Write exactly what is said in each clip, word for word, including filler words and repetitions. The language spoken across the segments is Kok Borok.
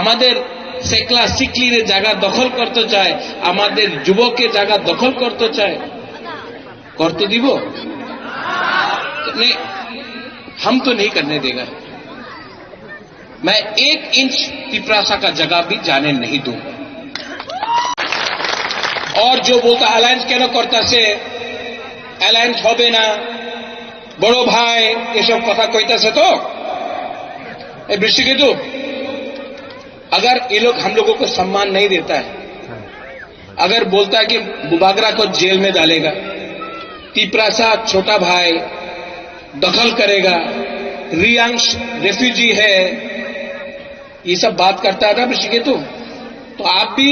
আমাদের সেকলা সিকলিরে জায়গা দখল করতে চায়, আমাদের যুবকের জায়গা দখল করতে চায়, করতে দিব? नहीं, हम तो नहीं करने देगा। मैं एक इंच तिपरासा का जगह भी जाने नहीं दूंगा। और जो बोलता अलायंस কেন করতেছে, অ্যালায়েন্স হবে না, বড় ভাই, এসব কথা কইতাছে তো, এই বৃষ্টিকেতু, अगर ये लोग हम लोगों को सम्मान नहीं देता है, अगर बोलता है कि बुबागरा को जेल में डालेगा, तिपरासा छोटा भाई दखल करेगा, रियांश रेफ्यूजी है, ये सब बात करता है ना ऋषिकेतु, तो आप भी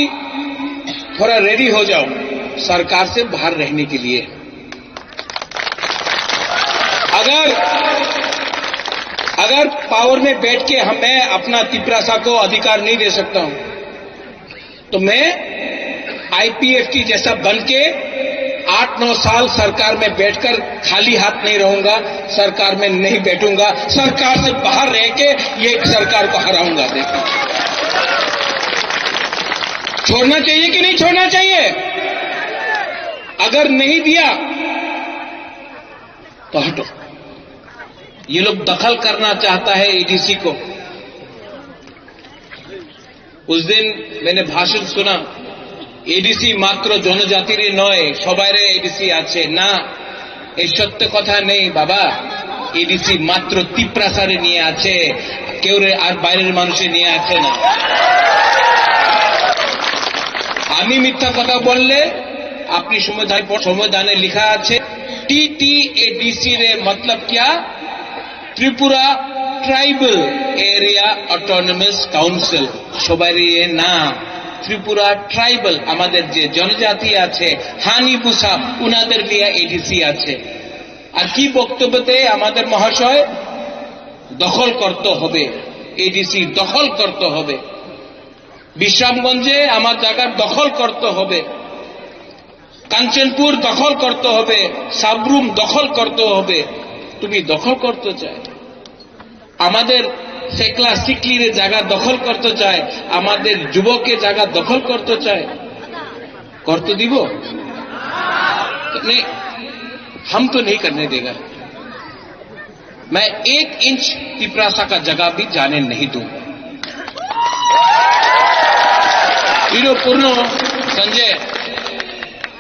थोड़ा रेडी हो जाओ सरकार से बाहर रहने के लिए। अगर, अगर पावर में बैठ के हम, मैं अपना तिपरासा को अधिकार नहीं दे सकता हूं, तो मैं आईपीएफ की जैसा बन के आठ नौ साल सरकार में बैठकर खाली हाथ नहीं रहूंगा, सरकार में नहीं बैठूंगा, सरकार से बाहर रह के ये सरकार को हराऊंगा। देखो, छोड़ना चाहिए कि नहीं छोड़ना चाहिए? अगर नहीं दिया तो हटो। ये लोग दखल करना चाहता है एडीसी को। उस दिन मैंने भाषण सुना, এডিসি মাত্র জনজাতিরই নয়, সবাইরে এডিসি আছে। না, এই সত্য কথা নেই বাবা। এডিসি মাত্র তিপ্রাসারে নিয়ে আছে, কেউরে আর বাইরের মানুষে নিয়ে আছে না। আমি মিথ্যা কথা বললে আপনি সংবিধান, সংবিধানে লেখা আছে, टीटीएडीसी रे मतलब क्या? Tripura tribal area autonomous council, সবারই এ না, ত্রিপুরা ট্রাইবাল, আমাদের যে জনজাতি আছে, হানি বুসা, উনাদের লিয়া এডিসি আছে। আর কি বক্তব্যতে আমাদের মহাশয় দখল করতে হবে, এডিসি দখল করতে হবে, বিশ্রামগঞ্জে আমার জায়গা দখল করতে হবে। কাঞ্চনপুর দখল করতে হবে, সাবরুম দখল করতে হবে। তুমি দখল করতে চায়, আমাদের সেকলা সিকলিরে জায়গা দখল করতে চায়, আমাদের যুবকে জায়গা দখল করতে চায়, করতে দিব? नहीं, हम तो नहीं करने देगा। मैं एक इंच तिपरासा का जगह भी जाने नहीं दूंगा। You know, पूर्ण संजय,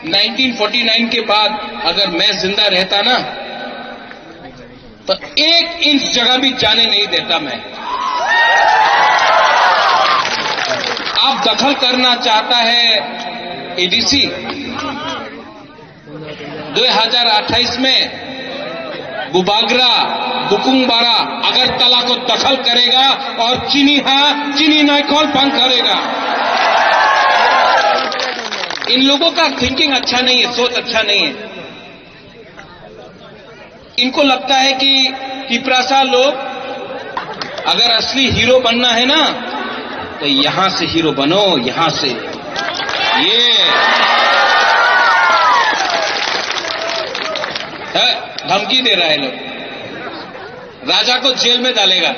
नाइनटीन फोर्टी नाइन के बाद अगर मैं जिंदा रहता ना, तो एक इंच जगह भी जाने नहीं देता मैं। आप दखल करना चाहता है एडीसी, दो हज़ार अट्ठाईस में बुबागरा, बुकुंगबारा, अगरतला को दखल करेगा और चिनी हाँ, चिनी नाइकॉल बंद करेगा। इन लोगों का थिंकिंग अच्छा नहीं है, सोच अच्छा नहीं है। इनको लगता है कि तिपरासा लोग अगर असली हीरो बनना है ना, तो यहां से हीरो बनो, यहां से। ये है, धमकी दे रहा है लोग। राजा को जेल में डालेगा।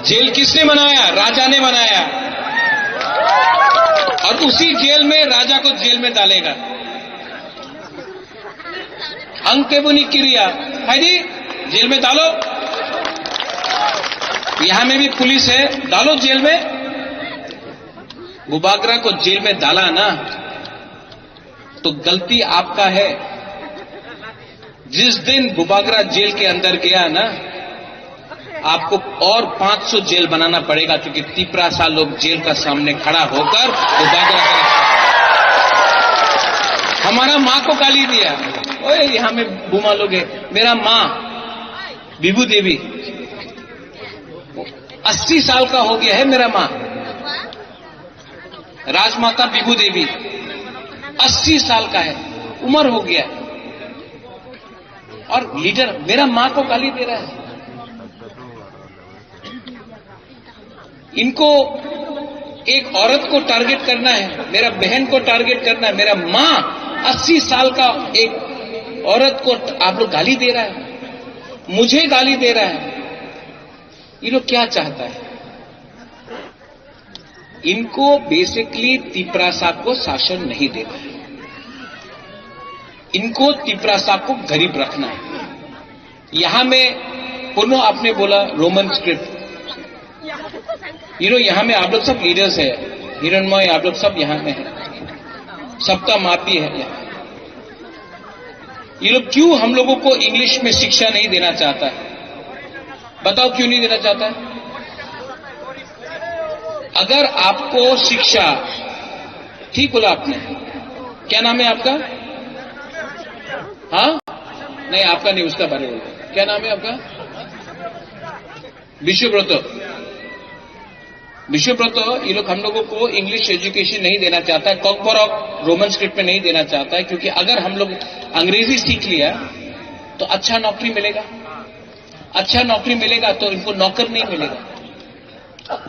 जेल किसने बनाया? राजा ने बनाया। और उसी जेल में राजा को जेल में डालेगा। अंग के बुनी किरिया, है जी, जेल में डालो। यहाँ में भी पुलिस है, डालो जेल में। बुबागरा को जेल में डाला ना, तो गलती आपका है। जिस दिन बुबागरा जेल के अंदर गया ना, आपको और पाँच सौ जेल बनाना पड़ेगा, क्योंकि तिपरासा लोग जेल का सामने खड़ा होकर बुबागरा का रक्षा। हमारा माँ को गाली दिया, ओए, यहाँ में बुमा लोग है। मेरा माँ विभू देवी, अस्सी साल का हो गया है मेरा माँ। राजमाता विभू देवी अस्सी साल का है, उम्र हो गया, और लीडर मेरा माँ को गाली दे रहा है। इनको एक औरत को टारगेट करना है, मेरा बहन को टारगेट करना है, मेरा माँ अस्सी साल का एक औरत को आप लोग गाली दे रहा है, मुझे गाली दे रहा है। ये लोग क्या चाहता है? इनको बेसिकली तिपरासा को शासन नहीं देना है, इनको तिपरासा को गरीब रखना है। यहाँ में पुनः आपने बोला रोमन स्क्रिप्ट, यू नो, यहाँ में आप लोग सब लीडर्स है, हिरणमय, आप लोग सब यहाँ में है, सबका माफी है यहाँ। ये लोग क्यों हम लोगों को इंग्लिश में शिक्षा नहीं देना चाहता है? बताओ, क्यों नहीं देना चाहता है? अगर आपको शिक्षा, ठीक बोला आपने, क्या नाम है आपका? हाँ, नहीं, आपका नहीं, उसका बारे बोलो। क्या नाम है आपका? विश्वव्रत। विश्वव्रत, ये लोग हम लोगों को इंग्लिश एजुकेशन नहीं देना चाहता है, कॉकबरॉक रोमन स्क्रिप्ट में नहीं देना चाहता है, क्योंकि अगर हम लोग अंग्रेजी सीख लिया तो अच्छा नौकरी मिलेगा, अच्छा नौकरी मिलेगा तो इनको नौकर नहीं मिलेगा।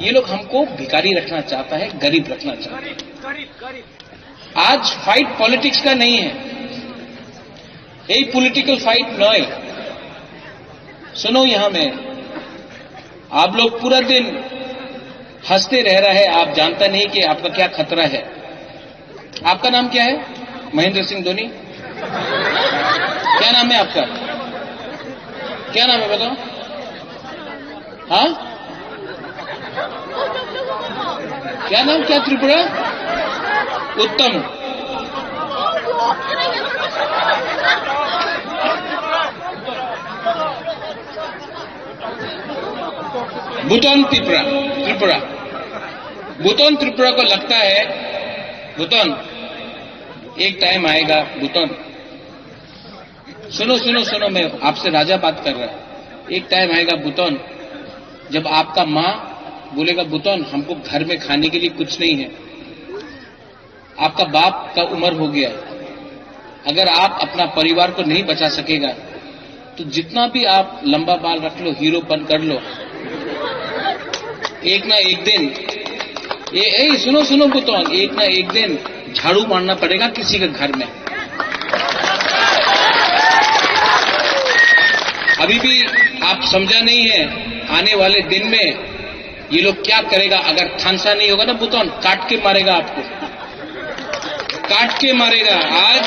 ये लोग हमको भिखारी रखना चाहता है, गरीब रखना चाहता है। आज फाइट पॉलिटिक्स का नहीं है, यही पॉलिटिकल फाइट नहीं। सुनो, यहाँ में आप लोग पूरा दिन हंसते रह रहे हैं, आप जानता नहीं कि आपका क्या खतरा है। आपका नाम क्या है? महेंद्र सिंह धोनी। क्या नाम है आपका? क्या नाम है, बताओ। हाँ, क्या नाम, क्या त्रिपुरा? उत्तम। भूटान त्रिपुरा, त्रिपुरा। भूटान त्रिपुरा को लगता है, भूटान, एक टाइम आएगा, भूटान। सुनो, सुनो, सुनो, मैं आपसे राजा बात कर रहा हूँ। एक टाइम आएगा भूटान, जब आपका माँ बोलेगा, "भूटान, हमको घर में खाने के लिए कुछ नहीं है।" आपका बाप का उम्र हो गया है, अगर आप अपना परिवार को नहीं बचा सकेगा, तो जितना भी आप लंबा बाल रख लो, हीरोपन कर लो, एक ना एक दिन, ए, ए, सुनो, सुनो पुतौन, एक ना एक दिन झाड़ू मारना पड़ेगा किसी के घर में। अभी भी आप समझा नहीं है, आने वाले दिन में ये लोग क्या करेगा? अगर थानसा नहीं होगा ना पुतौन, काट के मारेगा आपको, काट के मारेगा। आज,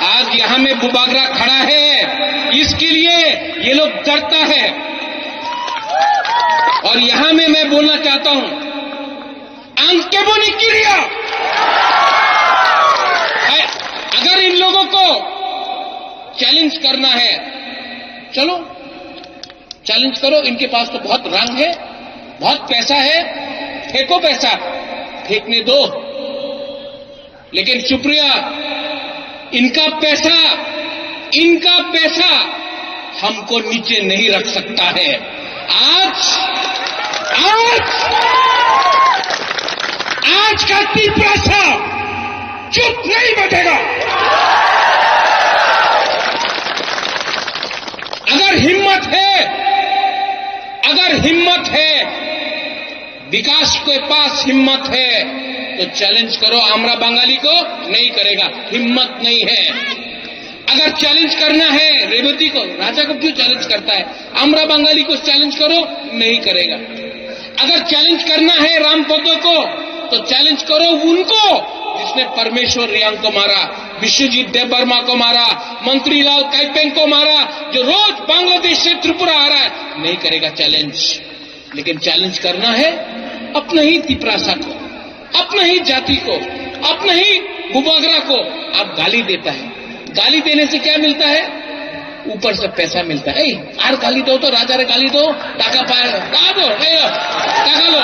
आज यहाँ में बुबागरा खड़ा है, इसके लिए ये लोग डरता है। और यहाँ में मैं बोलना चाहता हूँ, आंकेबोनी किरिया, अगर इन लोगों को चैलेंज करना है, चलो, चैलेंज करो, इनके पास तो बहुत रंग है, बहुत पैसा है, फेंको पैसा, फेंकने दो। लेकिन सुप्रिया, इनका पैसा, इनका पैसा हमको नीचे नहीं रख सकता है। आज, आज, आज का तिपरासा चुप नहीं बैठेगा। अगर हिम्मत है, अगर हिम्मत है, विकास के पास हिम्मत है तो चैलेंज करो, आमरा बंगाली को नहीं करेगा, हिम्मत नहीं है। अगर चैलेंज करना है रेवती को, राजा को क्यों चैलेंज करता है? आमरा बंगाली को चैलेंज करो, नहीं करेगा। अगर चैलेंज करना है रामपदो को, तो चैलेंज करो उनको, जिसने परमेश्वर रियांग को मारा, विश्वजीत देबबर्मा को मारा, मंत्री लाल काइपेंग को मारा, जो रोज बांग्लादेश से त्रिपुरा आ रहा है, नहीं करेगा चैलेंज। लेकिन चैलेंज करना है अपने ही तिपरासा को, अपने ही जाति को, अपने ही बुबागरा को आप गाली देता है। गाली देने से क्या मिलता है? ऊपर से पैसा मिलता है। এই, আর গালি দাও তো, রাজারে গালি দাও, টাকা পায়, তা দাও, এই দাও, টাকা লো।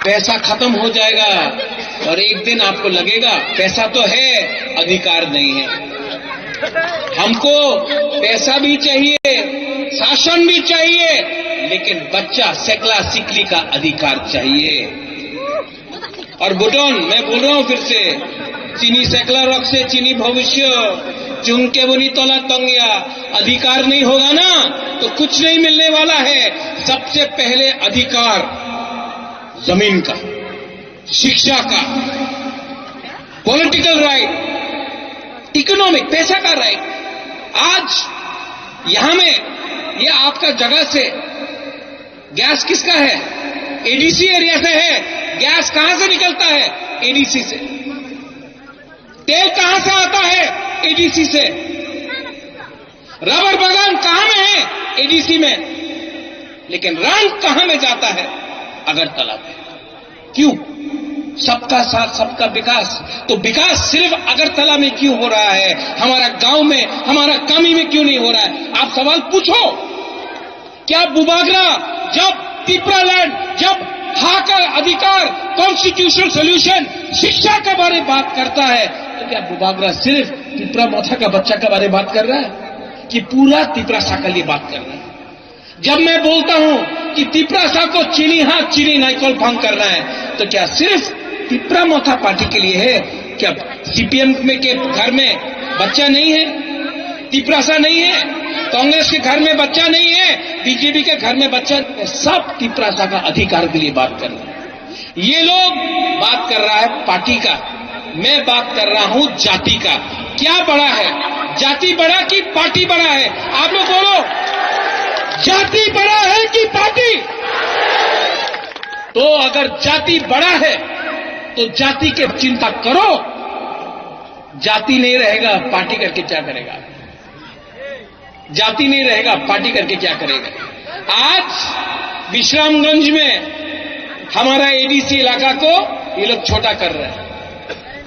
पैसा खत्म हो जाएगा और एक दिन आपको लगेगा, पैसा तो है, अधिकार नहीं है। हमको पैसा भी चाहिए, शासन भी चाहिए, लेकिन बच्चा, सेकला सिकली का अधिकार चाहिए। और भूटान, मैं बोल रहा हूं फिर से, chini sekla rokse chini bhobishyot, chwng keboni tola tongya, अधिकार नहीं होगा ना, तो कुछ नहीं मिलने वाला है। सबसे पहले अधिकार जमीन का, शिक्षा का, पॉलिटिकल राइट, इकोनॉमिक, पैसा का राइट। आज यहां में ये आपका जगह से गैस किसका है? एडीसी एरिया से है। गैस कहां से निकलता है? एडीसी से। तेल कहां से आता है? एडीसी से। रबर बागान कहां में है? एडीसी में। लेकिन रंग कहां में जाता है? अगरतला में। क्यों? सबका साथ, सबका विकास। तो विकास सिर्फ अगरतला में क्यों हो रहा है, हमारा गांव में, हमारा कमी में क्यों नहीं हो रहा है? आप सवाल पूछो। क्या बुबागरा, जब तिपरा लैंड, जब हा का अधिकार, कॉन्स्टिट्यूशनल सॉल्यूशन, शिक्षा के बारे में बात करता है, तो क्या बुबागरा सिर्फ तिपरा मोथा का बच्चा के बारे में बात कर रहा है कि पूरा तिपरासा के लिए बात कर रहा है? जब मैं बोलता हूं कि तिपरासा को चीनी हाथ, चीनी नाइकल फांग करना है, तो क्या सिर्फ तिपरा मोथा पार्टी के लिए है? क्या सीपीएम में के घर में बच्चा नहीं है? तिपरासा नहीं है? कांग्रेस के घर में बच्चा नहीं है? बीजेपी के घर में बच्चा नहीं है? सब तिपरासा का अधिकार के लिए बात कर रहे हैं। ये लोग बात कर रहा है पार्टी का, मैं बात कर रहा हूं जाति का। क्या बड़ा है, जाति बड़ा कि पार्टी बड़ा है? आप लोग बोलो, जाति बड़ा है कि पार्टी? तो अगर जाति बड़ा है तो जाति के चिंता करो। जाति नहीं रहेगा, पार्टी करके क्या करेगा? जाति नहीं रहेगा, पार्टी करके क्या करेगा? आज विश्रामगंज में हमारा एडीसी इलाका को ये लोग छोटा कर रहे हैं।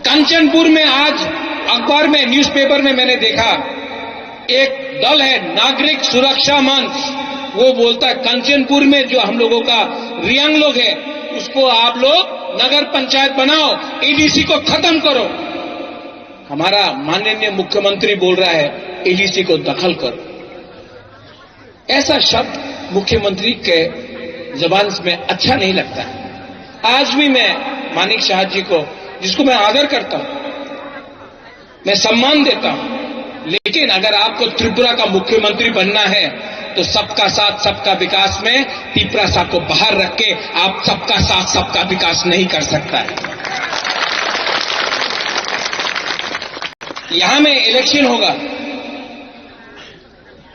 कंचनपुर में आज अखबार में, न्यूज़पेपर में मैंने देखा, एक दल है नागरिक सुरक्षा मंच, वो बोलता है कंचनपुर में जो हम लोगों का रियांग लोग है, उसको आप लोग नगर पंचायत बनाओ, एडीसी को खत्म करो। हमारा माननीय मुख्यमंत्री बोल रहा है एडीसी को दखल करो। ऐसा शब्द मुख्यमंत्री के जबान में अच्छा नहीं लगता। आज भी मैं मानिक साहा जी को, जिसको मैं आदर करता हूं, मैं सम्मान देता हूं, लेकिन अगर आपको त्रिपुरा का मुख्यमंत्री बनना है तो सबका साथ सबका विकास में तिपरासा को बाहर रख के आप सबका साथ सबका विकास नहीं कर सकता है। यहां में इलेक्शन होगा,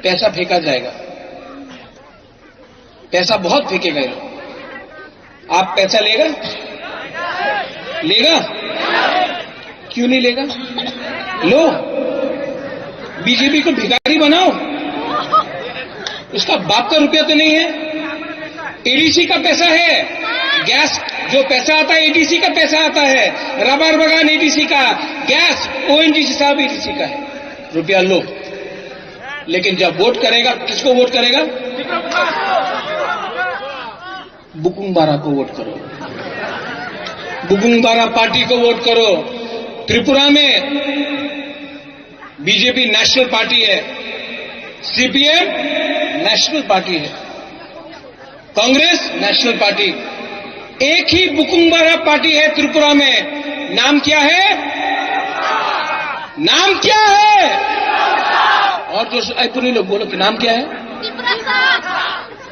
पैसा फेंका जाएगा, पैसा बहुत फेंकेगा ये लोग। आप पैसा लेगा? लेगा? क्यों नहीं लेगा? लो, बीजेपी को भिखारी बनाओ। उसका बाप का रुपया तो नहीं है। एडीसी का पैसा है, गैस जो पैसा आता है, एडीसी का पैसा आता है। रबर बागान एडीसी का, गैस, ओएनजीसी साहब एडीसी का है। रुपया लो, लेकिन जब वोट करेगा, किसको वोट करेगा? बुकुंग बारा को वोट करो, बुकुंग बारा पार्टी को वोट करो। त्रिपुरा में बीजेपी नेशनल पार्टी है, सीपीएम नेशनल पार्टी है, कांग्रेस नेशनल पार्टी। एक ही बुकुंग बारा पार्टी है त्रिपुरा में, नाम क्या है? नाम क्या है? और जो, ऐ, पूरी लोग बोलो कि नाम क्या है?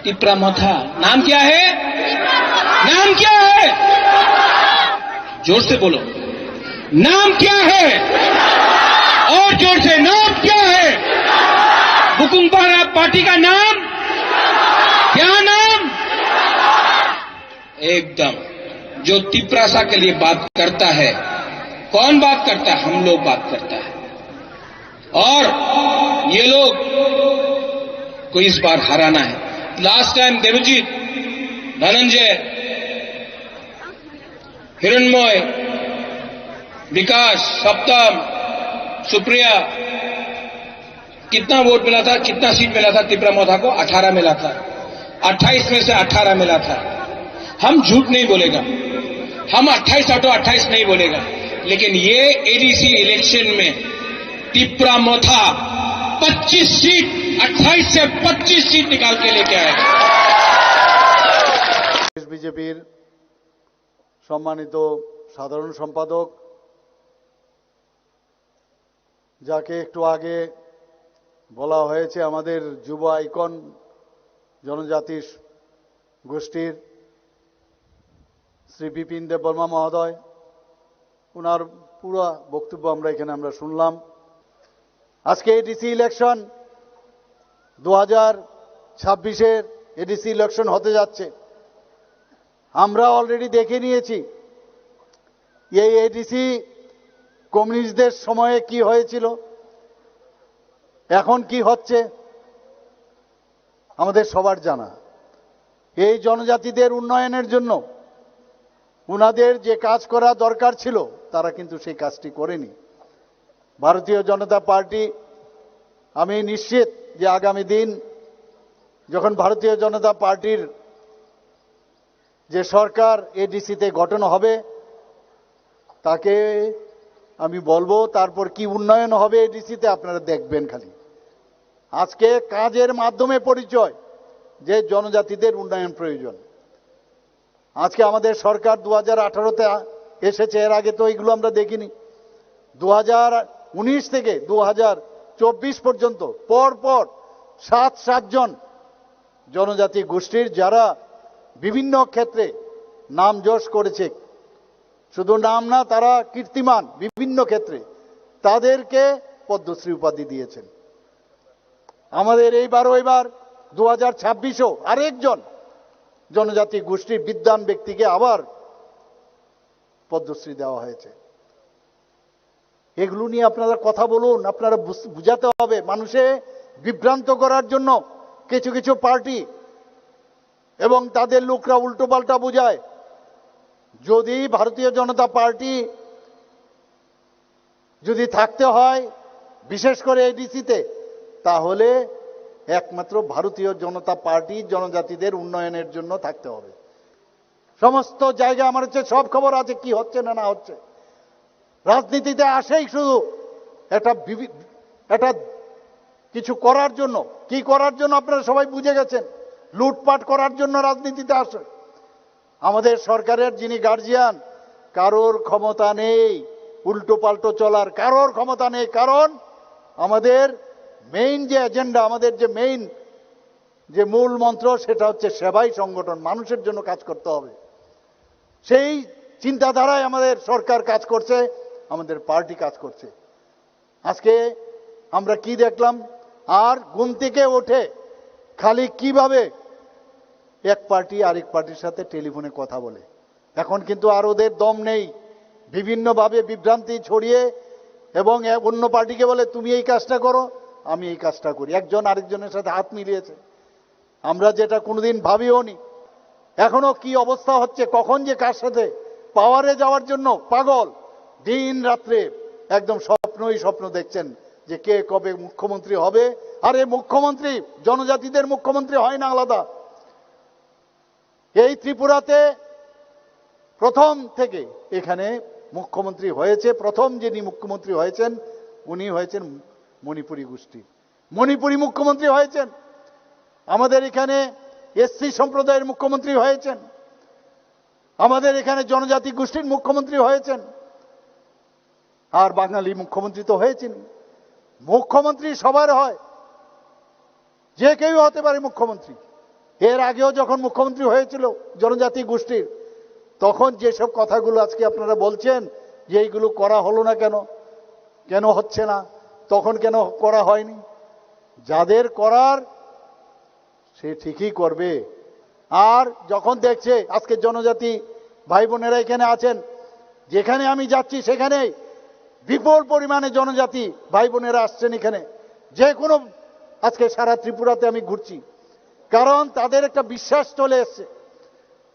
तिपरा मोथा। नाम क्या है? नाम क्या है? जोर से बोलो। नाम क्या है? और जोर से, नाम क्या है? बुकुंग बारा पार्टी का नाम क्या? नाम एकदम, जो तिपरासा के लिए बात करता है। कौन बात करता है? हम लोग बात करता है। और ये लोग को इस बार हराना है। लास्ट टाइम देवजीत, धनंजय, हिरणमय, विकास, सप्तम, सुप्रिया, कितना वोट मिला था, कितना सीट मिला था तिपरा मोथा को? अठारह मिला था। अट्ठाईस में से अठारह मिला था। हम झूठ नहीं बोलेगा, हम अट्ठाईस आठो अट्ठाईस नहीं बोलेगा, लेकिन ये एडीसी इलेक्शन में तिपरा मोथा पच्चीस सीट, अट्ठाईस से पच्चीस सीट निकाल के लेके आएगा। বিজেপির সম্মানিত সাধারণ সম্পাদক, যাকে একটু আগে বলা হয়েছে আমাদের যুব আইকন জনজাতির গোষ্ঠীর শ্রী বিপিন দেববর্মা মহোদয়, ওনার পুরো বক্তব্য আমরা এখানে আমরা শুনলাম। আজকে এডিসি ইলেকশন দু হাজার ছাব্বিশের এডিসি ইলেকশন হতে যাচ্ছে। আমরা অলরেডি দেখে নিয়েছি এই এডিসি কমিউনিস্টদের সময়ে কি হয়েছিল, এখন কি হচ্ছে, আমাদের সবার জানা। এই জনজাতিদের উন্নয়নের জন্য ওনাদের যে কাজ করা দরকার ছিল, তারা কিন্তু সেই কাজটি করেনি। ভারতীয় জনতা পার্টি, আমি নিশ্চিত যে আগামী দিন যখন ভারতীয় জনতা পার্টির যে সরকার এডিসিতে গঠন হবে, তাকে আমি বলবো তারপর কি উন্নয়ন হবে এডিসিতে, আপনারা দেখবেন খালি। আজকে কাজের মাধ্যমে পরিচয় যে জনজাতিদের উন্নয়ন প্রয়োজন। আজকে আমাদের সরকার দু হাজার আঠারোতে এসেছে, এর আগে তো এগুলো আমরা দেখিনি। দু হাজার উনিশ থেকে দু হাজার চব্বিশ পর্যন্ত পর পর সাত সাতজন জনজাতি গোষ্ঠীর, যারা বিভিন্ন ক্ষেত্রে নাম যশ করেছে, শুধু নাম না, তারা কীর্তিমান বিভিন্ন ক্ষেত্রে, তাদেরকে পদ্মশ্রী উপাধি দিয়েছেন। আমাদের এইবারও, এবার দু হাজার ছাব্বিশেও আরেকজন জনজাতি গোষ্ঠীর বিদ্বান ব্যক্তিকে আবার পদ্মশ্রী দেওয়া হয়েছে। এগুলো নিয়ে আপনারা কথা বলুন, আপনারা বুঝ- বুঝাতে হবে। মানুষে বিভ্রান্ত করার জন্য কিছু কিছু পার্টি এবং তাদের লোকরা উল্টোপাল্টা বুঝায়। যদি ভারতীয় জনতা পার্টি যদি থাকতে হয়, বিশেষ করে এডিসিতে, তাহলে একমাত্র ভারতীয় জনতা পার্টি জনজাতিদের উন্নয়নের জন্য থাকতে হবে। সমস্ত জায়গায় আমার হচ্ছে সব খবর আছে, কি হচ্ছে না না হচ্ছে। রাজনীতিতে আসেই শুধু একটা বিভি- একটা কিছু করার জন্য। কি করার জন্য আপনারা সবাই বুঝে গেছেন, লুটপাট করার জন্য রাজনীতিতে আসে। আমাদের সরকারের যিনি গার্জিয়ান, কারোর ক্ষমতা নেই উল্টো পাল্টো চলার, কারোর ক্ষমতা নেই। কারণ আমাদের মেইন যে এজেন্ডা, আমাদের যে মেইন যে মূল মন্ত্র, সেটা হচ্ছে সেবাই সংগঠন, মানুষের জন্য কাজ করতে হবে। সেই চিন্তাধারায় আমাদের সরকার কাজ করছে, আমাদের পার্টি কাজ করছে। আজকে আমরা কি দেখলাম? আর ঘুম থেকে উঠে খালি কিভাবে এক পার্টি আরেক পার্টির সাথে টেলিফোনে কথা বলে। এখন কিন্তু আর ওদের দম নেই, বিভিন্নভাবে বিভ্রান্তি ছড়িয়ে এবং এ-, অন্য পার্টিকে বলে, "তুমি এই কাজটা করো, আমি এই কাজটা করি।" একজন আরেকজনের সাথে হাত মিলিয়েছে। আমরা যেটা কোনোদিন ভাবিও নি। এখনো কি অবস্থা হচ্ছে, কখন যে কার সাথে পাওয়ারে যাওয়ার জন্য পাগল, দিন রাত্রে একদম স্বপ্নই স্বপ্ন দেখছেন যে কে কবে মুখ্যমন্ত্রী হবে। আরে মুখ্যমন্ত্রী জনজাতিদের মুখ্যমন্ত্রী হয় না আলাদা। এই ত্রিপুরাতে প্রথম থেকে এখানে মুখ্যমন্ত্রী হয়েছে, প্রথম যিনি মুখ্যমন্ত্রী হয়েছেন উনি হয়েছেন মণিপুরী গোষ্ঠী। মণিপুরী মুখ্যমন্ত্রী হয়েছেন, আমাদের এখানে এসসি সম্প্রদায়ের মুখ্যমন্ত্রী হয়েছেন, আমাদের এখানে জনজাতি গোষ্ঠীর মুখ্যমন্ত্রী হয়েছেন, আর বাঙালি মুখ্যমন্ত্রী তো হয়েছেন। মুখ্যমন্ত্রী সবার হয়, যে কেউ হতে পারে মুখ্যমন্ত্রী। এর আগেও যখন মুখ্যমন্ত্রী হয়েছিল জনজাতি গোষ্ঠীর, তখন যেসব কথাগুলো আজকে আপনারা বলছেন যে এইগুলো করা হলো না কেন, কেন হচ্ছে না, তখন কেন করা হয়নি, যাদের করার সে ঠিকই করবে। আর যখন দেখছে আজকে জনজাতি ভাই বোনেরা এখানে আছেন, যেখানে আমি যাচ্ছি সেখানেই বিপুল পরিমাণে জনজাতি ভাই বোনেরা আসছেন এখানে, যে কোনো, আজকে সারা ত্রিপুরাতে আমি ঘুরছি, কারণ তাদের একটা বিশ্বাস চলে এসছে।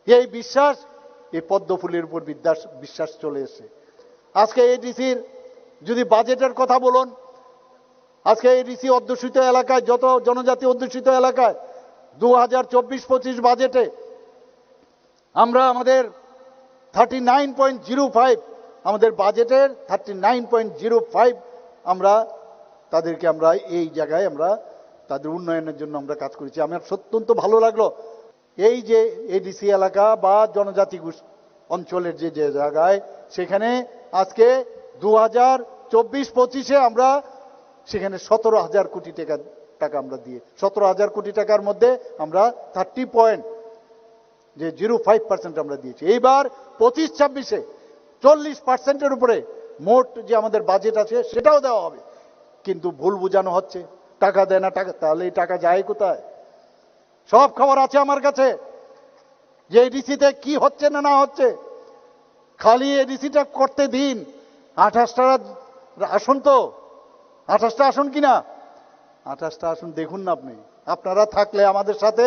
এই বিশ্বাস, এই পদ্মফুলের উপর বিদ্যাস- বিশ্বাস চলে এসছে। আজকে এডিসির যদি বাজেটের কথা বলুন, আজকে এডিসি অধ্যুষিত এলাকায়, যত জনজাতি অধ্যুষিত এলাকায় দু হাজার চব্বিশ পঁচিশ বাজেটে আমরা আমাদের thirty nine point zero five, আমাদের বাজেটের thirty nine point zero five আমরা তাদেরকে, আমরা এই জায়গায় আমরা তাদের উন্নয়নের জন্য আমরা কাজ করেছি। আমার অত্যন্ত ভালো লাগলো। এই যে এডিসি এলাকা বা জনজাতি গোষ্- অঞ্চলের যে যে জায়গায়, সেখানে আজকে দু হাজার চব্বিশ পঁচিশে আমরা সেখানে সতেরো হাজার কোটি টাকা, টাকা আমরা দিয়ে, সতেরো হাজার কোটি টাকার মধ্যে আমরা থার্টি পয়েন্ট, যে জিরো ফাইভ পার্সেন্ট আমরা দিয়েছি। এইবার পঁচিশ ছাব্বিশে চল্লিশ পার্সেন্টের উপরে মোট যে আমাদের বাজেট আছে, সেটাও দেওয়া হবে। কিন্তু ভুল বোঝানো হচ্ছে, টাকা দেয় না, টাকা, তাহলে এই টাকা যায় কোথায়? সব খবর আছে আমার কাছে যে এডিসিতে কি হচ্ছে না না হচ্ছে। খালি এডিসিটা করতে দিন। আঠাশটা আসন তো, আঠাশটা আসন কিনা? আঠাশটা আসন দেখুন না আপনি। আপনারা থাকলে আমাদের সাথে,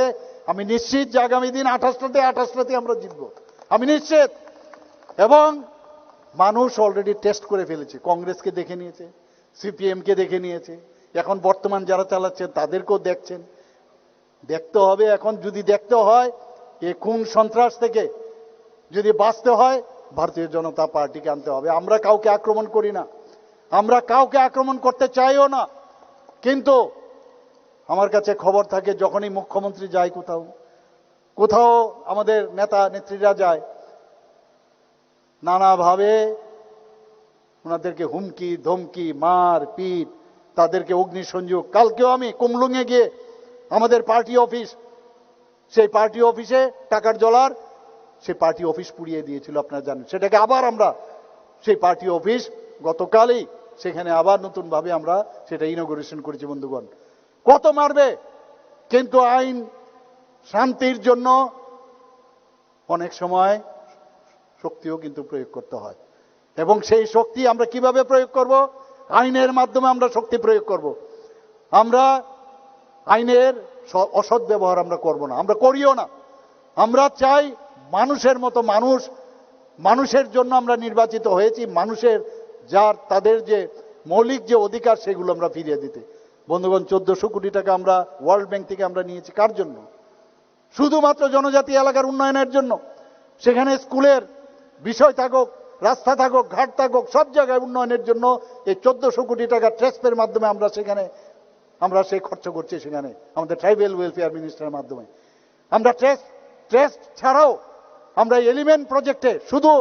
আমি নিশ্চিত যে আগামী দিন আঠাশটাতে আঠাশটাতে আমরা জিতবো, আমি নিশ্চিত। এবং মানুষ অলরেডি টেস্ট করে ফেলেছে, কংগ্রেসকে দেখে নিয়েছে, সিপিএমকে দেখে নিয়েছে, এখন বর্তমান যারা চালাচ্ছেন তাদেরকেও দেখছেন। দেখতে হবে, এখন যদি দেখতে হয় এই খুন সন্ত্রাস থেকে যদি বাঁচতে হয়, ভারতীয় জনতা পার্টিকে আনতে হবে। আমরা কাউকে আক্রমণ করি না, আমরা কাউকে আক্রমণ করতে চাইও না। কিন্তু আমার কাছে খবর থাকে, যখনই মুখ্যমন্ত্রী যায় কোথাও, কোথাও আমাদের নেতা নেত্রীরা যায়, নানাভাবে ওনাদেরকে হুমকি ধমকি, মার পিট, তাদেরকে অগ্নিসংযোগ। কালকেও আমি কুমলুঙে গিয়ে আমাদের পার্টি অফিস, সেই পার্টি অফিসে টাকার জলার, সেই পার্টি অফিস পুড়িয়ে দিয়েছিল, আপনারা জানেন। সেটাকে আবার আমরা, সেই পার্টি অফিস গতকালই সেখানে আবার নতুনভাবে আমরা সেটা ইনোগ্রেশন করেছি। বন্ধুগণ, কত মারবে, কিন্তু আইন শান্তির জন্য অনেক সময় শক্তিও কিন্তু প্রয়োগ করতে হয়। এবং সেই শক্তি আমরা কিভাবে প্রয়োগ করব? আইনের মাধ্যমে আমরা শক্তি প্রয়োগ করব। আমরা আইনের স-, অসৎ ব্যবহার আমরা করব না, আমরা করিও না। আমরা চাই মানুষের মতো মানুষ, মানুষের জন্য আমরা নির্বাচিত হয়েছি, মানুষের যার, তাদের যে মৌলিক যে অধিকার, সেগুলো আমরা ফিরিয়ে দিতে। বন্ধুগণ, চোদ্দশো কোটি টাকা আমরা ওয়ার্ল্ড ব্যাংক থেকে আমরা নিয়েছি। কার জন্য? শুধুমাত্র জনজাতি এলাকার উন্নয়নের জন্য। সেখানে স্কুলের বিষয় থাকুক, রাস্তা থাকুক, ঘাট থাকুক, সব জায়গায় উন্নয়নের জন্য এই চোদ্দশো কোটি টাকা ট্রেস্পের মাধ্যমে আমরা সেখানে, আমরা সেই খরচ করছি সেখানে আমাদের ট্রাইবাল ওয়েলফেয়ার মিনিস্টারের মাধ্যমে। আমরা ট্রেস্ট, ট্রেস্ট ছাড়াও আমরা এলিমেন্ট প্রজেক্টে শুধু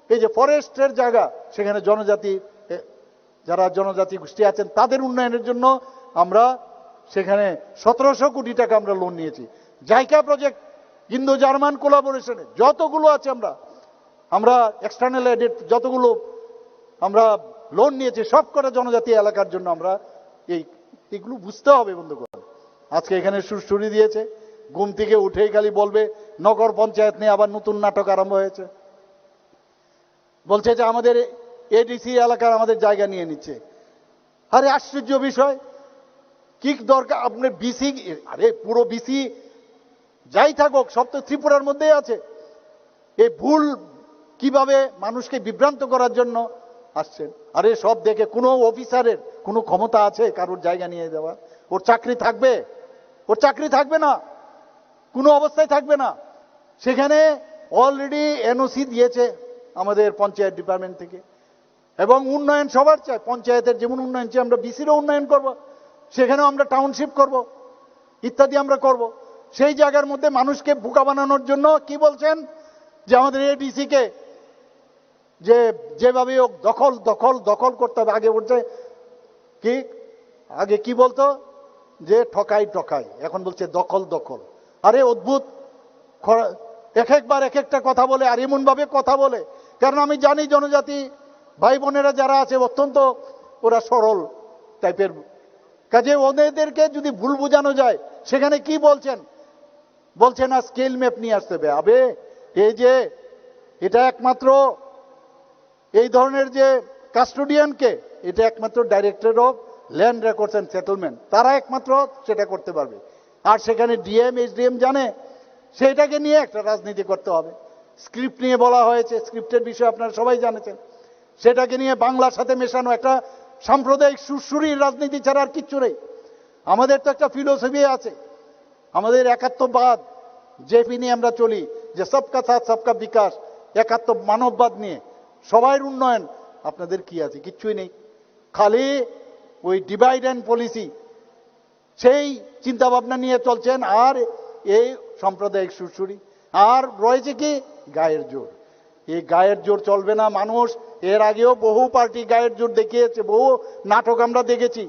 এই যে ফরেস্টের জায়গা, সেখানে জনজাতি, এ, যারা জনজাতি গোষ্ঠী আছেন, তাদের উন্নয়নের জন্য আমরা সেখানে সতেরোশো কোটি টাকা আমরা লোন নিয়েছি। জাইকা প্রজেক্ট, ইন্দো জার্মান কোলাবোরেশনে যতগুলো আছে আমরা, আমরা এক্সটার্নাল এডেড যতগুলো আমরা লোন নিয়েছি, সব কটা জনজাতি এলাকার জন্য আমরা এই, এগুলো বুঝতে হবে বন্ধুগণ। আজকে এখানে সুরসুরি দিয়েছে, ঘুম থেকে উঠেই খালি বলবে নগর পঞ্চায়েত নিয়ে আবার নতুন নাটক আরম্ভ হয়েছে। বলছে যে আমাদের এডিসি এলাকার আমাদের জায়গা নিয়ে নিচ্ছে। আরে আশ্চর্য বিষয়, কি দরকার আপনি বিসি, আরে পুরো বিসি যাই থাকুক, সব তো ত্রিপুরার মধ্যেই আছে। এই ভুল কিভাবে মানুষকে বিভ্রান্ত করার জন্য আসছেন। আরে সব দেখে কোনো অফিসারের কোনো ক্ষমতা আছে কারোর জায়গা নিয়ে দেওয়া? ওর চাকরি থাকবে? ওর চাকরি থাকবে না, কোনো অবস্থায় থাকবে না। সেখানে অলরেডি এনওসি দিয়েছে আমাদের পঞ্চায়েত ডিপার্টমেন্ট থেকে। এবং উন্নয়ন সবার চাই, পঞ্চায়েতের যেমন উন্নয়ন চাই, আমরা বিসিরও উন্নয়ন করব, সেখানেও আমরা টাউনশিপ করব, ইত্যাদি আমরা করব। সেই জায়গার মধ্যে মানুষকে বোকা বানানোর জন্য কি বলছেন যে আমাদের এডিসি কে যে যেভাবে হোক দখল, দখল, দখল করতে হবে। আগে বলছে কি, আগে কি বলতো যে ঠকাই, ঠকাই, এখন বলছে দখল, দখল। আরে অদ্ভুত, খ-, এক একবার এক একটা কথা বলে, আর এমনভাবে কথা বলে, কারণ আমি জানি জনজাতি ভাই বোনেরা যারা আছে অত্যন্ত ওরা সরল টাইপের। কাজে ওদেরকে যদি ভুল বোঝানো যায়, সেখানে কি বলছেন? বলছে না স্কেল ম্যাপ নিয়ে আসতে হবে। আবে, এই যে এটা একমাত্র এই ধরনের যে কাস্টোডিয়ানকে, এটা একমাত্র directorate of land records and settlement, তারা একমাত্র সেটা করতে পারবে। আর সেখানে ডিএম, এসডিএম জানে, সেটাকে নিয়ে একটা রাজনীতি করতে হবে। স্ক্রিপ্ট নিয়ে বলা হয়েছে, স্ক্রিপ্টের বিষয়ে আপনারা সবাই জানেছেন। সেটাকে নিয়ে বাংলার সাথে মেশানো একটা সাম্প্রদায়িক সুরসুরির রাজনীতি ছাড়া আর কিচ্ছু নেই। আমাদের তো একটা ফিলোসফি আছে, আমাদের একাত্মবাদ, জেপি নিয়ে আমরা চলি, যে সবকা সাথ সবকা বিকাশ, একাত্ম মানববাদ নিয়ে সবাই উন্নয়ন। আপনাদের কি আছে? কিচ্ছুই নেই, খালি ওই ডিভাইড অ্যান্ড পলিসি, সেই চিন্তা ভাবনা নিয়ে চলছেন। আর এই সাম্প্রদায়িক সুরসুরি, আর রয়েছে কি গায়ের জোর। এই গায়ের জোর চলবে না মানুষ। এর আগেও বহু পার্টি গায়ের জোর দেখিয়েছে, বহু নাটক আমরা দেখেছি।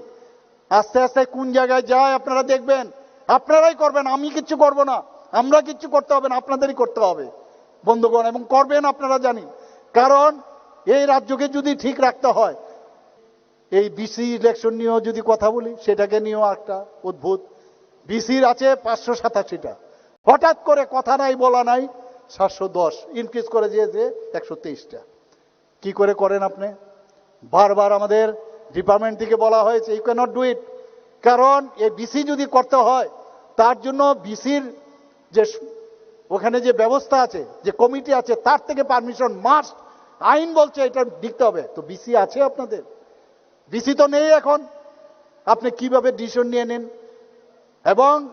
আস্তে আস্তে কোন জায়গায় যায় আপনারা দেখবেন, আপনারাই করবেন, আমি কিচ্ছু করব না, আমরা কিচ্ছু করতে হবে না, আপনাদেরই করতে হবে বন্ধুগণ, এবং করবেন আপনারা জানি। কারণ এই রাজ্যকে যদি ঠিক রাখতে হয়, এই বিসি ইলেকশন নিয়েও যদি কথা বলি, সেটাকে নিয়েও একটা অদ্ভুত বিসির আছে পাঁচশো সাতাশিটা, হঠাৎ করে কথা নাই বলা নাই সাতশো দশ ইনক্রিজ করে দিয়েছে একশো তেইশটা। কি করে করেন আপনি? বারবার আমাদের ডিপার্টমেন্ট থেকে বলা হয়েছে, ইউ ক্যানট ডু ইট। কারণ এই বিসি যদি করতে হয়, তার জন্য বিসির যে স- ওখানে যে ব্যবস্থা আছে, যে কমিটি আছে, তার থেকে পারমিশন মাস্ট। আইন বলছে এটা দিতে হবে। তো বিসি আছে আপনাদের? বিসি তো নেই এখন, আপনি কিভাবে ডিসিশন নিয়ে নেন? এবং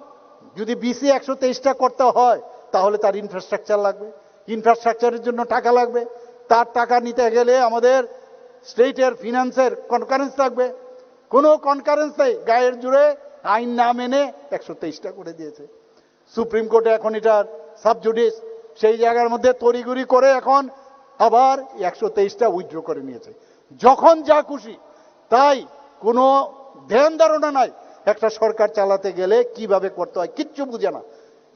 যদি বিসি একশো তেইশটা করতে হয়, তাহলে তার ইনফ্রাস্ট্রাকচার লাগবে, ইনফ্রাস্ট্রাকচারের জন্য টাকা লাগবে। তার টাকা নিতে গেলে আমাদের স্টেটের ফিনান্সের কনকারেন্স লাগবে। কোনো কনকারেন্স নেই, গায়ের জোরে আইন না মেনে একশো তেইশটা করে দিয়েছে। সুপ্রিম কোর্টে এখন এটার সাবজুডিস, সেই জায়গার মধ্যে তড়িঘড়ি করে এখন আবার একশো তেইশটা উইথড্র করে নিয়েছে। যখন যা খুশি তাই, কোনো ধ্যান ধারণা নাই। একটা সরকার চালাতে গেলে কিভাবে করতে হয় কিচ্ছু বুঝে না,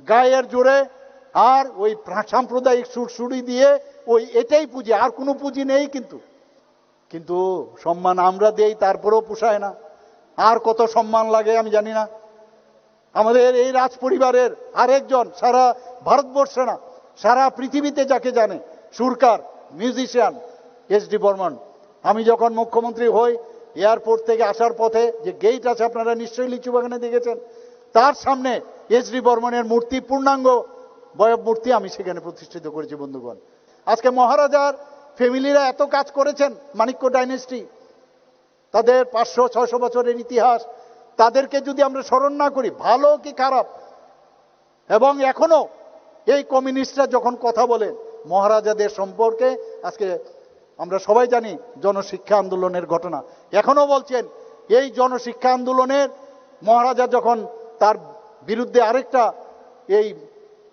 গায়ের জোরে। আর ওই প্রা- সাম্প্রদায়িক সুরসুরি দিয়ে ওই এটাই পুঁজি, আর কোনো পুঁজি নেই। কিন্তু কিন্তু সম্মান আমরা দেই, তারপরেও পোষায় না। আর কত সম্মান লাগে আমি জানি না। আমাদের এই রাজ পরিবারের আরেকজন, সারা ভারতবর্ষে না, সারা পৃথিবীতে যাকে জানে, সুরকার, মিউজিশিয়ান, এস ডি বর্মন। আমি যখন মুখ্যমন্ত্রী হই, এয়ারপোর্ট থেকে আসার পথে যে গেট আছে, আপনারা নিশ্চয়ই লিচু বাগানে দেখেছেন, তার সামনে এস ডি বর্মনের মূর্তি, পূর্ণাঙ্গ বয়ব মূর্তি আমি সেখানে প্রতিষ্ঠিত করেছি। বন্ধুগণ, আজকে মহারাজার ফ্যামিলিরা এত কাজ করেছেন, মাণিক্য ডাইনেস্টি, তাদের পাঁচশো ছয়শো বছরের ইতিহাস, তাদেরকে যদি আমরা স্মরণ না করি, ভালো কি খারাপ, এবং এখনো এই কমিউনিস্টরা যখন কথা বলে মহারাজাদের সম্পর্কে, আজকে আমরা সবাই জানি জনশিক্ষা আন্দোলনের ঘটনা, এখনো বলছেন এই জনশিক্ষা আন্দোলনের মহারাজা যখন তার বিরুদ্ধে আরেকটা এই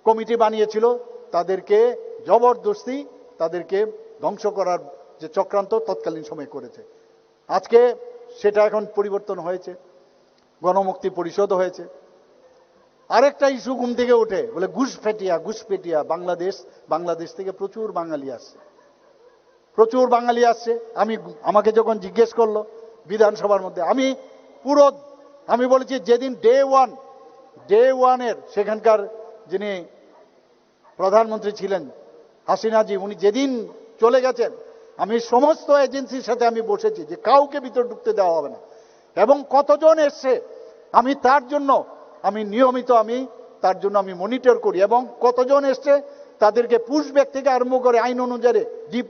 কমিটি বানিয়েছিল, তাদেরকে জবরদস্তি তাদেরকে ধ্বংস করার যে চক্রান্ত তৎকালীন সময় করেছে। আজকে সেটা এখন পরিবর্তন হয়েছে, গণমুক্তি পরিষদ হয়েছে। আরেকটা ইস্যু ঘুম থেকে উঠে, বলে ঘুষপেটিয়া, ঘুষপেটিয়া, বাংলাদেশ, বাংলাদেশ থেকে প্রচুর বাঙালি আসছে, প্রচুর বাঙালি আসছে। আমি, আমাকে যখন জিজ্ঞেস করলো বিধানসভার মধ্যে, আমি পুরো, আমি বলেছি, যেদিন ডে ওয়ান, ডে ওয়ানের সেখানকার যিনি প্রধানমন্ত্রী ছিলেন হাসিনাজি, উনি যেদিন চলে গেছেন, আমি সমস্ত এজেন্সির সাথে আমি বসেছি যে কাউকে ভিতরে ঢুকতে দেওয়া হবে না। এবং কতজন এসছে, আমি তার জন্য, আমি নিয়মিত, আমি তার জন্য আমি মনিটর করি। এবং কতজন এসছে, তাদেরকে পুশব্যাক থেকে আরম্ভ করে আইন অনুযায়ী ডিপ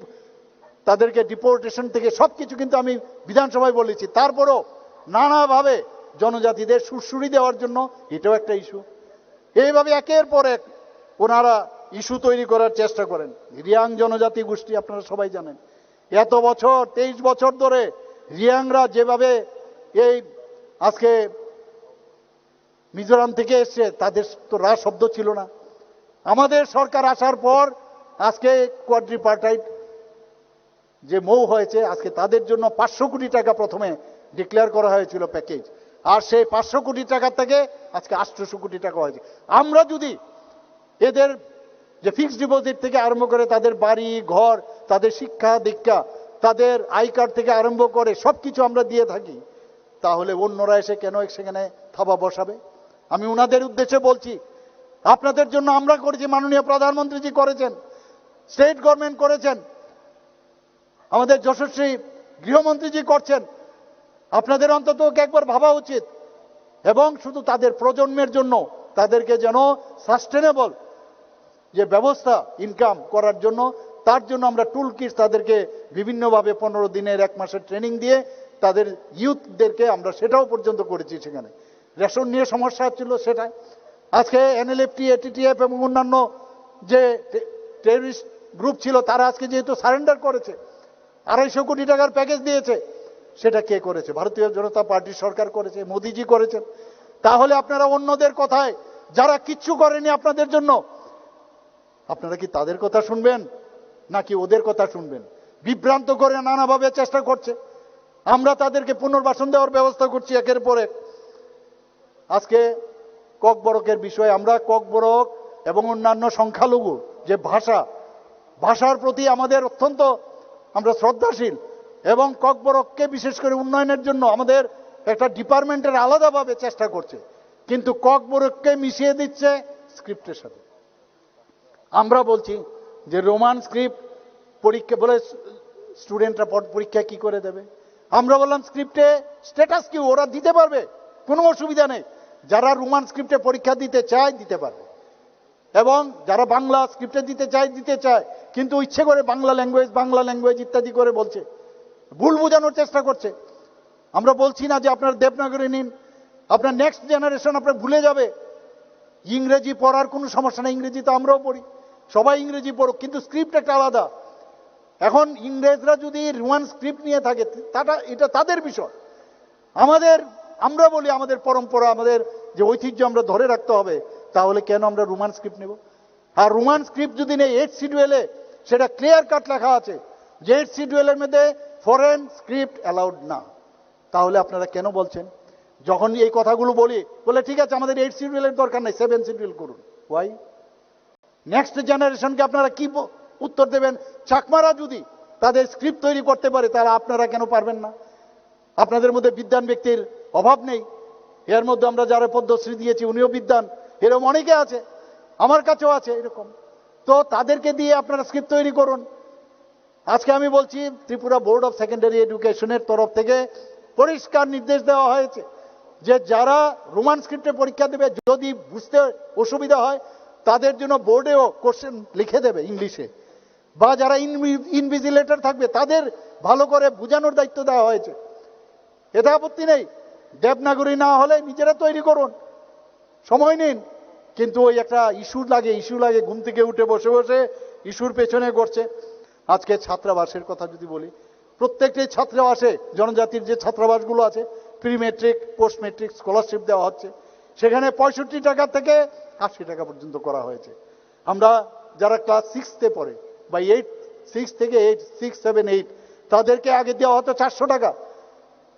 তাদেরকে ডিপোর্টেশন থেকে সবকিছু কিন্তু আমি বিধানসভায় বলেছি। তারপরও নানাভাবে জনজাতিদের সুরসুরি দেওয়ার জন্য এটাও একটা ইস্যু। এইভাবে একের পর এক ওনারা ইস্যু তৈরি করার চেষ্টা করেন। রিয়াং জনজাতি গোষ্ঠী, আপনারা সবাই জানেন, এত বছর, তেইশ বছর ধরে রিয়াংরা যেভাবে এই আজকে মিজোরাম থেকে এসছে, তাদের তো রা শব্দ ছিল না। আমাদের সরকার আসার পর আজকে কোয়াড্রিপার্টাইট যে মৌ হয়েছে, আজকে তাদের জন্য পাঁচশো কোটি টাকা প্রথমে ডিক্লেয়ার করা হয়েছিল প্যাকেজ, আর সেই পাঁচশো কোটি টাকা থেকে আজকে আটশোশো কোটি টাকা হয়েছে। আমরা যদি এদের যে ফিক্সড ডিপোজিট থেকে আরম্ভ করে তাদের বাড়ি ঘর, তাদের শিক্ষা দীক্ষা, তাদের আই কার্ড থেকে আরম্ভ করে সবকিছু আমরা দিয়ে থাকি, তাহলে অন্যরা এসে কেন সেখানে থাবা বসাবে? আমি ওনাদের উদ্দেশ্যে বলছি, আপনাদের জন্য আমরা করেছি, মাননীয় প্রধানমন্ত্রীজি করেছেন, স্টেট গভর্নমেন্ট করেছেন, আমাদের যশস্বী গৃহমন্ত্রীজি করছেন। আপনাদের অন্তত একবার ভাবা উচিত, এবং শুধু তাদের প্রজন্মের জন্য, তাদেরকে যেন সাস্টেনেবল যে ব্যবস্থা ইনকাম করার জন্য, তার জন্য আমরা টুল কিটস তাদেরকে বিভিন্নভাবে পনেরো দিনের, এক মাসের ট্রেনিং দিয়ে তাদের ইউথদেরকে আমরা সেটাও পর্যন্ত করেছি। সেখানে রেশন নিয়ে সমস্যা হচ্ছিল, সেটাই আজকে এনএলএফটি, এটিটিএফ এবং অন্যান্য যে টেররিস্ট গ্রুপ ছিল, তারা আজকে যেহেতু সারেন্ডার করেছে, আড়াইশো কোটি টাকার প্যাকেজ দিয়েছে, সেটা কে করেছে? ভারতীয় জনতা পার্টির সরকার করেছে, মোদিজি করেছেন। তাহলে আপনারা অন্যদের কথায়, যারা কিচ্ছু করেনি আপনাদের জন্য, আপনারা কি তাদের কথা শুনবেন নাকি ওদের কথা শুনবেন? বিভ্রান্ত করে নানাভাবে চেষ্টা করছে। আমরা তাদেরকে পুনর্বাসন দেওয়ার ব্যবস্থা করছি একের পর এক। আজকে ককবরকের বিষয়ে আমরা ককবরক এবং অন্যান্য সংখ্যালঘু যে ভাষা, ভাষার প্রতি আমাদের অত্যন্ত আমরা শ্রদ্ধাশীল, এবং ককবরককে বিশেষ করে উন্নয়নের জন্য আমাদের একটা ডিপার্টমেন্টের আলাদাভাবে চেষ্টা করছে। কিন্তু ককবরককে মিশিয়ে দিচ্ছে স্ক্রিপ্টের সাথে। আমরা বলছি যে রোমান স্ক্রিপ্ট পরীক্ষা বলে, স্টুডেন্টরা পরীক্ষা কি করে দেবে? আমরা বললাম, স্ক্রিপ্টে স্ট্যাটাস কি, ওরা দিতে পারবে, কোনো অসুবিধা নেই। যারা রোমান স্ক্রিপ্টে পরীক্ষা দিতে চায়, দিতে পারবে, এবং যারা বাংলা স্ক্রিপ্টে দিতে চায়, দিতে চায়, কিন্তু ইচ্ছে করে বাংলা ল্যাঙ্গুয়েজ, বাংলা ল্যাঙ্গুয়েজ ইত্যাদি করে বলছে, ভুল বোঝানোর চেষ্টা করছে। আমরা বলছি না যে আপনারা দেবনাগরী নিন, আপনার নেক্সট জেনারেশন আপনার ভুলে যাবে। ইংরেজি পড়ার কোনো সমস্যা নেই, ইংরেজি তো আমরাও পড়ি, সবাই ইংরেজি পড়ুক, কিন্তু স্ক্রিপ্ট একটা আলাদা। এখন ইংরেজরা যদি রোমান স্ক্রিপ্ট নিয়ে থাকে, তাটা, এটা তাদের বিষয়। আমাদের, আমরা বলি, আমাদের পরম্পরা, আমাদের যে ঐতিহ্য আমরা ধরে রাখতে হবে, তাহলে কেন আমরা রোমান স্ক্রিপ্ট নেব? আর রোমান স্ক্রিপ্ট যদি নেই, এইট শিডিউলে সেটা ক্লিয়ার কাট লেখা আছে যে এইট শিডিউলের মধ্যে ফরেন স্ক্রিপ্ট অ্যালাউড না। তাহলে আপনারা কেন বলছেন? যখন এই কথাগুলো বলি, বলে, ঠিক আছে, আমাদের এইট শিডিউলের দরকার নেই, সেভেন শিডিউল করুন। ওয়াই? নেক্সট জেনারেশনকে আপনারা কি ব-, উত্তর দেবেন? চাকমারা যদি তাদের স্ক্রিপ্ট তৈরি করতে পারে, তাহলে আপনারা কেন পারবেন না? আপনাদের মধ্যে বিদ্বান ব্যক্তির অভাব নেই। এর মধ্যে আমরা যারা পদ্মশ্রী দিয়েছি, উনিও বিদ্বান, এরকম অনেকে আছে, আমার কাছেও আছে এরকম। তো তাদেরকে দিয়ে আপনারা স্ক্রিপ্ট তৈরি করুন। আজকে আমি বলছি, ত্রিপুরা বোর্ড অফ সেকেন্ডারি এডুকেশনের তরফ থেকে পরিষ্কার নির্দেশ দেওয়া হয়েছে যে যারা রোমান স্ক্রিপ্টে পরীক্ষা দেবে, যদি বুঝতে অসুবিধা হয়, তাদের জন্য বোর্ডেও কোশ্চেন লিখে দেবে ইংলিশে, বা যারা ইনভি-, ইনভিজিলেটর থাকবে, তাদের ভালো করে বোঝানোর দায়িত্ব দেওয়া হয়েছে। এতে আপত্তি নেই। দেবনাগরী না হলে নিজেরা তৈরি করুন, সময় নিন। কিন্তু ওই একটা ইস্যু লাগে, ইস্যু লাগে, ঘুম থেকে উঠে বসে বসে ইস্যুর পেছনে ঘুরছে। আজকে ছাত্রাবাসের কথা যদি বলি, প্রত্যেকটি ছাত্রাবাসে, জনজাতির যে ছাত্রাবাসগুলো আছে, pre metric, post metric scholarship দেওয়া হচ্ছে, সেখানে পঁয়ষট্টি টাকা থেকে আশি টাকা পর্যন্ত করা হয়েছে। আমরা যারা ক্লাস সিক্সতে পড়ে বা এইট, সিক্স থেকে এইট, সিক্স সেভেন এইট, তাদেরকে আগে দেওয়া হতো চারশো টাকা,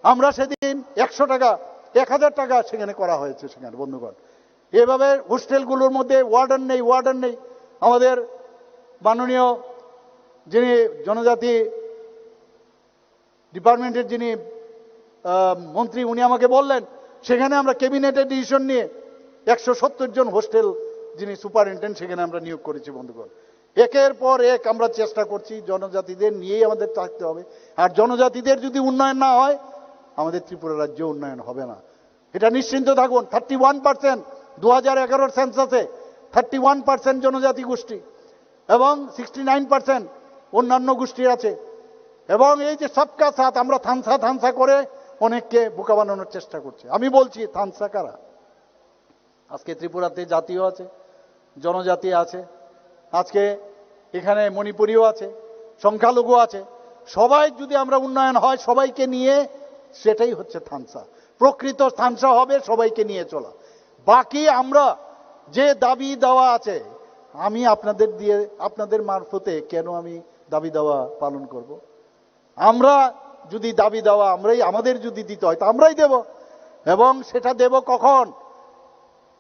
আমরা সেদিন একশো টাকা, এক হাজার টাকা সেখানে করা হয়েছে। সেখানে, বন্ধুগণ, এভাবে হোস্টেলগুলোর মধ্যে ওয়ার্ডেন নেই, ওয়ার্ডেন নেই। আমাদের মাননীয় যিনি জনজাতি ডিপার্টমেন্টের যিনি আহ, মন্ত্রী, উনি আমাকে বললেন, সেখানে আমরা ক্যাবিনেটের ডিসিশন নিয়ে একশো সত্তর জন হোস্টেল যিনি সুপারিনটেন্ডেন্ট, সেখানে আমরা নিয়োগ করেছি। বন্ধুগণ, একের পর এক আমরা চেষ্টা করছি, জনজাতিদের নিয়েই আমাদের থাকতে হবে। আর জনজাতিদের যদি উন্নয়ন না হয়, আমাদের ত্রিপুরা রাজ্য উন্নয়ন হবে না, এটা নিশ্চিন্ত থাকুন। থার্টি ওয়ান পার্সেন্ট, দু হাজার এগারোর সেন্সাসে থার্টি ওয়ান পার্সেন্ট জনজাতি গোষ্ঠী এবং সিক্সটি নাইন পার্সেন্ট অন্যান্য গোষ্ঠী আছে। এবং এই যে সবকা সাথ, আমরা থানসা থানসা করে অনেককে বোকা বানানোর চেষ্টা করছি। আমি বলছি, থানসা কারা? আজকে ত্রিপুরাতে জাতিও আছে, জনজাতি আছে, আজকে এখানে মণিপুরিও আছে, সংখ্যালঘু আছে। সবাই যদি আমরা উন্নয়ন হয় সবাইকে নিয়ে, সেটাই হচ্ছে থানসা। প্রকৃত থানসা হবে সবাইকে নিয়ে চলা। বাকি আমরা যে দাবি দাওয়া আছে, আমি আপনাদের দিয়ে, আপনাদের মারফতে কেন আমি দাবি দাওয়া পালন করব? আমরা যদি দাবি দাওয়া আমরাই, আমাদের যদি দিতে হয়, তো আমরাই দেব। এবং সেটা দেব কখন?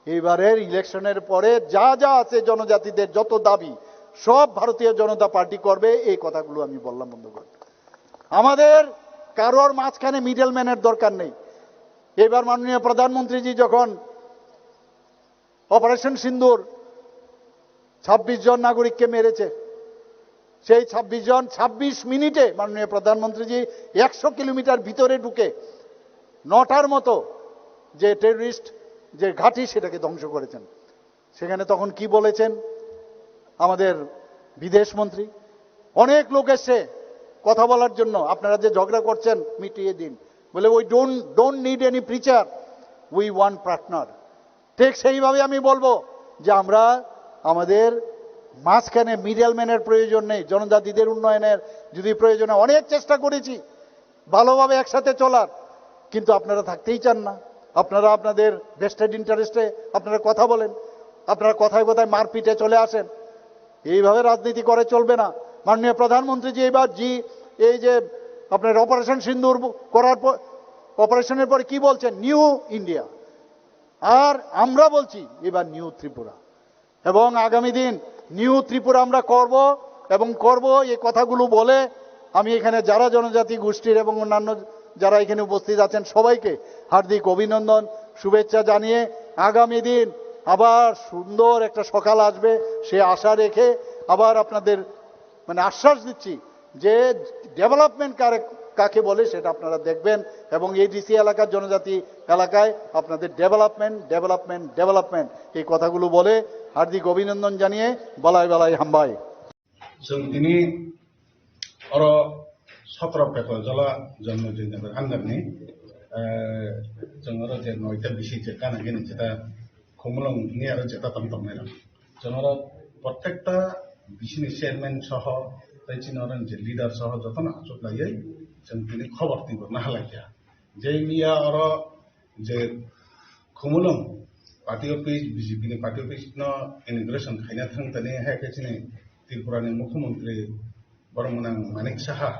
এইবারের ইলেকশনের পরে যা যা আছে জনজাতিদের যত দাবি, সব ভারতীয় জনতা পার্টি করবে, এই কথাগুলো আমি বললাম। বন্ধুগণ, আমাদের কারোর মাঝখানে মিডলম্যানের দরকার নেই। এবার মাননীয় প্রধানমন্ত্রীজি যখন অপারেশন সিন্দুর ছাব্বিশ জন নাগরিককে মেরেছে, সেই ছাব্বিশ জন ছাব্বিশ মিনিটে মাননীয় প্রধানমন্ত্রীজি একশো কিলোমিটার ভিতরে ঢুকে নটার মতো যে টেররিস্ট যে ঘাঁটি, সেটাকে ধ্বংস করেছেন। সেখানে তখন কি বলেছেন আমাদের বিদেশ মন্ত্রী? অনেক লোক এসে কথা বলার জন্য, "আপনারা যে ঝগড়া করছেন, মিটিয়ে দিন।" বলে, "We don't, don't need any preacher, we want partner।" ঠিক সেইভাবে আমি বলবো যে আমরা আমাদের মাঝখানে মিডলম্যানের প্রয়োজন নেই। জনজাতিদের উন্নয়নের যদি প্রয়োজনে অনেক চেষ্টা করেছি ভালোভাবে একসাথে চলার, কিন্তু আপনারা থাকতেই চান না। আপনারা আপনাদের ভেস্টেড ইন্টারেস্টে আপনারা কথা বলেন, আপনারা কথায় কথায় মারপিটে চলে আসেন। এইভাবে রাজনীতি করে চলবে না। মাননীয় প্রধানমন্ত্রী যে এবার জি, এই যে আপনার অপারেশন সিন্দুর করার পর, অপারেশনের পরে কি বলছেন? New India. আর আমরা বলছি এবার নিউ ত্রিপুরা। এবং আগামী দিন নিউ ত্রিপুরা আমরা করব এবং করব, এই কথাগুলো বলে আমি এখানে যারা জনজাতি গোষ্ঠীর এবং অন্যান্য যারা এখানে উপস্থিত আছেন সবাইকে হার্দিক অভিনন্দন, শুভেচ্ছা জানিয়ে আগামী দিন আবার সুন্দর একটা সকাল আসবে, সে আশা রেখে আবার আপনাদের মানে আশ্বাস দিচ্ছি যে ডেভেলপমেন্ট কারে, কাকে বলে সেটা আপনারা দেখবেন এবং এডিসি এলাকার জনজাতি এলাকায় আপনাদের ডেভেলপমেন্ট, ডেভেলপমেন্ট, ডেভেলপমেন্ট, এই কথাগুলো বলে হার্দিক অভিনন্দন জানিয়ে বালাই বালাই হামবাই। Chwng tini oro sotro Pekojola Janmati Nagar under ni, eh, chwng oro je noita bisi je kana gini jeta Khumulwng ni aro jeta tong tong nai rok. Chwng oro prottekta bisi ni chairman soho tei chini oro ni je leader soho jotono achuk laiwi chwng tini khobor twi bo naha lai kha. Je miya oro je Khumulwng party office, B J P ni party office no inauguration khaina thang tani hai khe chini Tripura ni Mukhyamantri borok mwnang Manik Saha,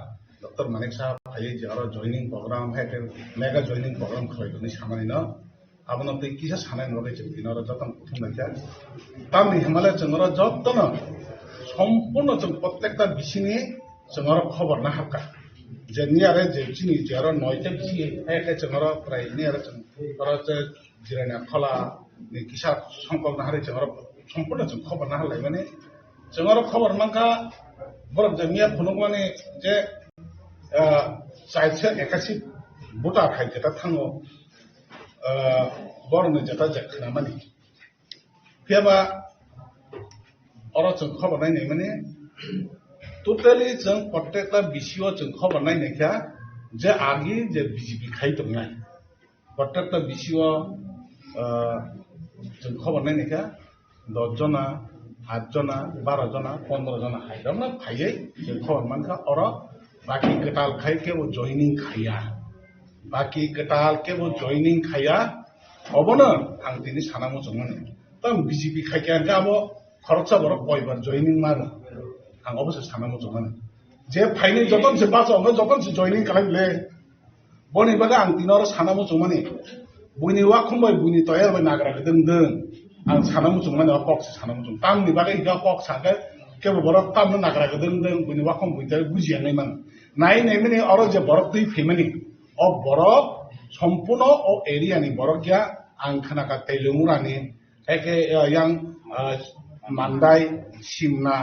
Doctor Manik Saha phaiwi je aro joining program hai khe mega joining program khlai tongwi samani no abono twi kisa sanai no bagwi chwng tini oro jotono kuthum lai kha. Tamni hwnmale chwng oro jotono sompurno chwng prottekta bisini chwng oro khobor naharkha. Je niyare je chini je oro noita bisi hai khe chwng oro prai niyare chwng oro je Jirania Khola ni kisa songkol naharwi chwng oro sompurno chwng khobor nahar laimani. Chwng oro khobor mankha borok je miya phunukmani je, ah, chairsa ekasi voter hai jeta thango, ah, borokni jeta je khnamani. Phiya ba oro chwng khobor nai naimani, totally chwng prottekta bisio chwng khobor nai naikha je agi je B J P khai tongnai. Prottekta bisio, ah, chwng khobor nai naikha dos jona, aat jona, baro jona, pondro jona hai rokno phaiwi chwng khobor mankha oro baki kwtal khai kebo joining khaiya. Baki kwtal kebo joining khaiya. Obono ang tini sana muchungmani. Tamo B J P khaikha hwnkhe abo khoroksa borok koibar joining mano. Ang obo se sana muchungmani. Je phainai joton se bacha hwnkhe joton se joining khlai le. Boni bagwi ang tini oro sana muchungmani. Buini wakhum bai buini toyar bai nagra gdwng dwng. Ang sana muchungmani o kok se sana muchung. Tamni bagwi hwnkhe o kok sakhe kebo borok tamno nagra gdwng dwng buini wakhum buini toyar bujiya nai mano. Nai naimani oro je borok twi phaimani. O borok sompurno o area ni borok ya, ang khnakha Teilungurani, eke, ah, yang, ah, Mandai, Simna,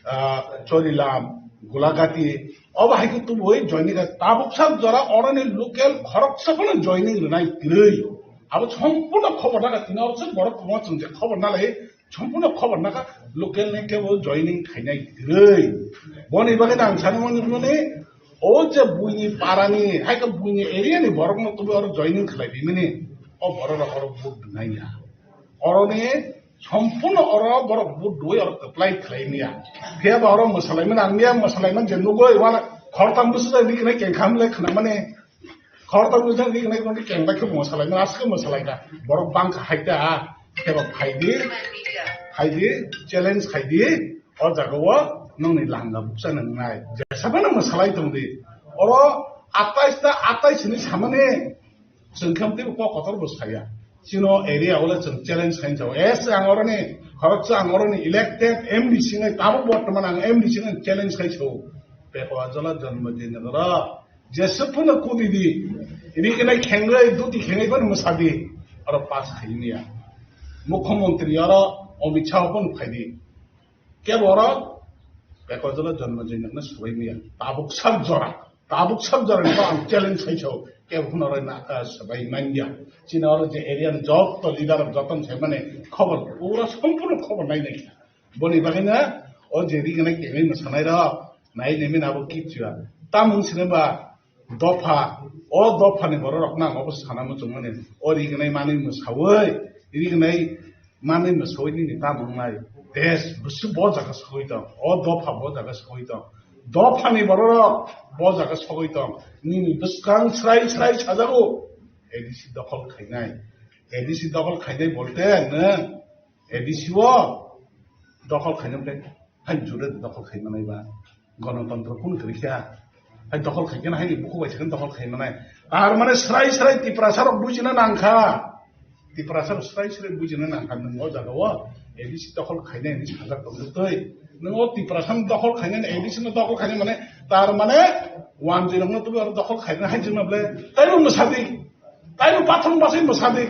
ah, Chorilam, Gulagati, obo hai khe tubui joining kha tabuk sak jora oroni local khoroksa phano joining rwnai kwrwi. Abo sompurno khobor naka tini oro borok kwbangma chwng je khobor nalai, sompurno khobor naka local ni kebo joining khainai kwrwi. Boni bagwi ang sani mani mani o je buini parani, hai khe buini area ni borok no tubui oro joining khlai bimani, o borok rok oro vote rwnai ya. Oroni sompurno oro borok vote rwui oro apply khlai maya. Phiya ba oro mwsalaimani ang maya mwsalaimani je nugui wala khortam bwswk jai riknai kengkham le khwnamani. Khoroktham ni jang ri nai khe keng bai khe mwsalai na, aswk mwsalai na. Borok bang kha hai ta. Khe ba phai di, phai di, challenge khai di. O jaga o nongni langa bukcha nang nai. Jesa phano mwsalai tong di. Oro atais ta atais ni samani chwng khe tei kok kotor bo saya. Chino area o le chwng challenge khai jao. Es ang oroni, khoroksa ang oroni elected M D C nai, tabuk bortoman ang M D C nai challenge khai sao. Pekojola Janmati Nagar o Jeswk phano kudi di, ri khenai khengwi, duti khengwi phano mwsa di, oro pass khai maya. Mukhyamantri oro Amit Shah phano phai di. Kebo oro Pekojola Janmati Nagar no swbai maya. Tabuk sak jora, tabuk sak jora ni ang challenge khai sao. Kebo phano oro na, ah, swbai manya. Chini oro je area ni jotto leader rok joto sai mani khobor, pura sompurno khobor nai nai. Boni bagwi no o je ri gwnai kengwi mwsanai rok nai nai mani abo kichwa. Tamung sini ba dopha, o dopha ni borok rok nang obo sana muchung mani. O ri gwnai manwi mwsawi, ri gwnai manwi mwsawi nini tamung nai. Des busu bo jaga sogwi tong, o dopha bo jaga sogwi tong. Dopha ni borok rok bo jaga sogwi tong. Nini bwskang srai srai sajago. A D C dokhol khainai. A D C dokhol khainai bolte nwng A D C o dokhol khaina bwle, hai jure dokhol khaima nai ba, gonotontro kunu kwrwi kha, hai dokhol khai khe hai bukhuk bai sakhe dokhol khaima nai. Tar mane srai srai Tiprasa rok bujina nang kha, Tiprasa rok srai srai bujina nang kha, nwng o jaga o A D C dokhol khainai hinwi sajak tong twi, nwng o Tiprasa ni dokhol khainai A D C no dokhol khainai mane, tar mane wanjwi rok no twi aro dokhol khainai hai jima bwle, tai rok no sadi, tai rok pathor basai no sadi.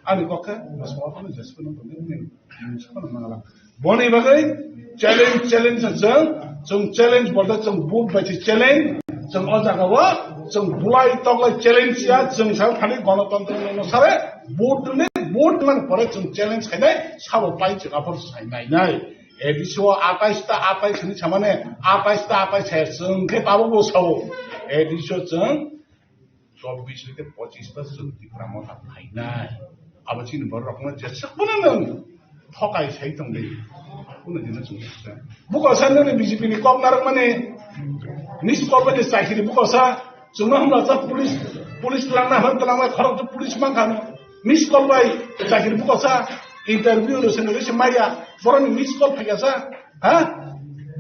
Ani kok khe, bwskango phano jesphano tongwi nini, nini saphano nangala. Boni bagwi challenge, challenge chwng, chwng challenge bolte chwng vote bai se challenge, chwng o jaga o chwng bulai toklai challenge ya, chwng sa phani gonotontro no sare vote rwni, vote man pore chwng challenge khainai, sabo pai chwng aphor sai nai nai. A D C o atais ta atais hwnwi samane, atais ta atais hai chwng khe tabukbo sao. A D C o chwng chobbish hoite pochish ta chwng Tipra Motha phainai. Abo chini borok rokno jeswk bono nwng thokai sai tongdi. Kuno dino chwng jeswk. Buko sa nini B J P ni kok narwkmani miss call bai chakiri buko sa chwngno hamla sa police, police twlangna hwn twlangna khorok police mankha no. Miss call bai chakiri buko sa interview rwsani rwsi maya boroni miss call phaikha sa. Ha?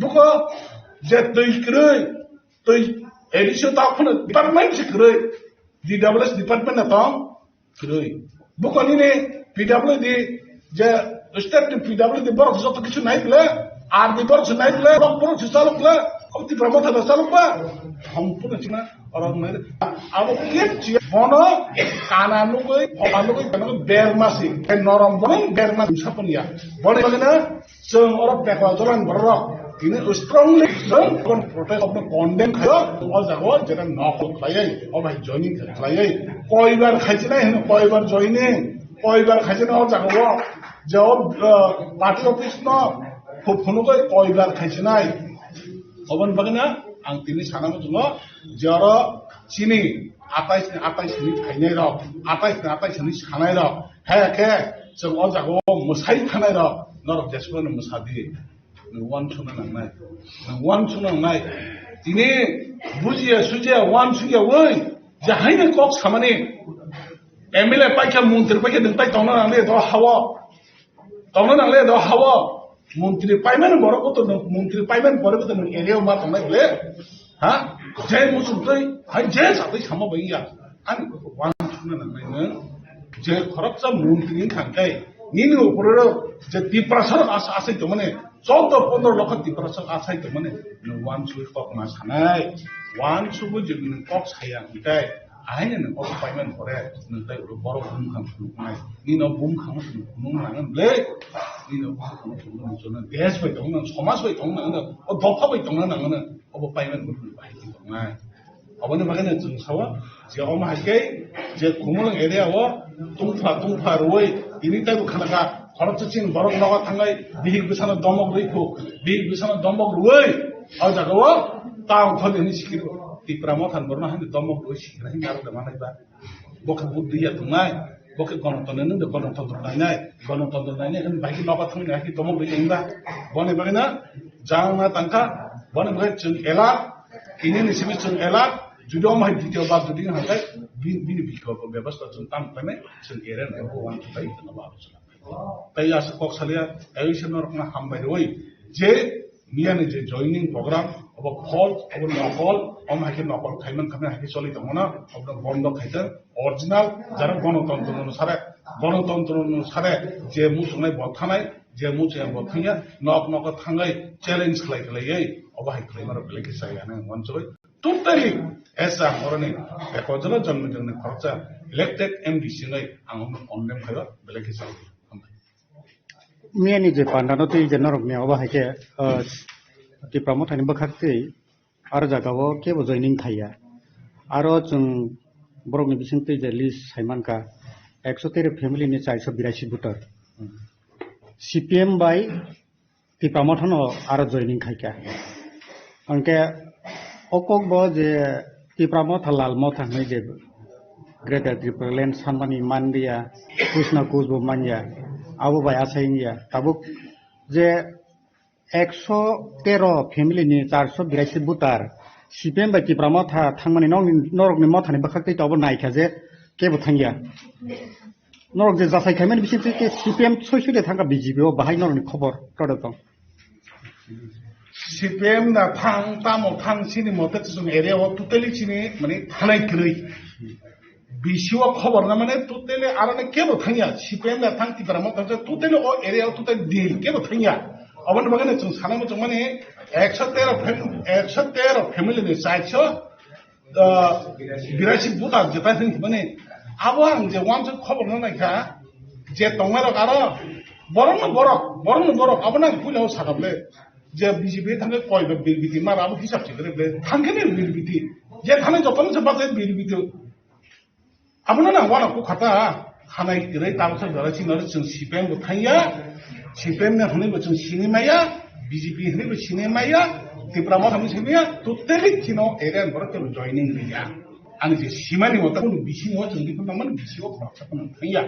Buko je twi kwrwi, twi A D C o ta phano department se kwrwi, D W S department na tong kwrwi. Buko nini P W D je state ni P W D borok joto kichu nai ble, R D borok se nai ble, borok borok se chalok ble, o Tipra Motha da chalok ba, hampuna china orang nai. Abo kep chi bono kana nugui, bono nugui, kana nugui bermasi, norom bono bermasi sapun ya. Bono bagina Chwng oro beko joran borok tini strongly chwng kon protest of the condemn khayo, o jago jeta nokol khlaiwi, o bai joining khlaiwi, koibar khaisinai hino koibar joining, koibar khaisinai o jago je o, uh, party office no phu-, phunugwi koibar khaisinai. Oboni bagwino ang tini sana muchungo je oro chini atais ni atais ni phainai rok, atais ni atais ni sanai rok, he khe chwng o jaga o mwsai thanai rok, norok jeswkno mwsa di, nwng uansukna nangnai, nwng uansukna nangnai. Tini bujiya sujiya uansukya oi, je haino kok samani M L A paikha, montri paikha, nwng tai tongna nangle do hao. Tongna nangle do hao. Montri paimani borok bo to nwng, montri paimani borok bo to nwng area ma tongnai bole. Ha? Je muchung tei, hai je satwi sama bai ya. Ani ko wan suna nangnai nwng. Je khoroksa montri ni thangkai. Nini upore je Tiprasa rok asa asai tongmani. Chaudo pondro lokho Tiprasa rok asai tongmani. Nwng wan sui kok ma sanai. Wan subu je nwng kok saya hwnkhe. Ahaino nwng obo payment pore, nwng tai oro borok bumkhang phunuknai. Nino bumkhang phunuk phunuk nangan ble. Nino bumkhang phunuk phunuk chona. Desh bai tongna, somaj bai tongna, o dopha bai tongna nangana. Obo payment bo phunuk bai tongna. Oboni bagwi no chwng sao, je omo hai khe, je Khumulwng area o tungpha tungpha rwui, tini taibo khanaka, khoroksa chini borok nogo thangai, bihik bwsano domok rwi phuk, bihik bwsano domok rwui, o jaga o town kholi hwnwi sikiro. Tipra Motha ni borokno haino domok rwui sikira hwnwi narwk da manai ba. Bo khe buddhi ya tongnai, bo khe gonotontro nini, gonotontro nainai, gonotontro nainai hwnwi bai khe nogo thangwi nai khe domok rwui tongba. Boni bagwi no jang na tangkha, boni bagwi chwng elak, tini ni simi chwng elak, jodi omo hai ditiyo bar jodi hwnkhai, bini, bini bikholpo bebostha chwng tamo khlainai, chwng ere nai bo uansuk bai tongma abo chwng. Tei aswk kok salia, tei se norokno hambai rwui je miyani je joining program, obo false, obo nokol, omo hai khe nokol khaiman khamya hai khe choli tongmano, obo bondo khaitwng, original, jara gonotontro no sare, gonotontro no sare, je muchungnai bo thanai, je muchungnai bo thangya, nok nok thangwi challenge khlai khlaiwi, obo hai khlaima rok belai khe chaya hinwi uansugwi. Totally, as a oroni, ekojolo jonmi jonmi khoroksa elected M D C ngai ang omo condemn khaio, belai khe chaya. Miyani je pandano twi je norokni obo hai khe, ah, Tipra Mothani bwkhak twi aro jagao kebo joining khaiya. Aro chwng borokni bisingtwi je list saimankha, ekso tero family ni charso birasi voter. C P M bai Tipra Mothano aro joining khaikha. Hwnkhe o kokbo je Tipra Motha, Lal Motha hwnwi je Greater Tipraland sanmani manliya, Krishna Kuch bo manya, abo bai asai wngya. Tabuk je ekso tero family ni charso birasi voter, C P M bai Tipra Motha thangmani nokni, norokni mothani bwkhak twi tabuk naikha je kebo thangya. Norok je jasai khaimani bisingtwi khe C P M soi soi de thangkha B J P o, bahai norokni khobor tode tong. C P M na thang, tamo thang, chini mote chwng area o totally chini mane thanai kwrwi. B C o khobor na mane totally aroni kebo thangya, C P M na thang, Tipra Motha thang, totally o area o totally deal kebo thangya. Aboni bagwi no chwng sanai muchung mani ekso tero fam-, ekso tero family ni charso, ah, birasi voter jeta thang mani abo ang je uansuk khobor no naikha. Je tongnai rok aro borok no borok, borok no borok, abo nang puila o sakha ble. Je B J P thangkhe koi ba bill biti mar abo hisab se kre ble. Thangkhe ni bill biti. Je thani joto no se bajai bill biti. Abono nang wana kuk khata, hanai kwrwi tabuk sa jora chini oro chwng C P M bo thangya, C P M ni hwnwi bo chwng sini maya, B J P hwnwi bo sini maya, Tipra Motha hwnwi sini maya, totally chino area ni borok kebo joining riya. Ani je simani mota kunu bisingo chwng bikhu nangmani bisingo khoroksa phano thangya.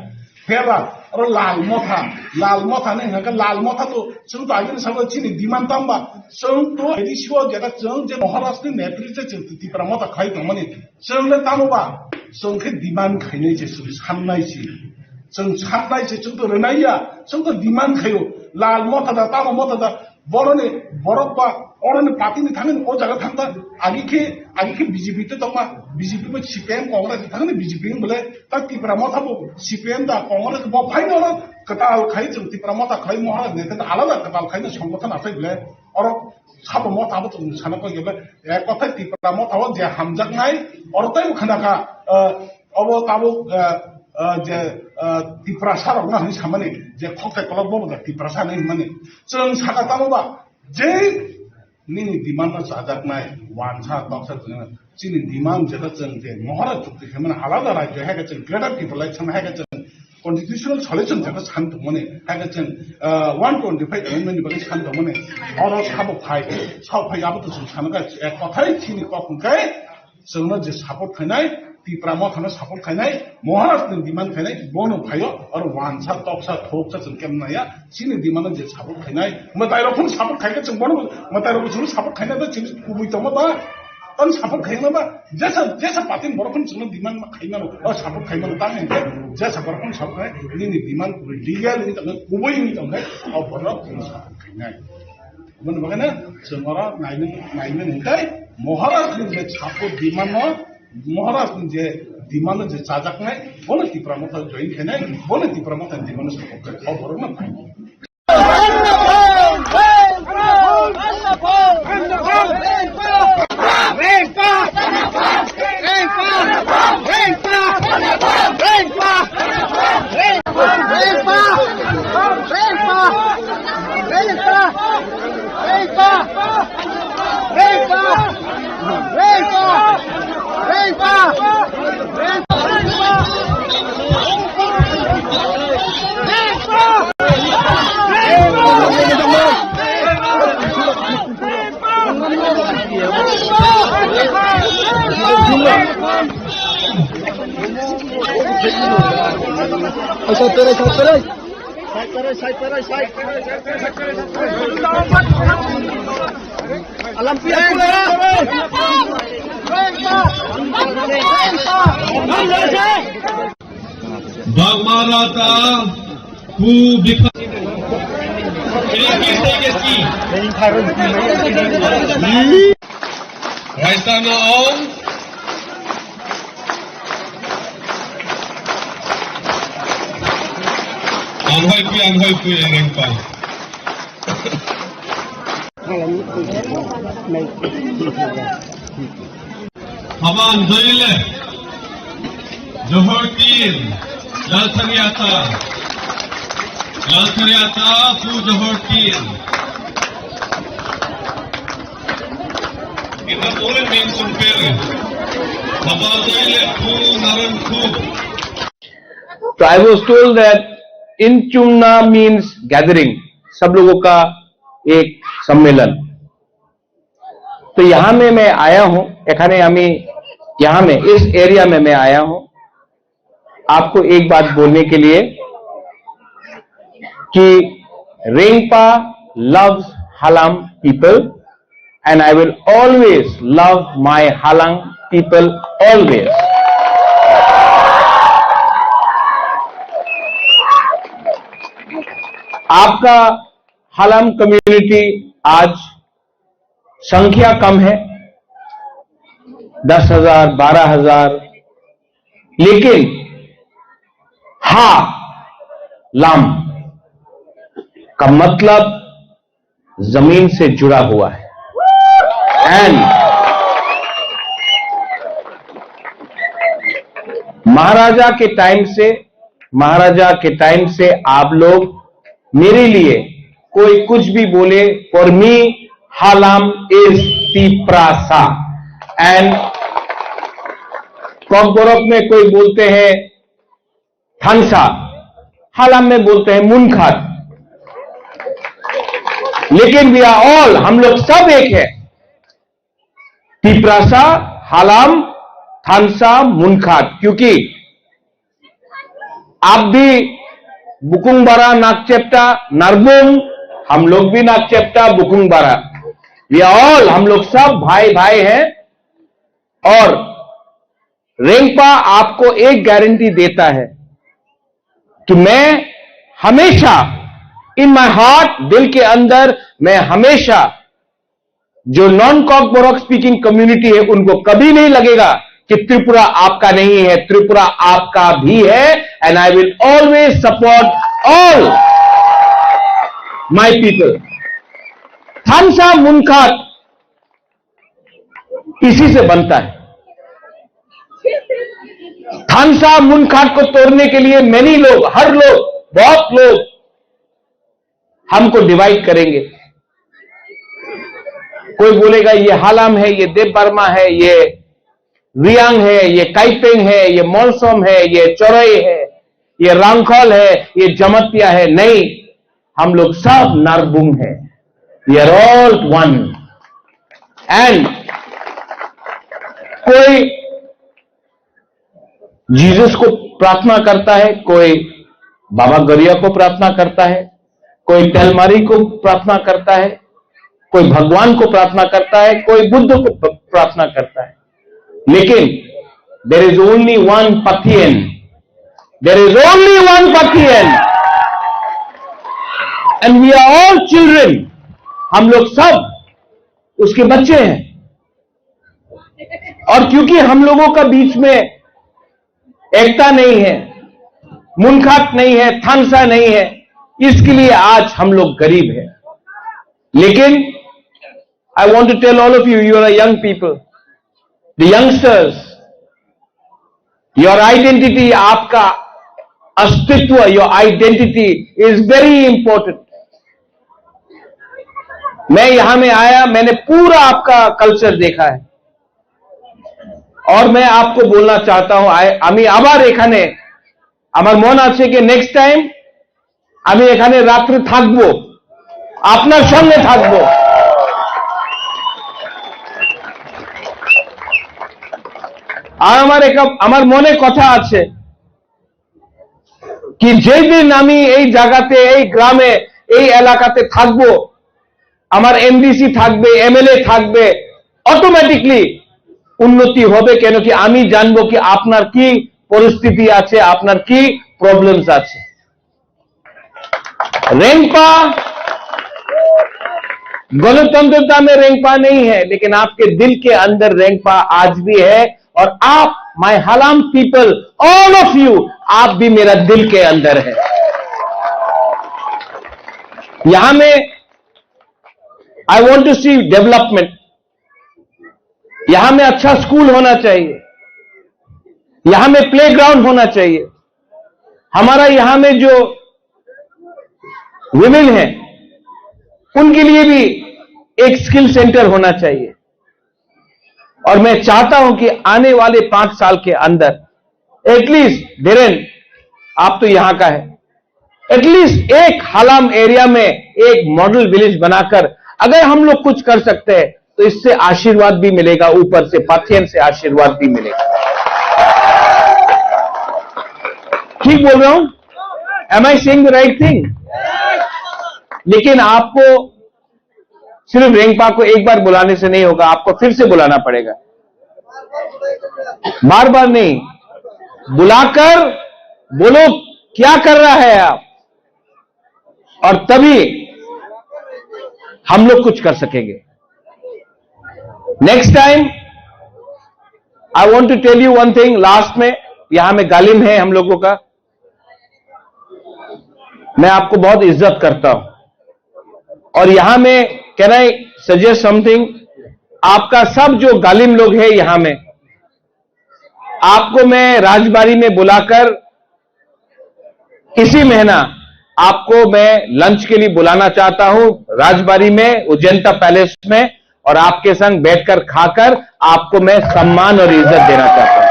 Phiyaba oro Lal Motha, Lal Motha ni hwnka Lal Motha to chwng to agini sabo chini demand tamba, chwng to A D C o jeta chwng je Maharaj ni netritwe chwng Tipra Motha khai tongmani. Chwng le tamo ba? Chwng khe demand khainai se, chwng sannai se. Chwng sannai se, chwng to rwnai ya, chwng to demand khaio. Lal Motha da, tamo Motha da, boroni borok ba, oroni party ni thangni o jaga thang da, agi khe, agi khe B J P te tongma, B J P bo C P M Congress thangni B J P wng bole, ta Tipra Motha bo C P M da Congress bo phaino kwtal khai chwng Tipra Motha khai Maharaj ni thangni alada kwtal khaino songgothon achai bole, oro Sabo Motha bo chwng sana koi khe, ek kothai Tipra Motha o je hamjaknai, oro tei bo khna kha, eh, obo tabuk, eh, eh, je, eh, Tiprasa rok na hwnwi samani, je khokthai kolok bo bo Tiprasa hwnwi hwnmani. Chwng saka tamo ba, je nini demand no chajaknai, wansa toksa chwng, chini demand jeta chwng je Maharaj chukti khe mani alada rajyo hai khe chwng greater Tipraland sama hai khe chwng constitutional solution jagao san tongmani, hai khe chwng, ah, one twenty-five amendment ni bagwi san tongmani, oro sabo phai, sabo phai abo to chwng sana kha, ek kothai chini kok hwn khe chwngno je support khainai, Tipra Mothano support khainai, Maharaj ni demand khainai, bono phaio, oro wansa, toksa, thoksa chwng kemnaya, chini demand no je support khainai, mwtai rok phano support khai khe chwng bono, mwtai rok chwngno support khainai, chini kubui tongma ba, Tamo support khaima ba, jesa, jesa party ni borok phano chwngno demand ma khaima no, o support khaima no, tamo hinkhe jesa borok phano support khai, nini demand kubui legal wngwi tongkhe, kubui wngwi tongkhe, o borok chwngno support khainai. Aboni bagwi no chwng oro naimani, naimani hinkhe Maharaj ni je support demand no, Maharaj ni je demand no je chajaknai, bono Tipra Motha join khainai, bono Tipra Motha ni demand no support khai, o borok no phainai. Bagmarata pu bikha. Raisa no ong. Ang hoi pui, ang hoi pui, ang hoi pui. Haban Zoile, Johor Tin, Lalthariata, Lalthariata, Pu Johor Tin. Kita boleh mention pere. Haban Zoile, Pu Naran Pu. तो I was told that in Chumna means gathering, सब लोगों का एक सम्मेलन। तो यहाँ में मैं आया हूँ, এখানে আমি, यहाँ में, इस एरिया में मैं आया हूँ आपको एक बात बोलने के लिए कि Rengpa loves Halam people and I will always love my Halang people always। आपका हालाम कम्युनिटी आज संख्या कम है, दस हजार, बारह हजार, लेकिन हा लाम का मतलब जमीन से जुड़ा हुआ है। एंड महाराजा के टाइम से महाराजा के टाइम से आप लोग मेरे लिए कोई कुछ भी बोले, for me Halam is Tiprasa। And कॉकबोरोक में कोई बोलते हैं थानसा, हालाम में बोलते हैं मुनखात। लेकिन we are all, हम लोग सब एक है। तिप्रासा, हालाम, थानसा, मुनखात। क्योंकि आप भी बुकुंगबारा, नाकचेप्टा, नारबुंग, हम लोग भी नाकचेप्टा, बुकुंगबारा। We are all, हम लोग सब भाई भाई हैं। और रेंगपा आपको एक गारंटी देता है कि मैं हमेशा, in my heart, दिल के अंदर, मैं हमेशा जो नॉन कॉकबोरोक स्पीकिंग कम्युनिटी है, उनको कभी नहीं लगेगा कि त्रिपुरा आपका नहीं है, त्रिपुरा आपका भी है। And I will always support all my people। थानसा मुनखात इसी से बनता है। थानसा मुनखात को तोड़ने के लिए मेनी लोग, हर लोग, बहुत लोग हमको डिवाइड करेंगे। कोई बोलेगा ये हालाम है, ये देव वर्मा है, ये रियांग है, ये काइपेंग है, ये मोलसोम है, ये चोरई है, ये रांखल है, ये जमतिया है। नहीं, हम लोग सब नारबुंग हैं। We are all one। And कोई जीसस को प्रार्थना करता है, कोई बाबा गरिया को प्रार्थना करता है, कोई तेलमारी को प्रार्थना करता है, कोई भगवान को प्रार्थना करता है, कोई बुद्ध को प-, प्रार्थना करता है। लेकिन there is only one Pathian। There is only one Pathian। And we are all children। हम लोग सब उसके बच्चे हैं। और क्योंकि हम लोगों का बीच में एकता नहीं है, मुनखात नहीं है, थानसा नहीं है, इसके लिए आज हम लोग गरीब हैं। लेकिन I want to tell all of you, you are a young people, the youngsters, your identity, आपका अस्तित्व, your identity is very important। मैं यहां में आया, मैंने पूरा आपका कल्चर देखा है। और मैं आपको बोलना चाहता हूं, আই- আমি আবার এখানে, আমার মন আছে কি নেক্সট টাইম আমি এখানে রাত্রে থাকবো, আপনার সঙ্গে থাকবো। আর আমার একা-, আমার মনে কথা আছে কি যেই দিন আমি এই জায়গাতে, এই গ্রামে, এই এলাকাতে থাকবো, আমার এমডিসি থাকবে, এমএলএ থাকবে, অটোমেটিকলি উন্নতি হবে। কেন কি আমি জানবো কি আপনার কি পরিস্থিতি আছে, আপনার কি প্রবলেমস আছে। रेंगपा गणतंत्रता में रेंगपा नहीं है, लेकिन आपके दिल के अंदर रेंगपा आज भी है। और आप, my Halam people, all of you, आप भी मेरा दिल के अंदर है। यहां में I want to see development। यहां में अच्छा स्कूल होना चाहिए, यहां में प्लेग्राउंड होना चाहिए। हमारा यहां में जो विमेन है, उनके लिए भी एक स्किल सेंटर होना चाहिए। और मैं चाहता हूं कि आने वाले पांच साल के अंदर एटलीस्ट, धीरेन, आप तो यहां का है, एटलीस्ट एक हालाम एरिया में एक मॉडल विलेज बनाकर अगर हम लोग कुछ कर सकते हैं, तो इससे आशीर्वाद भी मिलेगा, ऊपर से पाथियन से आशीर्वाद भी मिलेगा। ठीक बोल रहा हूं? Am I saying the right thing? लेकिन आपको सिर्फ रेंगपा को एक बार बुलाने से नहीं होगा, आपको फिर से बुलाना पड़ेगा, बार बार नहीं, बुलाकर बोलो क्या कर रहा है आप, और तभी हम लोग कुछ कर सकेंगे। Next time, I want to tell you one thing, last में, यहां में गालिम है हम लोगों का, मैं आपको बहुत इज्जत करता हूं। और यहां में, can I suggest something, आपका सब जो गालिम लोग है यहां में, आपको मैं राजबाड़ी में बुलाकर इसी महीना आपको मैं लंच के लिए बुलाना चाहता हूं राजबाड़ी में, उज्जैंता पैलेस में, और आपके संग बैठकर खाकर आपको मैं सम्मान और इज्जत देना चाहता हूं।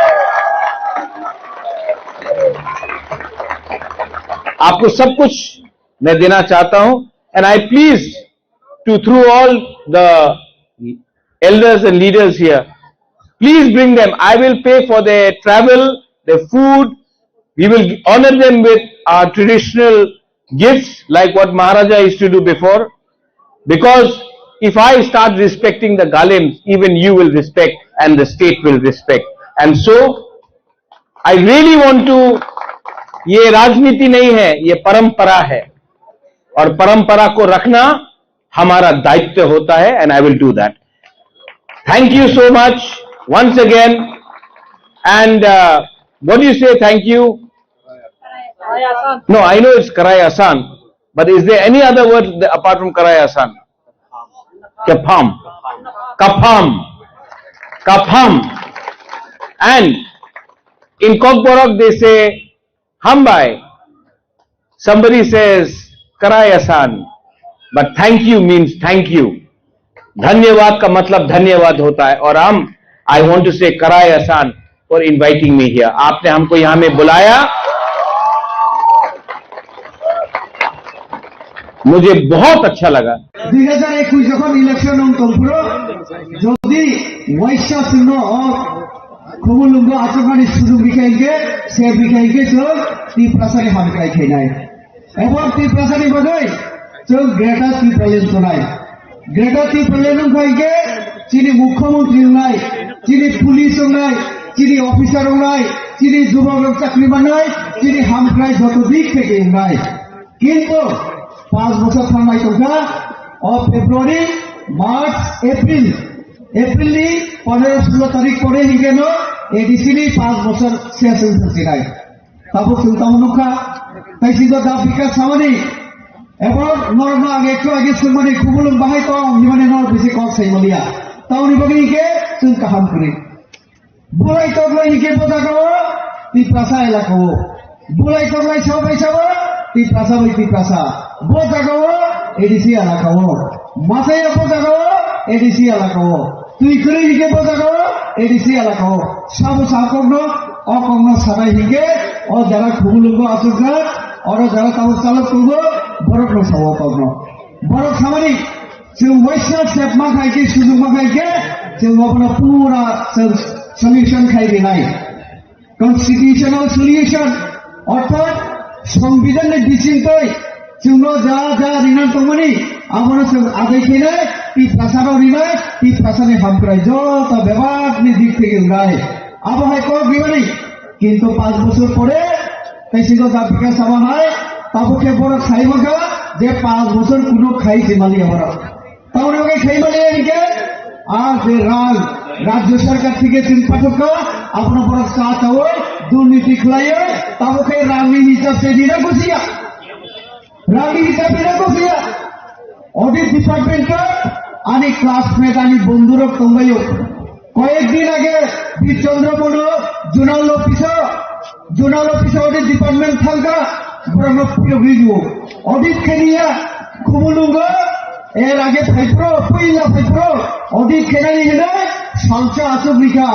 आपको सब कुछ मैं देना चाहता हूं, and I please to through all the elders and leaders here, please bring them. I will pay for their travel, their food. We will honor them with our traditional gifts, like what Maharaja used to do before. Because if I start respecting the Galims, even you will respect and the state will respect. And so, I really want to, ये राजनीति नहीं है, ये परंपरा है, और परंपरा को रखना हमारा दायित्व होता है, and I will do that. Thank you so much once again. And uh, what do you say? Thank you. No, I know it's Karai Asan, but is there any other word th- apart from Karai Asan? Kapham. Kapham. Kapham. And in Kokborok, they say hambai. Somebody says Karai Asan, but thank you means thank you. धन्यवाद का मतलब धन्यवाद होता है। और हम, I want to say Karai Asan for inviting me here. आपने हमको यहाँ में बुलाया, मुझे बहुत अच्छा लगा। দুই হাজার একুশ যখন ইলেকশন হন তখন যদি ওয়াইশা শূন্য খুবই লুঙ্গ আচরণের সুযোগ বিকাইকে সে বিকাইকে চোখ তীব্র সাথে হামকাই খেয়ে নেয়। Ebong Tiprasani bagwi chwng Greater Tipraland tongnai. Greater Tipraland wngkha hinkhe chini mukhyamantri wngnai, chini police wngnai, chini officer wngnai, chini jubokrok chakri mannai, chini hamkrai joto dik theke wngnai. Kintu panch bochor thangnai tongkha, o February, March, April, April ni pondro solo tarik pore hinkhe no A D C ni panch bochor ses wng thangsinai. Tabuk chwng tamo nukha, tei sijak da bikas samani, ebo norokno ang ekso age swngmani kubulung bahai tong himani norok bisi kok sai maliya. Tamoni bagwi hinkhe chwng kaham kwrwi. Bulai toklai hinkhe bo jagao Tiprasa elakao. Bulai toklai sao bai sao Tiprasa bai Tiprasa. Bo jagao A D C elakao. Masaya bo jagao A D C elakao. Twi kwrwi hinkhe bo jagao A D C elakao. Sabo sa kokno, o kokno sanai hinkhe, o jara khubulungo asukjak, oro jara tabuk chalok tongo, borokno sao kokno. Borok samani, chwng waisa step ma khai khe, sujung ma khai khe, chwng obono pura chwng solution khai rinai. Constitutional solution, orthat Songbidan ni bisingtwi chwngno ja ja rinani tongmani, abono chwng adai khenai, Tiprasano rinai, Tiprasani hamkrai joto bebakni dik theke wngnai. Abo hai kok rimani, kintu panch bochor pore, tei sino Jatipikas Sabha hai, tabuk khe borok sai mankha je panch bochor kuno khai se maliya borok. Tamoni bagwi khaimani hinkhe, a je rang, rajya sarkar theke chwng pathokha, abono borok cha chawi, durniti khlaiwi, tamo khe rangni hisab se rina kusiya. Rangni hisab rina kusiya. Audit department o ani classmate, ani bondhurok tongbaio. Koyek din age Birchandra Mono zonal office o, zonal office o audit department thangkha, borokno phirogwi rwo. Audit khainiya, khumulungo, er age phaiphro, puila phaiphro, audit khainani hinwi salsa achuk rikha,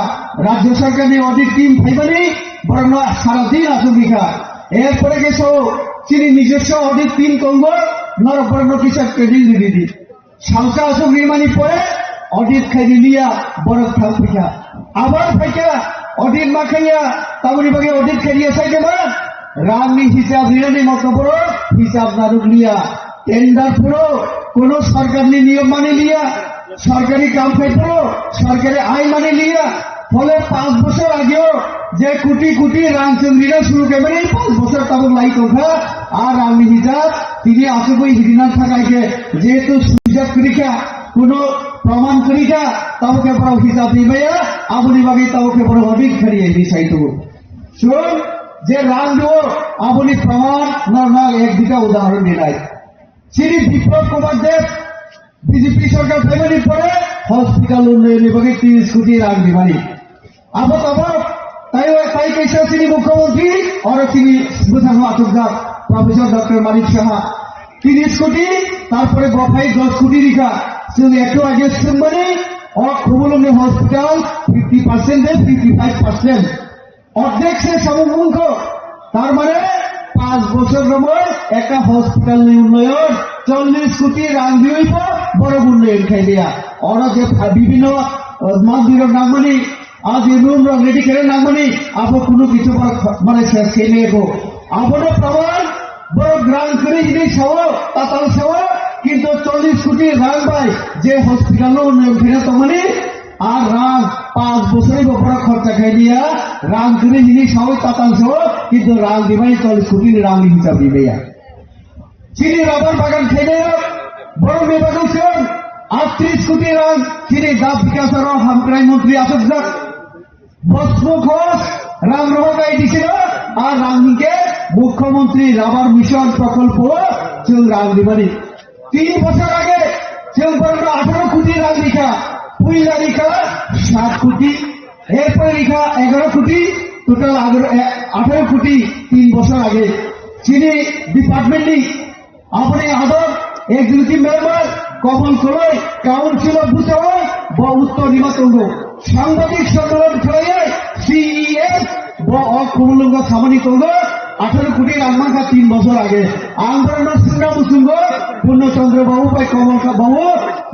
rajya sarkarni audit team phaimani, borokno sara din achuk rikha. Er pore khe sao, chini nijoswo audit team tongo, norok borokno kisa training ridi di. Salsa aswk rimani pore audit khaini liya, borok thang phikha. Abar phaikha, audit ma khaiya, tamoni bagwi audit khainiya sai de ma? Rangni hisab rinani motno borok hisab narwk liya. Tender phuro, kono sarkarni niyom mani liya, sarkari kam khai phuro, sarkari ain mani liya. Phole panch bochor ageo je koti koti rang chwng rina suru khaimani, panch bochor tabuk lai tongkha, a rangni hisab tini achugwi rina thangkha khe, jehetu swijak kwrwikha, kuno proman kwrwikha, tabuk khe borok hisab rimaya, aboni bagwi tabuk khe borok audit khaiya hinwi sai tongo. Chwng je rang rwo, aboni proman normal ek duita udahoron rinai. Chini Biplab Kumar Deb B J P sarkar phaimani pore hospital unnayonni bagwi tris koti rang rimani. Abo tabok tai tai kaisa chini mukhyamantri, oro chini bwskango achukjak. Professor Doctor Manik Saha, tini koti, tarpore bophai dos koti rikha. Chwng ektu age swngmani, o Khumulwngni hospital fifty percent de fifty five percent. Ordek se samung wngkho. Tar mane, panch bochor romoi ekta hospital ni unnoyon, chollish koti rang diwi bo borok unnoyon khai dia. Oro je pha-, bibhinno, uh, mandir rok nangmani, aji room rok ready khe nangmani, abo kunu kichu ba-, mane ses khe nai ko. Abono praman, borok rang kwrwi hinwi sao, tatal sao, kintu chollish koti rang bai je hospital no unnoyon khe tongmani, ar rang panch bochor bo borok khorcha khai dia, rang kwrwi hinwi sao, tatal sao, kintu rang dimani chollish koti ni rang ni hisab rimaya. Chini rabar bagan khainai rok, borok ni bagwi chwng aatris koti rang, chini dap bikas aro hamkrai montri achukjak. Bosmo khos rang rohor bai disino, ar rang hinkhe Mukhyamantri Rabar Mission Prokolpo chwng rang dimani. Tin bochor age chwng borokno atharo koti rang rikha, puila rikha sat koti, erpore rikha egaro koti, total agaro-, e, atharo koti tin bochor age. Chini department ni Aboni ador executive member Komol Koloi, Council of Bhusaoi, bo uttor rima tongo. Sangbadik sommellon khlaiwi C E S, bo o Khumulwngo samani tongo, atharo koti rang mankha tin bochor age. Ang borokno swngna muchungo, Purno Chandra babu bai Komol ka babu,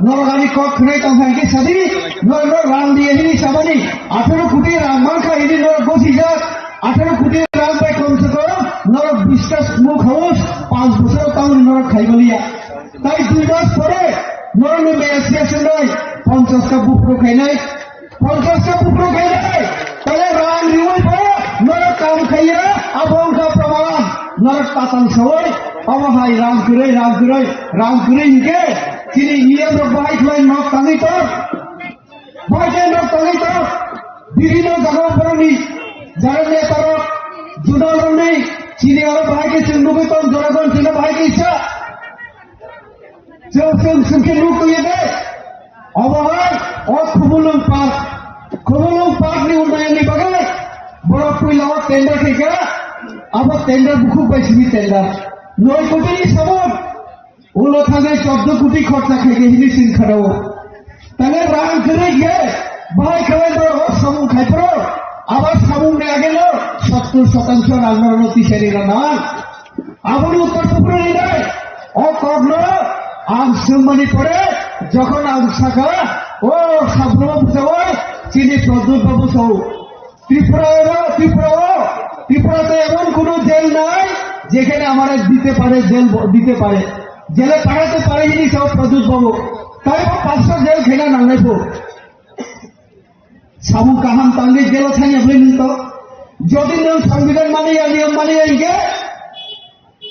norok ani kok khwnai tongkha hwnkhe sadi, norokno rang diya hini samani, atharo koti rang mankha hini norok gosijak, Atharo koti rang bai kom se kom norok biswas muk haus panch bochor tamo norok khai baliya. Tai dui mas pore norok ni maya siya senai ponchas ta bupro khainai, ponchas ta bupro khainai. Tale rang riwi pore norok kam khaiya, abo wngkha praman. Norok tatal sawai, omo hai rang kwrwi, rang kwrwi, rang kwrwi hinkhe chini E M rok bahai khlai nok tangwi tor. Bahai khe nok tangwi tor, bibhinno jaga borokni jaga netarok, judalrokni chini aro bahai khe chwng nugwi tong, jonagon chwngno bahai khe isa. Chwng, chwng, chwng khe nuk tongya de. Obo hai o Khumulwng Park, Khumulwng Park ni unnayonni bagwi borok puila o tender khaikha, abo tender bukhuk bai simi tender. Noi koti ni samung. Ulo thangwi chordo koti khorcha khaikhe hini sin kharao. Tale rang kwrwi khe bahai khalai do o samung khaipro. Abo samung ni agelo sottur sotangsho rang norokno tisari rana. Aboni uttor kupru hinai. O kokno ang swngmani pore jokhon ang saka, o sabrobo bujao chini Pradyot babu sao. Tripura এবং ত্রিপুরা ও, ত্রিপুরাতে এমন কোনো জেল নাই যেখানে আমারে দিতে পারে, জেল ব-, দিতে পারে, জেলে পাঠাতে পারে যদি সব প্রদ্যুৎ বাবু। তাই ও পাঁচশো জেল খেলা নাংলাইবো। সামু কাহাম তাঙ্গে জেল থাকি আপনি নিত। যদি নিয়ম সংবিধান মানিয়া, নিয়ম মানিয়া ইনকে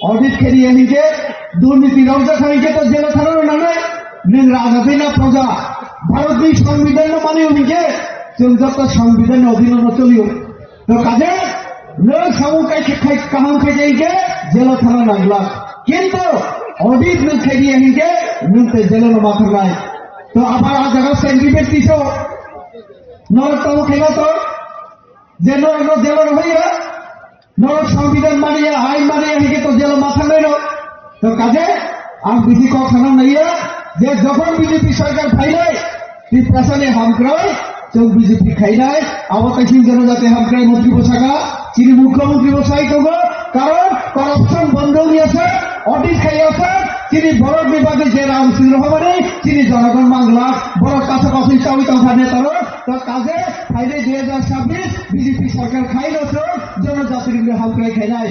Audit khe riya hinkhe, durniti rok jak kha hinkhe to jelo thana rw nangnai. Nwng raja tei na proja. Bharat ni Songbidan no mani o hinkhe, chwng joto Songbidan ni odhino no choli o. To kaje, nwng samung kai khe khai kaham khai khe hinkhe, jelo thana nangla. Kintu audit nwng khe riya hinkhe, nwng tei jelo no ma thangnai. To abar a jaga sentiment tiso. Norok tamo khe na to, je norok no jelo rw hoya. Norok Songbidan maniya, ain maniya, hingke to jelo ma thangnai rok. To kaje, ang bisi kok sana naiya, je jokhon B J P sarkar phainai, Tiprasa ni hamkrai, chwng B J P khainai, abo tai chwng jono jati hamkrai montri bo saka, chini mukhyamantri bo sai tongo, karon corruption bondo wngya se, audit khaiya se, chini borok ni bagwi je rang sing rohormani, chini jonogon mangla, borok kasa kasa chawi tongkha neta rok, to kaje, phainai dui hajar chabbish, B J P sarkar khai no chwng jono jati rok ni hamkrai khainai.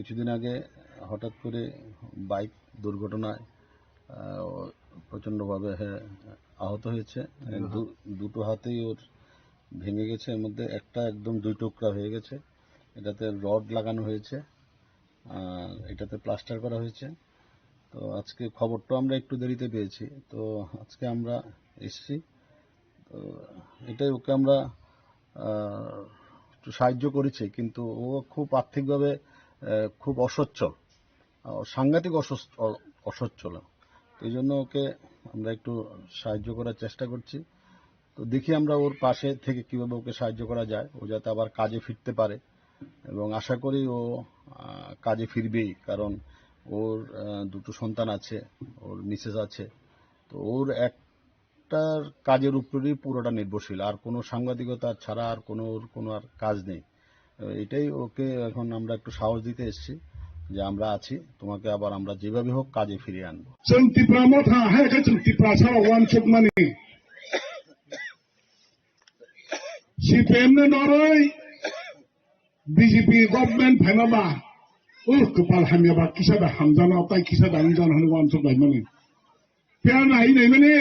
কিছুদিন আগে হঠাৎ করে বাইক দুর্ঘটনায়, আহ, ও প্রচণ্ডভাবে, হ্যাঁ, আহত হয়েছে। দু-, দুটো হাতেই ওর ভেঙে গেছে, এর মধ্যে একটা একদম দুই টুকরা হয়ে গেছে। এটাতে রড লাগানো হয়েছে, আর এটাতে প্লাস্টার করা হয়েছে। তো আজকে খবরটা আমরা একটু দেরিতে পেয়েছি, তো আজকে আমরা এসছি। তো এটাই ওকে আমরা, আহ, একটু সাহায্য করেছি, কিন্তু ও খুব আর্থিকভাবে, আহ, খুব অসচ্ছল, আহ, সাংঘাতিক অসচ্ছ-, অ-, অসচ্ছল। তো এই জন্য ওকে আমরা একটু সাহায্য করার চেষ্টা করছি। তো দেখি আমরা ওর পাশে থেকে কিভাবে ওকে সাহায্য করা যায়, ও যাতে আবার কাজে ফিরতে পারে, এবং আশা করি ও, আহ, কাজে ফিরবেই, কারণ ওর, আহ, দুটো সন্তান আছে, ওর মিসেস আছে। তো ওর একটার কাজের উপরেই পুরোটা নির্ভরশীল, আর কোনো সাংবাদিকতা ছাড়া আর কোনো, ওর কোনো আর কাজ নেই। এটাই ওকে এখন আমরা একটু সাহস দিতে এসেছি যে আমরা আছি, তোমাকে আবার আমরা যেভাবে হোক কাজে ফিরিয়ে আনবো। Chwng Tipra Motha hai khe chwng Tiprasa rok uansukmani. C P M ni noroi B J P government phaima ba, uh, kwpal hamya ba, kisa da hamjano, tai kisa da hamjano hwnwi uansuk laimani. Phiya nai nai mani,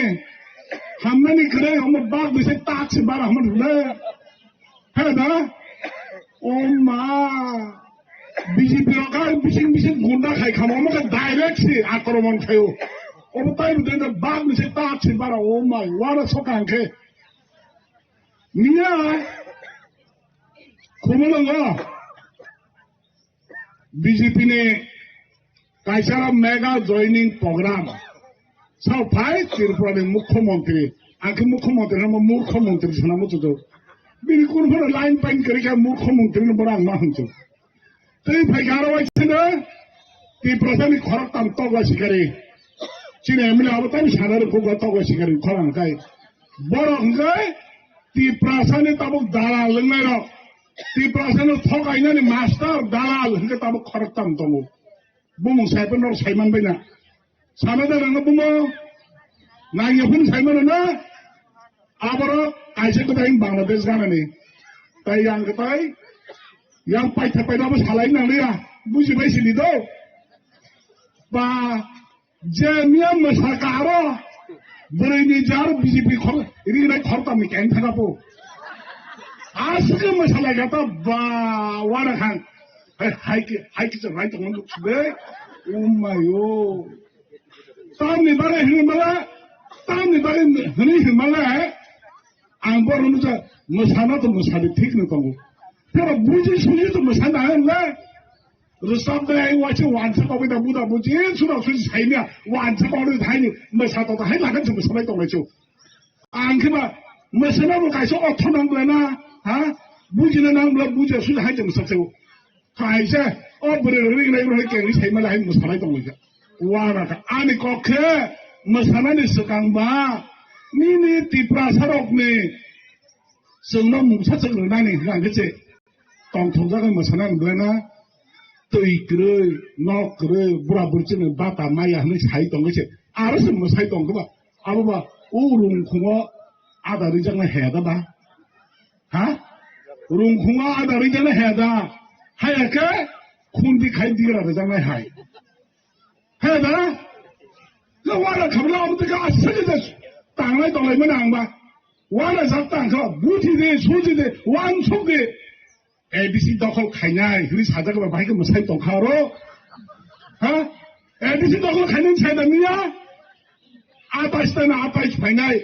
hamnani kwrwi omo bak bisi tak se bara hamani hwnwi. He da? O ma, B J P rok ar bising bising gunda khai khamo, omo khe direct se akromon khaio. Omo tai bwdai da bak bisi tak se bara, o ma, wara soka hwnkhe. Niya, khumulwngo. B J P ni kaisa mega joining program. Sao phai Tripura ni Mukhyamantri. Ang khe Mukhyamantri hwnma Murkhyamantri sana muchungo. Bini kun phano line pain kwrwi kha Murkhyamantri no borok ang ma hwnchu. Tei phai kha aro waisano Tiprasa ni khorok tam tokla sikari. Chini M L A abo tamo sana rw kukla tokla sikari khorang kai. Borok hwnkhe Tiprasa ni tabuk dalal wngnai rok. Tiprasa no thokainani master dalal hwnkhe tabuk khoroktham tongo. Bumung sai phano norok sai man bai na. Sana da nangno bumung. Nangya phano sai mano na. Aborok kaisa kwtai Bangladesh ganani. Tai yang kwtai. Yang paitha paitha abo salai nangliya. Buji bai sini do. Ba Je miya mwsa karo, bwrwi ni jar B J P khor, ringnai khortam ni kain thaka po. Aswk mwsa lai kha ta ba, wara khan. Hai, hai ki, hai ki chwng hai tong be. Oh my oh. Tamni bagwi hwnwi mala, tamni bagwi hwnwi hwnwi mala, ang borok no ja mwsana to mwsadi thik no tongo. Tebo buji suji to mwsana hwnle. Rwchapnai waisa wansa tongwi da buda buji, surok susi saimya, wansa tongwi thaini, mwsa tongwi hai lagha chwng mwsalai tonglaisio. Ang khe ba, mwsana bo kaisa ortho nang bwlai na, ha? Bujina nang bwlai, buja susi hai chwng mwsaksio. Kaisa, o bwrwi rwrwi nai rwrwi kengwi saimali hai mwsalai tonglaikha. Wana kha, ani kok khe, mwsanani swkang ba, nini Tiprasa rokni, chwngno mungsa chwng rwnani hwnkhe se. Tongthokjagwi mwsana nukgwlana, twi kwrwi, nok kwrwi, bura bwrwi chini bata maya hwnwi sai tongwi se. Aro se mwsai tongkhe ba, abo ba o rungkhungo ada rijaknai haya da ba? Ha? Rungkhungo ada rijaknai haya da? Haya khe khundi khai digra rijaknai hai. He da? Lo wara khamla omo teka aswk je tanglai tonglaimani ang ba. Wara jak tang kha, buthi de, suji de, wansuk de. A D C dokhol khainai, hwnwi sajak ba bahai khe mwsai tong kha aro. Ha? A D C dokhol khainai sai da niya? Atais ta na atais phainai.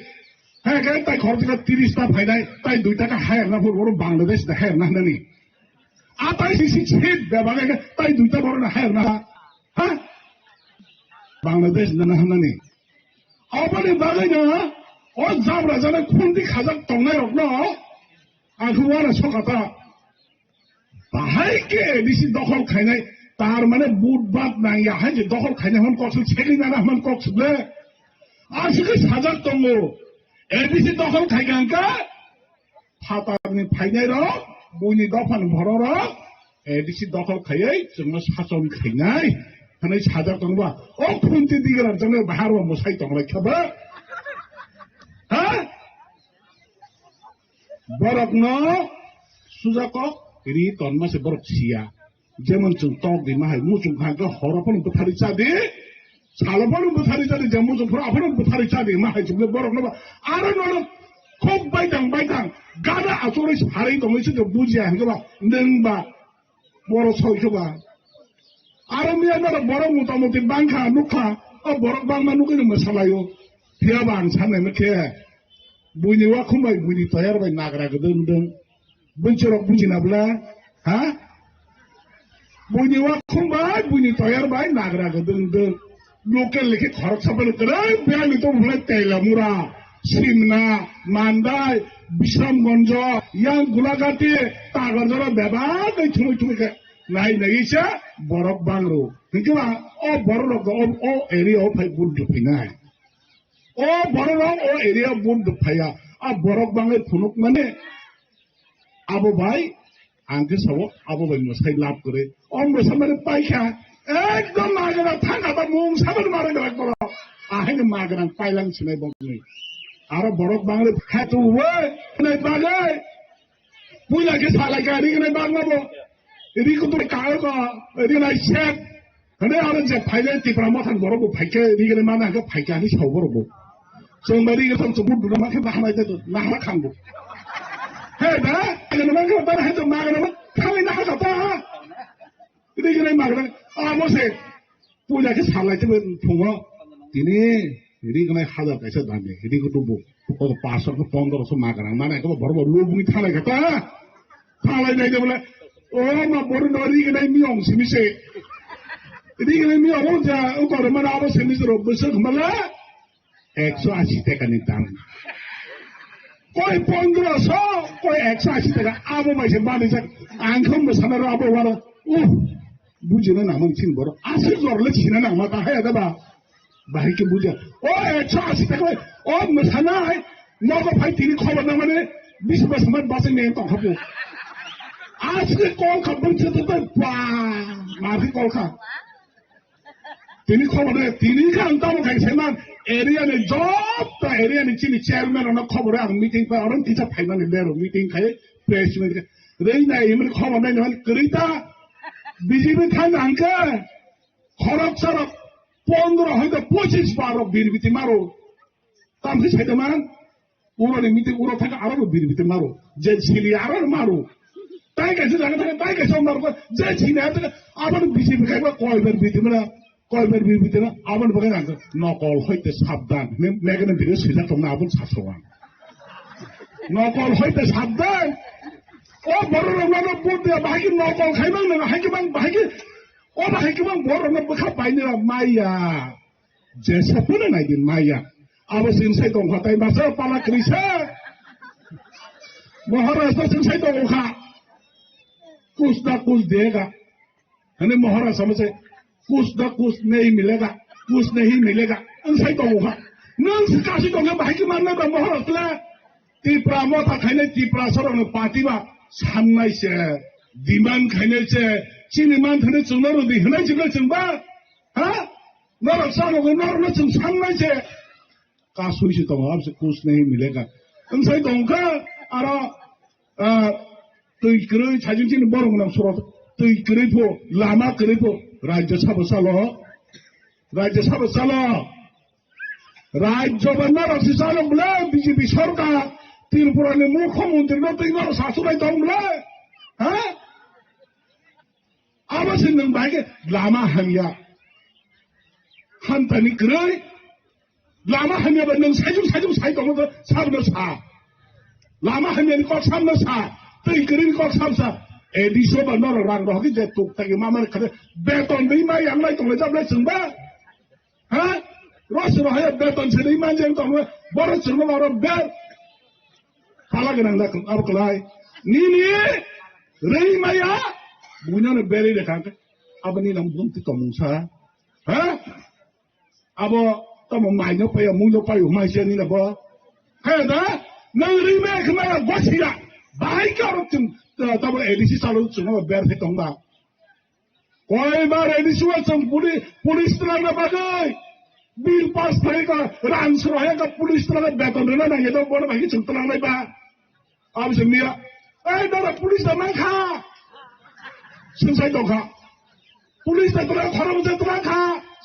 He khe tai khorok teka tiris ta phainai, tai dui taka hayar na phur, oro Bangladesh da hayar na nani. Atais si si sit bebak khe tai dui ta borok na hayar na. Ha? Bangladesh nana hwnani. Oboni bagwino o jabra jana khundi khajak tongnai rokno ang khe uana sokata. Bahai khe A D C dokhol khainai, tar mane but bat nangya hai je dokhol khainai hwn kok suk, segwi nana hwn kok suk le. Aswk khe sajak tongo. A D C dokhol khaikha hwnkhe phatarni phainairok, buini dophani bororok, A D C dokhol khaiwi chwngno sason khainai hwnwi sajak tongo ba. O khunti digra chwngno bahar bo mwsai tonglaikha ba. Ha? Borokno sujakok ri tonma se borok siya. Jemon chwng tok di ma hai, muchung kha khe horo phano bwthari cha di, salo phano bwthari cha di, je muchung phano aphano bwthari cha di ma hai chwng borok no ba. Aro nono khok baithang baithang gada achorwi sarwi tongwi se bujiya hwnkhe ba nwng ba borok soi khe ba. Aro miya norok borok mota moti bangkha nukha, o borok bangma nugwi no mwsalaio. Phiya ba ang sanai khe buini wakhum bai buini toyar bai nagra gdwng dwng. Bwswrok bujina bwla, ha? Buini wakhum bai, buini toyar bai nagra gdwng dwng. Local lekhe khoroksa bwle kwrwi biyangni tong bwle Teilamura, Simna, Mandai, Bisramganj, yang Gulagati, Tagarjora bebak bai thumui thumui khe nai nai se borok bangro. Hinkhe ba o borok rok o, o area o phai bul rwphainai. O borok rok o area bul rwphaiya. A borok bangwi phunuk mani Abo bai, ang khe sabo, abo bai mwsai lab kwrwi. O mwsa mani paikha, ekdom magwrang thang aba mung sabani mara gwrak borok. Ahaino magwrang pailang sinai bokni. Aro borok bangre khatu we, nai bagai. Puila khe salai ka ri nai bagma bo. Ri kutu ka ko, ri nai set. Hane aro je phaile Tipra Motha ni borok bo phaikhe rigene mana hwnkhe phaikhe ani sao borok bo. Chwng bai rigene tong chubut duna ma khe nahana ite nahana khango. He da, rigene ma khe bar hai to ma gana ma thangwi nahana ta ha. Rigene ma gana amo se puja khe salai te phungo tini rigene hajar kaisa dami rigo tubu. O paso ko pondro so ma gana mana ko borok bo lubui thalai kha ta. Thalai nai de bole, o ma boru no ri gnai miyong simi se. Ri gnai miyong o ja, o kore mana abo simi se ro bwswk mala ekso ashi taka ni dam. Koi pondro so, koi ekso ashi taka, abo bai se bani jak, ang khum bwsana ro abo wara. Uh, bujina namang chin borok, aswk jor le china nang ma ta haya da ba. Bahai khe buja. O ekso ashi taka, o mwsana hai, nogo phai tini khobor na mane, bis bas man bas ne tong hapu. Asli kol kha bung chhe to pa, ma phi kol kha. Tini khobor ne, tini kha ang tamo khai sai man, area ni job ta area ni chini chairman ono khobor ang meeting pa, oron kisa phai mani lero meeting khai, press meet khai. Rei na imri khobor nai na krita, B J P than ang khe. Khorok sorok pondro hai to pochis bar rok bir biti maro. Tam khe sai man. Uro ni miti uro thaka aro bo bir biti maro. Je sili aro maro. Tai kaisa jaga thaka tai kaisa maro. Je sili aro thaka abo B J P khai ba koi bar biti mara. Koi bar bir biti na abo bo khai nokol hoite sabdan. Me mekene dire sila tongna abo sasowan. Nokol hoite sabdan. O borok rok no bud dia bahai ki nokol khai mang nang hai ki mang bahai ki O bahai khe bang borok no bwkha painira maya. Jesa phano nai di maya. Abo sing sai tong kha tai masa pala krisa. Maharaj to sing sai tong kha. Kuch na kuch dega. Hane Maharaj sama se kuch na kuch nahi milega. Kuch nahi milega. Ang sai tong kha. Nang se kasi tong kha bahai khe man na ba Maharaj la. Tipra Motha khainai Tipra sorokno party ba sannai se, demand khainai se, chini man thani chwngno rwdi hwnai se chwng ba? Ha? Norok chano norokno chwng sannai se. Kasui se tongo, abse kuch nahi milega. Wngsai tongkha, aro, ah, twi kwrwi, sajwk chini borok gwnang soro twi kwrwi pho, lama kwrwi pho, Rajya Sabha chalo. Rajya Sabha chalo. Rajya bana rok si chalo bwle B J P sorkar, Tripura ni mukhyamantri no twi no sasunai tong bwle. Ha? Abo se nwng bai khe lama hamya. Hamtani kwrwi. Lama hamya ba nwng sajwk sajwk sai tongma to sabno sa. Lama hamya ni kok sabno sa. Twi kwrwi ni kok sab sa. A D C o ba norok rang rohor khe je tuk tagi mama khade beton dei ma yang lai tong lai jab lai chwng ba. Ha? Rosro haya beton se ri man jeng tong, boro chwngno aro ber. Phala gwnang da abo kwlai. Nini rei maya buino no beri de kang. Abo ni nam bumti tomung sa. Ha? Abo tamo mai no paya, mui no payo, mai se ni na bo. He da? Nang rei maya khmaya gosira. Bahai ka ro chwng tamo A D C chalo chwng ber se tong ba. Koibar A D C o chwng puli-, police twlangna bagwi bill pass khlai ka, rang sro hai ka police twlangna beton rwna nang edo bono bai chwng twlangnai ba. Abo se miya. Ei dara police da mang kha. Swngsai tongkha. Police ta twlang khorang je twlang kha.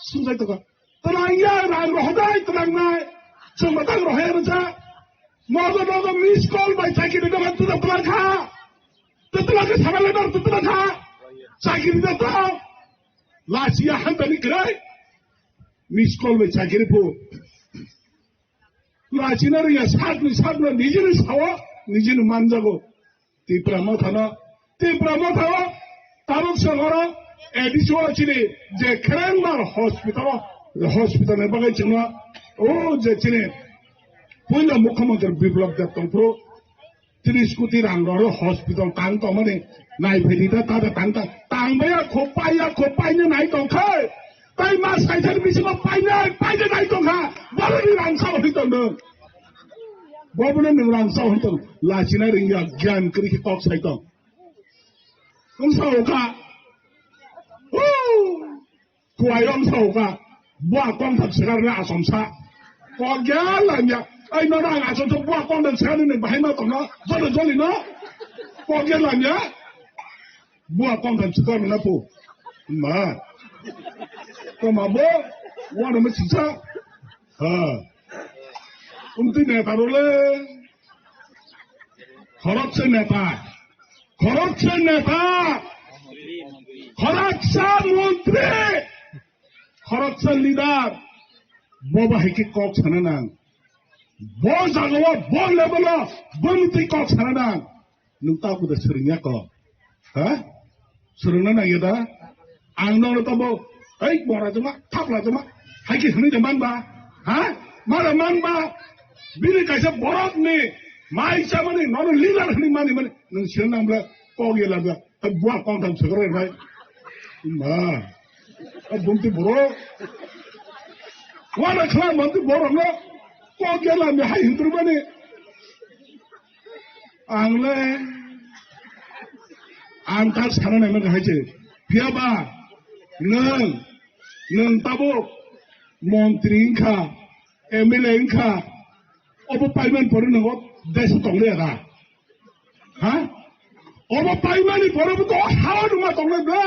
Swngsai tongkha. Twlang ya rang rohornai twlangnai. Chwng batang rohorya rwjak. Nogo nogo miss call bai chakiri da ban twlang kha. Twlang kha sabalai bar twlang kha. Chakiri da to. Lachiya hantani kwrwi. Miss call bai chakiri phu. Lachina rwya sakni sakno nijini sao, nijini manjago. Tipra Mothano, Tipra Mothao, tabuk sogoro, A D C o chini je Kherengbar hospital, hospital ni bagwi chwngno, o je chini puila Mukhyamantri Biplab Deb tongphuru, tris koti rang rw hospital tang tongmani, naiphai di ta, ta, ta, tang, ta, tang baya, khop paiya, khop paina nai tongkhe. Tai mas kaisa ni bisingo painai, painai nai tongkha. Boroni rang sao hoi tong nwng. Bobono nwng rang sao hoi tong. Lachina ringya gyan kwrwi khe kok sai tong. Nwng sao kha. Huu. Kuwai rong sao kha. Bua kong thak swkar na asom sa. Kok ya lamya. Ai no rang asom sa bua kong thak swkar ni bahai ma tong no. Joli joli no. Kok ya lamya. Bua kong thang chikar na pu. Ma. Toma bo. Wana ma chisa. Ha. Umti neta role. Khoroksa neta. Khoroksa neta. Khoroksa montri. Khoroksa leader. Boba hai khe kok sana nang. Bo jagao, bo level o, bo ni twi kok sana nang. Nwng ta kuda swrwngya kok. Ha? Swrwngna nangya da? Ang nono tamo, ei, bora joma, thapla joma, hai khe hwnwi da manba? Ha? Mara manba? Bini kaisa borok ni, mai chamani, nono leader hwnwi mani mani, nwng swrwngna bwle kok ye labya. Buak kong thang swkar bai. Ma. Bumti borok. Wana khla manti borok no. Kok ya lam ya hai hindru mani. Ang le. Ang ta sana nai man hai che. Phiya ba. Nwng. Nwng tabuk. Montri wngkha. M L A wngkha. Obo paiman pore nwng o desh tong le ra. Ha? Obo paimani pore bo to hawa numa tongnai ble.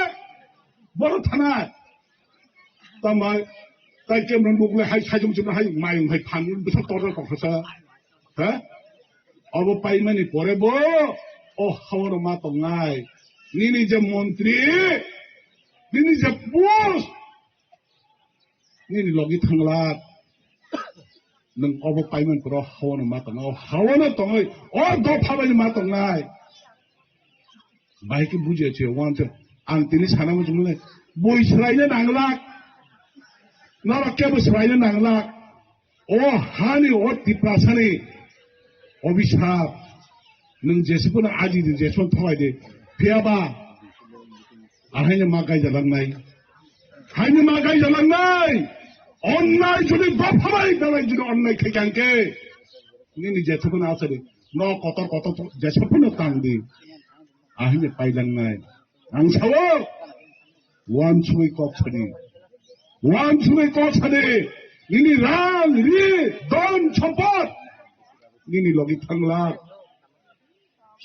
Boro thanai. Tamai, tai kemran bukle hai sajung chibra hai mayung hai phan bisa torna kok sa. Ha? Obo paimani pore bo o hawa numa tongnai. Nini je montri, nini je post, nini logi thanglak. Nwng obo paiman poro haono ma tongo, haono tongoi, o dopha bai ma tongnai. Bai khe bujiya che, wan che, ang tini sana muchung le, boi swlaina nanglak. Norok kebo swlaina nanglak. O hani, o Tiprasani obisap, nwng jesupno aji di, jesupno thawai di. Phiya ba, ahaino ma gaijalangnai. Haino ma gaijalangnai. Onnai jodi dopha bai dalai jodi onnai khai kang khe, nini jesupno asadi. No kotor kotor jesupno tang di. Ahaino pailangnai. Ang sao, wansugwi kok sadi. Wansugwi kok sadi. Nini rang, ri, don, sompot. Nini logi thanglak.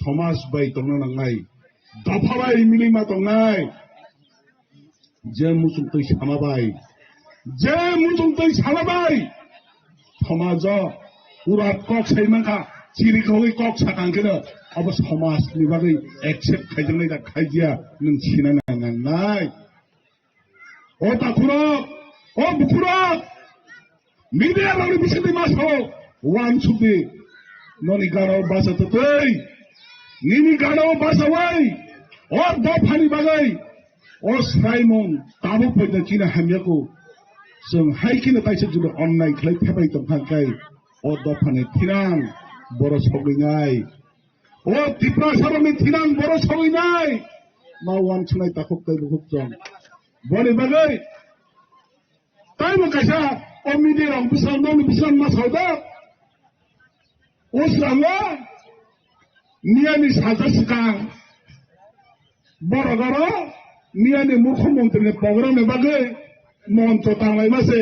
Somaj bai tongna nangnai. Dopha bai milima tongnai. Je muchung twi sama bai. Je muchung twi sama bai. Somajo urat kok sai mankha, chiri khogwi kok sakang khe no, abo somaj ni bagwi accept khaijaknai da khaiya, nwng sina nangnai. O takhurok, o bukhurok, media rokni bisingtwi ma sao, wansukdi, noni gana o basa twtwi, nini gana o basawai, o dophani bagwi, o swraimung tabuk poito chini hamya kho. Chwng hai kheno kaisa jodi onnai khlai thepai tongkha khe, o dophani thinang boro sogwinai. O Tiprasarokni thinang boro sogwinai. Ma wansuknai takhuk tei bukhuk chwng. Boni bagwi taibo kaisa o media rok bwskango, nokni bwskango ma sao da. O swrango miyani salsa swkang borok oro miyani mukhyamantri ni program ni bagwi moncho tanglaima se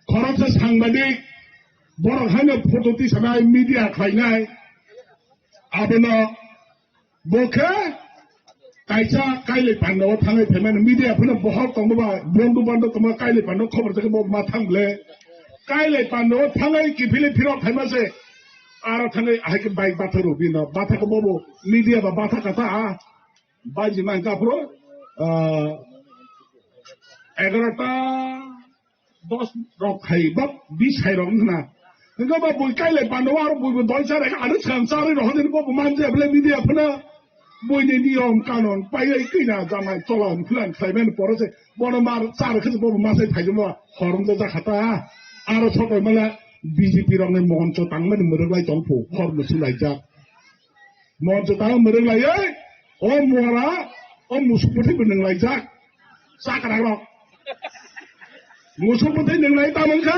khoroksa sangbadik borok haino photo tisanai media khlainai abono bo khe Kaisa kailai panda o thangai phaimani media phano bohok tongma ba, bondu bando tongma kailai panda o khobor jakhe bo ma thang ble. Kailai panda o thangai kiphilwi phirok phaima se. Aro thangai ahai khe bike bathak rw bino. Bathak bo bo media ba bathak kata a. Baji man ka phro, ah, egarota dos rok khai ba bis khai rok na. Nang ba bui kailai panda o aro bui bo doi chare aro chang chare rok din bo man je ble media phano. Buini niyom kanon paiwi kina jamai chola hwnkhwlan khlaiman poro se bono mar char khe bobo masai phaijamo horom do jakha ta. Aro sokoi mala B J P rokni moncho tangmani mwrwk lai tongphu hor musu laijak. Moncho tang mwrwk laiwi o mora o musuk bwthai bo nwng laijak. Chakra rok. Musuk bwthai nwng lai tamang kha.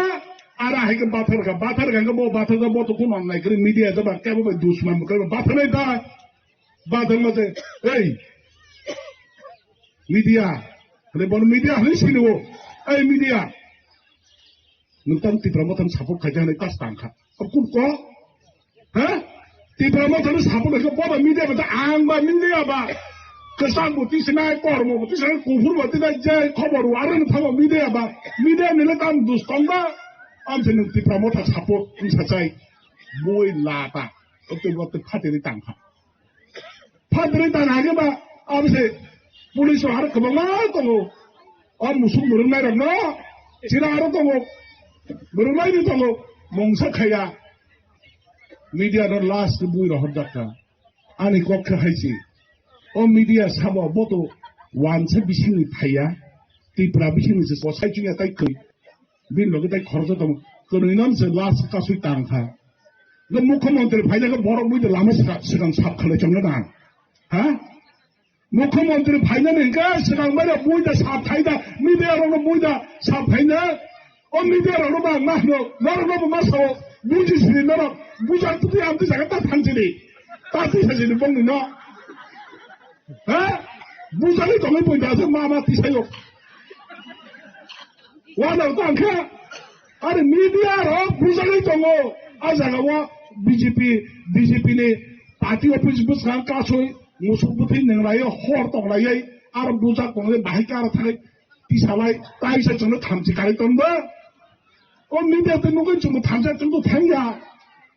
Ara hai khe bathar kha. Bathar kha bo bathar kha bo to kuno nai kre media jaba kebo bai dusman bo kebo bathar nai ta. Bathang ma se, ei, media, hwnwi bono media hwnwi sini o, ei, media, nwng tang Tipra Motha ni support khaikha hwnwi tas tang kha. Ab kun ko, ha? Tipra Motha ni support khaikha, boba media ba, ang ba media ba, kwchang bo tisinai, kormo bo tisinai, kuphur bo tisinai, je khobor o, aro ni thango media ba, media ni le tam dus tong ba, am se nwng Tipra Motha support wng sa chai, boi lata, ote ote phatiri tang kha. Phatri tan hage ba, abse police rok aro kwbangma tongo. O musuk mwrwknai rokno, chira aro tongo. Mwrwknai ni tongo, mungsa khaya. Media no last bui rohor dakka. Ani kok khe hai si. O media sabo boto wansa bisingni phaiya. Tipra bisingni se kosai chuya tai koi. Bini loge tai khoroksa tongo. Kwnwi no se last kasui tang kha. Ga mukhyamantri phaina ga borok bui de lama sika-, sikang sap khalai chongna da. Ha? Mukhyamantri phaina ni ga sikang bai da bui da sap khai da. Media rok no bui da sap khai na. O media rok no ba ma no, norok no ba ma sao. Buji sini norok. Bujak tuti amti jaga ta thang sini. Ta ti sa sini bong ni no. Ha? Bujali tongo bui da se ma ma ti sayo. Wana tangkhe, ari media rok bujagwi tongo. A jaga o B J P, B J P ni party office bwskang kasui, musuk bwthwi nwnglaiwi, hor tonglaiwi, aro bujak tonglai, bahai khe aro thangwi tisalai, taisa chwngno thamchi karwi tongba. O media tei nugwi chwngno thamchi chwngno thangya.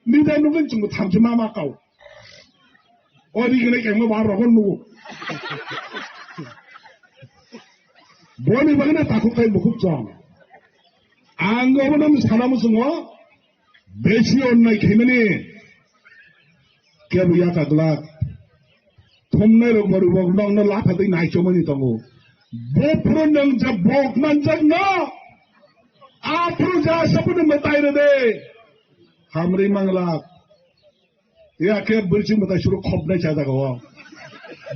Media nugwi chwngno thamchi ma ma kau. O ri gwnai kengma bar rogo nugo. Boni bagwi na takhuk tai bukhuk chong. Ang obo no sana muchungo besi onnai khaimani kebo yaka glak. Thumnai rok baru bok nong no lapha tei nai chomani tongo. Bo phuru nang je bok manjak no. Aphuru ja sapuni matai rede. Hamri manglak. Ya khe bwrwi chwng mwtai suru khopnai cha jaga o.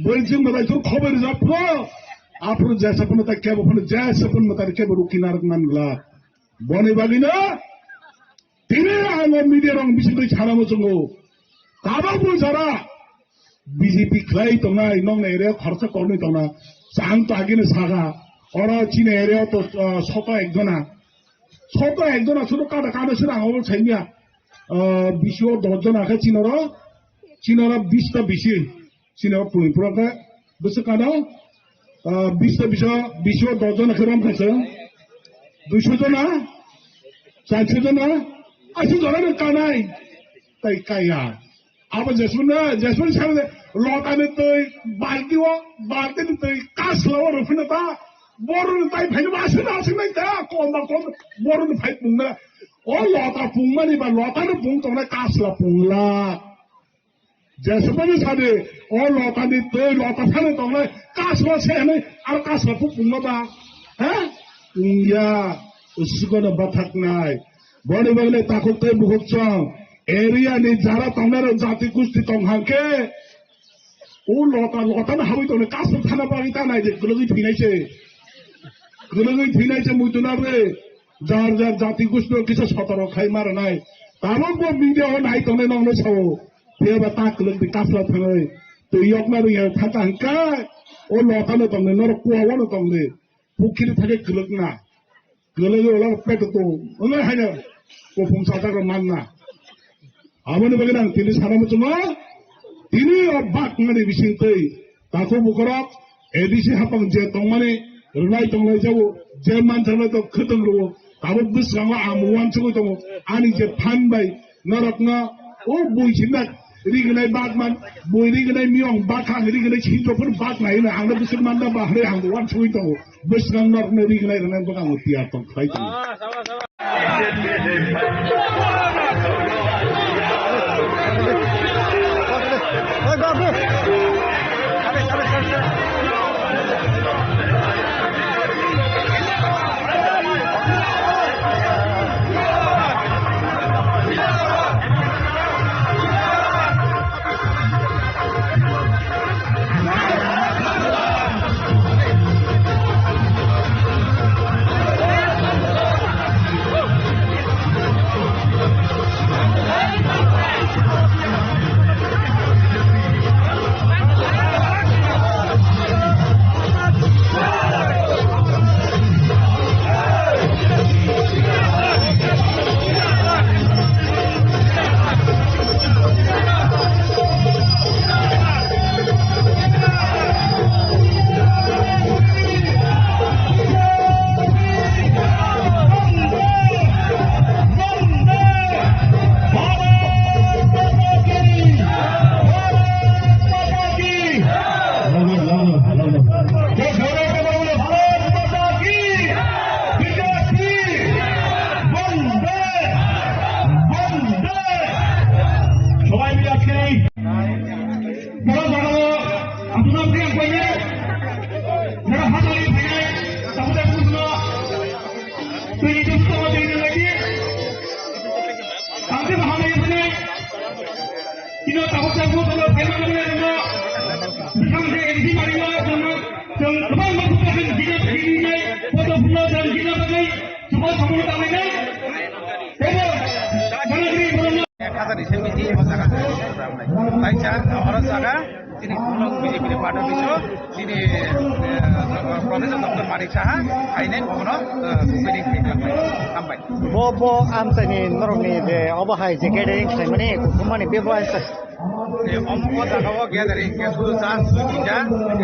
Bwrwi chwng mwtai suru khoboi rijak phuru. Aphuru jesa phunu ta kebo phunu jesa phunu mwtai kebo rukina rok man glak. Boni bagwi no tini ang o media rok bisingtwi sana muchungo. Tabuk bo jara B J P khlai tongnai nokni area o khoroksa koknwi tongna. Ang to agini saka. Oro chini area o to, ah, soto ekjona. Soto ekjona suru kada kada suru ang obo saimya. Ah, bisi o dos jona khe chini oro, chini oro bis ta bisi, chini oro puri pura khe bwswk kano, ah, bis ta bisi, bisi o dos jona khe rom khaisa, duiso jona, charso jona, ashi jona no kanai, tai kaya. Abo jesmano, jesmano sabo lota ni twi, balti o, balti ni twi, kasla o rwphino ta, boru ni tai phaino aswk aswk nai ta, kom ba kom, boru ni phai pungna. O lota pungmani ba lota no pung tongnai kasla pungla. Jeswkmani sadi, o lota ni twi lota thani tongnai kasla se hinwi aro kasla pung pungma ba. He? Pungya, usikono bathaknai. Boni bagwi takhuk tei bukhuk chwng. Area ni jara tongnai rok jati gusti tong hangkhe. O lota, lota no habwi tongnai, kasuk thana bagwi ta nai de, kwlwgwi thwinai se. Kwlwgwi thwinai se muitu na bre. Jar jar jati gusti no kisa sotoro khai maranai. Tabuk bo media o nai tongnai nong no sao. Phiya ba ta kwlwng di kasla thangai. Twi yok na ri ya thaka hangka. O lota no tongnai, norok kua o no tongnai. Pukhiri thake kwlwkna. Kwlwgwi ola peto to. Wngwi haino. Kuphum sajak rok manna. Aboni bagwi ang tini sana muchungo. Tini o bak mani bising twi. Takhuk bukhurok A D C hapang je tongmani rwnai tonglai jago, je manthoknai tong khwtwng rwo. Tabuk bwskango ang uansugwi tongo. Ani je phan bai norokno o bui sinna rignai bagman, bui rignai miyong bakhang rignai sinjo phun bak nai hwnwi angno bwswk manda ba hwnwi ang uansugwi tongo. Bwswk norokno rignai rwnai bwkhango tiyar tong khlai tongo. সবাই মিলে আজকে এই বড় জায়গা আপনারা প্রিয় কইলে যারা হাজারি ভাইয়াই তাহলে বুঝলো তুই নিজস্ব দিনে লাগি তাদের ভালো এখানে কিন্তু তাহলে বুঝলো ভাই মানে বিশাল যে এডিসি বাড়ি জন্য তো তোমার মতো দিনে দিনে কত ফুল জল দিনে বাকি তোমার সময় তাহলে Ek hajar ni semi di o jaga se. Taisa oro jaga chini khulok B J P ni party bisingo chini, eh, Professor Doctor Manik Saha hainai bono, eh, meeting khe khlai. Hambai. Bo, bo amchaini norokni je obo hai je gathering khlaimani kuthumani bebo amchai. Eh, om o jaga o gathering khe sudu just duita,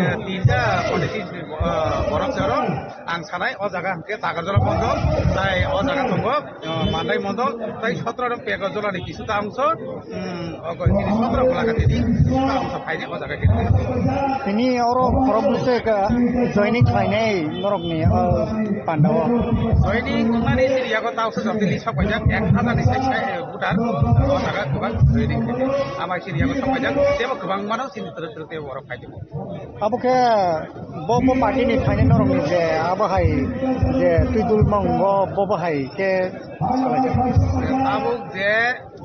eh, tinta politics, eh, borok se oro. Ang sanai o jaga hwnkhe Takarjala mondol, tai o jaga tongo, uh, Mandai mondol, tai sotro no Pekarjala ni kisuta angso, um, ogo chini sotro Golagati ni kisuta angso phainai o jaga khe. Tini oro khorok bwswk, uh, joining khlainai norokni, uh, pandao. Joining wngnani chini yago tauksa jotoni sok paijak ek hajar ni sai sai, uh, voter o jaga kwbang joining khlainai. Amai chini yago sok paijak tebo kwbang mano chini twrwk twrwk tebo borok phai tongo. Abo khe bo, bo party ni phainai norok ni je abo hai je twidul mong bo, bo, bo hai khe salai. Tabuk je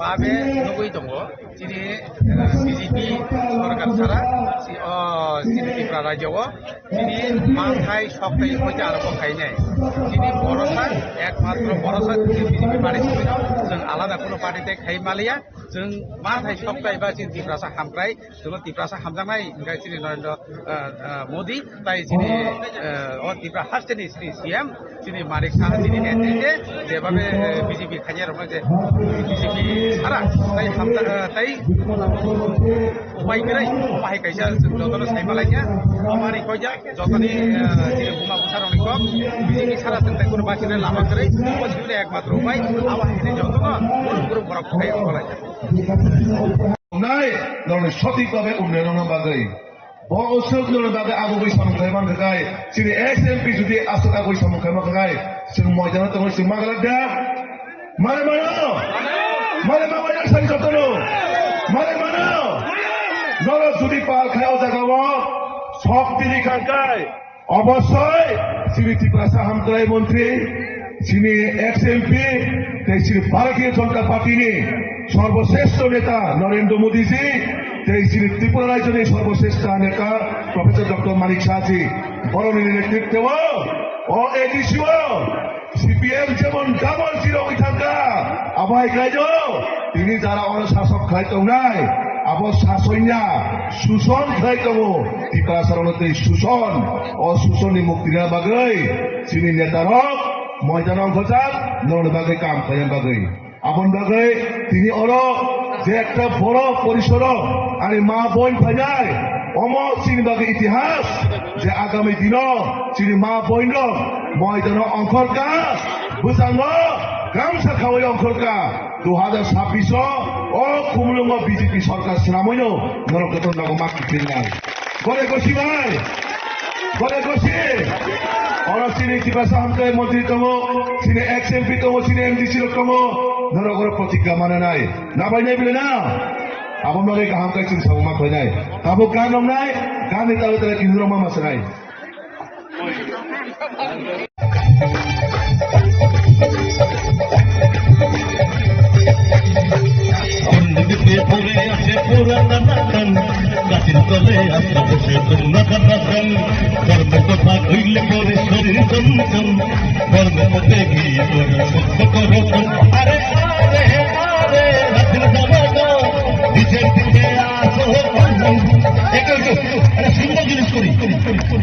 babe nugui tongo, chini, eh, B J P sorkar sara, si, oh, chini Tripura rajyo o, chini manthai soktai hoite aro bo khainai. Chini borosa, ekmatro borosa chini B J P party simi no, chwng alada kuno party tai khai maliya, chwng manthai soktai ba chini Tiprasa hamkrai, Chwngno Tiprasa hamjaknai, hingkhe chini Narendra, ah, ah, Modi, tai chini, ah, o Tripura hasteni chini C M, chini Manik Saha, chini N D A, jebabe, eh, B J P khainai rokno je B J P sara, tai hamja-, ah, tai upai kwrwi, bahai kaisa chwng jotono sai malaikha, amani koija, jotoni, ah, chini buma bwsa rokni kok, B J P sara chwng tai kunu bachina lama kwrwi, obo chini ekmatro upai, abo hai jotono, guru guru borok khai ongkholai. Nai, norokni sothik babe unnayonno bagwi. Bo aswk norokni bagwi agugwi samung khlai mankha khai, chini S M P jodi aswk agugwi samung khlai mankha khai, chwng moidano tongwi chwng maglak da? Mane mano? Mane mano sani jotono? Mane mano? Norok jodi pal khai o jagao sok tini khan khai, Obossoi, chini Tiprasa Hamkrai Montri, chini ex M P, tei chini Bharatiya Janata Party ni sorboshreshto neta Narendra Modi ji, tei chini Tripura Rajya ni sorboshreshto neta Professor Doctor Manik Saha ji, borokni netritwo o A D C o C P M jemon double zero wngwi thangkha, abo hai khlaido, tini jara oro sasok khlai tongnai, abo sasokya, suson khlai tongo, Tiprasarokno tei suson, o susonni mukti rwna bagwi, chini netarok moidano ongkhorjak, norokni bagwi kam khlaina bagwi. Aboni bagwi tini oro je ekta boro porisoro ani ma boin phainai, Omo chini bagwi itihas je agami dino chini ma boinrok moidano ongkhorka, bwskango gamsa khawi ongkhorka. Dui hajar sabbish o, o Khumulwngo B J P sorkar swnamwino norok joto nogo ma kiphilnai. Bole gosi bai, bole gosi. Oro chini Tiprasa hamkrai montri tongo, chini ex M P tongo, chini M D C rok tongo, norok oro protigya mananai. Nabai nai bile na? Abo bagwi kaham khe chwng sabo ma khlainai. Tabuk gan romnai, gan ni talo talo kihurok ma masanai. একটু, একটু, একটা সুন্দর জিনিস করি।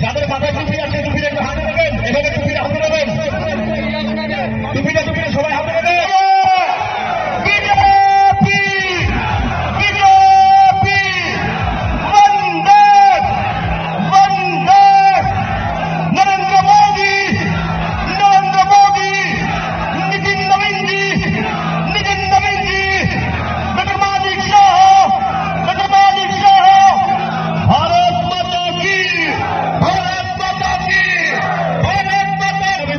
যাদের মাথায় টুপি আছে, টুপিটা একটু হাতে নেবেন, এভাবে টুপিটা হাতে নেবেন। টুপিটা, টুপিটা সবাই হাতে নেবেন। বিজেপি! বিজেপি! বন্দে! বন্দে! নরেন্দ্র মোদী! নরেন্দ্র মোদী! নীতিন নবীনজি! নীতিন নবীনজি! ডক্টর মানিক সাহা! ডক্টর মানিক সাহা! ভারত মাতা কি! ভারত মাতা কি! ভারত মাতা কি!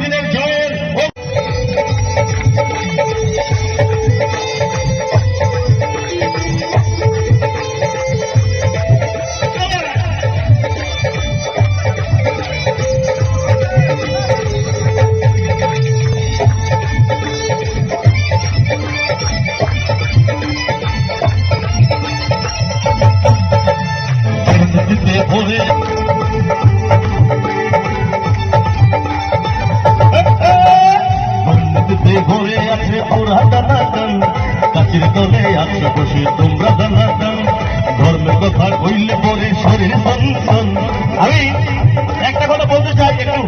আমি একটা কথা বলতে চাই একটু।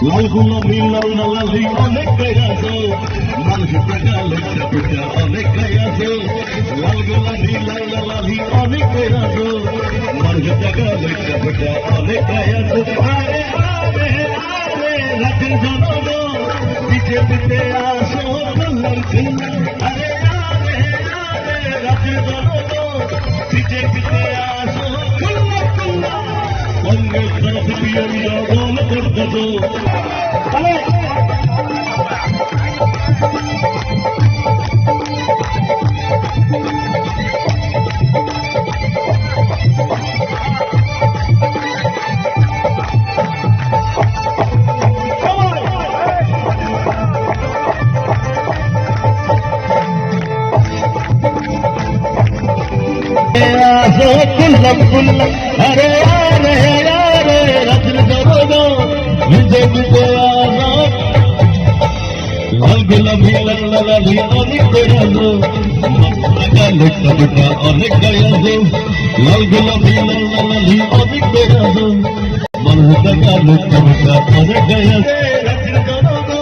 Lal gulami lal lal lali onek kaya so, mansi taga lekha pita onek kaya so. Lal gulami lal lal lali onek kaya so, mansi taga lekha pita onek kaya so. Are are are, rajil jonogon, pite pite aso, kullam kullam. Are are are, rajil jonogon, pite pite aso, kullam kullam. Congress taraf se P M da dol korte to. Kullam kullam, are are are, rajil jonogon, vijay vijay aso. Lal gulami lal lal lali onek kaya so, mansi taga lekha pita onek kaya so. Lal gulami lal lal lali onek kaya so, mansi taga lekha pita onek kaya so.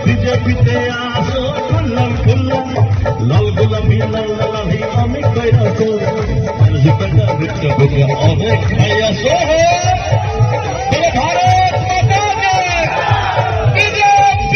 B J P te aso, kullam kullam. Lal gulami lal lal lali onek kaya so, mansi taga lekha pita onek kaya so. Bole Bharat Mata ki! B J P!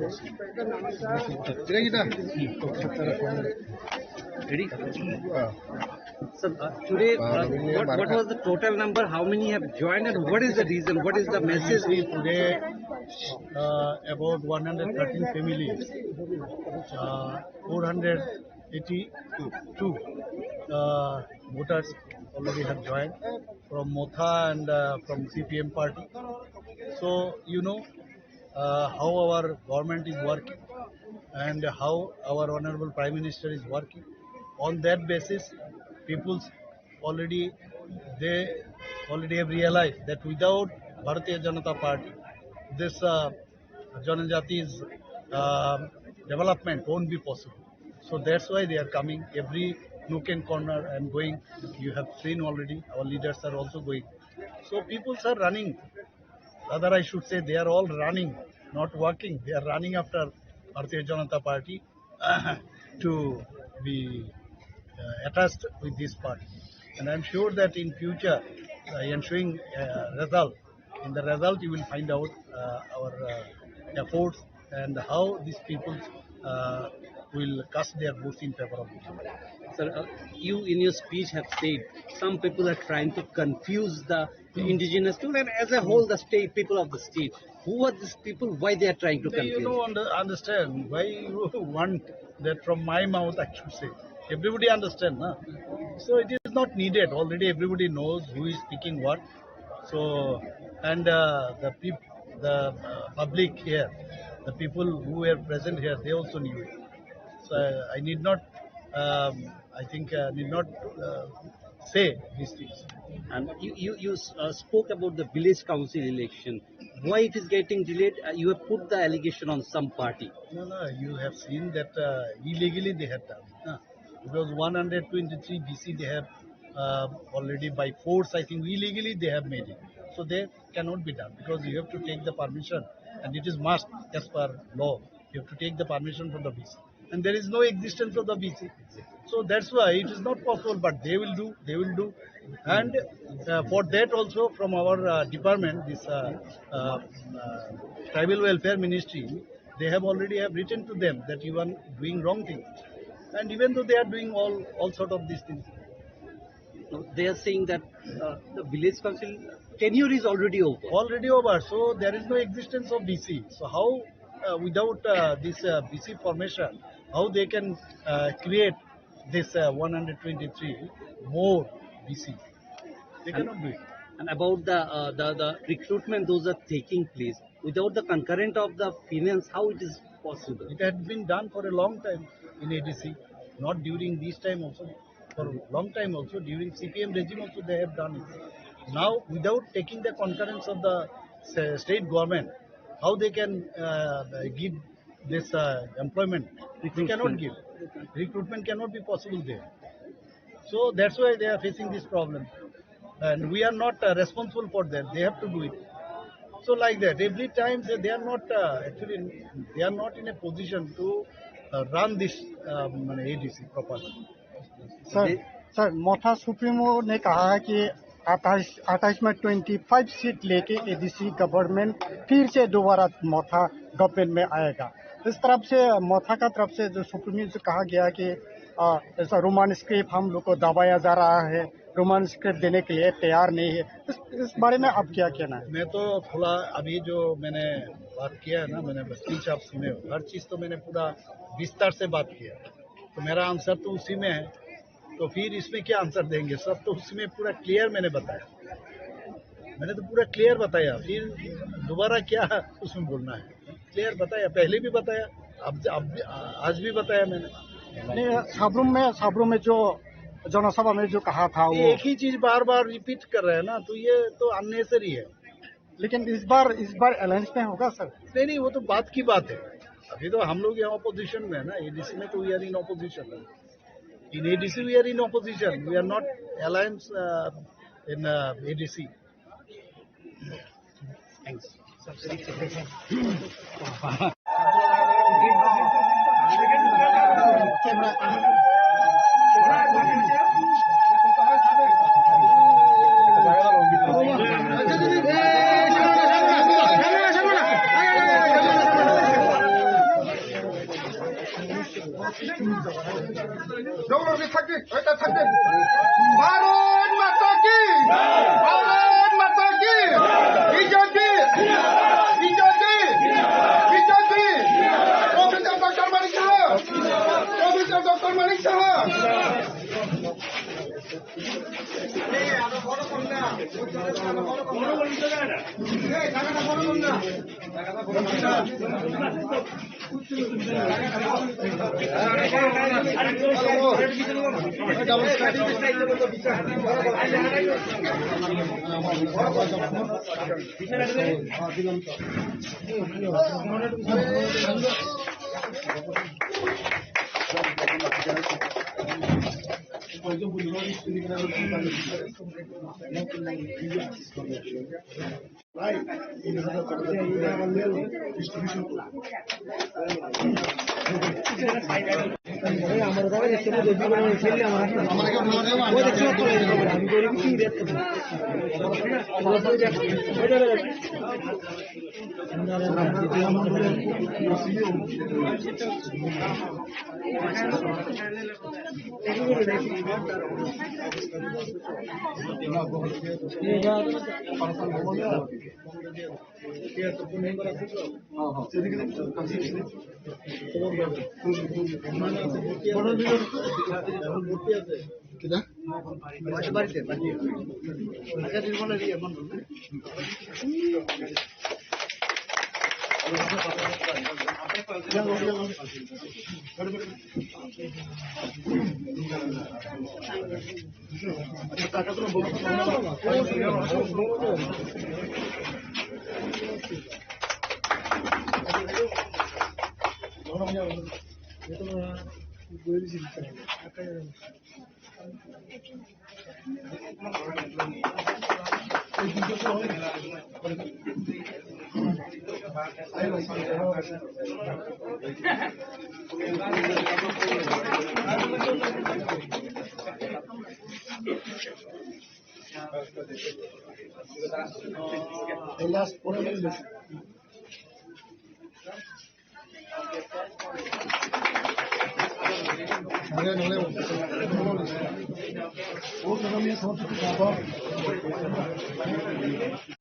Ready? Sir, uh, today, uh, what, what was the total number? How many have joined and what is the reason? What is the message? Today, uh, about one hundred thirteen families, uh, four hundred eighty-two, uh, voters already have joined from Motha and, uh, from C P M party. So, you know, uh, how our government is working and how our Honorable Prime Minister is working. On that basis, people's already, they already have realized that without Bharatiya Janata Party, this, uh, Janajati's, uh, development won't be possible. So that's why they are coming every nook and corner and going. You have seen already, our leaders are also going. So peoples are running. Rather, I should say they are all running, not walking. They are running after Bharatiya Janata Party to be, uh, attached with this party. And I'm sure that in future, uh, ensuing, uh, result, in the result you will find out, uh, our, uh, efforts and how these people, uh, will cast their votes in favor of the government. Sir, uh, you in your speech have said some people are trying to confuse the indigenous people and as a whole the state, people of the state. Who are these people? Why they are trying to confuse? You don't under-, understand why you want that from my mouth, I should say. Everybody understand, na? So it is not needed. Already everybody knows who is speaking what. So, and, uh, the peop-, the, uh, public here, the people who were present here, they also knew it. So I, I need not, um, I think, uh, need not, uh, say these things. And you, you, you, uh, spoke about the village council election. Why it is getting delayed? Uh, you have put the allegation on some party. No, no, you have seen that, uh, illegally they have done. Huh. Because one hundred twenty-three B C they have, uh, already by force, I think, illegally they have made it. So they cannot be done because you have to take the permission, and it is must as per law. You have to take the permission from the B C. And there is no existence of the B C. So that's why it is not possible, but they will do, they will do. And, uh, for that also from our, uh, department, this, uh, uh, uh, tribal welfare ministry, they have already have written to them that you are doing wrong thing. And even though they are doing all, all sort of these things. They are saying that, uh, the village council tenure is already over. Already over, so there is no existence of B C. So how, uh, without, uh, this, uh, B C formation, how they can, uh, create this, uh, one hundred twenty-three more B C? They cannot do it. And about the, uh, the, the recruitment, those are taking place. Without the concurrent of the finance, how it is possible? It had been done for a long time in A D C, not during this time also. For a long time also, during C P M regime also they have done it. Now, without taking the concurrence of the sa-, state government, how they can, uh, give this, uh, employment? They cannot give. Recruitment cannot be possible there. So that's why they are facing this problem. And we are not, uh, responsible for that. They have to do it. So like that, every time they, they are not, uh, actually, they are not in a position to, uh, run this, um, A D C properly. Sir, sir, Motha supremo ने कहा है कि अट्ठाईस, अट्ठाईस में twenty five seat लेके ADC government फिर से दोबारा मोथा गवर्नमेंट में आएगा। इस तरफ से, मोथा का तरफ से जो सुप्रीमो से कहा गया कि, अ, ऐसा रोमन स्क्रिप्ट हम लोग को दबाया जा रहा है, रोमन स्क्रिप्ट देने के लिए तैयार नहीं है, इस, इस बारे में आप क्या कहना है? मैं तो खुला, अभी जो मैंने बात किया है ना, मैंने स्पीच आप सुने हो, हर चीज़ तो मैंने पूरा विस्तार से बात किया। तो मेरा आंसर तो उसी में है, तो फिर इसमें क्या आंसर देंगे? सब तो उसी में पूरा क्लियर मैंने बताया। मैंने तो पूरा क्लियर बताया, फिर दोबारा क्या उसमें बोलना है? क्लियर बताया, पहले भी बताया, अब, अब, आज भी बताया मैंने। नहीं, साब्रुम में, साब्रुम में जो जनसभा में जो कहा था, ये वो एक ही चीज बार बार रिपीट कर रहे हैं ना, तो ये तो अननेसेसरी है। लेकिन इस बार, इस बार अलायंस में होगा सर? नहीं, नहीं, वो तो बात की बात है। अभी तो हम लोग यहाँ अपोजिशन में है ना, एडीसी में तो we are in opposition. In A D C we are in opposition. We are not alliance, uh, in, uh, A D C. Thanks. জনগণের থাকবে, এটা থাকবে। ভারত মাতা কি? ভারত মাতা কি? BJP! BJP! BJP! Professor doctor Manik Saha! Professor doctor Manik Saha!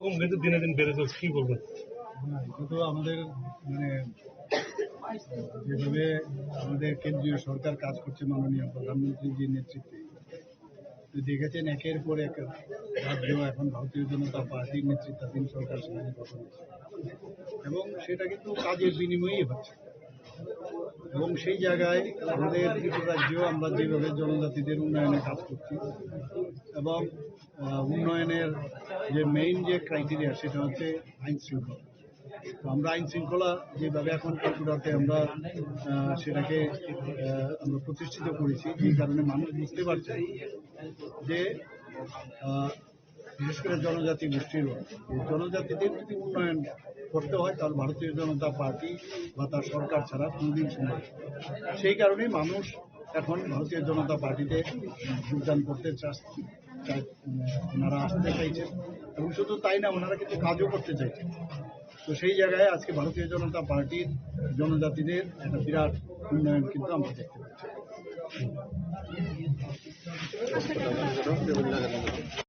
কম কিন্তু দিনে দিন বেড়ে চলছে, কি বলবেন? না, এটা তো আমাদের, মানে, যেভাবে আমাদের কেন্দ্রীয় সরকার কাজ করছে মাননীয় প্রধানমন্ত্রীজির নেতৃত্বে, তো দেখেছেন একের পর এক রাজ্য এখন ভারতীয় জনতা পার্টির নেতৃত্বাধীন সরকার সেখানে গঠন হচ্ছে। এবং সেটা কিন্তু কাজের বিনিময়েই হচ্ছে। এবং সেই জায়গায় আমাদের ত্রিপুরা রাজ্যেও আমরা যেভাবে জনজাতিদের উন্নয়নে কাজ করছি এবং, আহ, উন্নয়নের যে মেইন যে ক্রাইটেরিয়া, সেটা হচ্ছে আইন শৃঙ্খলা। তো আমরা আইন শৃঙ্খলা যেভাবে এখন ত্রিপুরাতে আমরা, আহ, সেটাকে, আহ, আমরা প্রতিষ্ঠিত করেছি, যে কারণে মানুষ বুঝতে পারছে যে, আহ, বিশেষ করে জনজাতি গোষ্ঠীর, এই জনজাতিদের যদি উন্নয়ন করতে হয়, তাহলে ভারতীয় জনতা পার্টি বা তার সরকার ছাড়া কোনোদিন সম্ভব নয়। সেই কারণেই মানুষ এখন ভারতীয় জনতা পার্টিতে যোগদান করতে চাস-, চাই-, ওনারা আসতে চাইছেন। এবং শুধু তাই না, ওনারা কিন্তু কাজও করতে চাইছেন। তো সেই জায়গায় আজকে ভারতীয় জনতা পার্টির জনজাতিদের একটা বিরাট উন্নয়ন কিন্তু আমরা দেখতে পাচ্ছি।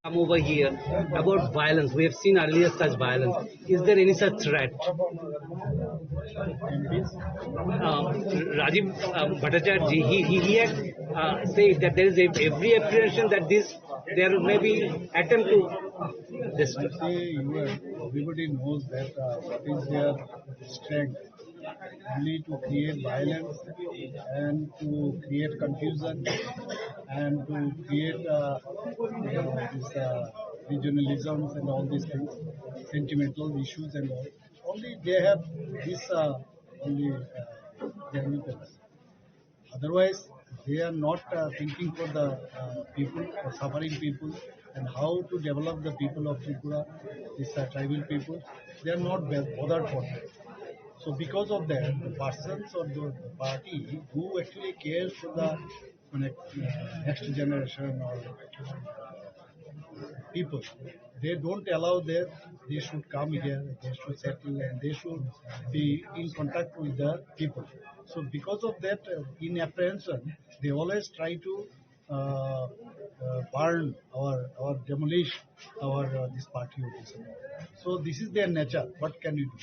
Come over here about violence. We have seen earlier such violence. Is there any such threat? Uh, Rajiv, uh, Bhattacharya ji, he, he, he had, uh, said that there is a, every apprehension that this, there may be attempt to this. I say you have, everybody knows that, uh, what is their strength. Only to create violence and to create confusion and to create, uh, you know, this, uh, regionalisms and all these things, sentimental issues and all. Only they have this, uh, only, uh, their weapons. Otherwise, they are not, uh, thinking for the, uh, people, for suffering people, and how to develop the people of Tripura, these, uh, tribal people. They are not bo-, bothered for that. So because of that, the persons or the, the party who actually cares for the, মানে, uh, next generation or people. They don't allow that they should come here, they should settle, and they should be in contact with the people. So because of that, uh, in apprehension, they always try to, uh, uh, burn or, or demolish our, uh, this party office. So this is their nature. What can we do?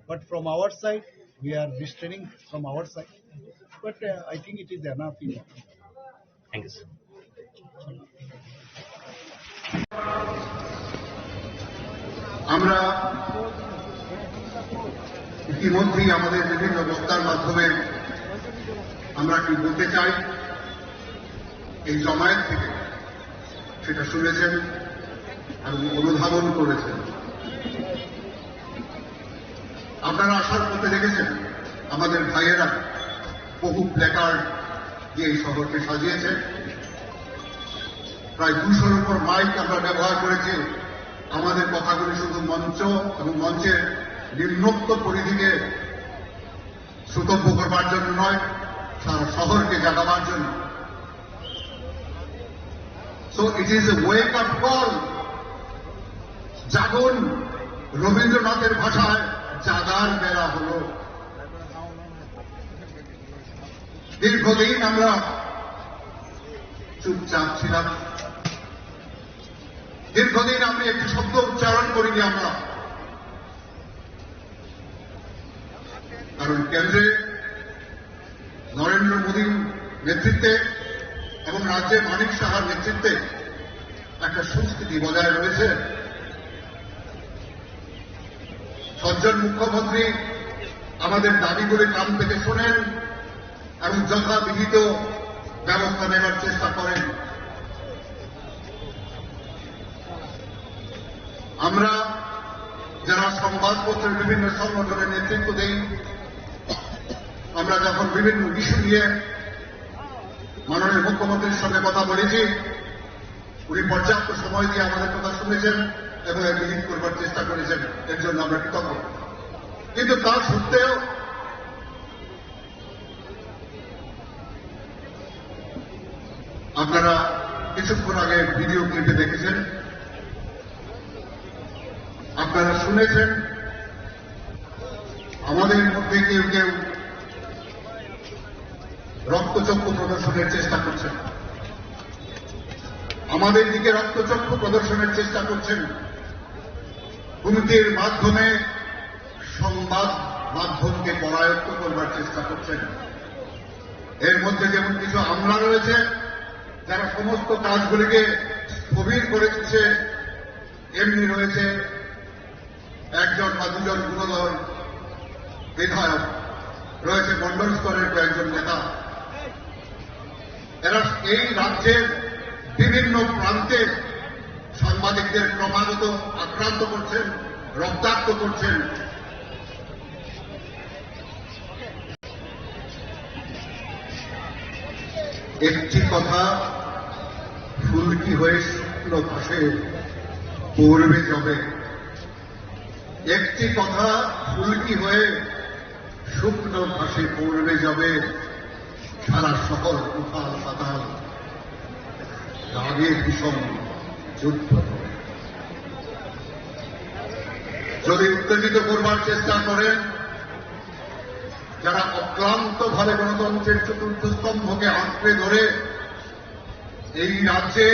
But from our side, we are restraining from our side. But, uh, I think it is enough. Thank you, sir. আমরা ইতিমধ্যেই আমাদের বিভিন্ন বক্তার মাধ্যমে আমরা কি বলতে চাই, এই জমায়েত থেকে সেটা শুনেছেন এবং অনুধাবন করেছেন। আপনারা আসার পথে দেখেছেন আমাদের ভাইয়েরা বহু প্ল্যাকার্ড দিয়ে এই শহরকে সাজিয়েছেন। প্রায় দুশোর উপর মাইক আমরা ব্যবহার করেছি। আমাদের কথাগুলি শুধু মঞ্চ এবং মঞ্চের নিম্নোক্ত পরিধিকে শ্রোতব্য করবার জন্য নয়, সারা শহরকে জাগাবার জন্য। So it is a wake up call. Jagun, রবীন্দ্রনাথের ভাষায় জাগার বেলা হলো। দীর্ঘদিন আমরা চুপচাপ ছিলাম, দীর্ঘদিন আমি একটি শব্দ উচ্চারণ করিনি আমরা, কারণ কেন্দ্রে নরেন্দ্র মোদীর নেতৃত্বে এবং রাজ্যে মানিক সাহার নেতৃত্বে একটা সংস্কৃতি বজায় রয়েছে। সজ্জন মুখ্যমন্ত্রী আমাদের দাবিগুলি কান পেতে শোনেন এবং যথাবিহিত ব্যবস্থা নেবার চেষ্টা করেন। আমরা যারা সংবাদপত্রের বিভিন্ন সংগঠনের নেতৃত্ব দেই, আমরা যখন বিভিন্ন ইস্যু নিয়ে মাননীয় মুখ্যমন্ত্রীর সঙ্গে কথা বলেছি, উনি পর্যাপ্ত সময় দিয়ে আমাদের কথা শুনেছেন এবং এগ্রিমেন্ট করবার চেষ্টা করেছেন, এর জন্য আমরা কৃতজ্ঞ। কিন্তু তা সত্ত্বেও আপনারা কিছুক্ষণ আগে ভিডিও ক্লিপে দেখেছেন, আপনারা শুনেছেন, আমাদের মধ্যে কেউ কেউ রক্তচক্ষু প্রদর্শনের চেষ্টা করছেন, আমাদের দিকে রক্তচক্ষু প্রদর্শনের চেষ্টা করছেন, হুমকির মাধ্যমে সংবাদ মাধ্যমকে করায়ত্ত করবার চেষ্টা করছেন। এর মধ্যে যেমন কিছু আমলা রয়েছে, যারা সমস্ত কাজগুলিকে স্থবির করে দিচ্ছে, এমনি রয়েছে একজন বা দুজন গুণধর বিধায়ক, রয়েছে মণ্ডল স্তরের কয়েকজন নেতা। এরা এই রাজ্যের বিভিন্ন প্রান্তে সাংবাদিকদের ক্রমাগত আক্রান্ত করছেন, রক্তাক্ত করছেন। একটি কথা ফুলকি হয়ে শুকনো ঘাসে পড়বে যবে, একটি কথা ফুলকি হয়ে শুকনো ঘাসে পড়বে যবে, সারা শহর উথাল পাথাল, রাগে ভীষণ যুদ্ধ করে। যদি উত্তেজিত করবার চেষ্টা করেন, যারা অক্লান্ত ভাবে গণতন্ত্রের চতুর্থ স্তম্ভকে আঁকড়ে ধরে এই রাজ্যে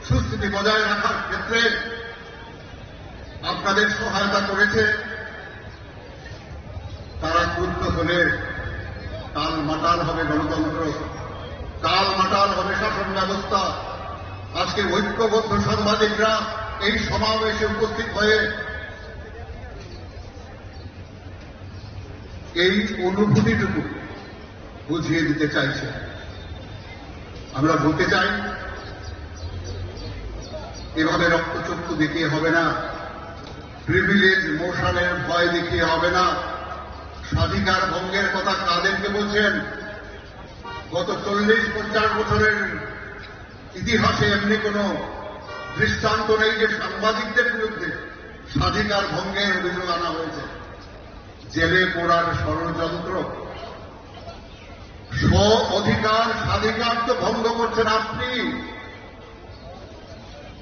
সুস্থিতি বজায় রাখার ক্ষেত্রে আপনাদের সহায়তা করেছে, তারা ক্রুদ্ধ হলে টালমাটাল হবে গণতন্ত্র, টালমাটাল হবে শাসন ব্যবস্থা। আজকে ঐক্যবদ্ধ সাংবাদিকরা এই সমাবেশে উপস্থিত হয়ে এই অনুভূতিটুকু বুঝিয়ে দিতে চাইছে। আমরা বলতে চাই, এভাবে রক্তচক্ষু দেখিয়ে হবে না, প্রিভিলেজ মোশনের ভয় দেখিয়ে হবে না। স্বাধিকার ভঙ্গের কথা কাদেরকে বলছেন? গত চল্লিশ পঞ্চাশ বছরের ইতিহাসে এমনি কোনো দৃষ্টান্ত নেই যে সাংবাদিকদের বিরুদ্ধে স্বাধিকার ভঙ্গের অভিযোগ আনা হয়েছে। জেলে পোড়ার ষড়যন্ত্র। স্ব অধিকার, স্বাধিকার তো ভঙ্গ করছেন আপনি।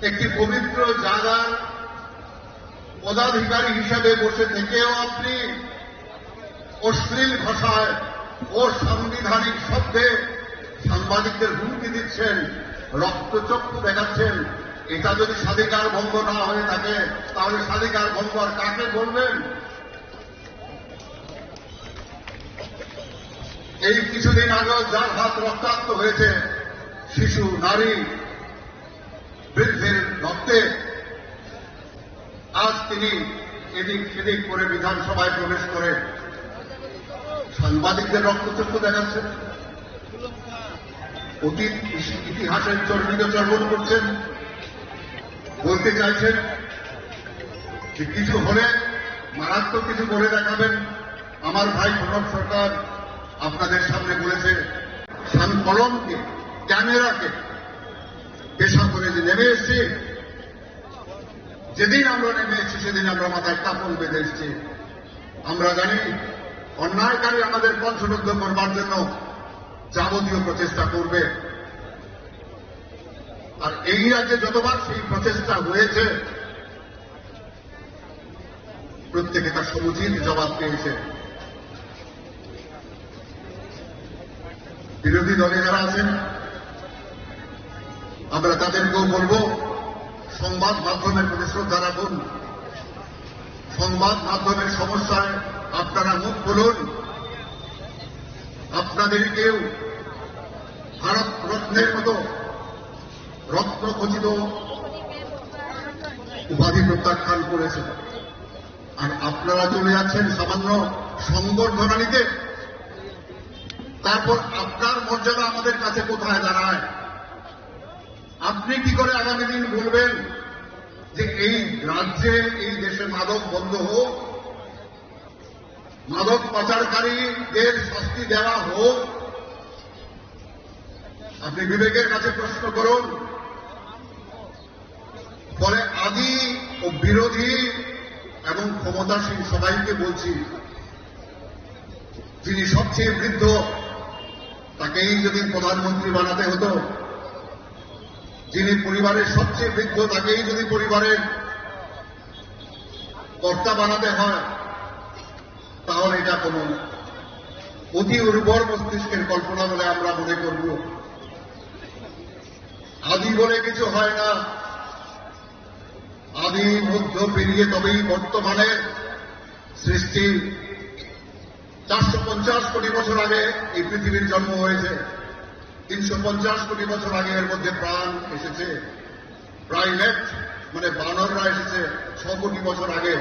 একটি পবিত্র জায়গার পদাধিকারী হিসাবে বসে থেকেও আপনি অশ্লীল ভাষায়, অসাংবিধানিক শব্দে সাংবাদিকদের হুমকি দিচ্ছেন, রক্তচক্ষু দেখাচ্ছেন। এটা যদি স্বাধিকার ভঙ্গ না হয়ে থাকে, তাহলে স্বাধিকার ভঙ্গ আর কাকে বলবেন? এই কিছুদিন আগেও যার হাত রক্তাক্ত হয়েছে, শিশু, নারী, বৃদ্ধের রক্তে, আজ তিনি এদিক সেদিক করে বিধানসভায় প্রবেশ করে সাংবাদিকদের রক্তচক্ষু দেখাচ্ছেন। অতীত ইস-, ইতিহাসের চর্বিত চর্বণ করছেন, বলতে চাইছেন যে কিছু হলে, মারাত্মক কিছু করে দেখাবেন। আমার ভাই প্রণব সরকার আপনাদের সামনে বলেছে, সান কলমকে, ক্যামেরাকে পেশা করে যে নেমে এসেছি। যেদিন আমরা নেমে এসেছি, সেদিন আমরা মাথায় কাপড় বেঁধে এসেছি। আমরা জানি অন্যায়কারী আমাদের কণ্ঠরুদ্ধ করবার জন্য যাবতীয় প্রচেষ্টা করবে। আর এই রাজ্যে যতবার সেই প্রচেষ্টা হয়েছে, প্রত্যেকে তার সমুচিত জবাব পেয়েছে। বিরোধী দলে যারা আছেন, আমরা তাদেরকেও বলবো, সংবাদ মাধ্যমের প্রতি শ্রদ্ধা রাখুন। সংবাদ মাধ্যমের সমস্যায় আপনারা মুখ খুলুন। আপনাদেরকেও ভারত রত্নের মতো রত্ন খচিত উপাধি প্রত্যাখ্যান করেছে। আর আপনারা চলে যাচ্ছেন সামান্য সংবর্ধনা নিতে। তারপর আপনার মর্যাদা আমাদের কাছে কোথায় দাঁড়ায়? আপনি কি করে আগামী দিন বলবেন যে এই রাজ্যে, এই দেশে মাদক বন্ধ হোক, মাদক পাচারকারীদের শাস্তি দেওয়া হোক? আপনি বিবেকের কাছে প্রশ্ন করুন। ফলে আদি ও বিরোধী এবং ক্ষমতাসীন সবাইকে বলছি, যিনি সবচেয়ে বৃদ্ধ, তাকেই যদি প্রধানমন্ত্রী বানাতে হতো, যিনি পরিবারের সবচেয়ে বৃদ্ধ, তাকেই যদি পরিবারের কর্তা বানাতে হয়, তাহলে এটা কোনো অতি উর্বর মস্তিষ্কের কল্পনা বলে আমরা মনে করব। আদি বলে কিছু হয় না, আদি মধ্য পেরিয়ে তবেই বর্তমানের সৃষ্টি। চারশো পঞ্চাশ কোটি বছর আগে এই পৃথিবীর জন্ম হয়েছে, তিনশো পঞ্চাশ কোটি বছর আগে এর মধ্যে প্রাণ এসেছে। প্রাইমেট মানে বানররা এসেছে ছ কোটি বছর আগে।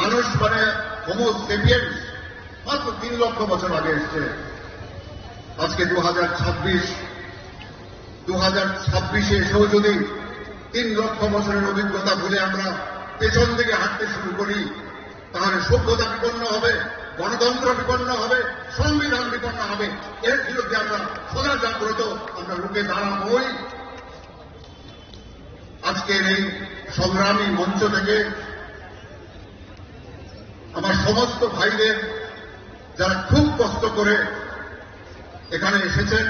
মানুষ মানে হোমো সেপিয়েন্স মাত্র তিন লক্ষ বছর আগে এসেছে। আজকে দু হাজার ছাব্বিশ, দু হাজার ছাব্বিশে এসেও যদি তিন লক্ষ বছরের অভিজ্ঞতা ভুলে আমরা পেছন দিকে হাঁটতে শুরু করি, তাহলে সভ্যতা বিপন্ন হবে, গণতন্ত্র বিপন্ন হবে, সংবিধান বিপন্ন হবে। এর বিরুদ্ধে আমরা সদা জাগ্রত, আমরা রুখে দাঁড়াবই। আজকের এই সংগ্রামী মঞ্চ থেকে আমার সমস্ত ভাইদের, যারা খুব কষ্ট করে এখানে এসেছেন,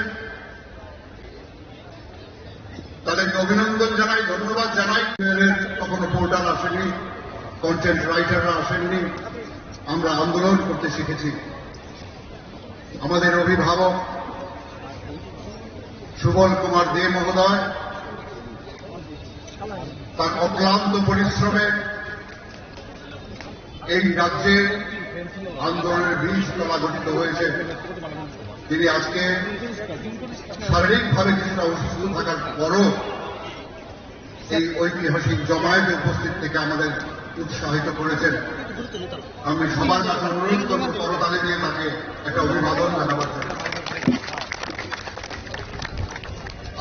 তাদেরকে অভিনন্দন জানাই, ধন্যবাদ জানাই। তখনো পোর্টার আসেনি, কন্টেন্ট রাইটাররা আসেননি, আমরা আন্দোলন করতে শিখেছি। আমাদের অভিভাবক সুবল কুমার দে মহোদয় তার অক্লান্ত পরিশ্রমে এই রাজ্যে আন্দোলনের বীজ তলা গঠিত হয়েছে। তিনি আজকে শারীরিকভাবে কিছুটা অসুস্থ থাকার পরও এই ঐতিহাসিক জমায়েতে উপস্থিত থেকে আমাদের উৎসাহিত করেছেন। আমি সবার কাছে অনুরোধ করব করতালি দিয়ে তাকে একটা অভিবাদন জানাবার জন্য।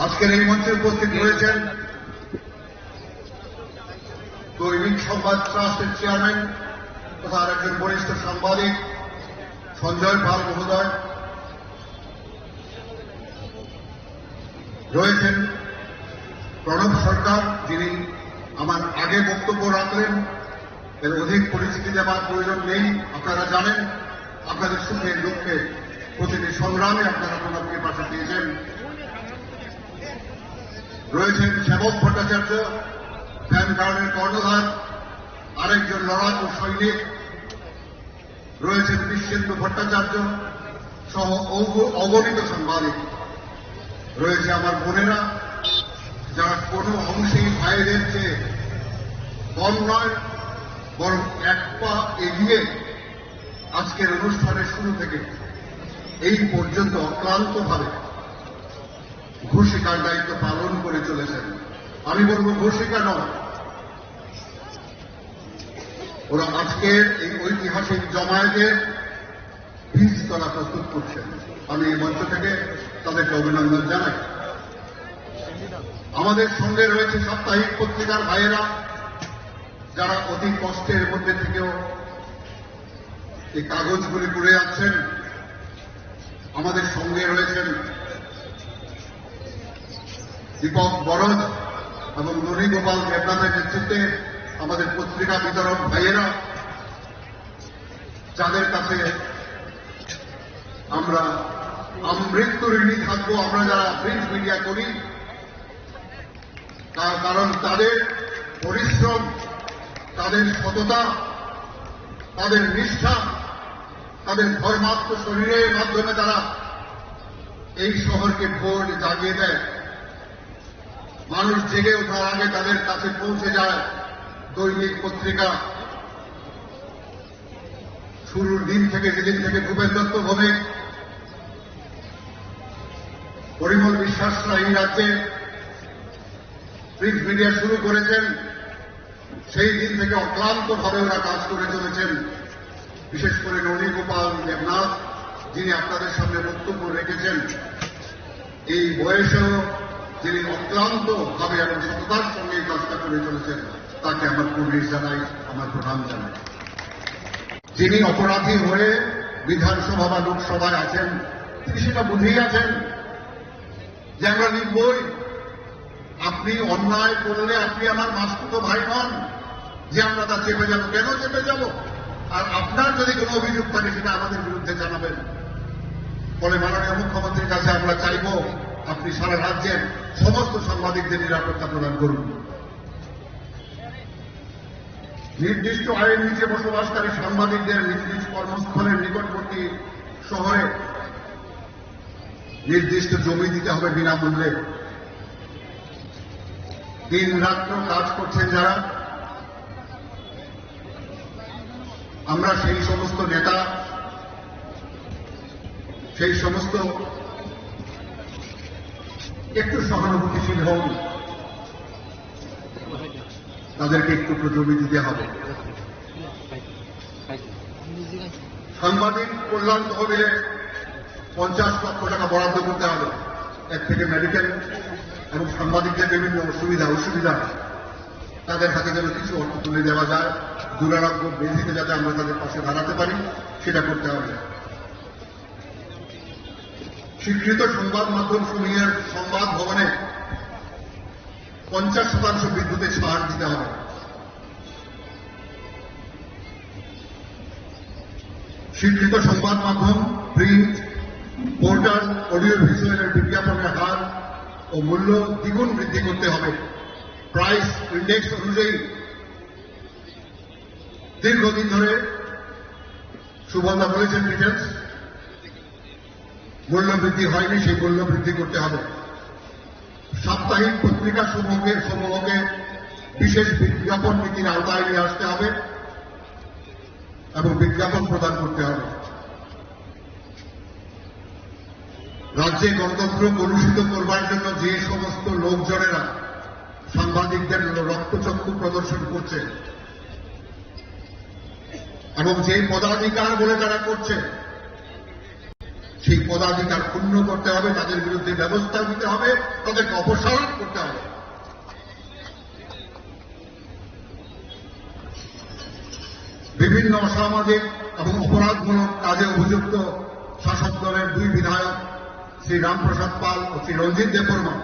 আজকের এই মঞ্চে উপস্থিত রয়েছেন দৈনিক সংবাদ ট্রাস্টের চেয়ারম্যান তথা আরেকজন বরিষ্ঠ সাংবাদিক সঞ্জয় পাল মহোদয়, রয়েছেন প্রণব সরকার, যিনি আমার আগে বক্তব্য রাখলেন, এর অধিক পরিচিতি দেওয়ার প্রয়োজন নেই। আপনারা জানেন, আপনাদের সুখে দুঃখে প্রতিটি সংগ্রামে আপনারা প্রণবকে পাশে পেয়েছেন। রয়েছেন সেবক ভট্টাচার্য, ভ্যানগার্ডের কর্ণধার, আরেকজন লড়াকু সৈনিক, রয়েছেন কৃষ্ণেন্দু ভট্টাচার্য সহ অগ-, অগণিত সাংবাদিক। রয়েছে আমার বোনেরা, যারা কোনো অংশেই ভাইদের চেয়ে কম নয়, বরং এক পা এগিয়ে আজকের অনুষ্ঠানের শুরু থেকে এই পর্যন্ত অক্লান্তভাবে ঘোষিকার দায়িত্ব পালন করে চলেছেন। আমি বলবো ঘোষিকা নয়, ওরা আজকের এই ঐতিহাসিক জমায়েতের বীজ তলা প্রস্তুত করছেন। আমি এই মঞ্চ থেকে তাদেরকে অভিনন্দন জানাই। আমাদের সঙ্গে রয়েছে সাপ্তাহিক পত্রিকার ভাইয়েরা, যারা অতি কষ্টের মধ্যে থেকেও এই কাগজগুলি করে যাচ্ছেন। আমাদের সঙ্গে রয়েছেন দীপক বরজ এবং ননী গোপাল দেবনাথের নেতৃত্বে আমাদের পত্রিকা বিতরক ভাইয়েরা, যাদের কাছে আমরা আমৃত্যু ঋণী থাকবো, আমরা যারা প্রিন্ট মিডিয়া করি, তার কারণ তাদের পরিশ্রম, তাদের সততা, তাদের নিষ্ঠা, তাদের ধর্মাত্ম শরীরের মাধ্যমে তারা এই শহরকে ভোর জাগিয়ে দেয়। মানুষ জেগে ওঠার আগে তাদের কাছে পৌঁছে যায় দৈনিক পত্রিকা। শুরুর দিন থেকে, যেদিন থেকে ভূপেন দত্ত ভৌমিক, পরিমল বিশ্বাসরা এই রাজ্যে প্রিন্ট মিডিয়া শুরু করেছেন, সেই দিন থেকে অক্লান্ত ভাবে ওরা কাজ করে চলেছেন। বিশেষ করে ননী গোপাল দেবনাথ, যিনি আপনাদের সামনে বক্তব্য রেখেছেন, এই বয়সেও যিনি অক্লান্ত ভাবে এবং সততার সঙ্গে এই কাজটা করে চলেছেন, তাকে আমার কুর্নিশ জানাই, আমার প্রণাম জানাই। যিনি অপরাধী হয়ে বিধানসভা বা লোকসভায় আছেন, তিনি সেটা বুঝেই আছেন যে আমরা লিখবই। আপনি অন্যায় করলে আপনি আমার মাসতুতো ভাই নন যে আমরা তা চেপে যাব। কেন চেপে যাব? আর আপনার যদি কোনো অভিযোগ থাকে, সেটা আমাদের বিরুদ্ধে জানাবেন। ফলে মাননীয় মুখ্যমন্ত্রীর কাছে আমরা চাইব, আপনি সারা রাজ্যের সমস্ত সাংবাদিকদের নিরাপত্তা প্রদান করুন। নির্দিষ্ট আইন নিচে বসবাসকারী সাংবাদিকদের নিজ নিজ কর্মস্থলের নিকটবর্তী শহরে নির্দিষ্ট জমি দিতে হবে বিনামূল্যে। দিন রাত্র কাজ করছেন যারা, আমরা সেই সমস্ত নেতা, সেই সমস্ত, একটু সহানুভূতিশীল হন, তাদেরকে একটু জমি দিতে হবে। সাংবাদিক কল্যাণ তহবিলে পঞ্চাশ লক্ষ টাকা বরাদ্দ করতে হবে। এর থেকে মেডিকেল এবং সাংবাদিকদের বিভিন্ন অসুবিধা অসুবিধা, তাদের হাতে যেন কিছু অর্থ তুলে দেওয়া যায়, দুরারোগ্য ব্যাধিতে যাতে আমরা তাদের পাশে দাঁড়াতে পারি, সেটা করতে হবে। স্বীকৃত সংবাদ মাধ্যম সমূহের সংবাদ ভবনে পঞ্চাশ শতাংশ বিদ্যুতের ছাড় দিতে হবে। স্বীকৃত সংবাদ মাধ্যম, প্রিন্ট, পোর্টাল, অডিও ভিজুয়ালের বিজ্ঞাপনের হার ও মূল্য দ্বিগুণ বৃদ্ধি করতে হবে। প্রাইস ইন্ডেক্স অনুযায়ী দীর্ঘদিন ধরে, সুবলদা বলেছেন ডিটেলস, মূল্য বৃদ্ধি হয়নি, সেই মূল্য বৃদ্ধি করতে হবে। সাপ্তাহিক পত্রিকা সমূহকে সমূহকে বিশেষ বিজ্ঞাপন নীতির আওতায় নিয়ে আসতে হবে এবং বিজ্ঞাপন প্রদান করতে হবে। রাজ্যে গণতন্ত্র কলুষিত করবার জন্য যে সমস্ত লোকজনেরা সাংবাদিকদের রক্তচক্ষু প্রদর্শন করছে এবং যে পদাধিকার বলে তারা করছে, সেই পদাধিকার ক্ষুণ্ণ করতে হবে, তাদের বিরুদ্ধে ব্যবস্থা নিতে হবে, তাদেরকে অপসারণ করতে হবে। বিভিন্ন অসামাজিক এবং অপরাধমূলক কাজে অভিযুক্ত শাসক দলের দুই বিধায়ক শ্রী রামপ্রসাদ পাল ও শ্রী রঞ্জিত দেববর্মা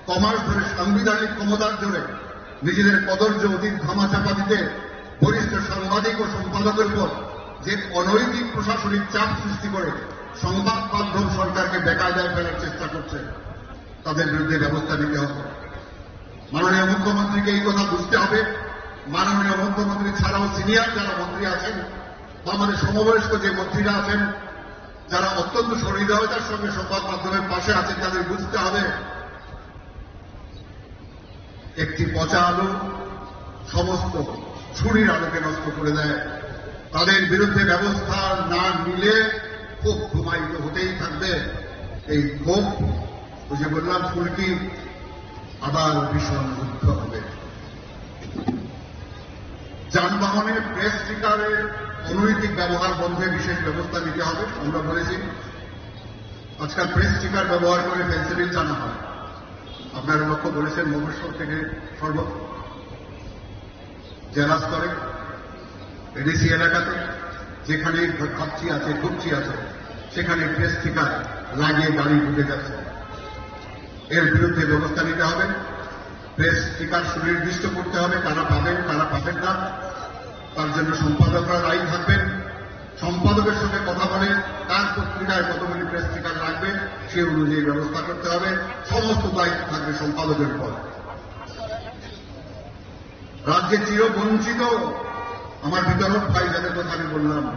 কমাস ধরে সাংবিধানিক ক্ষমতার জোরে নিজেদের কদর্য অতীত ধামাচাপা দিতে বরিষ্ঠ সাংবাদিক ও সম্পাদকের উপর যে অনৈতিক প্রশাসনিক চাপ সৃষ্টি করে সংবাদ মাধ্যম সরকারকে বেকায়দায় ফেলার চেষ্টা করছে, তাদের বিরুদ্ধে ব্যবস্থা নিতে হবে। মাননীয় মুখ্যমন্ত্রীকে এই কথা বুঝতে হবে। মাননীয় মুখ্যমন্ত্রী ছাড়াও সিনিয়র যারা মন্ত্রী আছেন বা আমাদের সমবয়স্ক যে মন্ত্রীরা আছেন, যারা অত্যন্ত সহৃদয়তার সঙ্গে সংবাদ মাধ্যমের পাশে আছেন, তাদের বুঝতে হবে একটি পচা আলু সমস্ত ছুরির আলুকে নষ্ট করে দেয়। তাদের বিরুদ্ধে ব্যবস্থা না নিলে ক্ষোভ ঘুমায়িত হতেই থাকবে। এই ক্ষোভ, ওই যে বললাম, ফুলকি আবার ভীষণ রুদ্ধ হবে। যানবাহনে প্রেস স্টিকারের অনৈতিক ব্যবহার বন্ধে বিশেষ ব্যবস্থা নিতে হবে। আমরা বলেছি, আজকাল প্রেস স্টিকার ব্যবহার করে ফেন্সিডিল টানা হয়। আপনারা লক্ষ্য করেছেন, মফস্বল থেকে সর্ব জেলা স্তরে, এডিসি এলাকাতে যেখানে ঘাপচি আছে, ঘুপচি আছে, সেখানে প্রেস স্টিকার লাগিয়ে গাড়ি ঢুকে যাচ্ছে। এর বিরুদ্ধে ব্যবস্থা নিতে হবে। প্রেস স্টিকার সুনির্দিষ্ট করতে হবে, কারা পাবেন, কারা পাবেন না, তার জন্য সম্পাদকরা দায়ী থাকবেন। সম্পাদকের সঙ্গে কথা বলে তার পত্রিকায় কতগুলি প্রেস স্টিকার লাগবে, সে অনুযায়ী ব্যবস্থা করতে হবে। সমস্ত দায়িত্ব থাকবে সম্পাদকের উপর। রাজ্যে চিরবঞ্চিত আমার বিতরক ভাই, যাদের কথা আমি বললাম,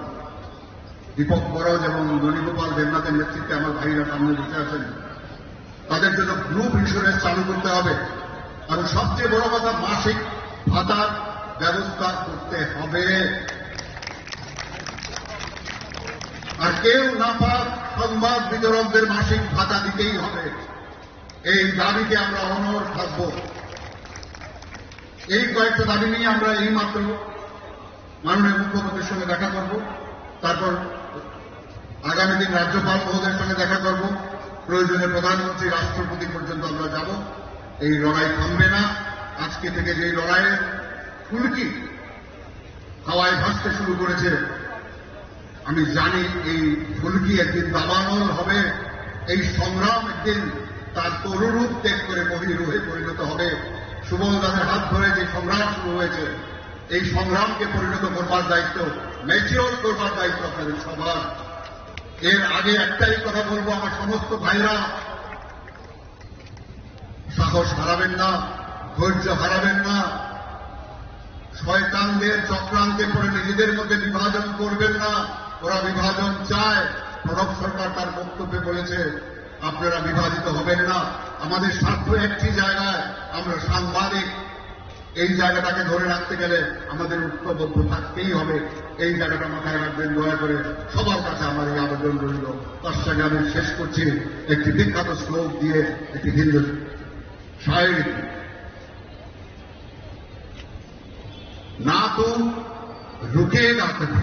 দীপক বরজ এবং মণিগোপাল দেবনাথের নেতৃত্বে আমার ভাইরা সামনে বসে আছেন, তাদের জন্য গ্রুপ ইন্স্যুরেন্স চালু করতে হবে এবং সবচেয়ে বড় কথা, মাসিক ভাতার ব্যবস্থা করতে হবে। আর কেউ না পাক, সংবাদ বিতরকদের মাসিক ভাতা দিতেই হবে। এই দাবিতে আমরা অনড় থাকব। এই কয়েকটা দাবি নিয়ে আমরা এইমাত্র মাননীয় মুখ্যমন্ত্রীর সঙ্গে দেখা করব, তারপর আগামী দিন রাজ্যপাল মহোদয়ের সঙ্গে দেখা করব, প্রয়োজনে প্রধানমন্ত্রী, রাষ্ট্রপতি পর্যন্ত আমরা যাব। এই লড়াই থামবে না। আজকে থেকে যে লড়াইয়ের ফুলকি হাওয়ায় ভাসতে শুরু করেছে, আমি জানি এই ফুলকি একদিন দাবানল হবে, এই সংগ্রাম একদিন তার তরুরূপ ত্যাগ করে মহীরুহে পরিণত হবে। সুবল দাসের হাত ধরে যে সংগ্রাম শুরু হয়েছে, এই সংগ্রামকে পরিণত করবার দায়িত্ব, ম্যাচিওর করবার দায়িত্ব আপনাদের সবার। এর আগে একটাই কথা বলবো, আমার সমস্ত ভাইরা, সাহস হারাবেন না, ধৈর্য হারাবেন না। শয়তানদের চক্রান্তে পড়ে নিজেদের মধ্যে বিভাজন করবেন না। ওরা বিভাজন চায়। প্রণব সরকার তার বক্তব্যে বলেছে, আপনারা বিভাজিত হবেন না। আমাদের স্বার্থ একটি জায়গায়, আমরা সাংবাদিক। এই জায়গাটাকে ধরে রাখতে গেলে আমাদের ঐক্যবদ্ধ থাকতেই হবে। এই জায়গাটা মাথায় রাখবেন দয়া করে। সবার কাছে আমার এই আবেদন রইল। তার সঙ্গে আমি শেষ করছি একটি বিখ্যাত শ্লোক দিয়ে, একটি হিন্দু শায়েরি। "ना तू रुकेगा कभी,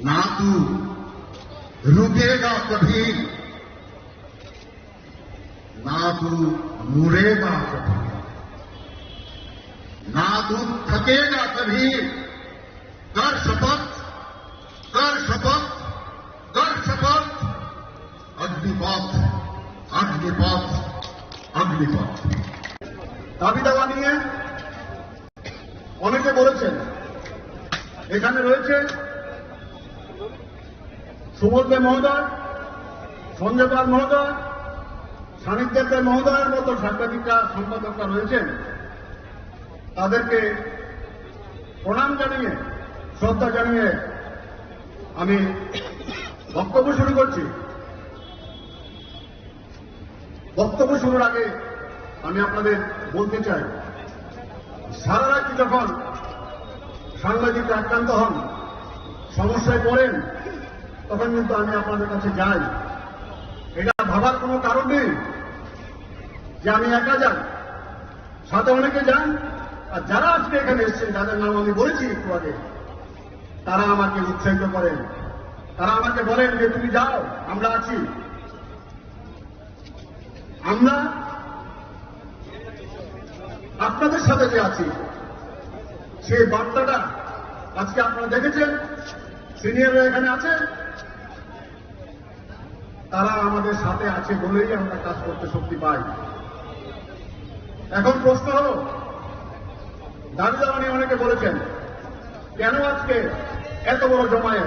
ना तू रुकेगा कभी, ना तू मुड़ेगा कभी, ना तू थकेगा कभी, कर शपथ, कर शपथ, कर शपथ, अग्निपथ, अग्निपथ, अग्निपथ।" দাবি দাওয়া নিয়ে অনেকে বলেছেন, এখানে রয়েছে সুবল দে মহোদয়, সঞ্জয় পাল মহোদয়, সানিধ্য দে মহোদয়ের মতো সাংবাদিকরা, সম্পাদকরা রয়েছেন, তাদেরকে প্রণাম জানিয়ে, শ্রদ্ধা জানিয়ে আমি বক্তব্য শুরু করছি। বক্তব্য শুরুর আগে আমি আপনাদের বলতে চাই, সারা রাত যখন সাংবাদিক আক্রান্ত হন, সমস্যায় পড়েন, তখন কিন্তু আমি আপনাদের কাছে যাই। এটা ভাবার কোনো কারণ নেই যে আমি একা যাই, সাথে অনেকে যান। আর যারা আজকে এখানে এসেছেন, যাদের নাম আমি বলেছি একটু আগে, তারা আমাকে উৎসাহিত করেন, তারা আমাকে বলেন যে, "তুমি যাও, আমরা আছি।" আমরা আপনাদের সাথে যে আছি, সেই বার্তাটা আজকে আপনারা দেখেছেন, সিনিয়ররা এখানে আছেন, তারা আমাদের সাথে আছে বলেই আমরা কাজ করতে শক্তি পাই। এখন প্রশ্ন হলো, দাবি দাওয়া নিয়ে অনেকে বলেছেন, কেন আজকে এত বড় জমায়েত?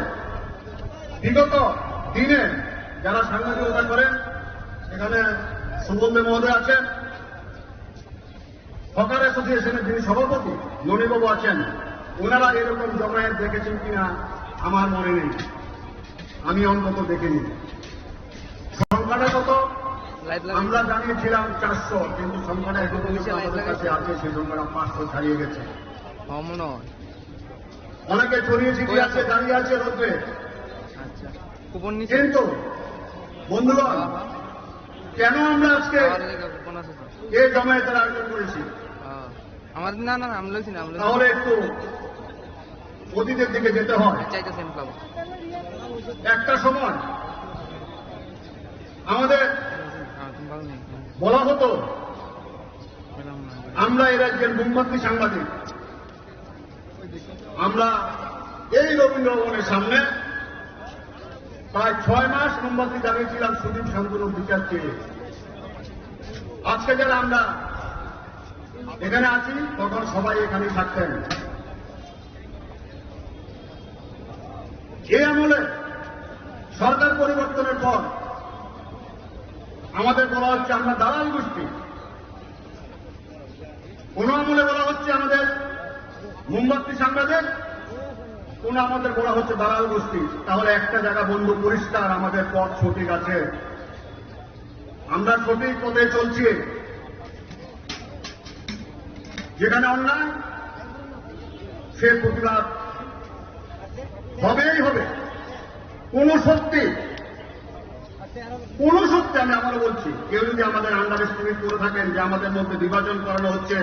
বিগত দিনে যারা সাংবাদিকতা করেন, এখানে সুবল দে মহোদয় আছেন, হকার অ্যাসোসিয়েশনের যিনি সভাপতি ননীবাবু আছেন, ওনারা এরকম জমায়েত দেখেছেন কিনা আমার মনে নেই, আমি অন্তত দেখিনি। সংখ্যাটা কত? আমরা জানিয়েছিলাম চারশো, কিন্তু সংখ্যাটা এখন পর্যন্ত আমাদের কাছে আছে, সেই সংখ্যাটা পাঁচশো ছাড়িয়ে গেছে। অনেকে ছড়িয়ে ছিটিয়ে আছে, দাঁড়িয়ে আছে রোদ্রে। আচ্ছা। কিন্তু বন্ধুগণ, কেন আমরা আজকে এই জমায়েতের আয়োজন করেছি? আমার না, না, না, আমি লইছি না, আমি লইছি না। তাহলে একটু অতীতের দিকে যেতে হয়। চাইতেছি আমি পাবো। একটা সময় আমাদের বলা হতো, আমরা এই রাজ্যের মোমবাতি সাংবাদিক। আমরা এই রবীন্দ্র ভবনের সামনে প্রায় ছয় মাস মোমবাতি জ্বালিয়েছিলাম সুদীপ শান্তনুর বিচার চেয়ে। আজকে যারা আমরা এখানে আছি, তখন সবাই এখানেই থাকতেন। এই আমলে সরকার পরিবর্তনের পর আমাদের বলা হচ্ছে আমরা দালাল গোষ্ঠী। কোনো আমলে বলা হচ্ছে আমাদের মোমবাতি সাংবাদিক, কোনো আমাদের বলা হচ্ছে দালাল গোষ্ঠী। তাহলে একটা জায়গা বন্ধু পরিষ্কার, আমাদের পথ সঠিক আছে, আমরা সঠিক পথে চলছি। যেখানে অন্যায়, সে প্রতিবাদ হবেই হবে। কোনো শক্তি, কোনো শক্তি, আমি আবারও বলছি, কেউ যদি আমাদের আন্ডার এস্টিমেট করে থাকেন যে আমাদের মধ্যে বিভাজন করানো হচ্ছে,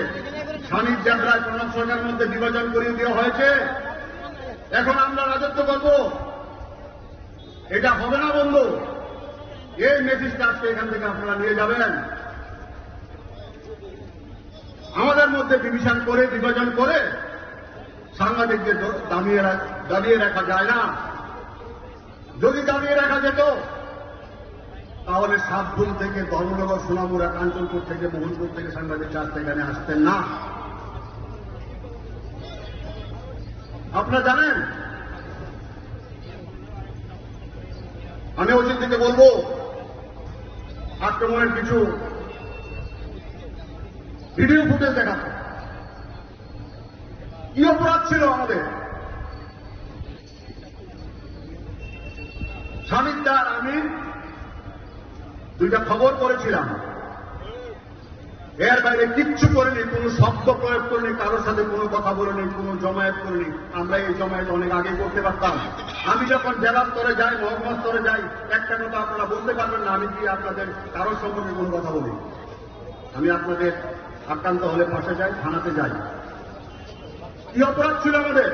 স্বামীর যাত্রায় প্রণব সরকারের মধ্যে বিভাজন করিয়ে দেওয়া হয়েছে, এখন আমরা রাজত্ব করব, এটা হবে না বন্ধু। এই মেসেজটা আজকে এখান থেকে আপনারা নিয়ে যাবেন। আমাদের মধ্যে ডিভিশন করে, বিভাজন করে সাংবাদিকদের দ-, দাবিয়ে রা-, দাবিয়ে রাখা যায় না। যদি দাবিয়ে রাখা যেত, তাহলে সাতভুল থেকে, ধর্মনগর, সোনামুড়া, কাঞ্চনপুর থেকে, মোহনপুর থেকে সাংবাদিক চাষ এখানে আসতেন না। আপনারা জানেন, আমি অজিত দিকে বলবো, আক্রমণের কিছু ভিডিও ফুটেজ দেখাতে। কি অপরাধ ছিল আমাদের? স্বামীর দ্বার আমি দুইটা খবর করেছিলাম, এর বাইরে কিচ্ছু করিনি, কোনো শব্দ প্রয়োগ করিনি, কারোর সাথে কোনো কথা বলিনি, কোনো জমায়েত করিনি। আমরা এই জমায়েত অনেক আগে করতে পারতাম। আমি যখন জেলা স্তরে যাই, মহকুমা স্তরে যাই, একটা কথা আপনারা বলতে পারবেন না আমি কি আপনাদের কারোর সম্পর্কে কোনো কথা বলি। আমি আপনাদের আক্রান্ত হলে পাশে যাই, থানাতে যাই। কি অপরাধ ছিল আমাদের?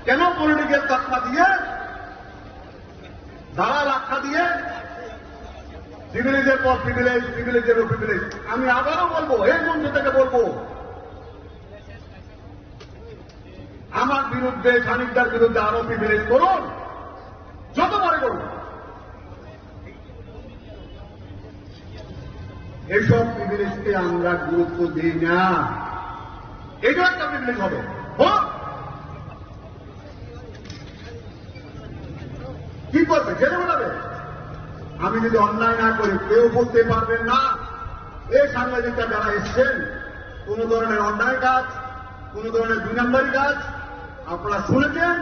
কেন পলিটিক্যাল তকমা দিয়ে, দালাল আখ্যা দিয়ে প্রিভিলেজের পর প্রিভিলেজ, প্রিভিলেজের উপর প্রিভিলেজ? আমি আবারও বলবো, এই মঞ্চ থেকে বলবো, আমার বিরুদ্ধে, স্বামীর দ্বার বিরুদ্ধে আরো প্রিভিলেজ করুন, যত পারে করুন। এইসব প্রিভিলেজকে আমরা গুরুত্ব দিই না। এটাও একটা প্রিভিলেজ হবে, হোক। কি করবে? জেলে যাবে। আমি যদি অন্যায় না করি, কেউ বলতে পারবেন না। এই সাংবাদিকরা যারা এসছেন, কোনো ধরনের অন্যায় কাজ, কোনো ধরনের দুই নম্বরী কাজ আপনারা শুনেছেন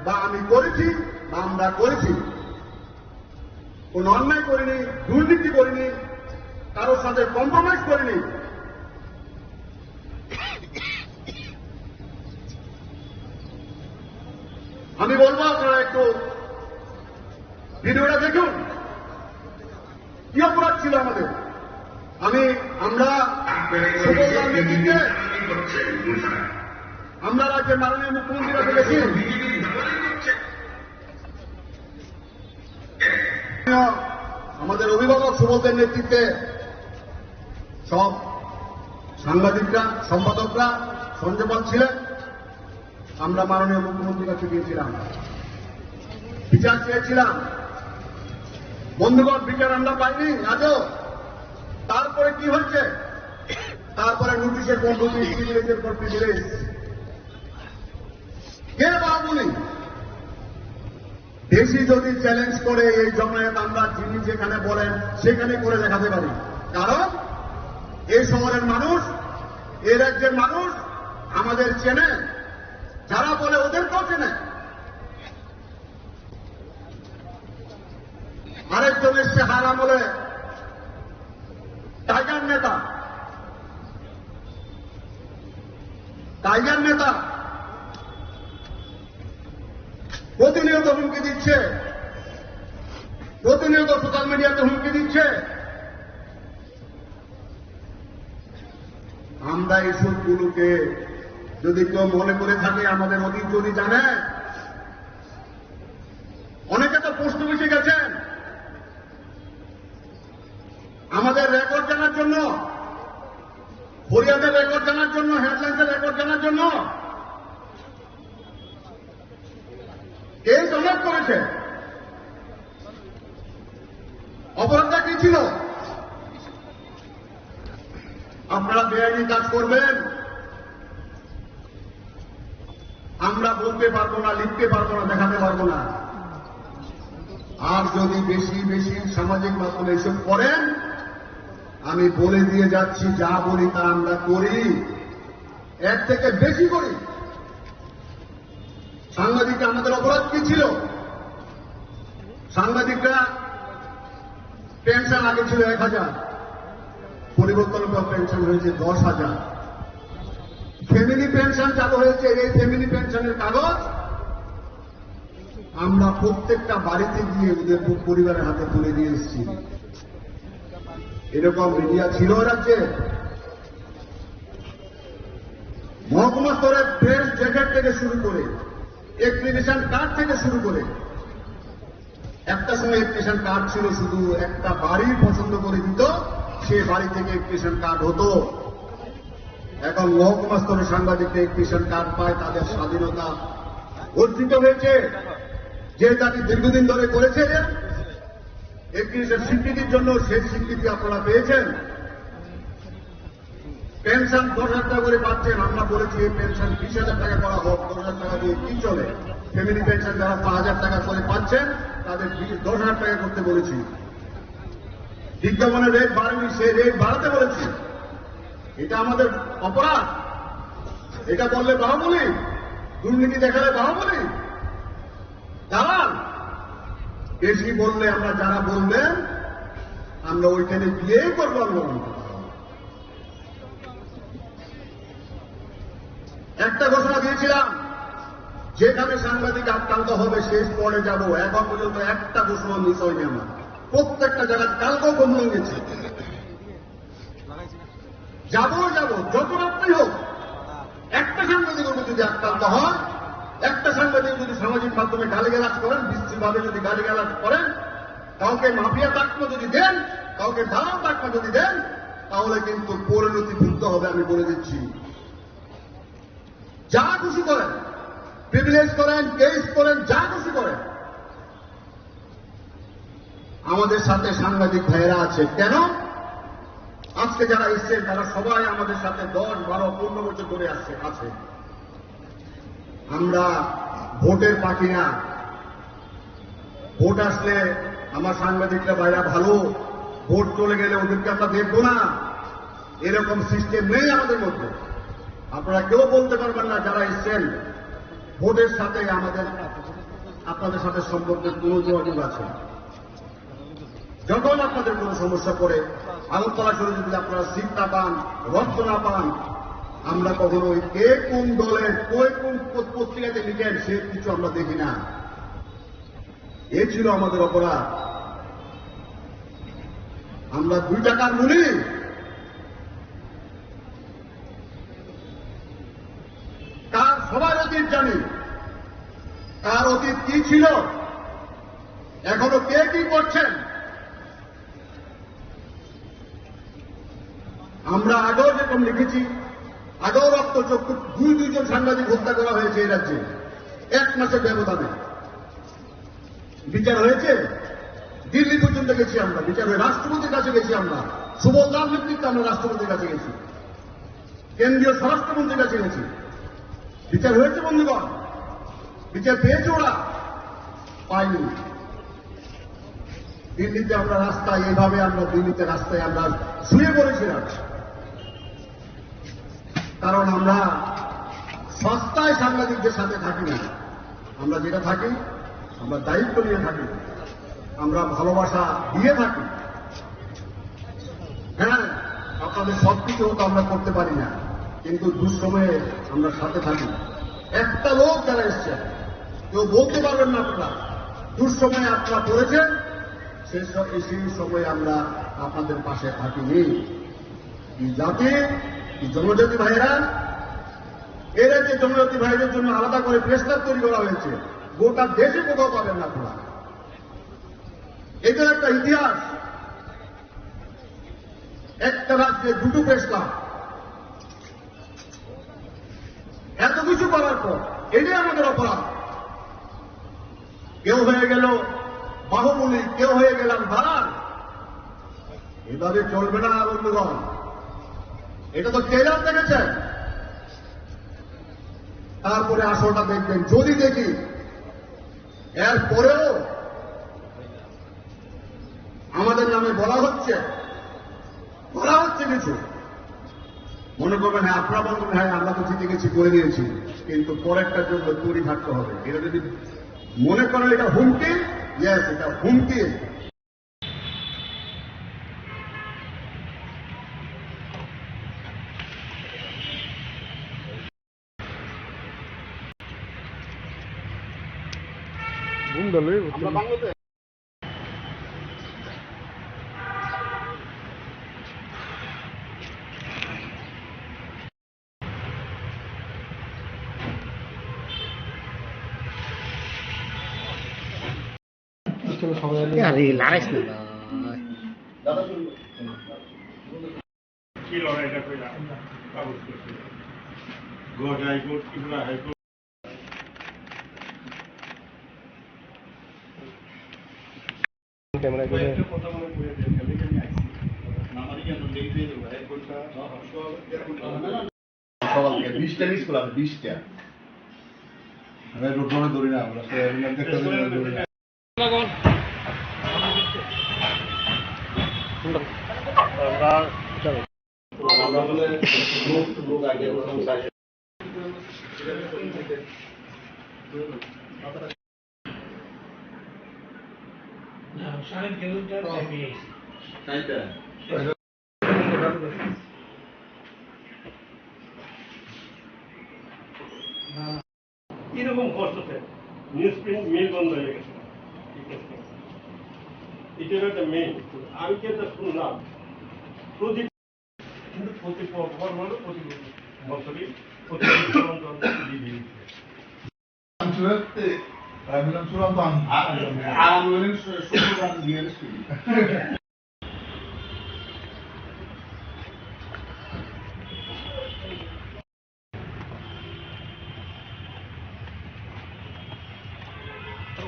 বা আমি করেছি বা আমরা করেছি। কোনো অন্যায় করিনি, দুর্নীতি করিনি, কারোর সাথে কম্প্রোমাইজ করিনি। আমি বলবো আপনারা একটু ভিডিওটা দেখুন, কি অপরাধ ছিল আমাদের। আমি, আমরা সুফল রাজনীতিতে আমরা রাজ্যের মাননীয় মুখ্যমন্ত্রীর কাছে গেছি। আমাদের অভিভাবক সুবোধের নেতৃত্বে সব সাংবাদিকরা, সম্পাদকরা, সঞ্জয় পাল ছিলেন। আমরা মাননীয় মুখ্যমন্ত্রীর কাছে গিয়েছিলাম, বিচার চেয়েছিলাম। বন্ধুগণ, বিচার আমরা পাইনি আজও। তারপরে কি হচ্ছে? তারপরে নোটিশের পর নোটিশ, প্রিভিলেজের পর প্রিভিলেজ। কে বাবুনি? বেশি যদি চ্যালেঞ্জ করে এই জমায়েত, আমরা যিনি যেখানে বলেন সেখানে করে দেখাতে পারি। কারণ এই শহরের মানুষ, এই রাজ্যের মানুষ আমাদের চেনে, যারা বলে ওদেরকেও চেনে। আরেকজন এসছে হার আমলে, টাইগার নেতা, টাইগার নেতা প্রতিনিয়ত হুমকি দিচ্ছে, প্রতিনিয়ত সোশ্যাল মিডিয়াতে হুমকি দিচ্ছে। আমরা এইসব গুলোকে যদি কেউ মনে করে থাকে, আমাদের অতীত যদি জানে, অনেকে তো পোস্ট অফিসে গেছেন আমাদের রেকর্ড জানার জন্য, ফরিয়াদের রেকর্ড জানার জন্য, হেডলাইন্সের রেকর্ড জানার জন্য। কেস অনেক করেছে। অপরাধটা কি ছিল? আপনারা বেআইনি কাজ করবেন, আমরা বলতে পারবো না, লিখতে পারবো না, দেখাতে পারবো না। আর যদি বেশি বেশি সামাজিক মাধ্যমে এসব করেন, আমি বলে দিয়ে যাচ্ছি, যা বলি তা আমরা করি, এর থেকে বেশি করি। সাংবাদিকরা আমাদের অপরাধ কি ছিল? সাংবাদিকরা পেনশন আগে ছিল এক হাজার, পরিবর্তন পর পেনশন হয়েছে দশ হাজার। ফ্যামিলি পেনশন চালু হয়েছে, এই ফ্যামিলি পেনশনের কাগজ আমরা প্রত্যেকটা বাড়িতে গিয়ে ওদের পরিবারের হাতে তুলে দিয়ে এসেছি। এরকম মিডিয়া ছিল রাজ্যে? মহকুমা স্তরে প্রেস জ্যাকেট থেকে শুরু করে, এক্সপ্লেনেশন কার্ড থেকে শুরু করে, একটা সময় এক্সপ্লেনেশন কার্ড ছিল শুধু একটা বাড়ি পছন্দ করে দিত, সে বাড়ি থেকে এক্সপ্লেনেশন কার্ড হতো। এখন মহকুমা স্তরে সাংবাদিকরা এক্সপ্লেনেশন কার্ড পায়, তাদের স্বাধীনতা অর্জিত হয়েছে। যে দাবি দীর্ঘদিন ধরে করেছে এক্সপ্লেনেশন স্বীকৃতির জন্য, সেই স্বীকৃতি আপনারা পেয়েছেন। পেনশন দশ হাজার টাকা করে পাচ্ছেন, আমরা বলেছি এই পেনশন বিশ হাজার টাকা করা হোক। দশ হাজার টাকা দিয়ে কি চলে? ফ্যামিলি পেনশন যারা পাঁচ হাজার টাকা করে পাচ্ছেন, তাদের বিশ, দশ হাজার টাকা করতে বলেছি। বিজ্ঞাপনের রেট বাড়েনি, সেই রেট বাড়াতে বলেছি। এটা আমাদের অপরাধ? এটা বললে বাহুবলী, দুর্নীতি দেখালে বাহুবলী, দালাল। বেশি বললে আমরা, যারা বলবেন, আমরা ওইখানে গিয়েই করবো আন্দোলন। একটা ঘোষণা দিয়েছিলাম, যেখানে সাংবাদিক আক্রান্ত হবে সেই স্পটে যাব। এখন পর্যন্ত একটা ঘোষণা মিস হয়নি আমার, প্রত্যেকটা জায়গায়। কালকেও কমলং গেছি, যাবো যাবো, যত রাত্রি হোক। একটা সাংবাদিক যদি আক্রান্ত হয়, একটা সাংবাদিক যদি সামাজিক মাধ্যমে গালিগালাজ করেন, বিশ্রীভাবে যদি গালিগালাজ করেন, কাউকে মাফিয়া তকমা যদি দেন, কাউকে দালাল তকমা যদি দেন, তাহলে কিন্তু পরিণতি ভুগতে হবে, আমি বলে দিচ্ছি। যা খুশি করেন, প্রিভিলেজ করেন, কেস করেন, যা খুশি করেন, আমাদের সাথে সাংবাদিক ভাইয়েরা আছে। কেন? আজকে যারা এসছেন, তারা সবাই আমাদের সাথে দশ, বারো, পনেরো বছর ধরে আসছে, আছে। আমরা ভোটের পাখি না। ভোট আসলে আমার সাংবাদিকরা ভাইরা ভালো, ভোট চলে গেলে ওদেরকে আমরা দেখবো না, এরকম সিস্টেম নেই আমাদের মধ্যে। আপনারা কেউ বলতে পারবেন না, যারা এসছেন ভোটের সাথে আমাদের, আপনাদের সাথে সম্পর্কের কোনো যোগাযোগ আছে। যখন আপনাদের কোনো সমস্যা পড়ে, আগরতলা শহরে যদি আপনারা সিট না পান, রক্ত না পান, আমরা কখনো ওই কে কোন দলের, কে কোন পত-, পত্রিকাতে লিখেন, সে কিছু আমরা দেখি না। এ ছিল আমাদের অপরাধ। আমরা দুই টাকার মুনি, কার সবার অতীত জানি, কার অতীত কি ছিল, এখনো কে কি করছেন। আমরা আগেও যেরকম লিখেছি, আগেও রক্ত চক্ষু দুই দুইজন সাংবাদিক হত্যা করা হয়েছে এই রাজ্যে এক মাসের ব্যবধানে। বিচার হয়েছে, দিল্লি পর্যন্ত গেছি আমরা, বিচার হয়ে রাষ্ট্রপতির কাছে গেছি আমরা, সুবল দাস নেতৃত্বে আমরা রাষ্ট্রপতির কাছে গেছি, কেন্দ্রীয় স্বরাষ্ট্রমন্ত্রীর কাছে গেছি। বিচার হয়েছে বন্ধুগণ, বিচার পেয়েছে ওরা, পায়নি। দিল্লিতে আমরা রাস্তায়, এইভাবে আমরা দিল্লিতে রাস্তায় আমরা শুয়ে পড়েছিলাম। কারণ আমরা সস্তায় সাংবাদিকদের সাথে থাকি না, আমরা যেটা থাকি, আমরা দায়িত্ব নিয়ে থাকি, আমরা ভালোবাসা দিয়ে থাকি। হ্যাঁ, আপনাদের সবকিছু হয়তো আমরা করতে পারি না, কিন্তু দুঃসময়ে আমরা সাথে থাকি। একটা লোক যারা এসছে, কেউ বলতে পারবেন না আপনারা, দুঃসময়ে আপনারা পড়েছেন, সেই স-, সেই সময় আমরা আপনাদের পাশে থাকিনি। এই জাতি, এই জনজাতি ভাইরা, এরা যে জনজাতি ভাইদের জন্য আলাদা করে প্রেস ক্লাব তৈরি করা হয়েছে, গোটা দেশে কোথাও পাবেন না আপনারা। এটা একটা ইতিহাস। একটা রাজ্যে দুটো প্রেস ক্লাব, এত কিছু করার পর এটাই আমাদের অপরাধ। কেউ হয়ে গেল বাহুবলী, কেউ হয়ে গেলাম দালাল। এভাবে চলবে না বন্ধুগণ, এটা তো ট্রেলার দেখেছেন, তারপরে আসলটা দেখবেন। যদি দেখি এরপরেও আমাদের নামে বলা হচ্ছে, বলা হচ্ছে কিছু, মনে করবেন, "হ্যাঁ, আপনারা মনে করবেন, হ্যাঁ, আমরা তো জিতে গেছি, করে দিয়েছি, কিন্তু পরেরটার জন্য তৈরি থাকতে হবে।" এটা যদি মনে করেন এটা হুমকি, ইয়েস, এটা হুমকি। ঘুম গেল এই আমরা বাংলাদেশ। চলো সবাই আরে, লড়াইস না ভাই। কি লড়াইটা কইলা? কাগজ করছিল। গজ হাইকোর্ট, ত্রিপুরা হাইকোর্ট। ক্যামেরা করে। কয়েকটা কথা মনে পড়ে যায়, খালি খালি আইছি। আমারই কেন লেট হয়ে যাবে, এক ঘন্টা, দেড় ঘন্টা। সকাল থেকে বিশটা মিস করলাম, বিশটা। আমরা রোড ধরে দৌড়ি না, আমরা সবাই এখন দেখতে পাচ্ছি না, দৌড়ি না। সাড়ে তেরোটার টাইমে এসে। এরকম কষ্ট স্যার, নিউজ প্রিন্ট মিল বন্ধ হয়ে গেছে। এটা একটা মেইন। আমি যেটা শুনলাম, প্রতি কিন্তু প্রতি প-, পর পর প্রতি বছরই প্রতি বছর অন্তর অন্তর দিয়ে দিয়েছে। আমি চূড়ান্ত, আমি বললাম, "চূড়ান্ত আমি।" আর, আর আমি বললাম, "সু-, সুন্দর আমি দিয়ে দিচ্ছি।"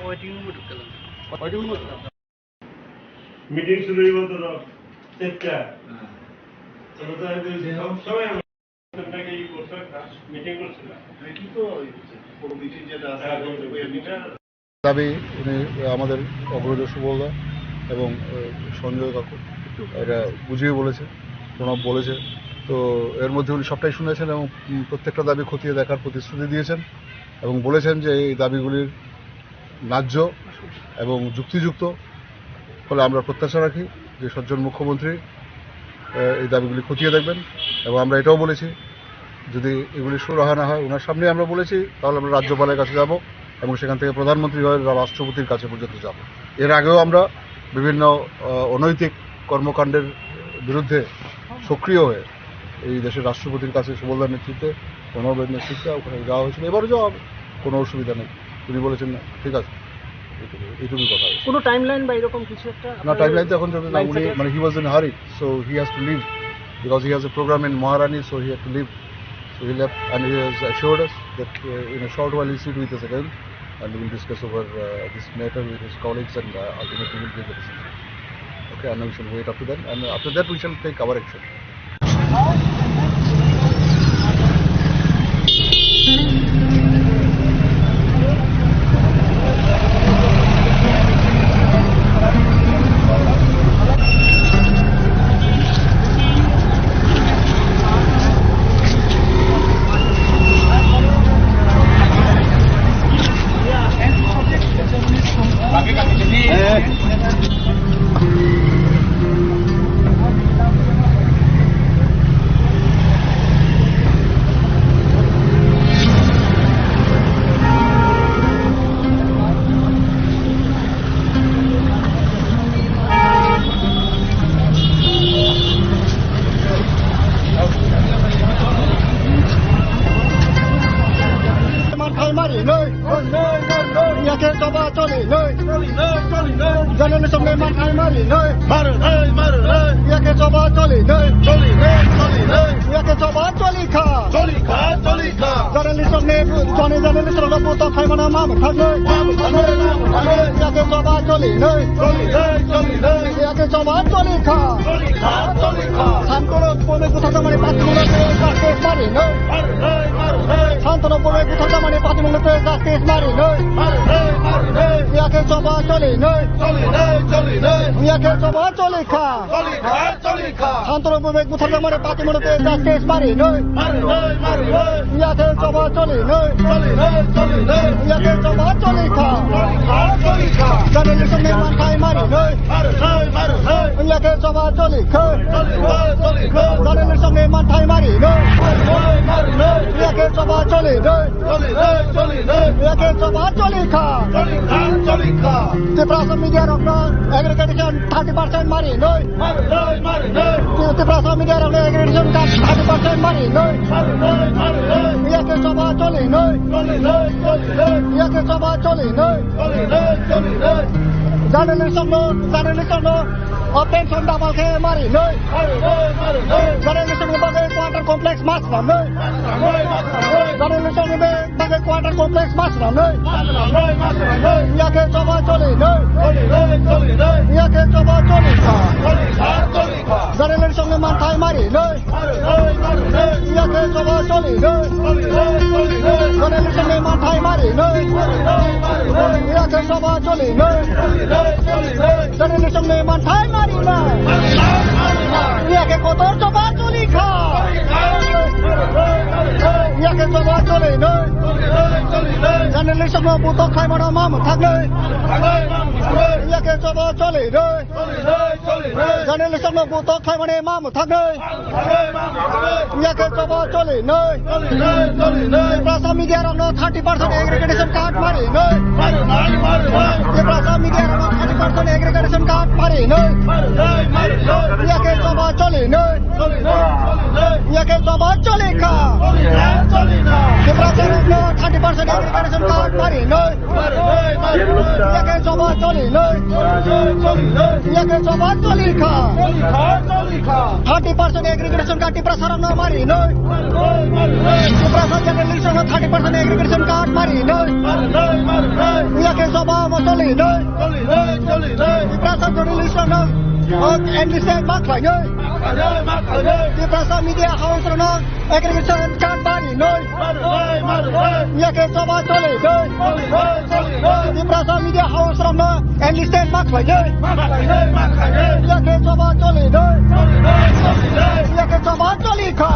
ওয়েটিং রুমে ঢুকলাম। ওয়েটিং রুমে ঢুকলাম। মিটিং শুরু হইব ধরো চারটা। হ্যাঁ। তাহলে তো এই যে সব সময় আমরা আপনাকে ই করছে একটা মিটিং করছিলাম। মিটিং তো ওই পুরো মিটিং যেটা আছে, হ্যাঁ, ওই মিটিংটা। দাবি উনি আমাদের অগ্রজ সুবলদা এবং, আহ, সঞ্জয় কাকু এটা বুঝিয়ে বলেছে, প্রণব বলেছে। তো এর মধ্যে উনি সবটাই শুনেছেন এবং, উম, প্রত্যেকটা দাবি খতিয়ে দেখার প্রতিশ্রুতি দিয়েছেন এবং বলেছেন যে এই দাবিগুলির ন্যায্য এবং যুক্তিযুক্ত। ফলে আমরা প্রত্যাশা রাখি যে সজ্জন মুখ্যমন্ত্রী, আহ, এই দাবিগুলি খতিয়ে দেখবেন। এবং আমরা এটাও বলেছি, যদি এগুলি সুরাহা না হয়, ওনার সামনেই আমরা বলেছি, তাহলে আমরা রাজ্যপালের কাছে যাব এবং সেখান থেকে প্রধানমন্ত্রী হয়ে রা-, রাষ্ট্রপতির কাছে পর্যন্ত যাব। এর আগেও আমরা বিভিন্ন, আহ, অনৈতিক কর্মকাণ্ডের বিরুদ্ধে সক্রিয় হয়ে এই দেশের রাষ্ট্রপতির কাছে সুবলদার নেতৃত্বে, প্রণবের নেতৃত্বে ওখানে যাওয়া হয়েছিল। এবারও যাওয়া হবে, কোনো অসুবিধা নেই। উনি বলেছেন, "না, ঠিক আছে।" এইটুকু, এইটুকুই কথা হয়েছে। কোনো টাইমলাইন বা এরকম কিছু একটা না, আপনার টাইমলাইন তো এখন চলছে না। উনি, মাইন্ডসেটে আছে? মানে, he was in hurry, so he has to leave because he has a program in Maharani, so he had to leave. So he left and he has assured us that, uh, in a short while he'll sit with us again and we'll discuss over, uh, this matter with his colleagues and, uh, ultimately we'll take a decision. Okay, and we shall wait up to then, and after that we shall take our action. Manthai mari nai. Yakhe choba choli nai. Journalist ni manthai mari nai. Yakhe choba choli nai. Yakhe choba choli kha. Journalist ni, joni journalist rok buto khai mana ma thang nai. Yakhe choba choli nai. Yakhe choba choli kha. Santoro bumi buthar jamani pati mungno justice mari nai. Santoro bumi buthar jamani pati mungno justice mari nai. Yakhe choba choli nai. Yakhe choba choli kha. Santoro bumi buthar jamani pati mungno justice mari nai. Yakhe choba choli nai. Yakhe choba choli kha. Journalist ni manthai mari nai. Yakhe choba choli kha. Journalist ni manthai mari nai. Yakhe choba choli nai. Yakhe choba choli kha. Tiprasa media rokno aggregation thirty percent mari nai. Tiprasa media rokno aggregation thirty percent mari nai. Yakhe choba choli nai. Yakhe choba choli nai. Journalist no, journalist no, o pension double khe mari nai. Journalist ni bagwi quarter complex ma swnam nai. Journalist ni bagwi quarter complex ma swnam nai. Yakhe choba choli nai. Yakhe choba choli kha. Journalist ni manthai mari nai. Yakhe choba choli nai. Journalist ni manthai mari nai. Yakhe choba choli nai. Journalist ni manthai mari nai. Yakhe kotor choba choli kha. Yakhe choba choli nai. Journalist no buto khai mana ma thang nai. Yakhe choba choli nai. Journalist no buto khai mana ma thang nai. Yakhe choba choli nai. Tiprasa media rokno thirty percent aggregation card mari nai. Tiprasa media rokno thirty percent aggregation card mari nai. Yakhe choba choli nai. Yakhe choba choli kha. Tiprasa rokno thirty percent aggregation card mari nai. Yakhe choba choli nai. Yakhe choba choli kha. Thirty percent aggregation card Tiprasa rokno mari nai. Tiprasa journalist rokno thirty percent aggregation card mari nai. Yakhe choba bo choli nai. Tiprasa journalist rokno, o, amnesty ma khlai nai. Tiprasa media house rokno aggregation card mari nai. Yakhe choba choli nai. Tiprasa media house rokno amnesty ma khlai nai. Yakhe choba choli nai. Yakhe choba choli kha.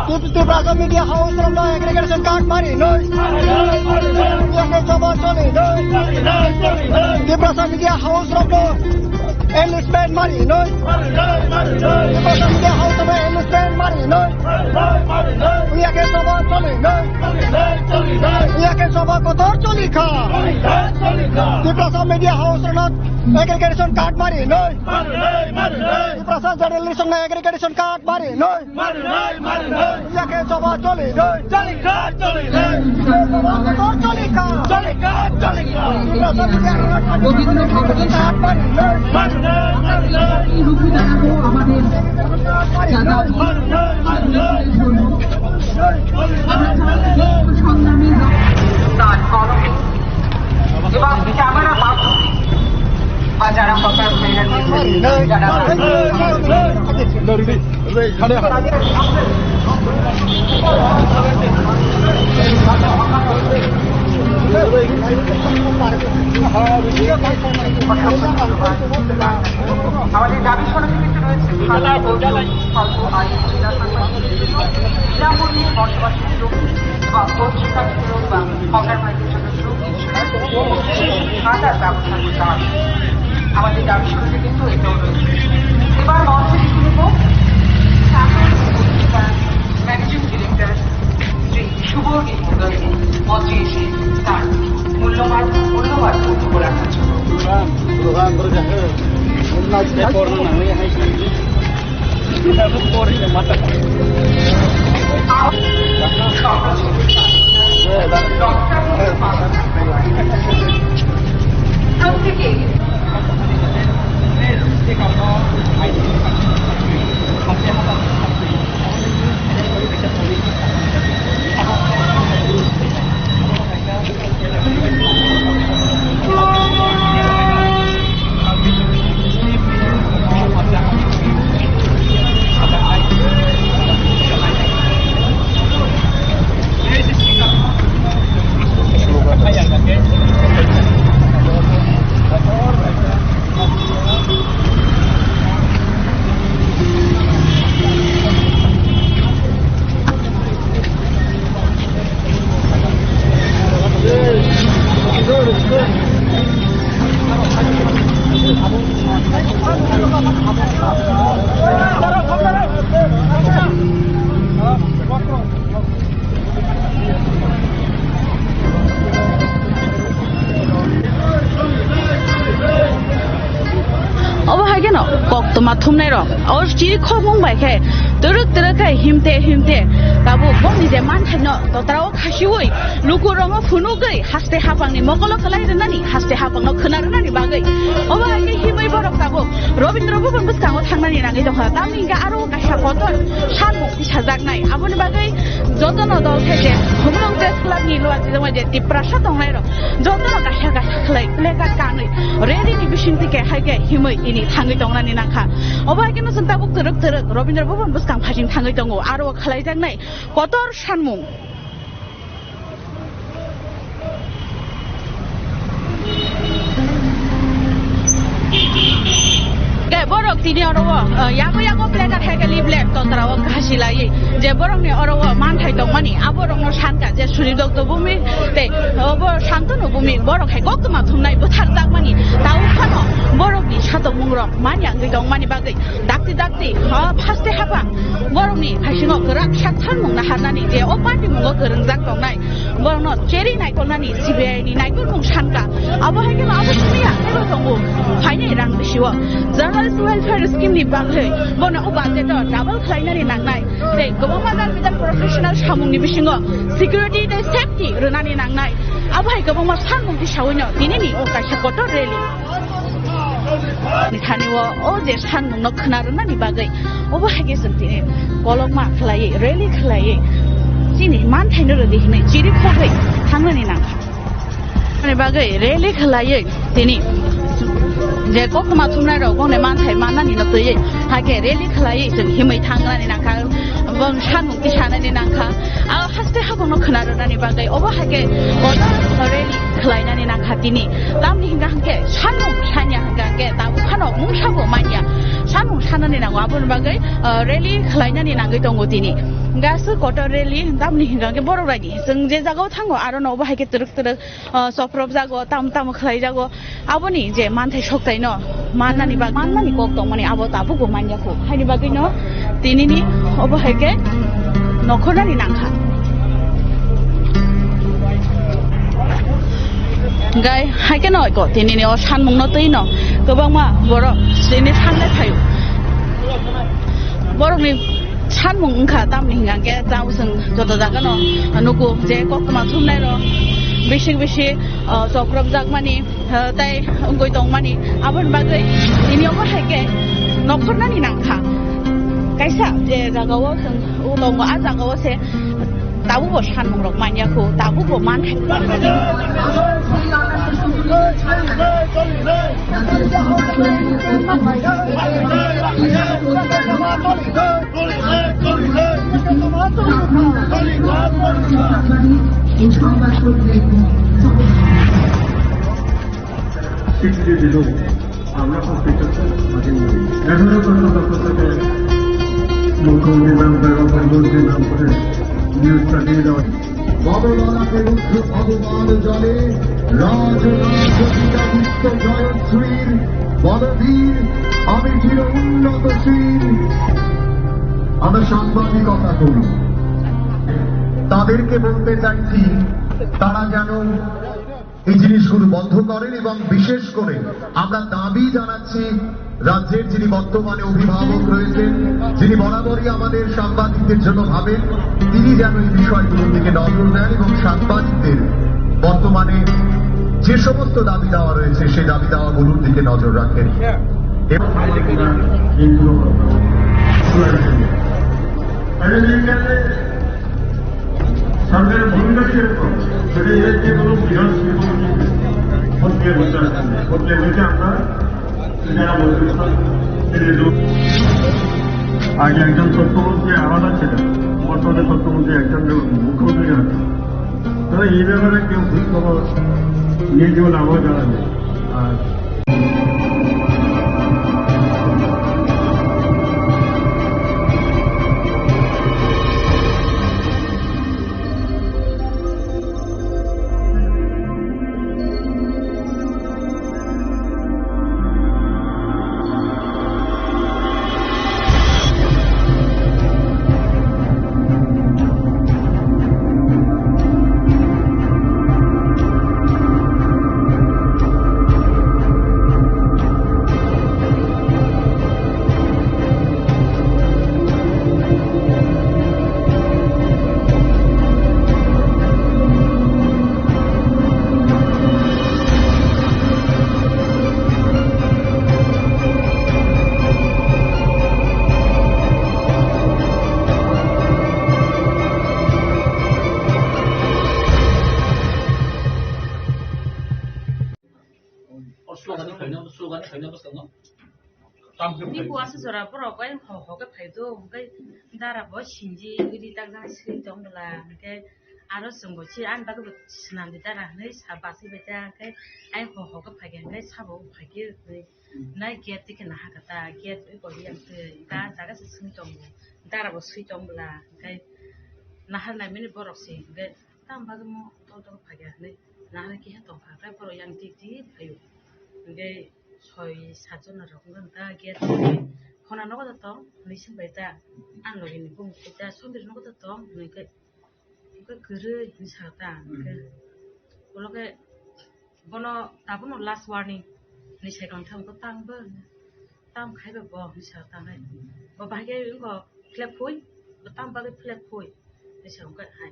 Tip-, Tiprasa media house rokno aggregation card mari nai. Yakhe choba choli nai. Tiprasa media house rokno enlistment mari nai. Tiprasa media house rokno enlistment mari nai. Yakhe choba choli nai. Yakhe choba kotor choli kha. Tiprasa media house rokno aggregation card mari nai. Tiprasa journalist rokno aggregation card mari nai. Yakhe choba choli nai. Choli kha. Tiprasa media rokno aggregation card mari nai. আমাদের দাবি স্বরূপ কিন্তু রয়েছে স্বল্প আয়, বিনামূল্যে বসবাসের জমি বা পশ্চিম বা হকার মার্কেট জন্য জমি। ঠান্ডার ব্যবস্থা করতে হবে। আমাদের দাবি শুরুতে কিন্তু এটাও রয়েছে। এবার মঞ্চে ডেকে নেব শাসন পত্রিকার ম্যানেজিং ডিরেক্টর শ্রী শুভদীপ মুখার্জি মঞ্চে এসে তার মূল্যবান, মূল্যবান বক্তব্য রাখার জন্য। Obo hai kheno koktwma thumnai rok. O chiri khokmung bai khe twrwk twrwk khe himte himte tabuk bongni je manthaino totra o khasiui lukurokno phunugwi haste hapangni mokolo khwlai rwnani, haste hapangno khwna rwnani bagwi. Obo hai khe himwi borok tabuk Robindra Bhaban bwskango thangnani nangwi tongkha. Tamni hwnkhe aro kaisa kotor samung tisajaknai. Aboni bagwi jotono dol khe je Khumulwng Press Club ni luachijakmani je Tiprasa tongnairok jotono kaisa kaisa khlai, placard kanwi rally ni bisingtwi khe hai khe himwi tini thangwi tongnani nangkha. Obo hai kheno chwng tabuk twrwk twrwk Robindra Bhaban bwskang phasing thangwi tongo. Aro khlaijaknai kotor sanmung. Khe borok tini oro o, uh, yago yago placard hai khe leaflet totra o khasi laiwi je borokni oro o manthai tongmani aborokno sankha je Sudipto Bhumik tei obo Shantanu Bhumik borok hai koktwma thumnai bwtharjakmani tabuk phano borokni satokmungrok manya wngwi tongmani bagwi dakti dakti, ha, haste hapang borokni phaisingo kwrak sak thanmung naharnani je o party mungo kwrwngjak tongnai. Borokno cheri naikolnani C B I ni naikolmung sankha. Abo hai kheno abo simi ya teibo tongo. Phainai rang bisio Journalist Welfare Scheme ni bagwi bono o budget o double khlainani nangnai. Tei kwbangma jat jat professional samungni bisingo security tei safety rwnani nangnai. Abo hai kwbangma sanmung tisawino tinini o kaisa kotor rally. Ni thani o, o je sanmungno khwna rwnani bagwi obo hai khe chwng tini kolokma khlaiwi, rally khlaiwi chini manthaino rwdi hwnwi chiri khogwi thangnani nangkha. Ani bagwi rally khlaiwi tini je koktwma thumnairok bongni manthai mannanino twiwi hai khe rally khlaiwi chwng himwi thangnani nangkha, bong sanmung tisanani nangkha. Abo haste habangno khwna rwnani bagwi obo hai khe kotor rally khlainani nangkha tini. Tamni hwnka hwnkhe sanmung sanya hwnka hwnkhe tabuk phano mungsa bo manya. Sanmung sanani nango, aboni bagwi, ah, rally khlainani nangwi tongo tini. Hwnkhe aswk kotor rally tamni hwnka hwnkhe borok raini chwng je jagao thango arono obo hai khe twrwk twrwk, ah, chopropjago, tamo tamo khlaijago. Aboni je manthai soktaino mannani bag-, mannani kok tongmani abo tabukbo manya kho. Haini bagwino tinini obo hai khe nokhornani nangkha. Gai hai kheno eko tinini o sanmungno twino kwbangma borok tini sanle phaio. Borokni sanmung wngkha tamni hwnka hwnkhe tamo chwng joto jagano nugo je koktwma thumnairok bisik bisik, ah, chopropjakmani, ah, tei wngwi tongmani. Aboni bagwi tini omo hai khe nokhornani nangkha. Kaisa je jagao chwng tongo, a jagao se tabukbo sanmungrok manya kho, tabukbo manthai. Sixty below, আমরা হসপিটাল মাঝে নেই। এগারো বছর তখন থেকে মুখ্যমন্ত্রী নাম, বেগম খালেদা জির নাম করে নিউজ চালিয়ে যাওয়া। ভবললাকে রুদ্ধ ভবমান জলে রাজরাজ পিতাদিত্য জয়শ্রীর বলবীর আমি চির উন্নত শ্রীর। আমরা সাংবাদিকতা করি, তাদেরকে বলতে চাইছি, তারা যেন এই জিনিসগুলো বন্ধ করেন এবং বিশেষ করে আমরা দাবি জানাচ্ছি রাজ্যের যিনি বর্তমানে অভিভাবক রয়েছেন, যিনি বরাবরই আমাদের সাংবাদিকদের জন্য ভাবেন, তিনি যেন এই বিষয়গুলোর দিকে নজর দেন এবং সাংবাদিকদের বর্তমানে যে সমস্ত দাবি দাওয়া রয়েছে সেই দাবি দাওয়াগুলোর দিকে নজর রাখেন। এবং সরকারের ভূমিকা কিরকম? সেটা এর যে কোনো বৃহৎ শিল্পপতি খতিয়ে বসে আছেন। খতিয়ে বসে আমরা যারা মজুরি, আগে একজন তথ্যমন্ত্রী আলাদা ছিলেন, বর্তমানে তথ্যমন্ত্রী একজন মুখ্যমন্ত্রী আছেন। তো এই ব্যাপারে কেউ খোঁজ খবর নিয়ে যেমন আমারও জানা নেই। আর Ni kuasa jora borok bai ho ho khe phai do, hwnkhe dara bo sinji ri tak jak swi tong bwla, hwnkhe aro chwng bo se ani bagwi bo swnam di dara hinwi sa bachwi bai ta, hwnkhe ai ho ho khe phai khe, hwnkhe sabo phai khe hinwi nai gate twi khe naha kha ta, gate wi bo yang twi ta jaga se swi tongo, dara bo swi tong bwla, hwnkhe nahar nai mani borok se, hwnkhe tamo bagwi mo tol tol phai kha hinwi nahar khe tong kha, hwnkhe borok yang twi twi phai o, hwnkhe soi sat jona rok wngkha ta gate khona nogo da tong hinwi swng bai ta. Ang logi ni bumung twi ta Sondir nogo da tong hinwi khe, hwnkhe kwrwi hinwi sa ta hwnkhe ulo khe bono tabukno last warning hinwi sai kha wngkhe tang bo tam khai ba bo hinwi sa ta nai bo bahai khe wngkha flag phui bo tam bagwi flag phui hinwi sa wngkha hai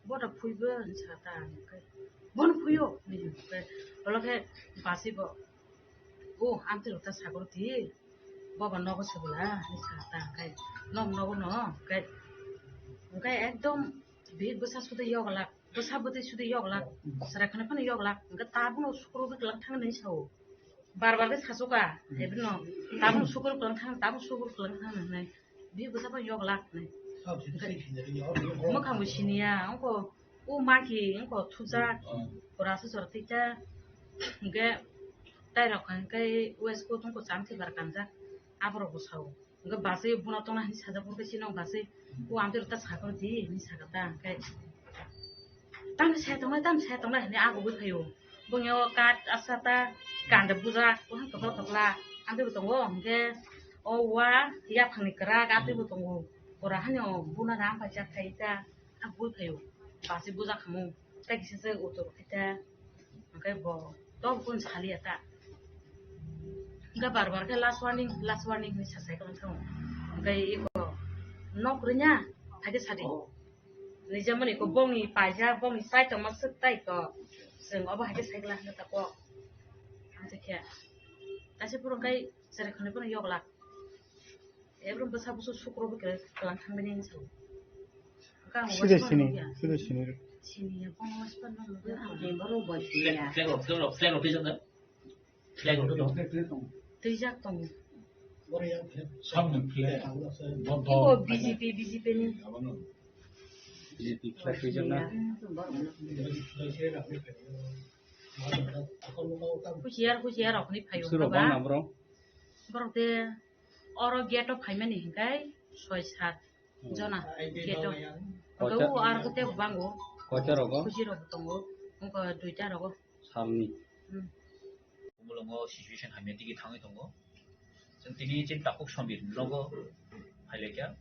bo da phui bo hinwi sa ta hwnkhe bono phui o hinwi hwnkhe ulo khe basi bo. O, amtwi rok ta sagor di, boba nogo se bwla, hinwi sa ta, hwnkhe, nog nogo no, hwnkhe, hwnkhe ekdom bihik bwsa sudi yoglak, bwsa bwtwi sudi yoglak, chwrai khwnwi phano yoglak, hwnkhe tabukno sukurugwi kwlang thangwi hinwi sao. Bar bar khe sachuka, ebino, tabukno sukur kwlang thang, tabukno sukur kwlang thang hinwi. Bihik bwsa phano yoglak hinwi. Mwkhang bo siniya, ongko o maki ongko thujak, pura se jora tei ta, hwnkhe tai rok hwnkhe west coast ongko cham thwibar kanjak, aborok bo sao. Hwnkhe bachai bono tongna hinwi sajak, hwnkhe chini bachai o amtwi rok ta sakor di hinwi sakha ta, hwnkhe. Tamni sai tongnai, tamni sai tongnai hinwi agugwi phaio. Bongni o kat asa ta kanda bujak, buphang tokla tokla, amtwi bo tongo. Hwnkhe o wa yaphangni kwrak amtwi bo tongo. Pura hani o buna ram paijak khai ta, agugwi phaio. Bachai bujak khamu, tai kisa se utur khai ta. Hwnkhe bo tok bun saliya ta. Hwnkhe bar bar khe last warning, last warning hinwi sa sai kwlwng thango. Hwnkhe eko nok rwnya, phaikhe sadi. Nijemani ko bongni paijak, bongni chai tongma swk tai ko. Chwng obo hai khe sai glak hwnkhe tako. Amtwi khe. Taisa phuru khe chwrai khwnwi phano yoglak. Ebrum bwsa busu sukro bwkhe kwlang thangmani hinwi sao. Sida sini, sida sini. Sini ya, bongni mas pan nang. Flag, flag, flag, flag, flag, flag. Flag rok tong. Twijak tongo. Samni flag. Bo, bo. Iko B J P, B J P ni. B J P flag twijak na. Husiar, husiar rok ni phaio. Suro bang na bro. Borok de oro gate o phaimani hinkai soi sat jona gate o. Ocha. Hwnkhe o aro khe tei bango. Koita rogo? Kuchi rok tongo, wngkha duita rogo. Salni. Hmm. Khumulwngo situation hamya digi thangwi tongo. Chwng tini chini takhuk somir nogo phailaikha.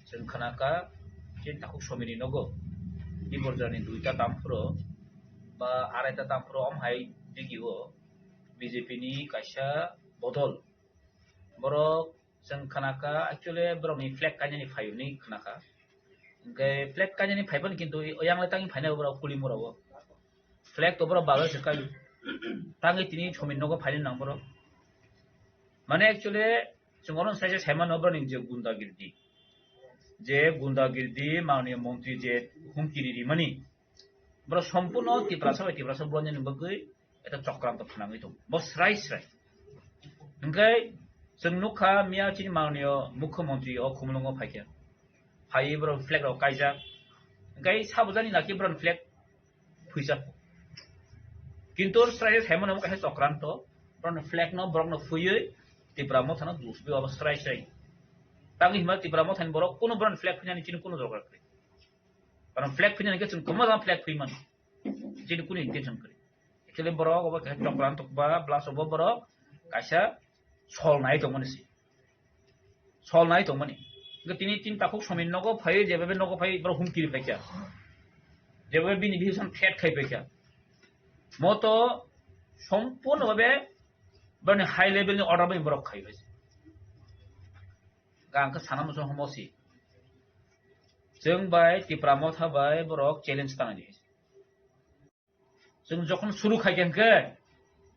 Chwng khnakha chini takhuk somirni nogo. Diborjani duita tamphuro ba araita tamphuro om hai digio B J P ni kaisa bodol. Borok chwng khnakha, actually borokni flag kainani phai hwnwi khnakha. Hwnkhe flag kainani phaiphano kintu yang le tangwi phainai borok Kulimurao. Flag to borok bagwi se kai. Tangwi tini somir nogo phaina nang borok. Mane actually chwng oro sai sai saimano borokni je gundagirdi. Je gundagirdi mananiya montri je humki ri rimani. Borok sompurno Tiprasa bai Tiprasa bulanjani bagwi eta chokranto phnangwi tongo. Bo srai srai. Hwnkhe chwng nukha miya chini mananiya mukhyamantri o Khumulwngo phaikha. Phaiwi borok flag rok kaijak. Hwnkhe sabujani naki borok flag phuijak. Kintu srai srai saimano omo kaisa chokranto. Borok flag no borok no phuiwi Tipra Motha no dusbi abo srai srai. Tangwi hima Tipra Motha ni borok kunu borok flag phuinani chini kunu dorkar kwrwi. Karon flag phuinani khe chwng kwma jang flag phui mano. Chini kunu intention kwrwi. Actually borok obo kaisa chokranto ba plus obo borok kaisa sol nai tongmani se. Sol nai tongmani. Hwnkhe tini tin takhuk somir nogo phai, jeba be nogo phai, borok humkiri phaikha. Jeba be bini decision threat khai phaikha. Moto sompurno babe bani high level ni order bai borok khai phaikha. Ang khe sana muchung homo si. Chwng bai Tipra Motha bai borok challenge tanai di. Chwng jokhon suru khai khe hwnkhe,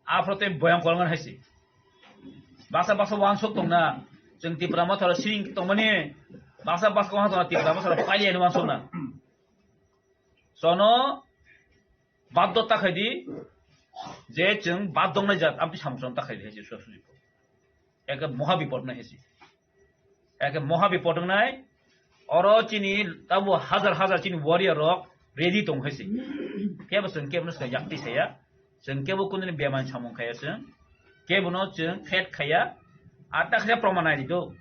aphuru tei boyang kolngan hai se. Baksa baksa wansuk tongna, chwng Tipra Motha rok siring tongmani, baksa baksa wansuk tongna, Tipra Motha rok pailiya hwnwi wansukna. Chono baddo ta khai di, je chwng baddongnai jat, amtwi samung chwng ta khai di hai se, suya suji. Eke moha bipod nai hai se. Eke moha bipod wngnai, oro chini tabo hajar hajar chini warrior rok ready tong hai se. Kebo chwng kebo no swkang yakti saya. Chwng kebo kunu ni bemani samung khaya chwng. Kebo no chwng threat khaya. Ata khaya proman nai di do.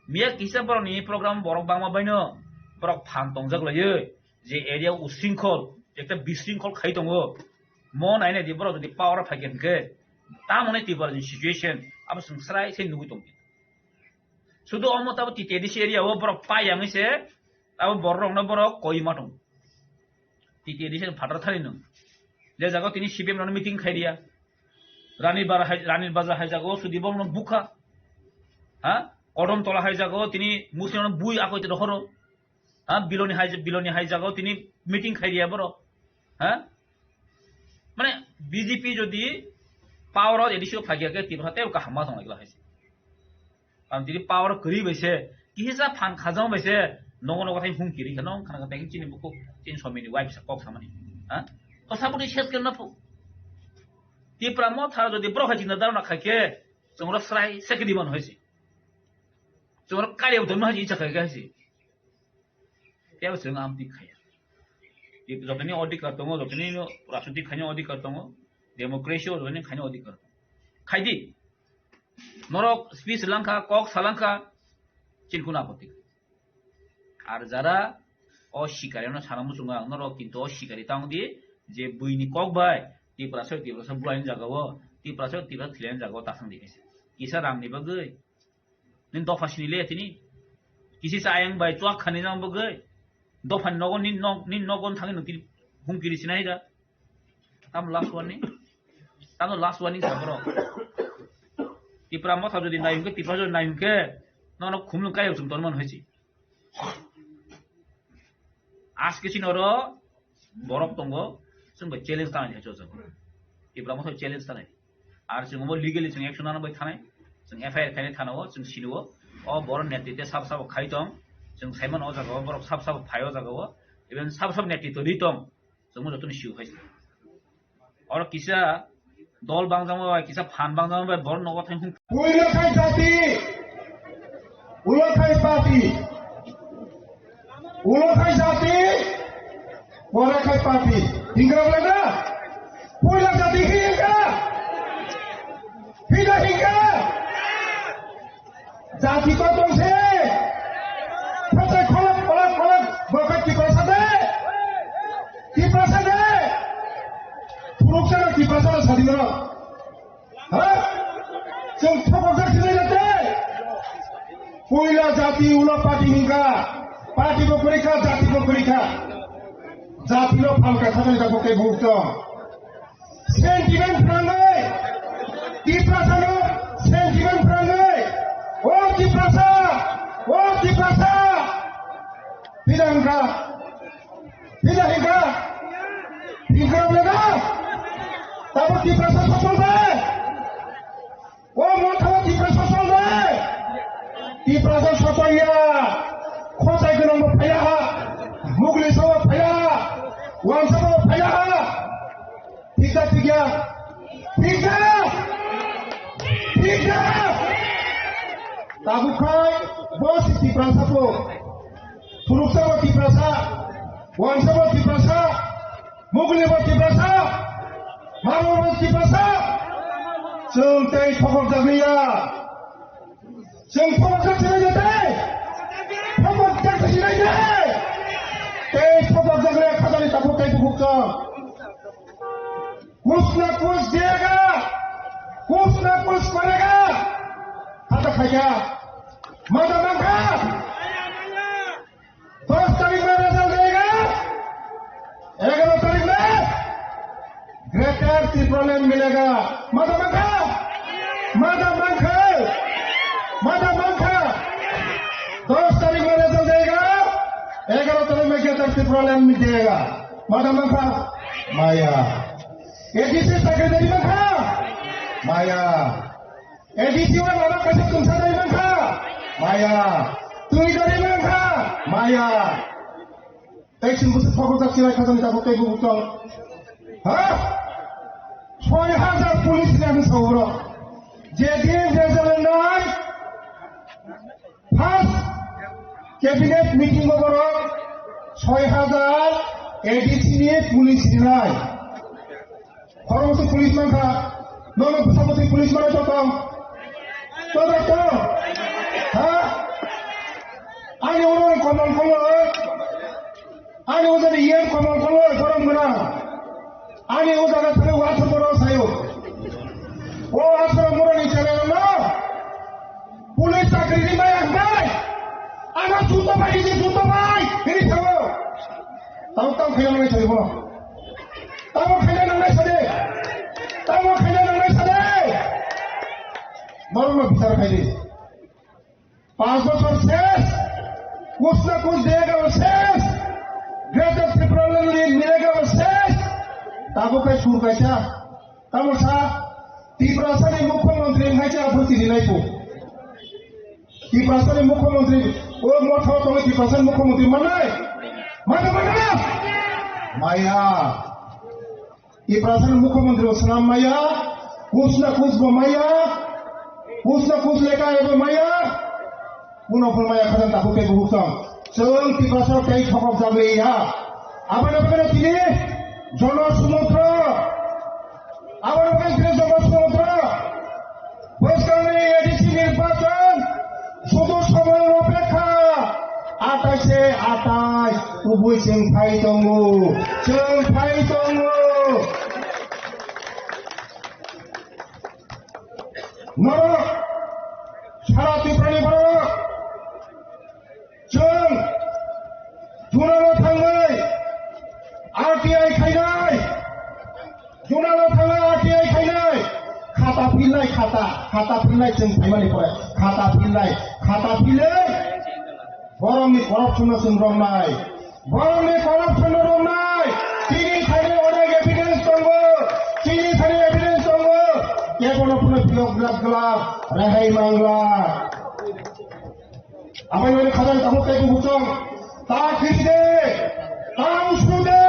Miya kisa borok ni program borok bangma baino borok phan tongjak laiyo. Je area usringkhol, ekta bisringkhol khai tongo. Mo nai nai di borok jodi power phai khe hwnkhe. Tamo nai Tripura ni situation abo chwng srai se nugui tong. Sudu omo tabo T T A D C area o borok pai yang se, abo borok rok no borok koi ma tong. T T A D C ni phatar thani no. Je jaga tini C P M rok no meeting khai dia. Rani Bar hai, Rani Bazar hai jaga o sudi borok no bukha. Ha? Kodom Tola hai jaga o tini Muslim rok no bui akoi te rohoro. Ha? Biloni hai, Biloni hai jaga o tini meeting khai dia borok. Ha? Mane B J P jodi power o A D C o phai khe Tripura tei kaham ma tong lai hai. Ang tini power kwrwi bai se, kisa phan khajang bai se, nogo nogo thai hung kiri khe nong khana khe chini buku, chini somini wife sa kok samani. Ha? To sabuni ses khe na phu. Tipra Motha jodi bro hai chinta dharana khai khe, chungra srai se khe diman hoisi. Chungra kari uton ma hai icha khai khe hoisi. Tei bo chwng amtwi khaya. Jotoni odhikar tongo, jotoni rajnitik khaina odhikar tongo, democracy o jotoni khaina odhikar tongo. Khaidi. Norok speech langkha, kok salangkha, chini kuno apotti. Ar jara o sikari no sana muchungo ang norok, kintu o sikari tang di je buini kok bai Tiprasa, Tiprasa bulaini jagao, Tiprasa, Tiprasa thwilaini jagao ta thang di. Kisa rang ni bagwi. Nini dopha sini le tini. Kisi sa ayang bai chuak khani jang bagwi. Dopha ni nogo nini nog, nini nogo thangwi nung tini hung kiri sinai da. Tamo last warning. Tamo last warning sa bro. Tipra Motha jodi nai hwnkhe, Tipra jodi nai hwnkhe, nono khumlung kayok chum tonmani hoisi. Aske chini oro borok tongo, chwng bai challenge tanai hai chojak. Tipra Motha challenge tanai. Ar chwng bo legally chwng action nana bai thanai. Chwng F I R khainai thana o, chwng sini o. O borok netritwe sab sabo khai tong. Chwng saimano o jaga o, borok sab sabo phai o jaga o. Even sab sabo netritwe ri tong. Chwngno jotono sio khai se. Oro kisa dol bangjama bai, kisa phan bangjama bai, borok nogo thang hung. Puila khai jati, ulo khai party, ulo khai jati, pore khai party. Hingra bela? Puila jati hingra. Hingra hingra. Jati kotong se. Phatai kholok kholok kholok bokai Tiprasa de. Ha? Chwng thokokjak sinai jate? Puila jati ulo party hinkha, party bo kwrwi kha, jati bo kwrwi kha. Jati no phalka khatani tabuk tei bukto. Sentiment phrangwi, Tiprasa no sentiment phrangwi. O Tiprasa, o Tiprasa. Pidang ka. Pidang ka. Pidang ka. Tabuk Tiprasa sokol bai. O motha o Tiprasa sokol de. Tiprasa sokol ya. Khotai gwnang bo phaiya ha. Mugli sa bo phaiya ha. Wansa bo phaiya ha. Thik da thik ya. Thik da. Thik da. Tabuk khai bo si Tiprasa po. Phunuksa bo Tiprasa. Wansa bo Tiprasa. Mugli bo Tiprasa, Maro bo Tiprasa, chwng tei thokok jagriya. Chwng thokok jak sinai de tei, thokok jak sinai de. Tei thokok jagriya khatani tabuk tei bukuk chwng. Kuch na kuch diyega, kuch na kuch karega. Khata khaikha, mada mangkha. दस तारीख में रिजल्ट देगा, ग्यारह तारीख में ग्रेटर टिप्रालैंड मिलेगा। मादा मांखा, मादा मांखा, मादा मांखा। दस तारीख में रिजल्ट देगा, ग्यारह तारीख में ग्रेटर टिप्रालैंड मिलेगा। मादा मांखा, maya। एडीसी सेक्रेटरी मांखा, maya। ADC wa lama kaisa tungsa dai mankha? Maya. Twi dai mankha? Maya. Tei chwng bwswk thokjak chilai kha jani tabuk tei bubuk tong. Ha? Soi hajar police ni ang sao bro. Je din je jalan nai. First cabinet meeting o borok soi hajar ADC ni police rinai. Khoroksa police mankha, nono bwsa bwtwi police manai tong tong. Tong tong tong. Ha? Ani oro komol koloi. Ani ojani yen komol koloi, borom gwnang. Ani o jaga thangwi watha borok sayo. O atharo morani channel no. Police chakri ni maya hwnbai. Ano juto bai, ini juto bai. Ini sao. Tamo tamo khaina nangnai sadi bono. Tamo khaina nangnai sadi. Tamo khaina nangnai sadi. Norok no bichar khaidi. Panch bochor ses. Kuch na kuch dega o ses. Greater Tipraland milega o ses. Tamo kai sur kaisa. Tamo sa, Tiprasani Mukhyamantri hai se aphuru tini nai po. Tiprasani Mukhyamantri, o motha o tongo Tiprasani Mukhyamantri manai? Mano mano? Maya. Tiprasani Mukhyamantri o swnam maya, kuch na kuch bo maya, kuch na kuch leka ebo maya. Kuno phano maya khajang tabuk tei bubuk tong. Chwng Tiprasa tei thokok jagwi ya. Aboni bagwi tini Jono Sumudro. Aboni bagwi tini Jono Sumudro. Bwskangni ADC nirbachon sudu somoy opekha. Atai se atai kubui chwng phai tongo. Chwng phai tongo. Norok sara Tiprani borok chwng junano thangwi RTI khainai, junano thangwi RTI khainai, khata philnai, khata, khata philnai chwng phaimani pore, khata philnai, khata philwi borokni corruption no chwng romnai. Borokni corruption no romnai. Chini thani onek evidence tongo. Chini thani evidence tongo. Kebono phano philok glak glak. Rehai mangla. Amai wani khajang tabuk tei bubuk tong. Ta khiri de. Ta usru de.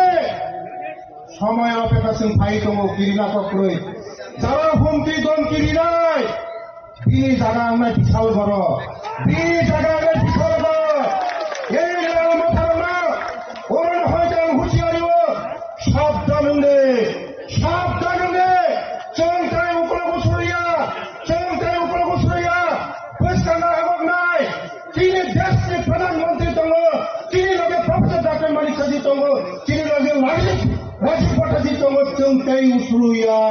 Somoy opekha chwng phai tongo kirina kokroi. Jara humti don kirinai. Bini jaga ang nai bisal goro. Bini jaga ang nai bisal goro. Ei Lal Motharma, oro no hoi jang husiari o. Sabdan wng de. Sabdan wng de. Chwng tai uklo bo suriya. Chwng tai uklo bo suriya. Bwskang no habok nai. Chini desh ni Pradhan Mantri tongo. Chini loge Professor Doctor Manik Saha ji tongo. Chini loge Rajiv, Rajiv Bhattaji tongo. Chwng tai usruya.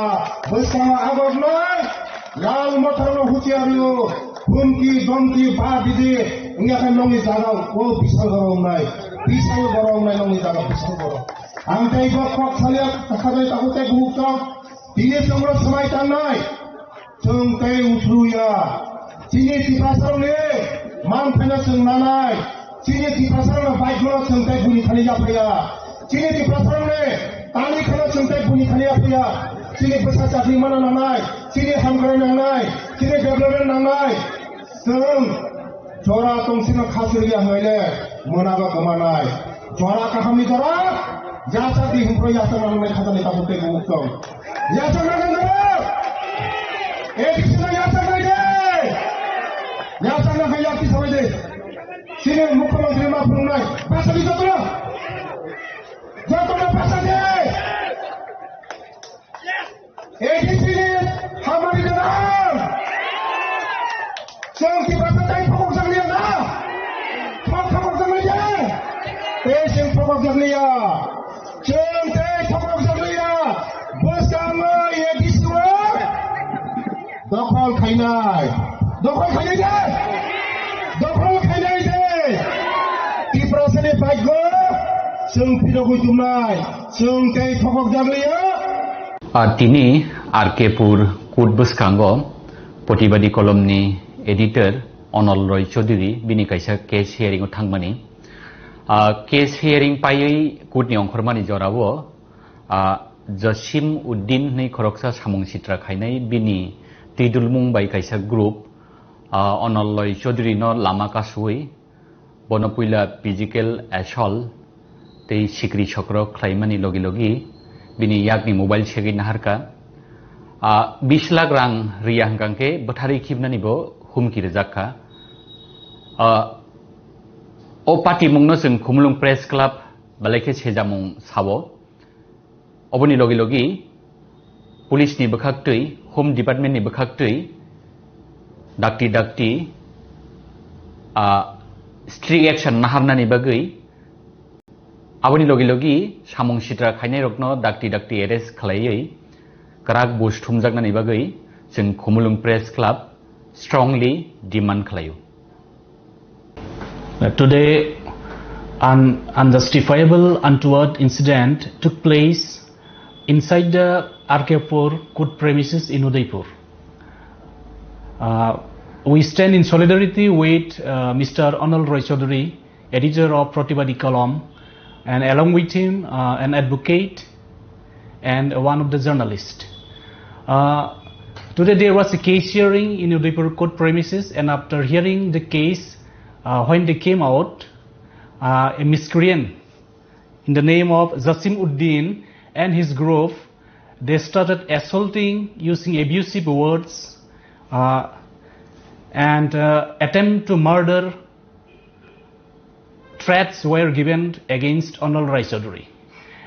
Bwskang no habok nai. Lal mothorno huchiario, humki, domki, ba bidi, wngya khe nongni jaga o bisal borok wngnai, bisal borok wngnai nongni jaga bisal borok. Ang tei bo kok salia, sabai tabuk tei gubuk tong, tini chwngno swmai tangnai, chwng tei uthruya. Chini Tiprasarokni man phaino chwng nanai, Chini Tiprasarokno bike no chwng tei buni thani yaphaya. Chini Tiprasarokni tani kheno chwng tei buni thani yaphaya. Chini bwsa chakri mana nangnai, chini hamkrai nangnai, chini development nangnai. Chwng jora tongsino khachuriya hwnwi le mwnaba kwmanai. Jora kahamni jora, yasa di hwnwi yasa nangnai khatani tabuk tei bubuk tong. Yasa nangnai jora! A D C no yasa nai de! Yasa nangnai yakti sabai de! Chini mukhyamantri ma phunuknai, basa di jotono. Jotono basa di. A D C ni hamari ganam. Chwng ki basa tai phokok jakliya na? Phok phokok jakliya. Tei chwng phokok jakliya. Chwng tei phokok jakliya. Bwskango A D C o. Dokhol khainai. Dokhol khainai de. Dokhol khainai de. Tiprasani bike o chwng phirogwi tumnai. Chwng tei phokok jakliya. A tini R K pur kut bwskango Protibadi Kolomni editor Onol Roy Chaudhury bini kaisa case hearing o thangmani. A case hearing paiwi kutni ongkhormani jorao, a, Jasim Uddin hwnwi khoroksa samung sitra khainai bini twidulmung bai kaisa group, a, Onol Roy Chaudhury no lama kasui bono puila physical assault tei sikri sokro khlaimani logi logi bini yakni mobile segwi naharka. A, bis lakh rang riya hwnkha khe bwtharwi khibnani bo humki rwjakha. A, o patimungno chwng Khumulwng Press Club belai khe sejamung sao. Oboni logi logi police ni bwkhaktwi, Home Department ni bwkhaktwi dakti dakti, a, strict action naharnani bagwi, aboni logi logi samung sitra khainairokno dakti dakti arrest khlaiwi kwrak buj thumjaknani bagwi chwng Khumulwng Press Club strongly demand khlaio. Uh, today, an unjustifiable, untoward incident took place inside the R K four court premises in Udaipur. Uh, we stand in solidarity with, uh, Mister Onol Roy Chaudhury, editor of Protibadi Kolom, and along with him, uh, an advocate and one of the journalists. Uh, today there was a case hearing in Udaipur court premises, and after hearing the case, uh, when they came out, uh, a miscreant in the name of Jasim Uddin and his group, they started assaulting using abusive words, uh, and, uh, attempt to murder threats were given against Onol Roy Chaudhury.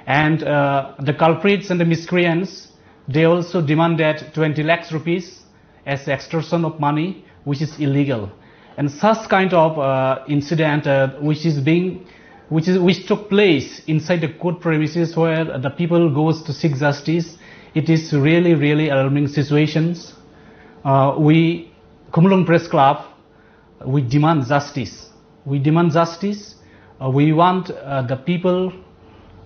And, uh, the culprits and the miscreants, they also demanded twenty lakhs rupees as extortion of money, which is illegal. And such kind of, uh, incident, uh, which is being, which is, which took place inside the court premises where the people goes to seek justice, it is really, really alarming situations. Uh, we, Khumulwng Press Club, we demand justice. We demand justice. Uh, we want, uh, the people,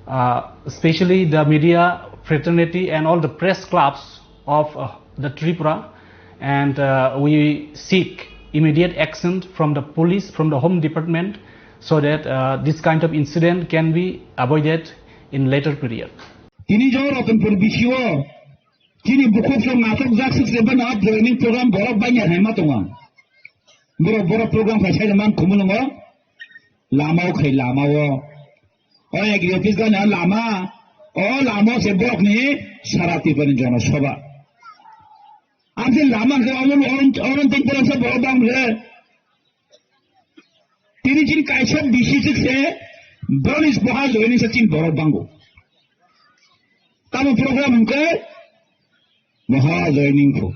uh, especially the media fraternity and all the press clubs of, uh, the Tripura, and, uh, we seek immediate action from the police, from the Home Department, so that, uh, this kind of incident can be avoided in later period. Tini jora Ratanpur B C O Chini bukhuk song natok jak suk se ban art joining program borok banya hai ma tongo. Borok, borok program khai sai man Khumulwngo. Lama o khai lama o. O ek office gana lama. O lama se borok ni sara Tripura ni jono sabha. Ang se lama ke oron, oron, oron ting terang se borok bang le. Tini chini kaisa bisi sik se, bonis boha joining se chini borok bango. Tamo program hwnkhe boha joining kho.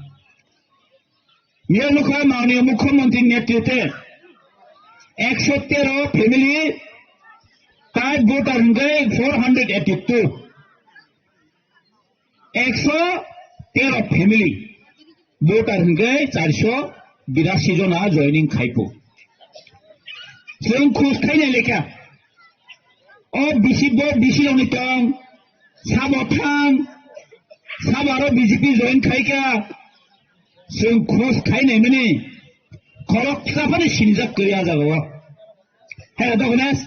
Miya nukha mangni mukhyamantri netrite ekso tero family, type voter hwnkhe four hundred eighty two. Ekso tero family. Voter hwnkhe charsho birasi jona joining khaipo. Chwng khus khainai lekha. O bisi bo bisi rokni tong, sabo thang, sabo aro B J P join khaikha. Chwng khus khainai mani khorok saphani sinijak kwrwi a jaga o. He, dogones?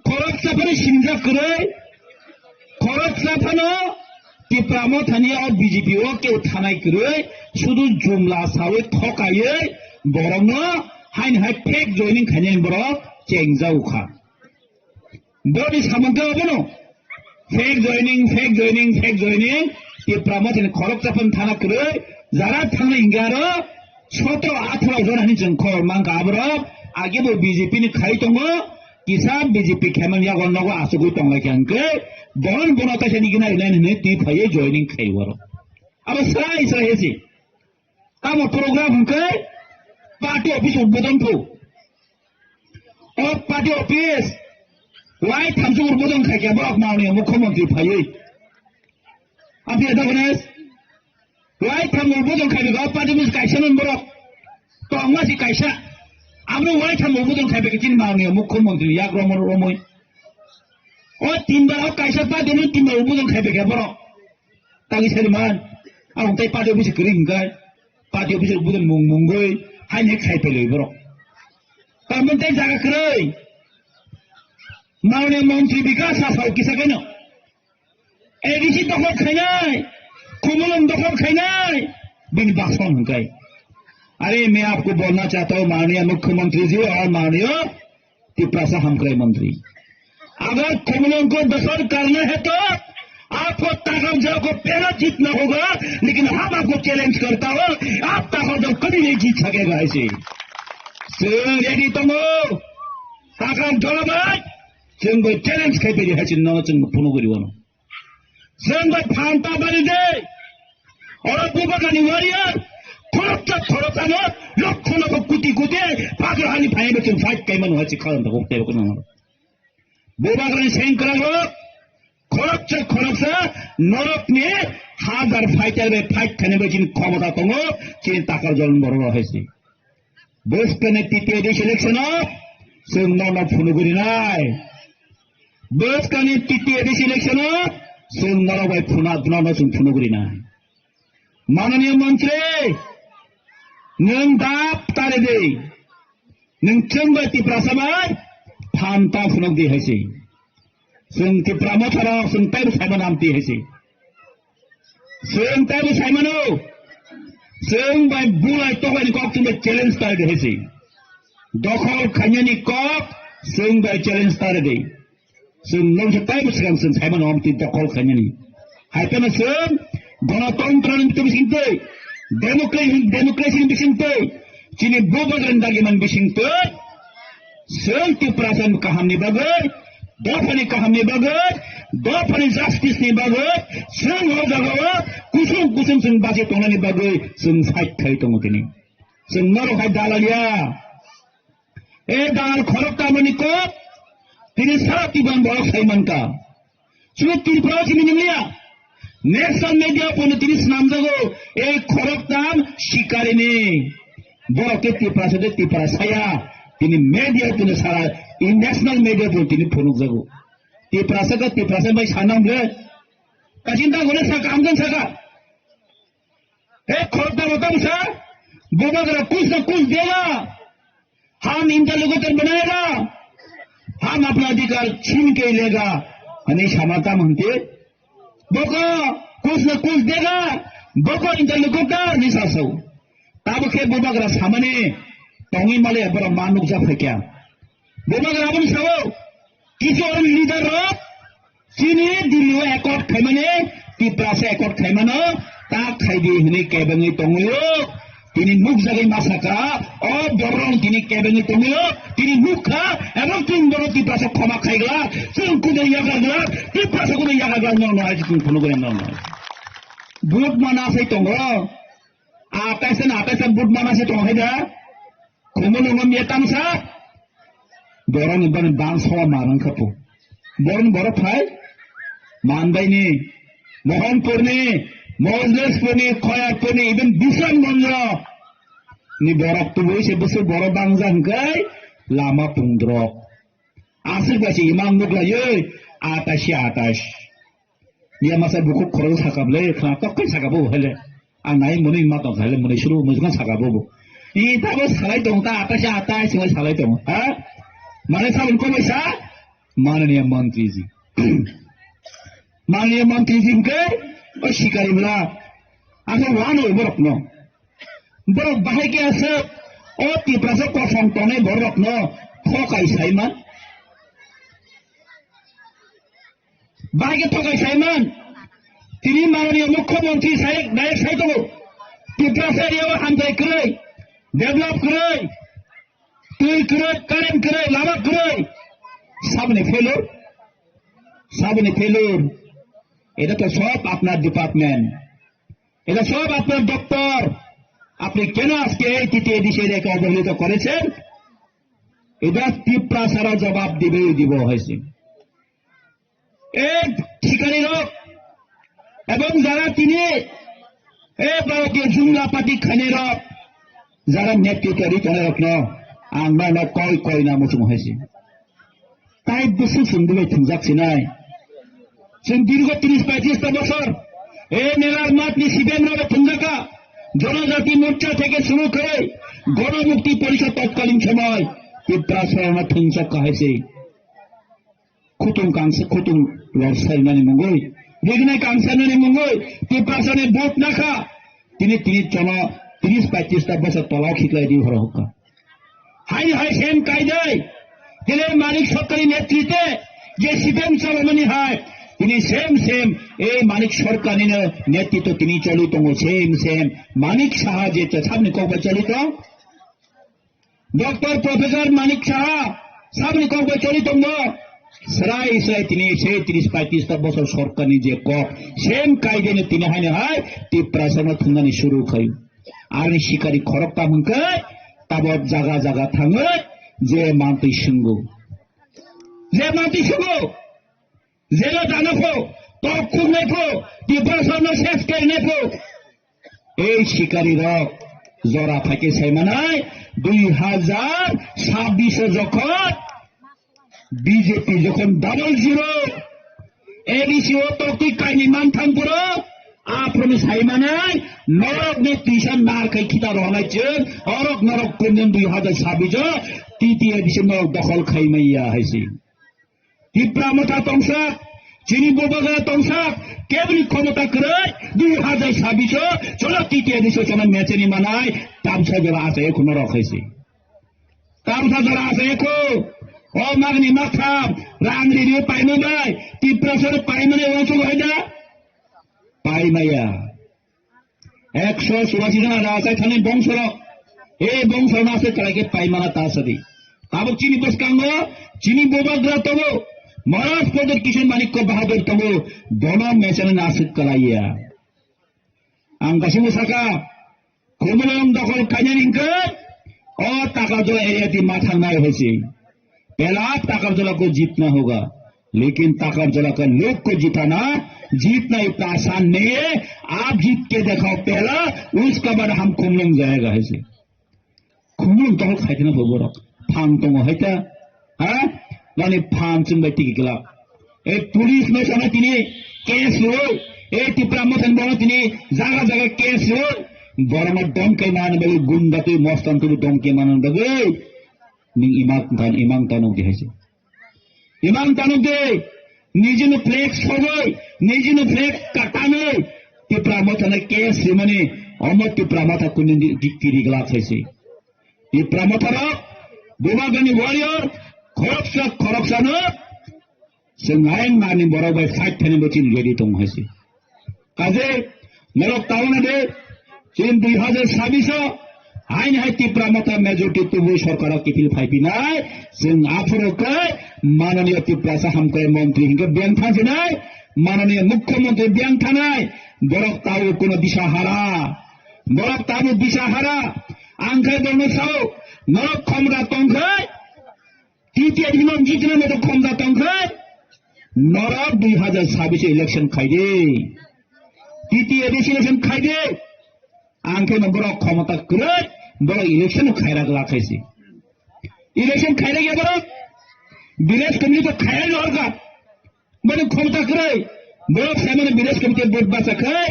Khoroksa phano sinjak kwrwi, khoroksa phano Tipra Mothani o B J P o keu thanai kwrwi, sudu jumla sawi thokaiwi borokno haini hai fake joining khainani borok chengjao kha. Boni samung khe obono. Fake joining, fake joining, fake joining. Tipra Mothani khoroksa phano thana kwrwi, jara thangnai hinkhe aro sotro atharo jona hinwi chwng khorok mankha aborok. Age bo B J P ni khai tongo, kisa B J P khaimani yago nogo achugwi tonglaikha hinkhe, bono bono kaisa ni gina rinai hinwi twi phaiwi joining khai oro. Abo srai srai hesi. Tamo program hwnkhe party office udbodon kho. O party office wai thamsuk udbodon khaikha borok mawnwi mukhyamantri phaiwi. Aphia dogones? Wai thamsuk udbodon khaikha o party office kaisa non borok. Tongma si kaisa. Abro wai thamsuk udbodon khaikha chini mawnwi mukhyamantri yak romor romoi. O tinbar o kaisa party no tinbar udbodon khaikha borok. Tagi sari man, ang tai party office kwrwi hwnkhe, party office budon mung mungwi, haini khai pelwi borok. Tamon tai jaga kwrwi. Mawnwi montri bikas sa sao kisa kaino. A D C dokhol khainai, Khumulwng dokhol khainai, bini baksa hwnkhe. अरे मैं आपको बोलना चाहता हूँ माननीय मुख्यमंत्री जी और माननीय तिपरासा हमक्राई मंत्री, अगर खुमलुंग को दखल करना है तो आपको ताकत जाओ को पहला जीतना होगा, लेकिन हम आपको चैलेंज करता हूँ, आप ताकत जाओ कभी नहीं जीत सकेगा। ऐसे sir ready tongo, takam jolabai, chwng bai challenge khai pedi hai chwng no chwng phunu guri wano. Chwng bai phanta bari de. Oro Bubagrani warrior, khoroksa khoroksano, lokho lokho kuti kuti, pathor hani phaibo chwng fight kaimano hai chwng khalam tongo tebo kono. Bubagrani sengkrak rok, khoroksa khoroksa, norokni hazar fighter bai fight khainai bai chini khomota tongo, chini takar jolon borok rok hai se. Bwskani T T A D C election o chwng nono phunugwi rinai. Bwskani T T A D C election o chwng norok bai phuna, nono chwng phunugwi rinai. Mananiya Mantri, nwng dap tari di. Nwng chwng bai Tiprasa bai phan ta phunuk di hai se. Chwng Tipra Motha rok chwng taibo saimano amtwi hai se. Chwng taibo saimano. Chwng bai bulai tokaini kok chwng bai challenge tari di hai se. Dokhol khainani kok chwng bai challenge tari di. Chwng nungsa taibo swkang chwng saimano amtwi dokhol khainani. Hai phano chwng gonotontro ni bisingtwi, democracy, democracy ni bisingtwi, chini Bubagrani dagiman bisingtwi, chwng Tiprasani kahamni bagwi, dophani kahamni bagwi, dophani justice ni bagwi, chwng o jagao kusum kusum chwng bachi tongnani bagwi chwng fight khai tongo tini. Chwng norok hai dalal ya. E dalal khorok tamani kok, tini sara tibang borok sai mankha. Chwng Tripura o simi nwngliya. National media pono tini swnamjago, ei khoroktham sikarini. Borok khe Tiprasa de Tiprasa ya. Tini media pono sara, i national media pono tini phunukjago. Tiprasa khe Tiprasa bai sanam le. Kachin ta gole saka, amjan saka. Ei khoroktham rotam sa, Bubagra kuch na kuch dega. हम इंटरलोकुटर बनाएगा, हम अपना अधिकार छीन के लेगा। Ani samata mante, boko kuch na kuch dega, boko interlocutor ni sasao. Tabo khe Bubagra samani tongwi male borok ma nukjak phaikha. Bubagra aboni sao, kisu leader rok, chini Delhi o accord khaimani, Tiprasa accord khaimano, ta khaidi hinwi kebengwi tongwio. Tini nukjagwi masaka, o borok tini kebengwi tongwio, tini nukha, ebong chwng borok Tiprasa khoma khaiglak, chwng kudui yakarglak, Tiprasa kudui yakarglak, no, no, hai chwng phunugwi no, no. Vote mana sai tongo, ataisa na ataisa vote mana sai tongo hai da, khumulwng wngya tamsa. Borokni bani bangso ma rang kha po. Borokni borok phai Mandaini, Mohanpurni, Mojlespurni, Khoyatpurni, even Bisramganj ni borok tubui se bwswk borok bangja hwnkhe lama pungdrok. Aswk bai se imang nuklaiwi atais se atais. Iya masa bukhuk khorok sakap le, khna tok kai sakap bo hai le. Ang nai mwnwi ma tong hai le, mwnwi suru mwnwi sakap bo. I ta bo salai tong ta, atais se atais, se salai tong. Ha? Mane sabun ko bai sa? Mananiya mantriji. Mananiya mantriji hwnkhe o sikari bwla. Ang wano borokno. Borok bahai khe aswk o Tiprasa kosong tongnai borokno thokai saiman. Bahai khe thokai saiman. Tini mananiya mukhyamantri sai, direct sai tongo. Tiprasa area o hamjai kwrwi, develop kwrwi, twi kwrwi, current kwrwi, lama kwrwi. Saboni failure, saboni failure. এটা তো সব আপনার ডিপার্টমেন্ট, এটা সব আপনার দপ্তর। আপনি কেন আজকে এই তৃতীয় দেশে এটাকে অবহেলিত করেছেন? এটা তিপ্রাসারা জবাব দিবেই দিব হয়েছে। এই শিকারী লোক এবং যারা তিনি এই ভারতীয় জুমলাপাতি খানের যারা নেতৃত্ব দিতে রত্ন, আমরা না কয় কয় না মুসুম হয়েছে। Tai bwswk chwng bwlai thwngjak sinai. Chwng dirgo tris paitris ta bosor ei melar matni C P M rok thwngjak kha. Jonojati Morcha theke shuru kore Ganamukti Porishad totkalin somoy Tiprasa rokno thwngjak kha hai se. Khutung kangsa khutung lor sainani mungwi, rignai kangsanani mungwi Tiprasani vote nakha. Tini tini chono tris paitris ta bosor tolao khiklai di horo hokka. Haini hai same kaidai. Tini Manik Sarkarni netritwe je C P M chalomani hai. Tini same same ei Manik Sarkarnino netritwe tini choli tongo same same. Manik Saha je sabni kokbai choli tong. Doctor Professor Manik Saha sabni kokbai choli tongo. Srai srai tini se tris paitris ta bosor Sarkarni je kok same kaideno tini haini hai Tiprasano thwngnani shuru khai. Aroni sikari khorokta hwnkhe tabok jaga jaga thangwi je mantwi swngo. Je mantwi swngo. Jela dano pho, tok khuknai pho, Tiprasano ses kernai pho. Ei sikari rok jora phaikhe saimanai dui hajar sabbish o jokhon B J P jokhon double zero, A D C o tokti kaini manthang puro, aphuru saimanai norok ni tisa nar khai khita rohonai chwng, orok norok kunjun dui hajar sabbish o T T A D C norok dokhol khai maya hai se. Tipra Motha tongsak, chini Bubagra tongsak, keboni khomota kwrwi, dui hajar sabbish o, cholo T T A D C o cholo mecheni manai, tamsa jora asa ekho norok hai se. Tamsa jora asa ekho, o magni maktham, rang rini paima bai, Tiprasano paimani uansuk hai da? Paimaya. Ekso churashi jona rajai thani bongsorok. E bongsorok aswk kwlai khe paimana ta sadi. Tabuk chini bwskango chini Bubagra tongo. Maharaj Pradyot Kishore Manikya Bahadur tongo. Bono mechani aswk kwlaiya. Ang kaisa saka, Khumulwng dokhol kainani hwnkhe o Takarjala area ti ma thangnai hai se. Pehla Takarjala ko jeetna hoga, lekin Takarjala ka log ko jitana, jeetna itna aasan nahi hai. Aap jeet ke dikhao pehla, uska baad hum Khumulwng jayega hai se. Khumulwng dokhol khai thana pho borok. Phang tongo hai ta. Ha? Nani phang chwng bai tigi glak. E police no sana tini case roi. E Tipra Motha ni bono tini jaga jaga case roi. Borok no domkai man bagwi gunda twi mostan twi domkai man bagwi. Ning imang tan imang tanuk di hai se. Imang tanuk di. Nijino flex sogoi, nijino flex katanoi. Tipra Motha na case rimani. Omo Tipra Motha kuni di kiri glak hai se. Tipra Motha rok, Bubagrani warrior, khoroksa khoroksa no. Chwng ain mani borok bai fight thani bo chini ready tong hai se. Kaje norok tauna de, chini dui hajar sabbish o, ain hai Tipra Motha majority tubui sorkar o kiphil phai pinai, chwng aphuru kai, mananiya Tiprasa hamkrai montri hingke biyang thansinai, mananiya mukhyamantri biyang thanai, borok tabu kuno disa hara, borok tabu disa hara, ang khai borno sao, norok khomra tong khai, T T A D no jitna moto khomda tong khe, norok dui hajar sabbish election khai de. T T A D C election khaide. Ang khe no borok khomota kwrwi, borok election no khaira glak khaisi. Election khaira ya borok. Village committee to khaira ni orga. Bani khomota kwrwi. Borok sai mani village committee vote basa khai.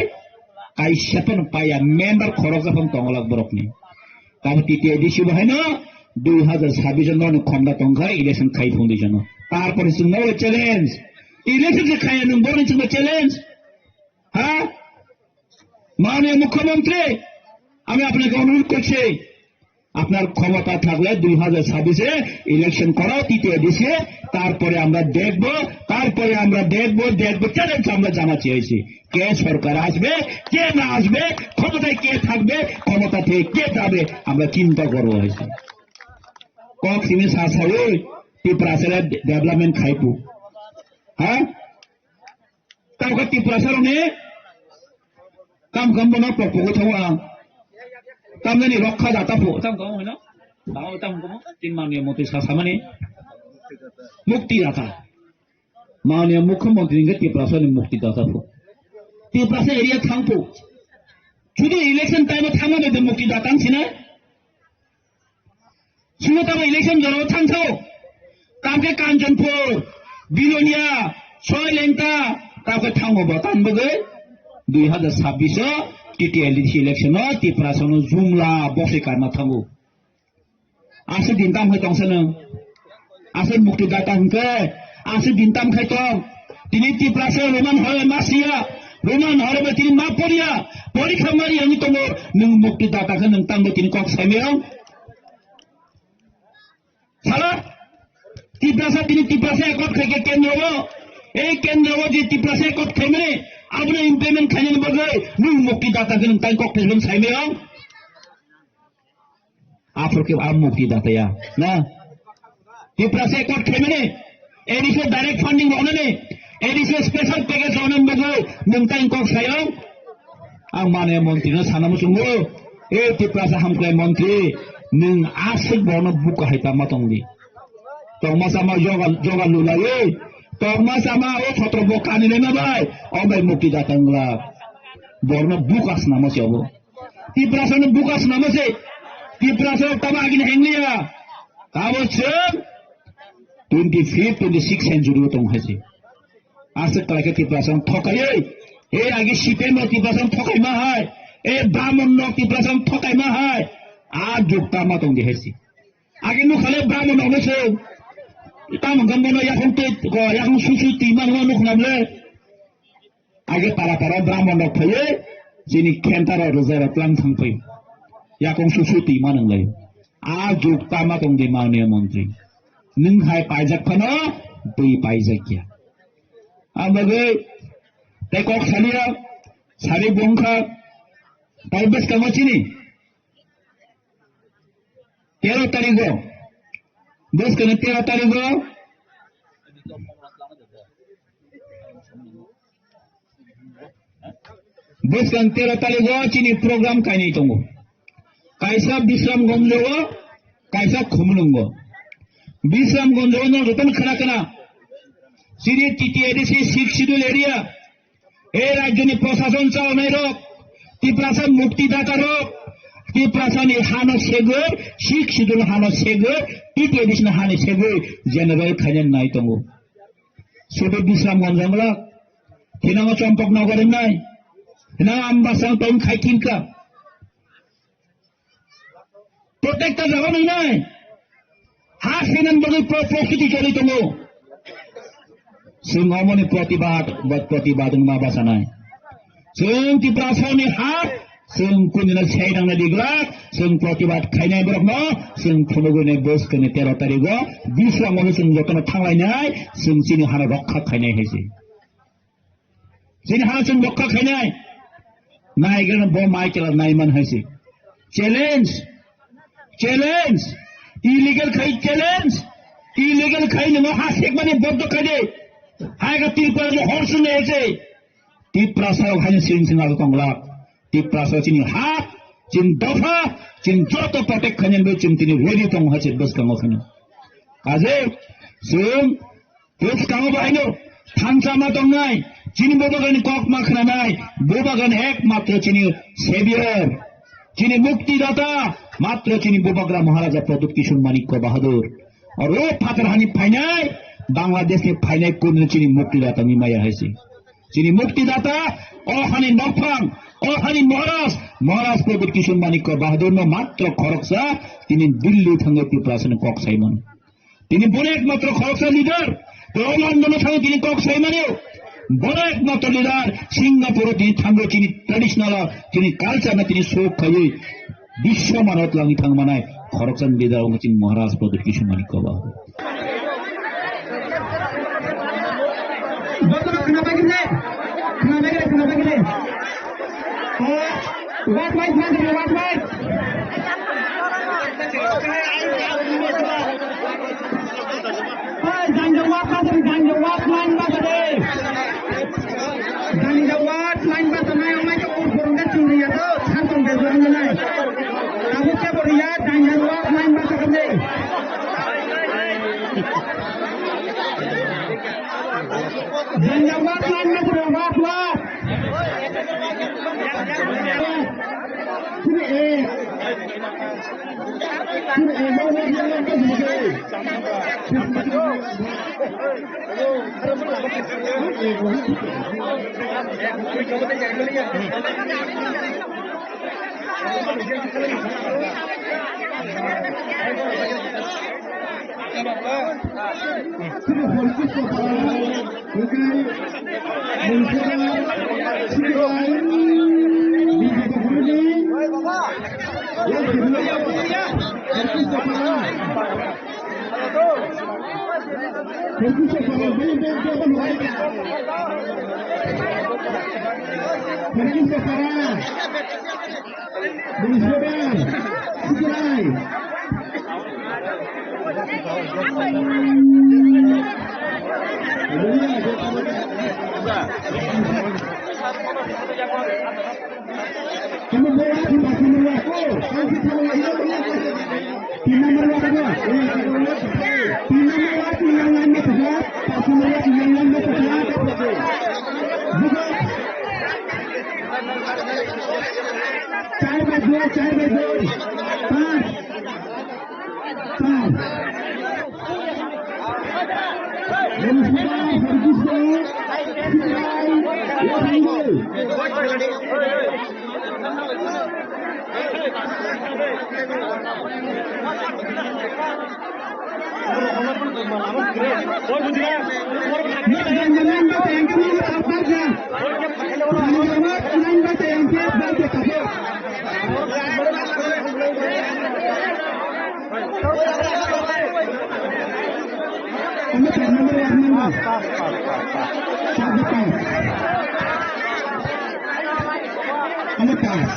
Kaisa phano paya member khoroksa phano tongolak borokni. Tamo T T A D C bo haino dui hazar sabbish no khomda tongkha election khai phungdi jano. Tarpore chwng no challenge. Election se khaya nung borni chwng challenge. হ্যাঁ? মাননীয় মুখ্যমন্ত্রী, আমি আপনাকে অনুরোধ করছি, আপনার ক্ষমতা থাকলে দুই হাজার ছাব্বিশে ইলেকশন করাও তৃতীয় দেশে, তারপরে আমরা দেখব, তারপরে আমরা দেখব, দেখব, চ্যালেঞ্জ আমরা জানাচ্ছি হয়েছি। কে সরকার আসবে, কে না আসবে, ক্ষমতায় কে থাকবে, ক্ষমতা থেকে কে যাবে, আমরা চিন্তা করবো হয়েছে। Kok simi sa sawi, Tiprasa le development khaipu. Ha? Tamo khe Tiprasa rok ni kam kam bono pok pok thango ang. Tamni rokha data pho. Tam kam hoino? Tamo tam kam. Tin mani moti sa samani. Mukti data. Mani mukhyamantri ni Tiprasa ni mukti data pho. Tiprasa area thang pho. Jodi election time thangma de mukti data ang sinai. Sino tamo election jora thang thao. Tam khe Kanchanpur, Bilonia, Soilengta, tam khe thango bo tan bagwi. Dui hazar sabbish o T T L D C election o Tiprasa no jumla bosai karna thango. Aswk din tam khai tong sano. Aswk mukti data hwnkhe, aswk din tam khai tong. Tini Tiprasa Roman horo ma siya, Roman horo ba tini ma poriya, porikha mari yang tongo, nung mukti data khe nung tangbo tini kok saimeo. Sala, Tiprasa tini Tiprasa ekot khai ke kendro bo, ei kendro bo je Tiprasa ekot khai mani, abono implement khainani bagwi, nung mukti data khe nung tang kok thisbon saimeo. Aphuru khe a mukti data ya. Na? Tiprasa accord khaimani, A D C direct funding roknani, A D C special package roknani bagwi nwng tang kok sayo. Ang mane montri no sana muchungo. E Tiprasa hamkrai montri, nwng aswk bono buka hai tama tongdi. Tongma sama joga, joga lulai. Tongma sama o sotro bo kani lema bai. O bai mukti data ngla. Borno buka snama se obo. Tiprasa no buka snama se. Tiprasa tama agini hengliya. Tabo chwng twenty fifth, twenty sixth century o tong hai se. Aswk kalaikhe Tiprasa no thokai. E agi C P M no Tiprasa no thokai ma hai. E Bamon no Tiprasa no thokai ma hai. A juk tama tong di hai se. Agi nukhale Bamon no se. Tamo gambo no yakung te, yakung susu ti man no nukhnam le. Age para para Brahman rok phaiwi chini khentaro rwjai rok tlang thang phai. Yakung susu twi ma nang lai. A juk tama tong di maunia montri. Nwng hai paijak phano twi paijak ya. Ang bagwi tei kok saliya sari bongkha tai bwskango chini. Tero tarigo. Bwskangni tero tarigo. Bwskang tero tarigo chini program kainwi tongo. Kaisa Bisramgonjo o, kaisa Khumulwngo. Bisramgonjo o no jotono khna khna. Chini T T A D C sixth schedule area. E rajyoni prosason chalanairok, Tiprasa mukti datarok, Tiprasani hano segwi, sixth schedule hano segwi, T T A D C ni hano segwi general khaina nai tongo. Sudu Bisramganj wngla, thinango Champaknagar wngnai, thinango Ambasang tong khai kinka. Protector jaga nang nai. Ha sinan bagwi pro-, prostuti choli tongo. Chwng omoni protibad, ba protibad wngma bachanai. Chwng Tiprasani ha, chwng kunina sai nangna digla, chwng protibad khainai borokno, chwng phunugwini bwskangni tero tarigo, Bisramganjo chwng jotono thanglainai, chwng chini hano rokha khainai hai se. Chini ha chwng rokha khainai. Naigwlano bo Michael naiman hai se. Challenge. Challenge. Illegal khai challenge. Illegal khai nwngo ha sekmani boddo khai de. Hai ka Tripura no hor sun hai se. Tiprasa rok hai sing sing alo tongla. Tiprasa chini ha, chini dopha, chini joto protect khainai bo chini tini ready tong hai se bwskango kheno. Kaje chwng bwskango bo haino thansa ma tongnai. Chini Bubagrani kok ma khwnanai, Bubagrani ekmatro chini savior, chini muktidata, matro chini Bubagra Maharaja Pradyut Kishore Manikya Bahadur. Oro phatar hani phainai, Bangladesh ni phainai kunno chini muktidata ni maya haisi. Chini muktidata, o hani nokphang, o hani Maharaj, Maharaj Pradyut Kishore Manikya Bahadur no matro khoroksa, tini Delhi thangwi Tiprasa ni kok saimano. Tini bono ekmatro khoroksa leader, tei o London o thangwi tini kok saimani. Bono ekmatro leader, Singapore o tini thangwi chini traditional o, chini culture no tini show khaiwi biswa mano twlangwi thangmanai khoroksa leader wngkha chini Maharaj Pradyut Kishore Manikya Bahadur. Jotono khna bagwi le, khna bagwi le, khna bagwi le. Last mic man, last mic. Hey, jang jang last man, jang jang last man, last man. Jang jang last man, last man, mai ko pur pur ngat churi ya to, thar tong de jang nai. Abu ke bor ya, jang jang last man, last man. Jang jang last man, last man, last man. Char bai dui, char bai dui, panch, panch. Ano pass?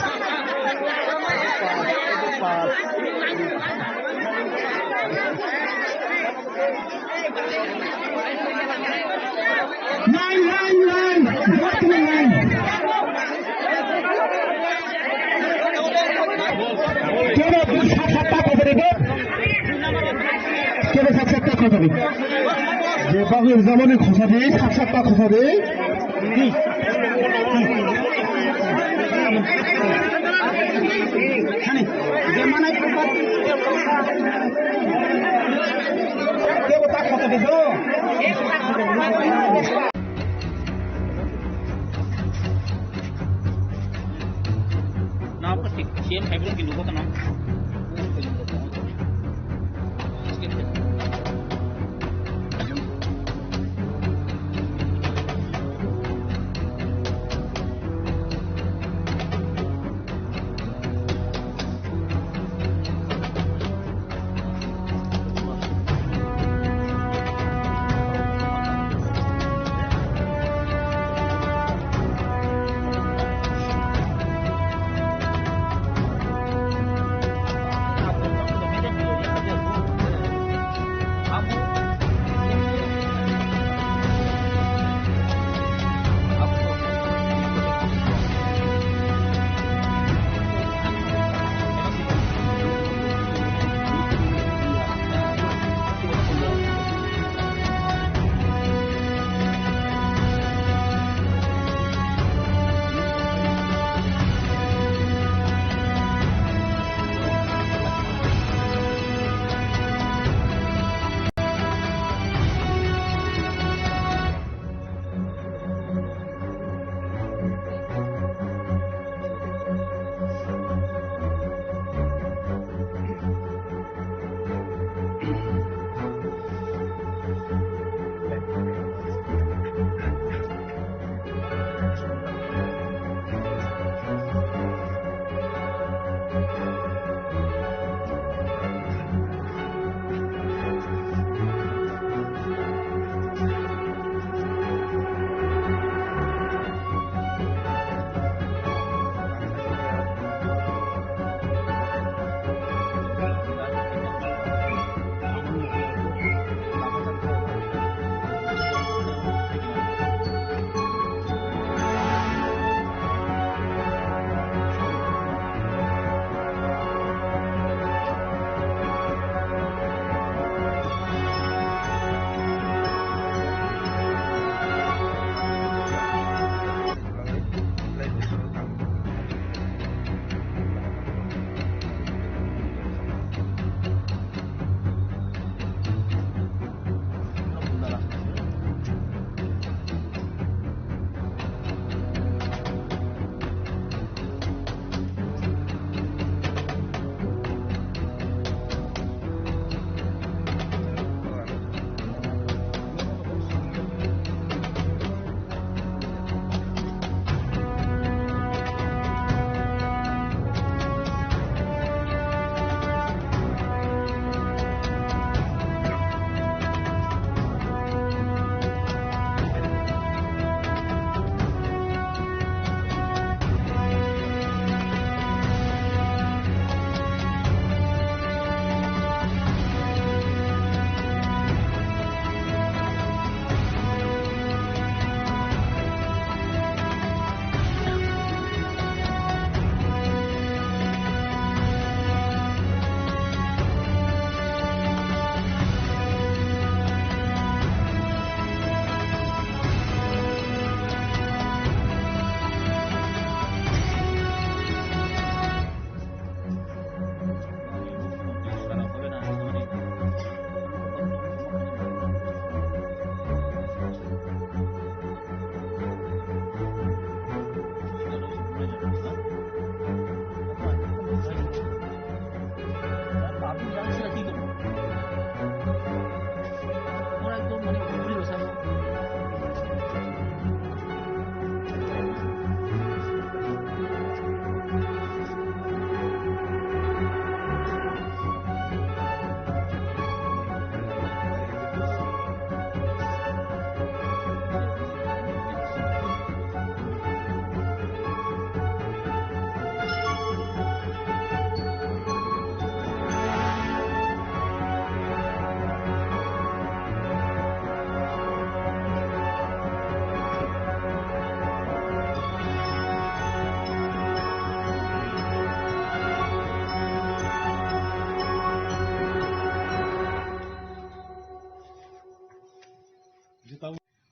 Nine, nine, nine. What nine? Kero sat sat ta kosari bo? Kero sat sat ta kosari? Je bagwi jamani khosadi, sat sat ta khosadi. Na plastic, siyan fiber ki lugo kana.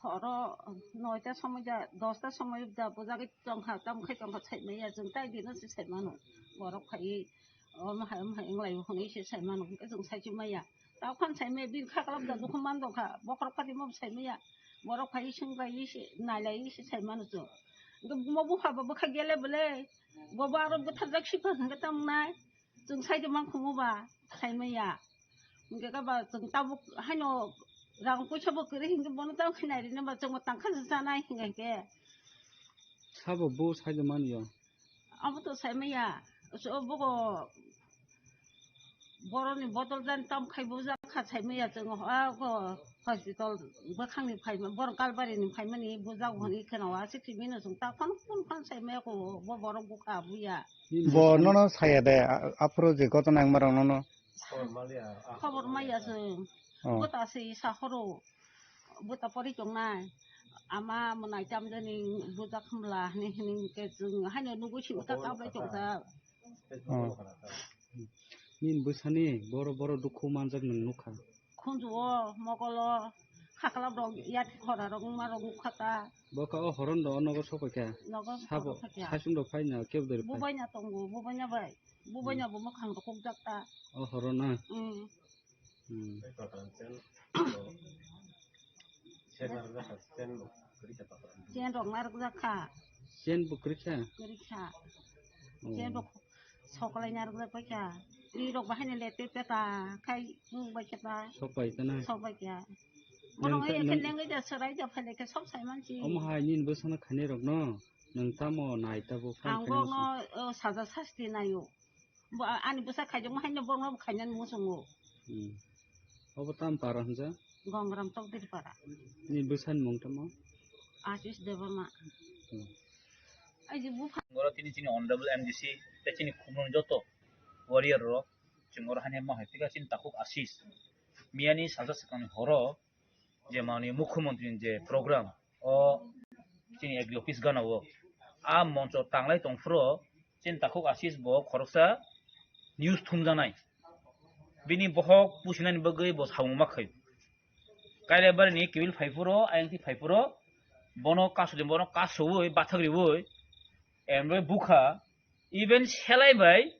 Horo noita somoi ja, dosta somoi ja bujagwi tongkha, tamo khai tongkha saimaya, chwng tai dino se saimano. Borok phaiwi, omo hai, omo hai wnglai hwnwi se saimano, hwnkhe chwng saichuk maya. Tao khan saimaya, bini kha kwlap da dukhu man dongkha, bokhorok pati mo saimaya. Borok phaiwi swngbai se, nailai se saimano chwng. Hwnkhe mo bupha bo bwkha gele bwle, bo bo aro bwtharjak sikha hwnkhe tamo nai. Chwng sai de mang khungo ba, sai maya. Hingke ka ba chwng tabuk haino rang puisa bo kwrwi hingke bono tamo khe nai rina ba chwng bo tangkha se chanai hinga hingke. Sabo bo sai de mani yo. Abo to sai maya. So bogo boroni bodol jan tam khai bujak kha sai maya chwng ha go hospital bwkhangni phaima, borok Kalbarini phaimani bujak hwnwi kheno aswk thwimino chwng ta phano phone phano sai maya ko bo borok bukha buya. Bo nono saya de, a-, aphuru je gotona wngma rok nono. Khobor maya chwng. Oh. Bota se sa horo. Bota pori tongnai. Ama mwnai tamjani bujak khumla hini hini ke chwng haino nugui simi ta kablai tongta. Oh. Nini bwsani boro boro dukhu manjak nwng nukha. Khunju o, mokol o, khaklap rok, yat khora rok, wngma rok nukha ta. Bo kha o horon do, o nogo sopai kha. Nogo Sabo, sopai kha. Saichung rok phai na, kebo dori phai. Bubaina tongo, bubaina bai. Bubaina Hmm. bo mwkhang rok kukjak ta. O horon na? Hmm. Hmm. Chen rok narwkjak kha. Chen bo kwrwi kha? Kwrwi kha. Oh. Chen rok sokolai narwkjak bai kha. Ri rok bahai ni le te peta khai mung bai khe ta. Sok pai ta na? Sok bai kha. Nang Bono ta, ai khe nang lengwi da, swrai da, phai lai khe sok sai mansi. Omo hai nini bwsano khainai rok no nwng tamo nai ta bo phai Ang khainai bokno, masa? O, saja sasti naio. Bo ani bwsa khaijakma haino borokno bo khainani muchungo. Hmm. Obo tam para hwnja? Gongram Chokdiri para. Ni bwsani mung tamo? Ashish Debbarma. Hmm. Ai je bupha. Oro tini chini honorable M D C tei chini khumlung joto warrior rok chwng oro haino ma hai phika chini takhuk Ashish. Miyani salsa swkangni horo je manwi mukhyamantri ni je program o chini agri office gana o a moncho tanglai tongphuru chini takhuk Ashish bo khoroksa news thumjanai. Bini bohok pusinani bagwi bo samung ma khaio. Kailaibari ni kibil phaiphuru, ayang thi phaiphuru, bono kasudi, bono kasoui, bathak riui, emroi bukha, even selai bai,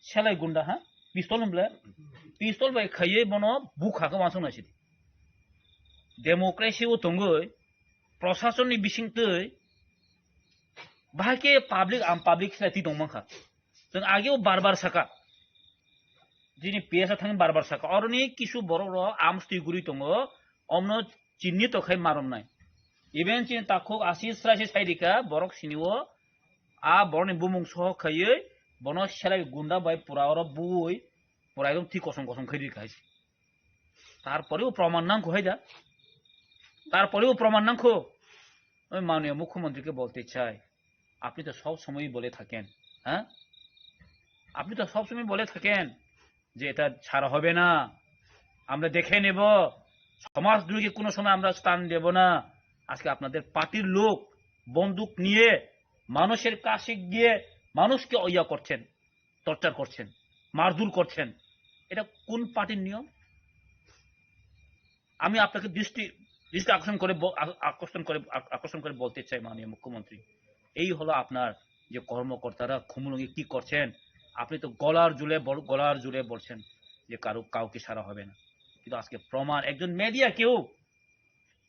selai gunda ha, pistol hwnble, pistol bai khaiye bono bukha khe wansuk naisidi. Democracy o tongoi, prosasonni bisingtwi, bahai khe public, am public selai twi tongmankha. Chwng ageo bar bar saka. Jini P S a thangwi bar bar saka. Oroni kisu borok rok arms twi guri tongo. Omno chinni to khai maromnai. Even chini takhuk Ashish Rai se sai rika borok sini o a borokni bumung soho khaiwi bono selai gunda bai pura oro bui pura ekdom thik kosom kosom khai rika hai se. তারপরেও প্রমাণ নাংখো hai da. তারপরেও প্রমাণ নাংখো. আমি মাননীয় মুখ্যমন্ত্রীকে বলতে চাই, আপনি তো সব সময় বলে থাকেন, হ্যাঁ? আপনি তো সব সময় বলে থাকেন যে এটা ছাড়া হবে না, আমরা দেখে নেব, সমাজদ্রোহীকে কোনো সময় আমরা স্থান দেব না। আজকে আপনাদের পার্টির লোক বন্দুক নিয়ে মানুষের কাছে গিয়ে মানুষকে ইয়া করছেন, টর্চার করছেন, মারধর করছেন, এটা কোন পার্টির নিয়ম? আমি আপনাকে দৃষ্টি দৃষ্টি আকর্ষণ করে ব- আ- আকর্ষণ করে আ- আকর্ষণ করে বলতে চাই, মাননীয় মুখ্যমন্ত্রী, এই হলো আপনার যে কর্মকর্তারা খুমুলুঙে কি করছেন। আপনি তো গলার জুলে বল- গলার জুলে বলছেন যে কারো কাউকে ছাড়া হবে না, কিন্তু আজকে প্রমাণ, একজন মিডিয়া কেউ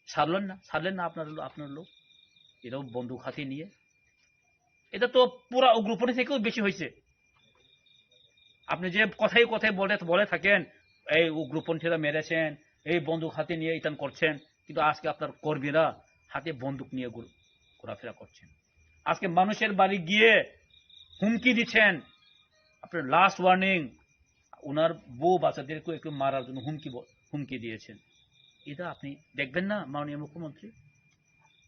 ছাড়লেন না, ছাড়লেন না আপনার লো- আপনার লোক, এটাও বন্দুক হাতে নিয়ে। এটা তো পুরা উগ্রপন্থী থেকেও বেশি হয়েছে। আপনি যে কথায় কথায় বলে বলে থাকেন, এই উগ্রপন্থীরা মেরেছেন, এই বন্দুক হাতে নিয়ে ইতান করছেন, কিন্তু আজকে আপনার কর্মীরা হাতে বন্দুক নিয়ে ঘুর- ঘোরাফেরা করছেন। আজকে মানুষের বাড়ি গিয়ে হুমকি দিচ্ছেন, আপনার লাস্ট ওয়ার্নিং, ওনার বউ বাচ্চাদেরকে একটু মারার জন্য হুমকি ব- হুমকি দিয়েছেন। এটা আপনি দেখবেন না, মাননীয় মুখ্যমন্ত্রী?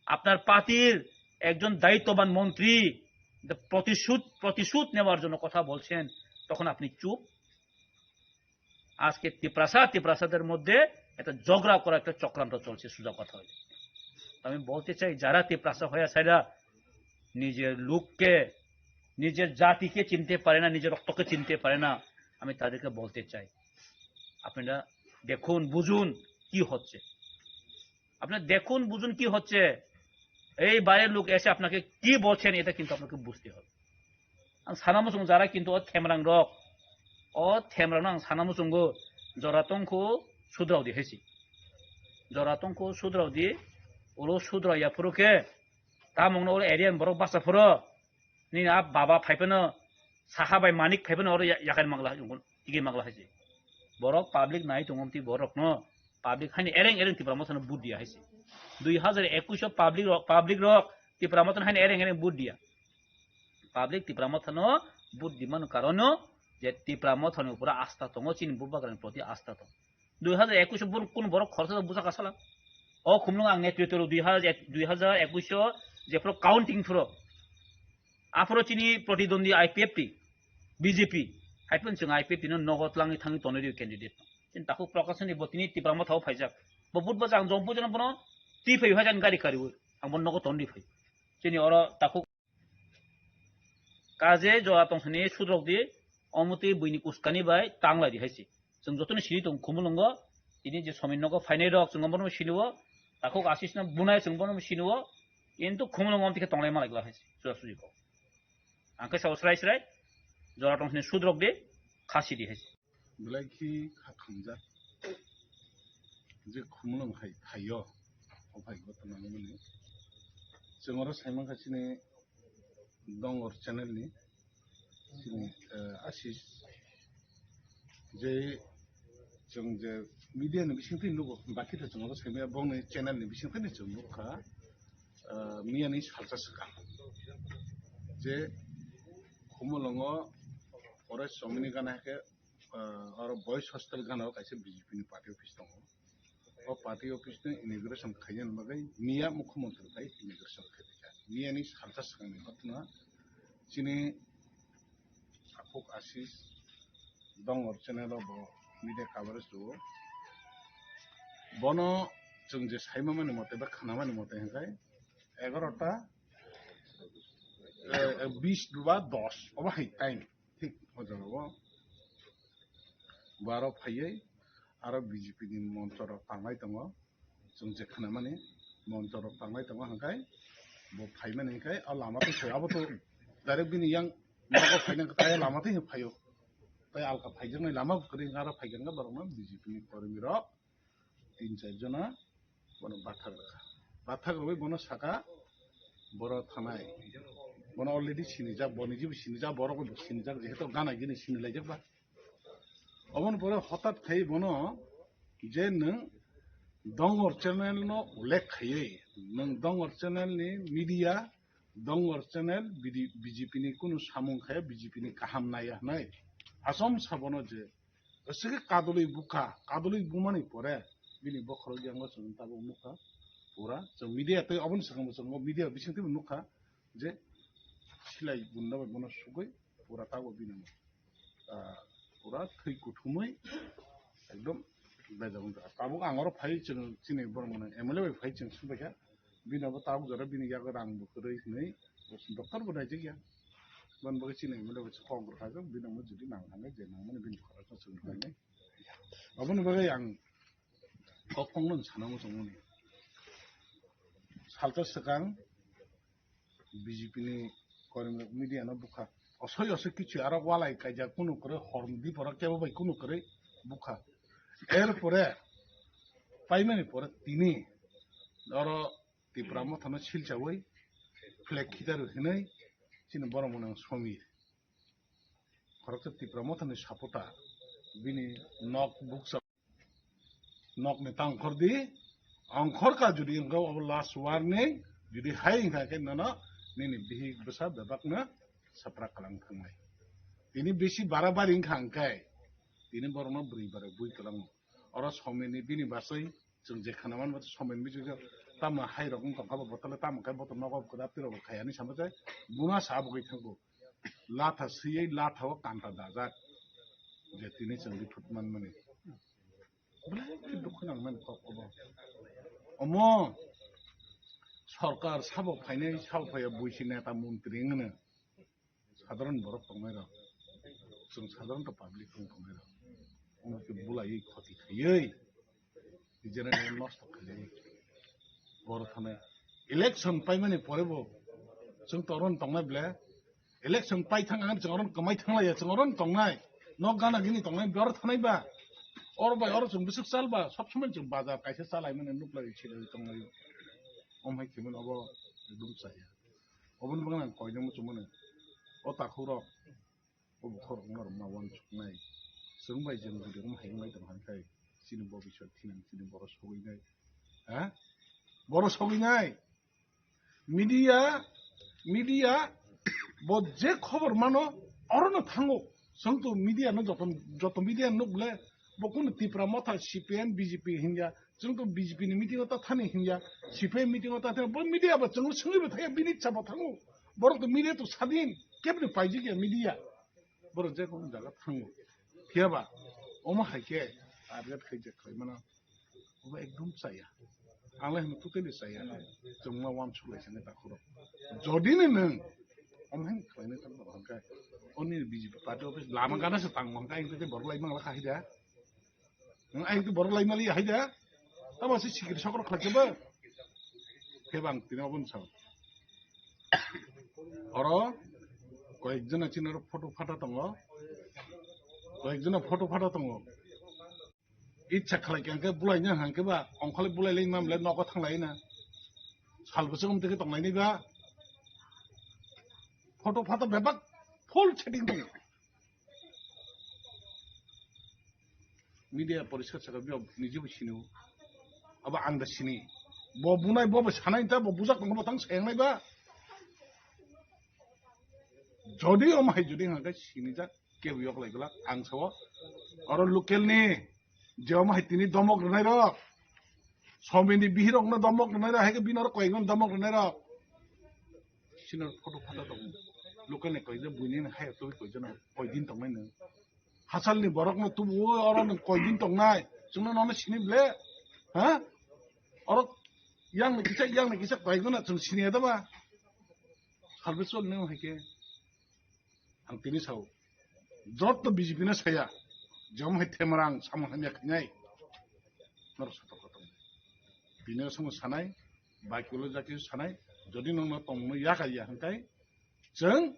আপনার পার্টির একজন দায়িত্ববান মন্ত্রী এটা প্রতিশোধ প্রতিশোধ নেওয়ার জন্য কথা বলছেন, তখন আপনি চুপ। আজকে তিপ্রাসা তিপ্রাসাদের মধ্যে একটা ঝগড়া করা, একটা চক্রান্ত চলছে, সোজা কথা হইল। আমি বলতে চাই, যারা তিপ্রাসা হয়ে আছে, এরা নিজের লোককে, নিজের জাতিকে চিনতে পারে না, নিজের রক্তকে চিনতে পারে না, আমি তাদেরকে বলতে চাই, আপনারা দেখুন, বুঝুন কি হচ্ছে। আপনি দেখুন, বুঝুন কি হচ্ছে। এই বাইরের লোক এসে আপনাকে কি বলছেন, এটা কিন্তু আপনাকে বুঝতে হবে। Ang sana muchung jara kintu o themrang rok, o themrang no ang sana muchungo jora tongkhu sudrao di haisi. Jora tongkhu sudrao di, ulo sudrao ya phuru khe, tamung no ulo area ni borok basa phuru, nini a baba phai phano, saha bai manik phai phano oro ya- yakai mangla, tigi mangla haisi. Borok public nai tongo ti borok no, public haini ereng ereng Tipra Motha no vote dia haisi. Dui hazar ekush o public rok, public rok Tipra Motha no haini ereng ereng vote dia. Public Tipra Motha no vote di mano karon no je Tipra Motha ni upore asta tongo, chini bubagra ni proti asta tongo. Dui hazar ekush o bor-, kun borok khorsa busa kasala. O khumlung ang netritwo rw dui hazar ek, dui hazar ekush o jephuru counting phuru. Aphuru chini protidwandi I P F T, B J P, hai phano chwng I P F T no nogo tlangwi thangwi tonwi rw candidate. Chini takhuk Prakash ni bo tini Tipra Motha o phaijak. Bo vote bwsa ang jom pujono bono twi phai hai jani gari kariwi. Ang bono nogo tonwi phai. Chini oro takhuk Kaje jora tongsani sudrok di, omo twi buini uskani bai tanglai di hai se. Chwng jotono sini tongo Khumulwngo, tini je Somin nogo phainai rok chwng omono sini o, takhuk Ashish no bunai chwng bono sini o, kintu Khumulwngo omo twi khe tonglai malai glak hai se, suja suji kok. Ang khe sao srai srai, jora tongsani sudrok di, khasi di hai se. Belai khe kha khamjak. Je Khumulwng hai phaio, o phai gottonani mani. Chwng oro sai mankha chini Dongor channel ni, chini, eh, Ashish. Je chwng je media ni bisingtwi nugo, bakhe tha chwng oro sai maya, bongni channel ni bisingtwi ni chwng nukha, eh, miyani salsa swkang. Je Khumulwngo Pore chomini gana hai khe, ah, oro Boys Hostel gana o kaisa B J P ni party office tongo. O party office ni inauguration khaina bagwi miya mukhyamantri bai inauguration khaijak. Miya ni salsa swkang ni ghotna chini Sakhuk Ashish Dongor channel o bo media coverage rwo. Bono chwng je saimamani mote ba khnamani mote hwnkhe egarota, eh, bis ba dos obo hai time thik o jaga o bo aro phaiwi aro B J P ni moncho rok tanglai tongo. Chwng je khnamani moncho rok tanglai tongo hwnkhe bo phaimani hwnkhe o lama twi phai abo to direct bini yang nogo phaina hwnkhe tai lama twi phaio. Tai alka phaijaknai lama kwrwi hwnkhe aro phaikha hwnkhe borokno B J P ni kormi rok tin char jona bono bathak rwkha. Bathak rwui bono saka boro thanai. Bono already sinijak, bo nijibo sinijak, borok bo sinijak, jehetu gana gini sinilaijak ba. Oboni pore hotat khai bono je nwng Dongor channel no ullekh khaiwi, nwng Dongor channel ni media, Dongor channel B D, B J P ni kunu samung khaya, B J P ni kaham naiya hwnwi. Asom sabono je aswkhe kadulwi bukha, kadulwi bumani pore bini bokhorok yango chwng tabuk nukha. Pura chwng media tei oboni swkang bo chwng media bising teibo nukha je silai bunda bai bono sugwi pura tabuk bini, ah, pura thwi kuthumwi ekdom bejak wngkha. Tabuk ang oro phai chwng chini borok mano M L A bai phai chwng swngbaikha. Bini abo tabuk jora bini yago rang bo kwrwi hwnwi doctor bo naijak ya. Boni bagwi chini M L A bai kok rwkha, bini omo jodi nang thangkhe je nangmani bini khoroksa chwng khlainai. Aboni bagwi ang kok tongmani sana muchungmani. Salsa swkang B J P ni kormi rok media no bukha. Osoi osoi kichu aro walai kaijak kunu kwrwi hor di pora kebo bai kunu kwrwi bukha. Er pore paimani pore tini oro Tipra Motha no silchawi flag khitar hinwi chini borok mwnang Somir. Khoroksa Tipra Motha ni supporter bini nok bukcha Nokni ta ongkhor di, ongkhor ka jodi wngkha obo last warning, jodi hai wngkha khe nono nini bihik bwsa bebakno sapra kwlang thangnai. Tini bisi barabari wngkha hwnkhe tini borokno bwrwi barai bui kwlango. Oro Somirni bini basai chwng je khana manba Somirni bisi tamo hai rok wngkha khe bo bottle tamo khe bottle nogo kwrap twi rok khai ani sama jai buma sa bwgwi thango. Latha swiwi latha o kanta dajak je tini chwng di thut manmani. Belai khe dukhu nang mani kok obo. Omo sorkar sabo phainai, sabo phaiya buisi neta montri wngno. Sadharan borok tongnai rok. Chwng sadharan to public wng tongnai rok. Omo khe bulaiwi khoti khaiwi. General nosto khaiwi. Borok thani election paimani pore bo chwng toron tongnai ble. Election pai thang ang chwng oron kwmai thang laiya, chwng oron tongnai. Nok gana gini tongnai, bor thanai ba. Or bai oro chwng bwswk chal ba, sob somoi chwng bazar kaisa chalai mani nuk lai chilai tonglai. Om hai khimon obo dum chaya. Oboni bagwi ang koinai muchung mano. O takhuk rok, o bukhuk rok no rwma uansuknai. Chwng bai chwng jodi om hai wnglai tong hai khai. Chini bo bisor thinang chini boro sogwi nai. Ha? Boro sogwi nai. Media, media, bo je khobor mano, orono thango. Chwng to media no joto, joto media nuk le, bo kunu Tipra Motha, C P M, B J P hinya, chwng to B J P ni meeting o ta thani hinya, C P M meeting o ta thani, bo media bo chwng swngwi bo thaya, bini cha bo thango. Borok to media to sadin, kebni paijik ya media. Borok je kono jaga thango. Phiya ba, omo hai khe target khai je khlai mano. Obo ekdom chaya. Ang lai hino totally chaya. Chwng ma uansuk lai sani takhuk rok. Jodi ni nwng, omo hai khlai nai tang hwnkhe. Oni B J P party office lama gana se tang hwnkhe, ang tei borok lai mang la kha hai da. Nwng ayang tu borok lai mali hai da. Tamo se sikiri sokro khlai ba. Khe bang tini obo sa. Oro koyek jona chini oro photo phata tongo. Koyek jona photo phata tongo. Icha khlai khe hwnkhe bulai na hwnkhe ba ongkhorlai bulai lai mamle nogo thang lai na. Sal bwswk um teke tong lai ni ba. Photo phata bebak full setting tongo. Media poriskar sakha, bo niji bo sini o. Abo ang da sini. Bo bunai bo bo sanai ta bo bujak tongo bo tang sayang nai ba. Jodi om hai jodi hwnkhe sini jak. Kebo yok lai glak ang sao. Oro local ni jewam hai tini domok rwnai rok. Somini bihirokno domok rwnai rok, hai khe bini oro koyekno domok rwnai rok. Sino photo photo tong. Local ni koyekno buini hai twi koyekno koyekdin tongnai nung. Hachal ni borok no tubu oro nung koyekdin tongnai. Chwngno nono sini ble. Ha? Oro yang ni kisa, yang ni kisa koyekno na chwng sini ya ba. Salbe chol nung hai khe. Ang tini sao, joto B J P no saya, jom hai themrang samung hamya khainai, norok sotok kotor. Bini samung sanai, bai kulo jati sanai, jodi nongno tongmungno yakar ya hwnkhe, chwng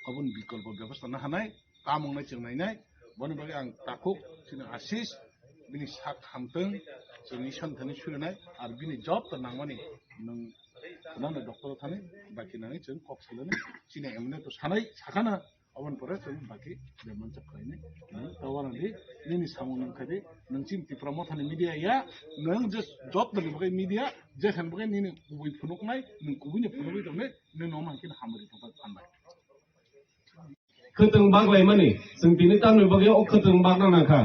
aboni bikolpo bebostha na hanai, tamung nai chwng nainai, boni bagwi ang takhuk, chini Ashish, bini sak hamtwng, chwng Iswar thani surinai, ar bini job to nangmani, nwng khwnano doctor thani, baki nangwi chwng kok salani, chini M L A to sanai, sakana, aboni pore chwng baki bemani chap khlaini, nwng tawana di, nini samung nwng khaidi, nwng chini Tipra Mothani media ya, nwng je job to ni bagwi media, je khan bagwi nini kubui phunuknai, nwng kubui ni phunugwi tongnai, nwng nomo haikheno hamari tongthok phanbai. Khwtwng baklaimani, chwng tini tamni bagwi o khwtwng bakna nangkha.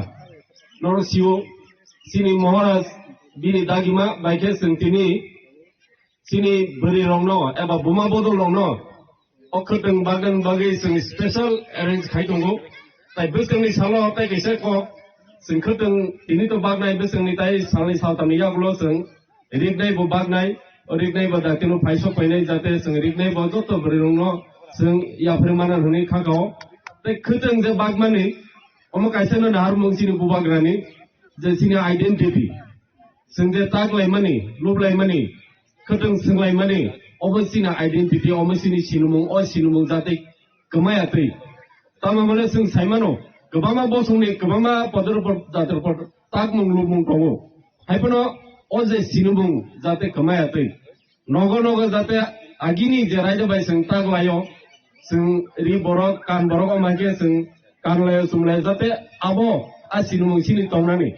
Norok sio, chini Maharaj bini dagima bai khe chwng tini chini bwrwi rokno eba buma bodol rokno o khwtwng baknani bagwi chwng special arrange khai tongo. Tai bwskangni salo tai kaisa kok chwng khwtwng tini to baknai bwskangni tai salni saltamni yagulo chwng riknai bo baknai, o riknai bo dakti no phai sok painai jate chwng riknai bo joto bwrwi rok no chwng yapharwi mana hwnwi kha kao. Tei khwtwng je bakmani, omo kaisa no naharmung chini bubagrani je chini identity, chwng je tak laimani, lub laimani, khwtwng swng laimani, obo chini identity, omo chini sinimung, o sinimung jate kwmaya twi. Tamo mane chwng sai mano, kwbangma bosongni, kwbangma podor pod-, jatro pod-, takmung lubmung tongo. Hai phano o je sinimung jate kwmaya twi. Nogo nogo jate agini je raida bai chwng tak laio, chwng ri borok, kan borok o mai khe chwng kan laio, chum laio, jate abo a sinimung chini tongnani.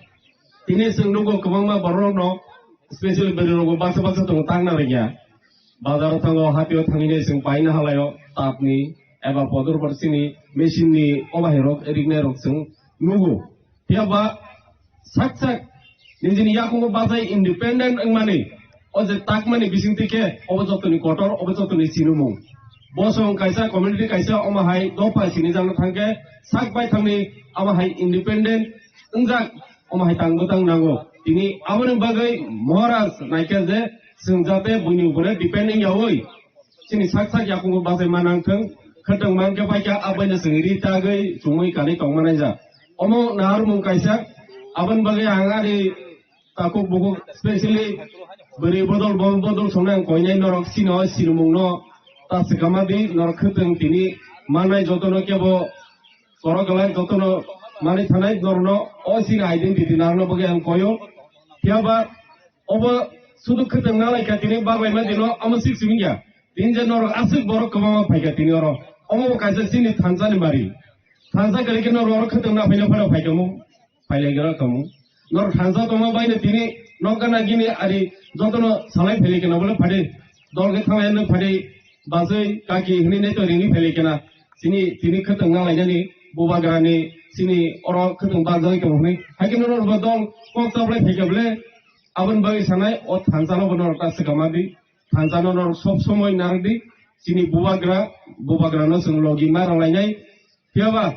Tini chwng nugo kwbangma borok rokno, specially bwrwi rokbo baksa baksa tongo, tangna rwkya. Bazar o thango, hati o thangwi chwng paina halaio, tapni eba podor por chini machine ni o bahai rok riknai rok chwng nugo. Phiya ba sak sak nijini yakungo bachai independent wngmani, o je takmani bisingtwi khe obo jotoni kotor, obo jotoni sinimung. Bosong kaisa, community kaisa, omo hai dopha sinijakna thangkhe sak bai thangni abo hai independent wngjak, omo hai tang bwtang nango. Tini aboni bagwi Maharaj naikhe je chwng jate buini upore depend wngyaui chini sak sak yakungo bachai ma nangthwng, khwtwng mankhe paikha, abaino chwng ri tagwi chumui kanwi tongma naijak. Omo naharmung kaisa, aboni bagwi ang ani takhuk bukhuk, specially bwrwi bodol, bo bodol songnai ang koinai norok chini o sinimungno ta swkama di, norok khwtwng tini mannai jotono kebo korok kwlai jotono manwi thanai norokno o chini identity narwkna bagwi ang koio. Phiya ba obo sudu khwtwng nalaikha tini baglaima dino omo sik simi ya. Tini je norok aswk borok kwbangma phaikha tini oro. Omo bo kaisa chini thansa ni mari. Thansa kwrwi khe norok oro khwtwng na phaina phano phaikha mu. Phailai gra tongmung. Norok thansa tongma baino tini nok gana gini ari jotono salai phailai kena bole phade. Dol khe thanglai no phade basui kaki hwnwi nai to ringwi phailai kena. Chini tini khwtwng nang lainani bubagrani chini oro khwtwng bajagwi tongo hwnwi. Haikhe norok bo dol kok chaplai phaikha bole. Aboni bagwi sanai o thansa no bo norok ta swkama di. Thansa no norok sob somoi narwk di. Chini bubagra, bubagra no chwng logi ma rang lainai. Phiya ba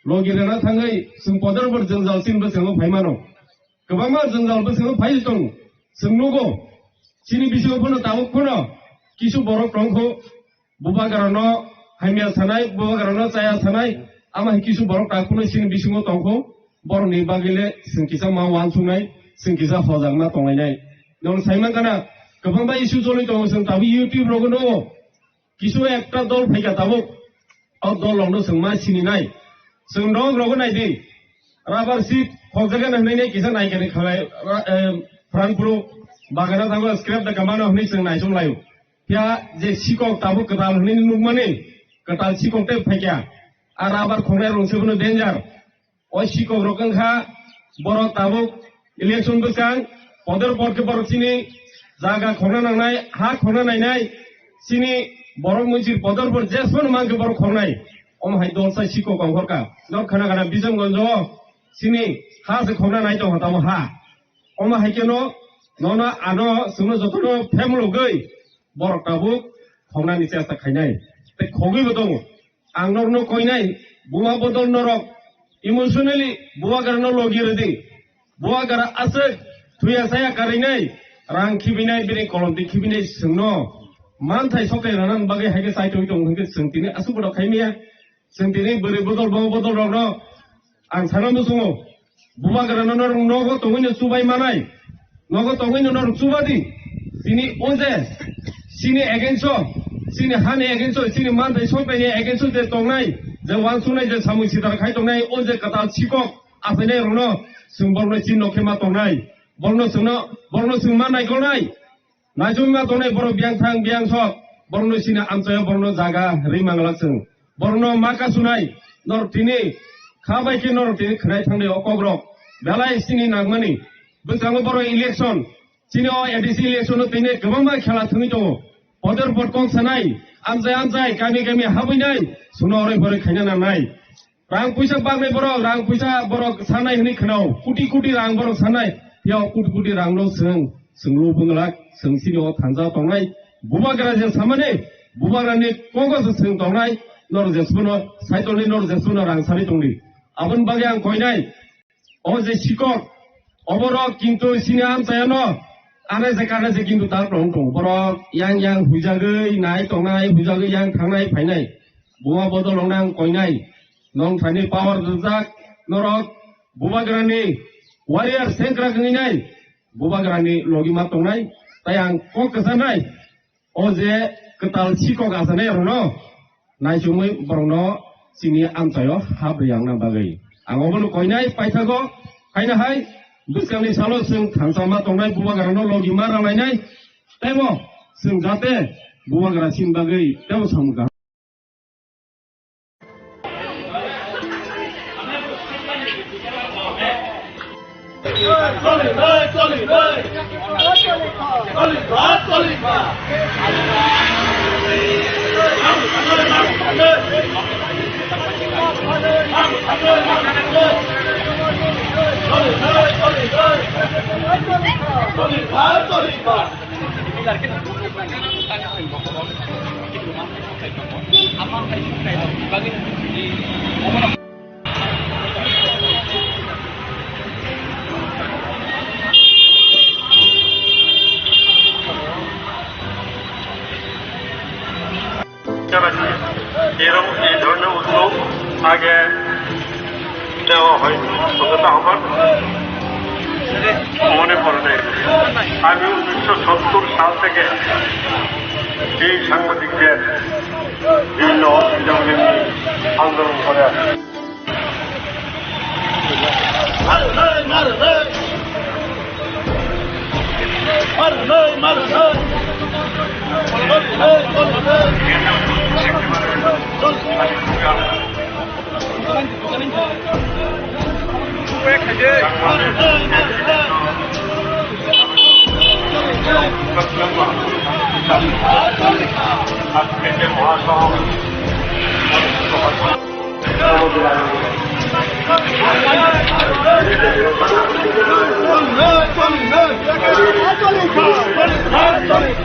logi rwna thangwi chwng podor por jwngjal chini bwskango phai mano. Kwbangma jwngjal bwskango phai tong. Chwng nugo. Chini bisingo phano tabuk phano kisu borok tongkho. Bubagrano hamya sanai, bubagrano chaya sanai. Ama hai kisu borok tak phano chini bisingo tongkho. Borokni bagwi le chwng kisa ma uansuknai, chwng kisa hojakma tonglainai. Nwng sai mankha na, kwbangma issue choli tongo, chwng tabuk YouTube rogo nugo. Kisu ekta dol phaikha tabuk. O dol rokno chwng ma sininai. Chwng nok rogo naidi. Rubber sheet khokjagana hwnwi kisa naikani khalai, ra-, em, Pranpuro bagana thango scrap da kamano hwnwi chwng naisum laio. Phiya je sikok tabuk kwtal hwnwi nukmani, kwtal sikok tei phaikha. A rubber khoknai rok se bono danger. O sikok rok wngkha borok tabuk election bwskang podor pod khe borok chini jaga khorna nangnai, ha khorna nainai, chini borok mwisir podor pod jesphano mankhe borok khornai. Omo hai dol sai sikok kok horka. Nok khana khana Bijamganj o sini ha se khokna nai tongo tamo ha. Omo hai khe no nono ano chwngno jotono phemlogwi borok tabuk khoknani chesta khainai. Tei khogwi bo tongo. Ang norokno koinai, buma bodol norok emotionally bubagrano logi rwdi. Bubagra aswk thuya saya karinai, rang khibinai, bini kolomti khibinai chwngno manthai sokai rwna bagwi hai khe chai tongwi tongo hwnkhe chwng tini aswk bodo khaimaya. Chwng tini bwrwi bodol, buma bodol rokno ang sana muchungo. Bubagrano norok nogo tongwino chubai manai. Nogo tongwino norok chubadi. Chini o je, chini against o, chini hani against o, chini manthai sompaini against o je tongnai, je uansuknai, je samung sitar khai tongnai, o je kwtal sikok achainai rokno chwng borokno chini nokhe ma tongnai. Borokno chwngno, borokno chwng ma naikolnai. Naichomwi ma tongnai borok biyang thang biyang sok, borokno sini amchaio borokno jaga ri manglak chwng. Borokno ma kasunai, norok tini kha bai khe norok tini khwnai thangnai o kokrok. Belai sini nangmani. Bwskango borok election, chini o A D C election o tini kwbangma khela thwngwi tongo. Podor pod kok sanai, amchai amchai, kami kami habwinai, chwngno oroi poroi khaina nangnai. Rang puisa baknai borok, rang puisa borok sanai hwnwi khwnao, kuti kuti rang borok sanai, phiya o kuti kuti rangno chwng, chwng lubung glak, chwng sini o thansa tongnai, bubagra je samani, bubagrani kogo se chwng tongnai, norok jesphano, saitorni norok jesphano rang sani tongdi. Aboni bagwi ang koinai, o je sikok, oborok kintu sini amchayano, ane je kane je kintu tal tong tong, borok yang yang huijagwi nai tongnai, huijagwi yang thangnai phainai. Buma bodol wngna ang koinai. Nong thani power rwjak norok bubagrani warrior sengkrak wngwi nai. Bubagrani logi ma tongnai. Tai ang kok kwchanai. O je kwtal sikok asanai rokno naichomwi borokno chini amchaio hap riyangna bagwi. Ang obono koinai paithago khaina hai bwskangni salo chwng thansa ma tongnai bubagrano logi ma ralainai. Teibo chwng jate bubagra chini bagwi teibo samung kaham. এরকম এই ধরনের উদ্যোগ আগে দেওয়া হয়নি। অন্তত আমার মনে পড়ে না এগুলো। আমি উনিশশো সত্তর সাল থেকে এই সাংবাদিকদের বিভিন্ন অসুবিধা নিয়ে আন্দোলন করে আসছি। আজকে যে মহাসমাবেশ অনুষ্ঠিত হয়েছে,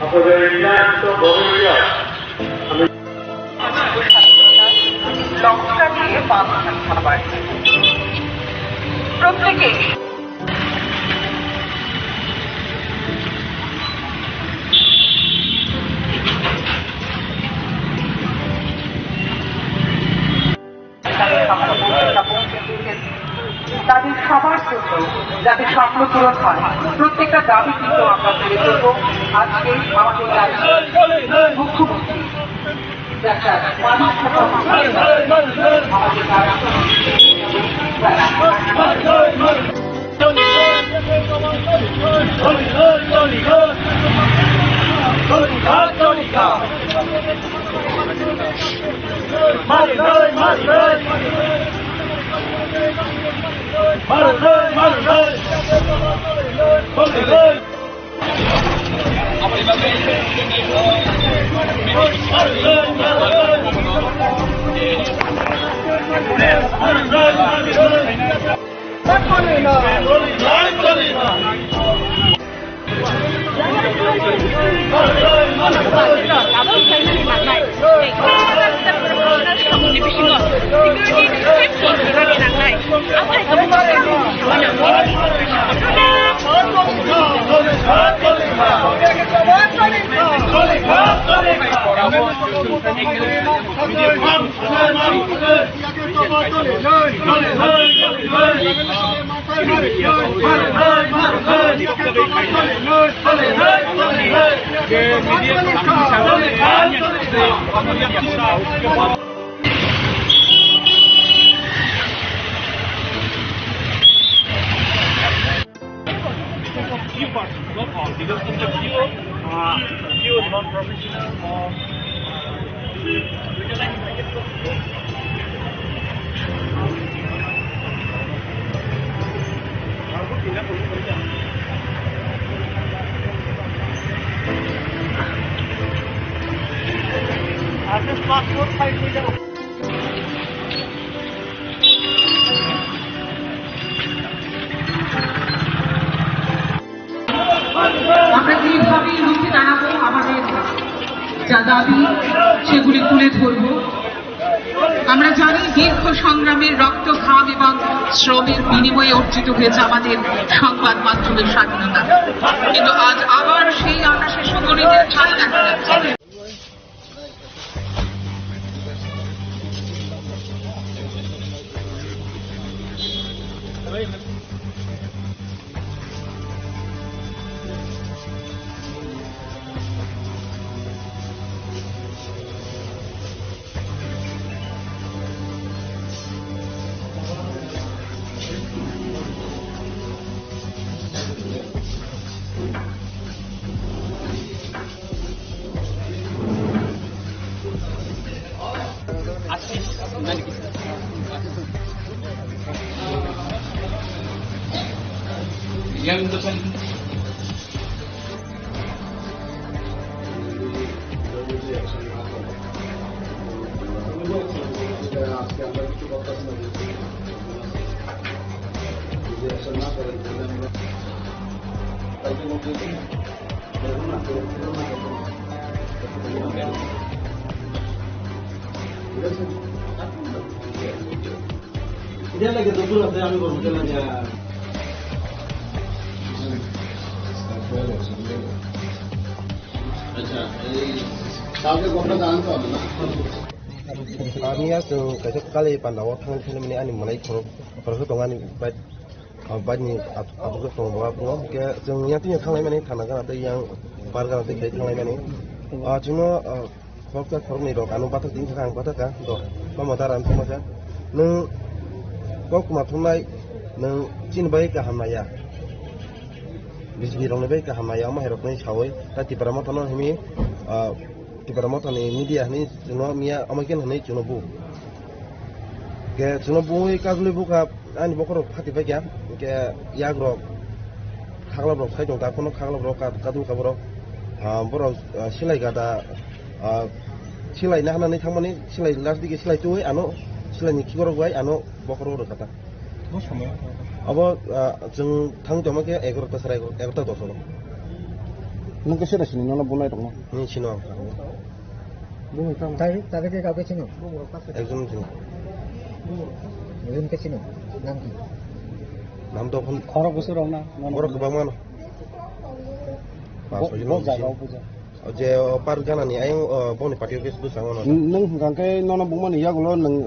আপনাদের এই নির্বাচিত বড় লক্ষ্যটা দিয়ে পাঁচ খাবার। প্রত্যেকে তাদের খাবার জন্য যাতে স্বপ্ন পূরণ হয়, প্রত্যেকটা দাবি কিন্তু আমরা তুলে ধরবো। আজকে আমাদের রাজ্যের মুখ্যমন্ত্রী Few persons, not all, because of the few, uh, few non-professional or আমরা যেভাবেই রুখে দাঁড়াবো, আমাদের যা দাবি, সেগুলি তুলে ধরবো। আমরা জানি, দীর্ঘ সংগ্রামের রক্ত, ঘাম এবং শ্রমের বিনিময়ে অর্জিত হয়েছে আমাদের সংবাদ মাধ্যমের স্বাধীনতা, কিন্তু আজ আবার সেই আকাশে সুগণিতের ছায়া দেখা যাচ্ছে। Acha, ei, kaugwi gopha jagan to na? Ani ya chwng kaisa kali panda o thang thang mani ani malai khoro, khoro tongo ani bai. Ah, bike ni at-, abugrok tongo bo, abugrok. Hwnkhe chwng yang tini thanglai mani, thana gana tei yang bar gana tei khai thanglai mani. Ah, chwngno, ah, khoroksa khoroknwi rok ano bathak tini kha, ang bathak kha, do, mama dara ang thangma kha. Nwng kok kwma thumnai, nwng chini bai kaham naiya. B J P rokni bai kaham naiya, omo hai rokni sawi, ta Tipra Motha no himi, ah, Tipra Motha ni media hinwi chwngno miya omo khe hinwi chwngno bu. Hwnkhe chwngno buwi kajlwi bukha ani bokhorok phati paikha, hwnkhe yagrok khaklap rok sai tong ta, phano khaklap rok ka-, kadul ka borok, ah, borok, ah, silai gada, ah, silai nahana nai thangmani silai last digi silai twi ano silai ni khikorok bai ano bokhorok rwkha ta. Bo samung. Abo, ah, chwng thang tongma khe egarota, sara egarota, egarota dos oro. Nwng khe sera sini nono bunai rokno? Nwng sino ang. Bumung tamo? Tari, tari khe kau khe sino? Ekjon sino. Ekjon khe sino? Nam ki? Nam to khon. Khorok bwswk rok na? Borok kwbangma no. Bo, bo jaga o puja. O je o par gana ni ayang, o boni party o khe bwskango no. Nwng hwnkha khe nono bumani yagulo nwng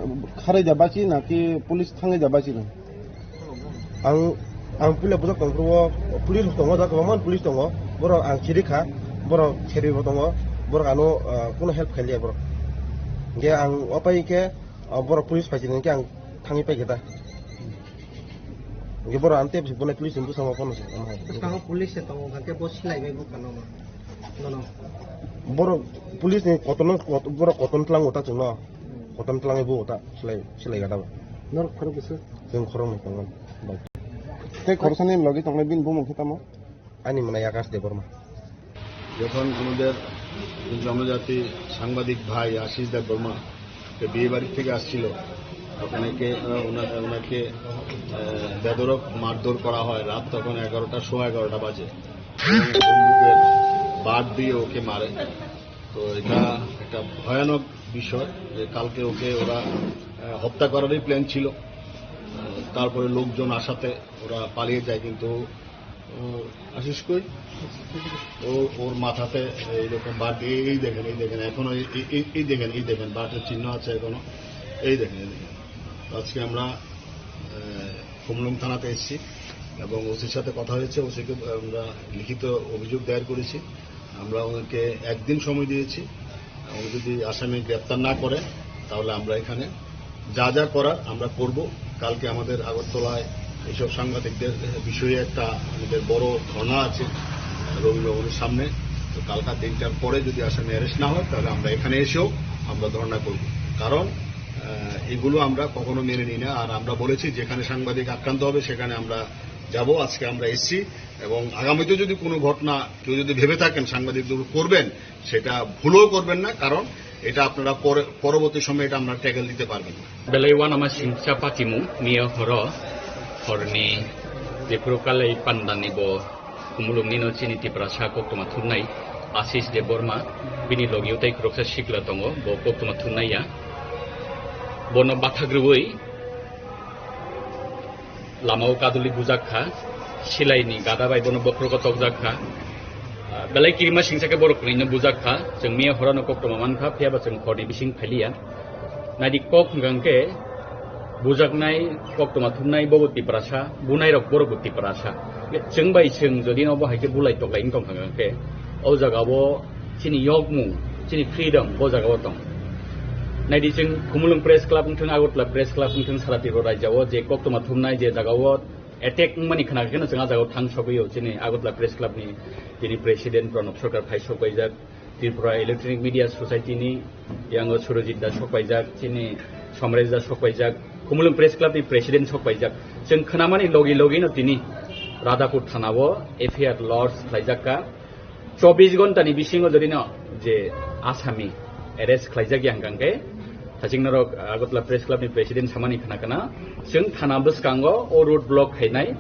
kharwi da bachi na ki police thangwi da bachi nwng? Ang, ang puila bujak tong phuru o police tongo, da kwbangma police tongo. Borok ang chiri kha, borok chiri bo tongo. Borok ano, ah, kuno help khailiya borok. Hwnkhe ang o pai khe, ah, borok police phai chini hwnkhe ang thangwi pai khe da. Hwnkhe borok ang tei bonai police ni bwskango phano se. Bwskango police se tongo, hwnkhe bo silai bai bukha nono. Nono. Borok police ni kotorno, kot-, borok kotorno tlango ta chwngno. Hmm. Kotom twlangwi bo ta silai, silai gada ba. Norok khorok bwswk? Chwng khoroknwi tongo. Tei khoroksa ni logi tongnai bini bumung khe tamo? Ani mwnai Akash Debbarma. যখন আমাদের জনজাতি সাংবাদিক ভাই আশিস দেববর্মা, সে বিয়ে বাড়ি থেকে আসছিল, ওখানে কে, আহ, ওনা-, ওনাকে, আহ, বেধড়ক মারধর করা হয়। রাত তখন এগারোটা, সোয়া এগারোটা বাজে। এবং বন্দুকের বাট দিয়ে ওকে মারে। তো এটা একটা ভয়ানক বিষয় যে কালকে ওকে ওরা, আহ, হত্যা করারই প্ল্যান ছিল। আহ, তারপরে লোকজন আসাতে ওরা পালিয়ে যায়, কিন্তু ও আশিস কই? ও, ওর মাথাতে এইরকম বাট, এই, এই দেখেন, এই দেখেন, এখনো এই, এই, এই, এই দেখেন, এই দেখেন, বাটের চিহ্ন আছে এখনো, এই দেখেন, এই দেখেন। তো আজকে আমরা, আহ, খুমলুং থানাতে এসেছি এবং ওসির সাথে কথা হয়েছে, ওসিকে আমরা লিখিত অভিযোগ দায়ের করেছি। আমরা ওনাকে একদিন সময় দিয়েছি। উনি যদি আসামি গ্রেপ্তার না করে, তাহলে আমরা এখানে যা যা করার আমরা করব। কালকে আমাদের আগরতলায় এইসব সাংবাদিকদের বিষয়ে একটা আমাদের বড় ধর্ণা আছে রবীন্দ্র ভবনের সামনে। তো কালকা তিনটার পরে যদি আসামি অ্যারেস্ট না হয়, তাহলে আমরা এখানে এসেও আমরা ধর্ণা করব। কারণ, আহ, এগুলো আমরা কখনো মেনে নিই না। আর আমরা বলেছি, যেখানে সাংবাদিক আক্রান্ত হবে, সেখানে আমরা যাব। আজকে আমরা এসেছি এবং আগামীতে যদি কোনো ঘটনা কেউ যদি ভেবে থাকেন সাংবাদিকদের উপর করবেন, সেটা ভুলও করবেন না, কারণ এটা আপনারা পরে, পরবর্তী সময়ে এটা আপনারা ট্যাকেল দিতে পারবেন না। Belai uanama singcha patimung miya horo horni jephuru kalai pandani bo khumulungni no chini Tiprasa koktwma thumnai Ashish Debbarma, bini logio tei khoroksa sikla tongo, bo koktwma thumnai ya. Bono bathak rwui lamao kaduli bujak kha, silaini gada bai bono bokhrogo tokjak kha. Ah, belai kirima singsa khe borok kwrwino bujak kha, chwng miya horano koktwma man kha, phiya ba chwng horni bising phailiya. Naidi kok hwnkha hwnkhe bujaknai, koktwma thumnai bobo Tiprasa, bunairok borokbo Tiprasa. Chwng bai chwng jodi no bo hai khe bulai toklai wng tong kha hwnkha hwnkhe, o jagao chini yokmung, chini freedom bo jagao tong. Naidi chwng Khumulwng Press Club wngthwng, Agartala Press Club wngthwng, sara Tripura rajyao je koktwma thumnai je jagao attack wngmani khna khe no chwng a jagao thang sogwi o chini Agartala Press Club ni tini President Pranab Sarkar phai sokbaijak, Tripura Electronic Media Society ni yango Surojit da sokbaijak, chini Somresh da sokbaijak, Khumulwng Press Club ni President sokbaijak. Chwng khnamani logi logi no tini Radhapur thana o F I R lodge khlaijak kha. Chobbish ghonta ni bisingo jodi no je asami arrest khlaijak ya hwnkha hwnkhe, haching norok Agartala Press Club ni President samani khna khna, chwng thana bwskango o road block khainai,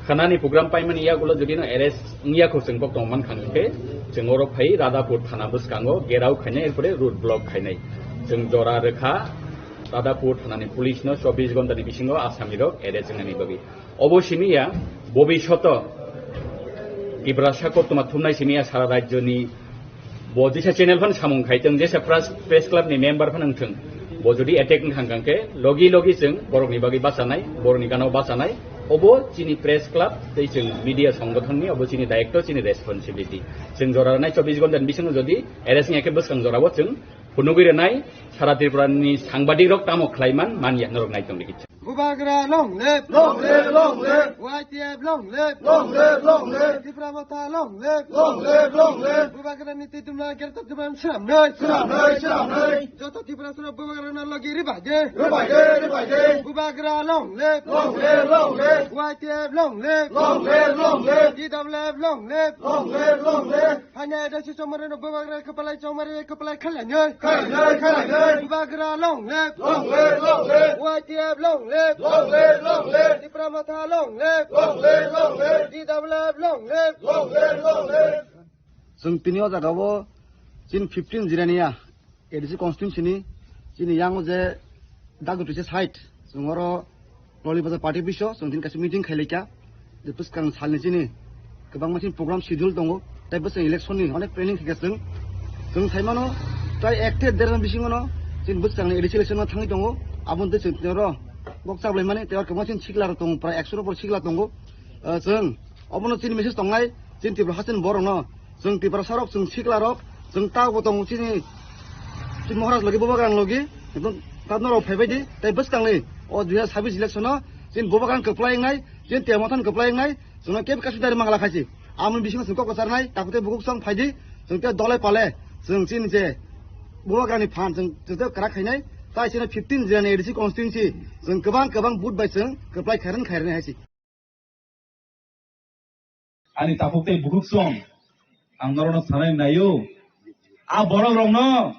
khanani program paimani yagulo jodi no arrest wngya kho chwng koktwma man kha hwnkhe, chwng oro phai Radhapur thana bwskango gherao khainai, erpore road block khainai. Chwng jora rwkha Radhapur thanani police no chobbish ghonta ni bisingo asami rok arrest wngnani bagwi. Obo simi ya, bobishoto Tiprasa koktwma thumnai simi ya sara rajyoni bo jesa channel phan samung khai tong, jesa press, press club ni member phan wngthwng, bo jodi attack wngkha hwnkha hwnkhe logi logi chwng borokni bagwi bachanai, borokni gana o bachanai, obo chini press club tei chwng media songothon ni obo chini daitw, chini responsibility. Chwng jora rwnai chobbish ghonta ni bisingo jodi arrest wngya khe bwskang jora o chwng phunugwi rwnai, sara Tripura ni sangbadik rok tamo khlaiman manya norok nai tongdi. Bubagra long live! Long live, long live! Y T F long live! Long live, long live! Tipra Motha long live! Long live, long live! Bubagra ni twi tumna gerta tumna swnamnai! Swnamnai, swnamnai! Joto Tripura sura Bubagra na logi ribai de! Ribai de, ribai de! Bubagra long live! Long live, long live! Y T F long live! Long live, long live! T W F long live! Long live, long live! Phainai da si chongmari no Bubagra khapalai chongmari khapalai khalainai. Khalainai, khalainai. Bubagra long live. Long live, long live. Y T F long live. Long live, long live. Tipra Motha long live. Long live, long live. T W F long live. Long live, long live. Chwng tini o jaga o chini fifteen Jirania A D C constituency ni chini yang o je Dagutise side, chwng oro Loli Bazar party biso chwng tini kaisa meeting khailaikha. Je bwskang salni chini kwbangma chini program schedule tongo, tei bwskang election ni onek planning khaikha chwng. Chwng saimano tai ek te der bisingo no chini bwskangni A D C election no thangwi tongo. Aboni tei chwng tini oro bok chaplaimani tei oro kwbangma chini sikla rok tongo, prai ekso rok sikla tongo. Ah, chwng obono chini message tongnai chini Tripura hasteni borok no. Chwng Tiprasa rok, chwng sikla rok, chwng ta bo tongo chini, chini Maharaj logi, Bubagrang logi, ekdom ta norok phaibai di, tei bwskangni o dui hazar sabbish election o chini Bubagrang kwplai wngnai, chini Tiprasa Motha kwplai wngnai, chwngno kebo kaisa dari mangla khaisi. Amoni bisingo chwng kok kwcharnai, takhuk tei bukhuk chwng phaidi, chwng tei dole pale, chwng chini je Bubagrani phan chwng, chwng tei kwrak khainai, Tai sino fifteen jilani A D C constituency, chwng kwbang kwbang vote bai chwng kwplai khairani khairani hai se. Ani takhuk tei bukhuk song, ang norokno sanai naio. A borok rokno,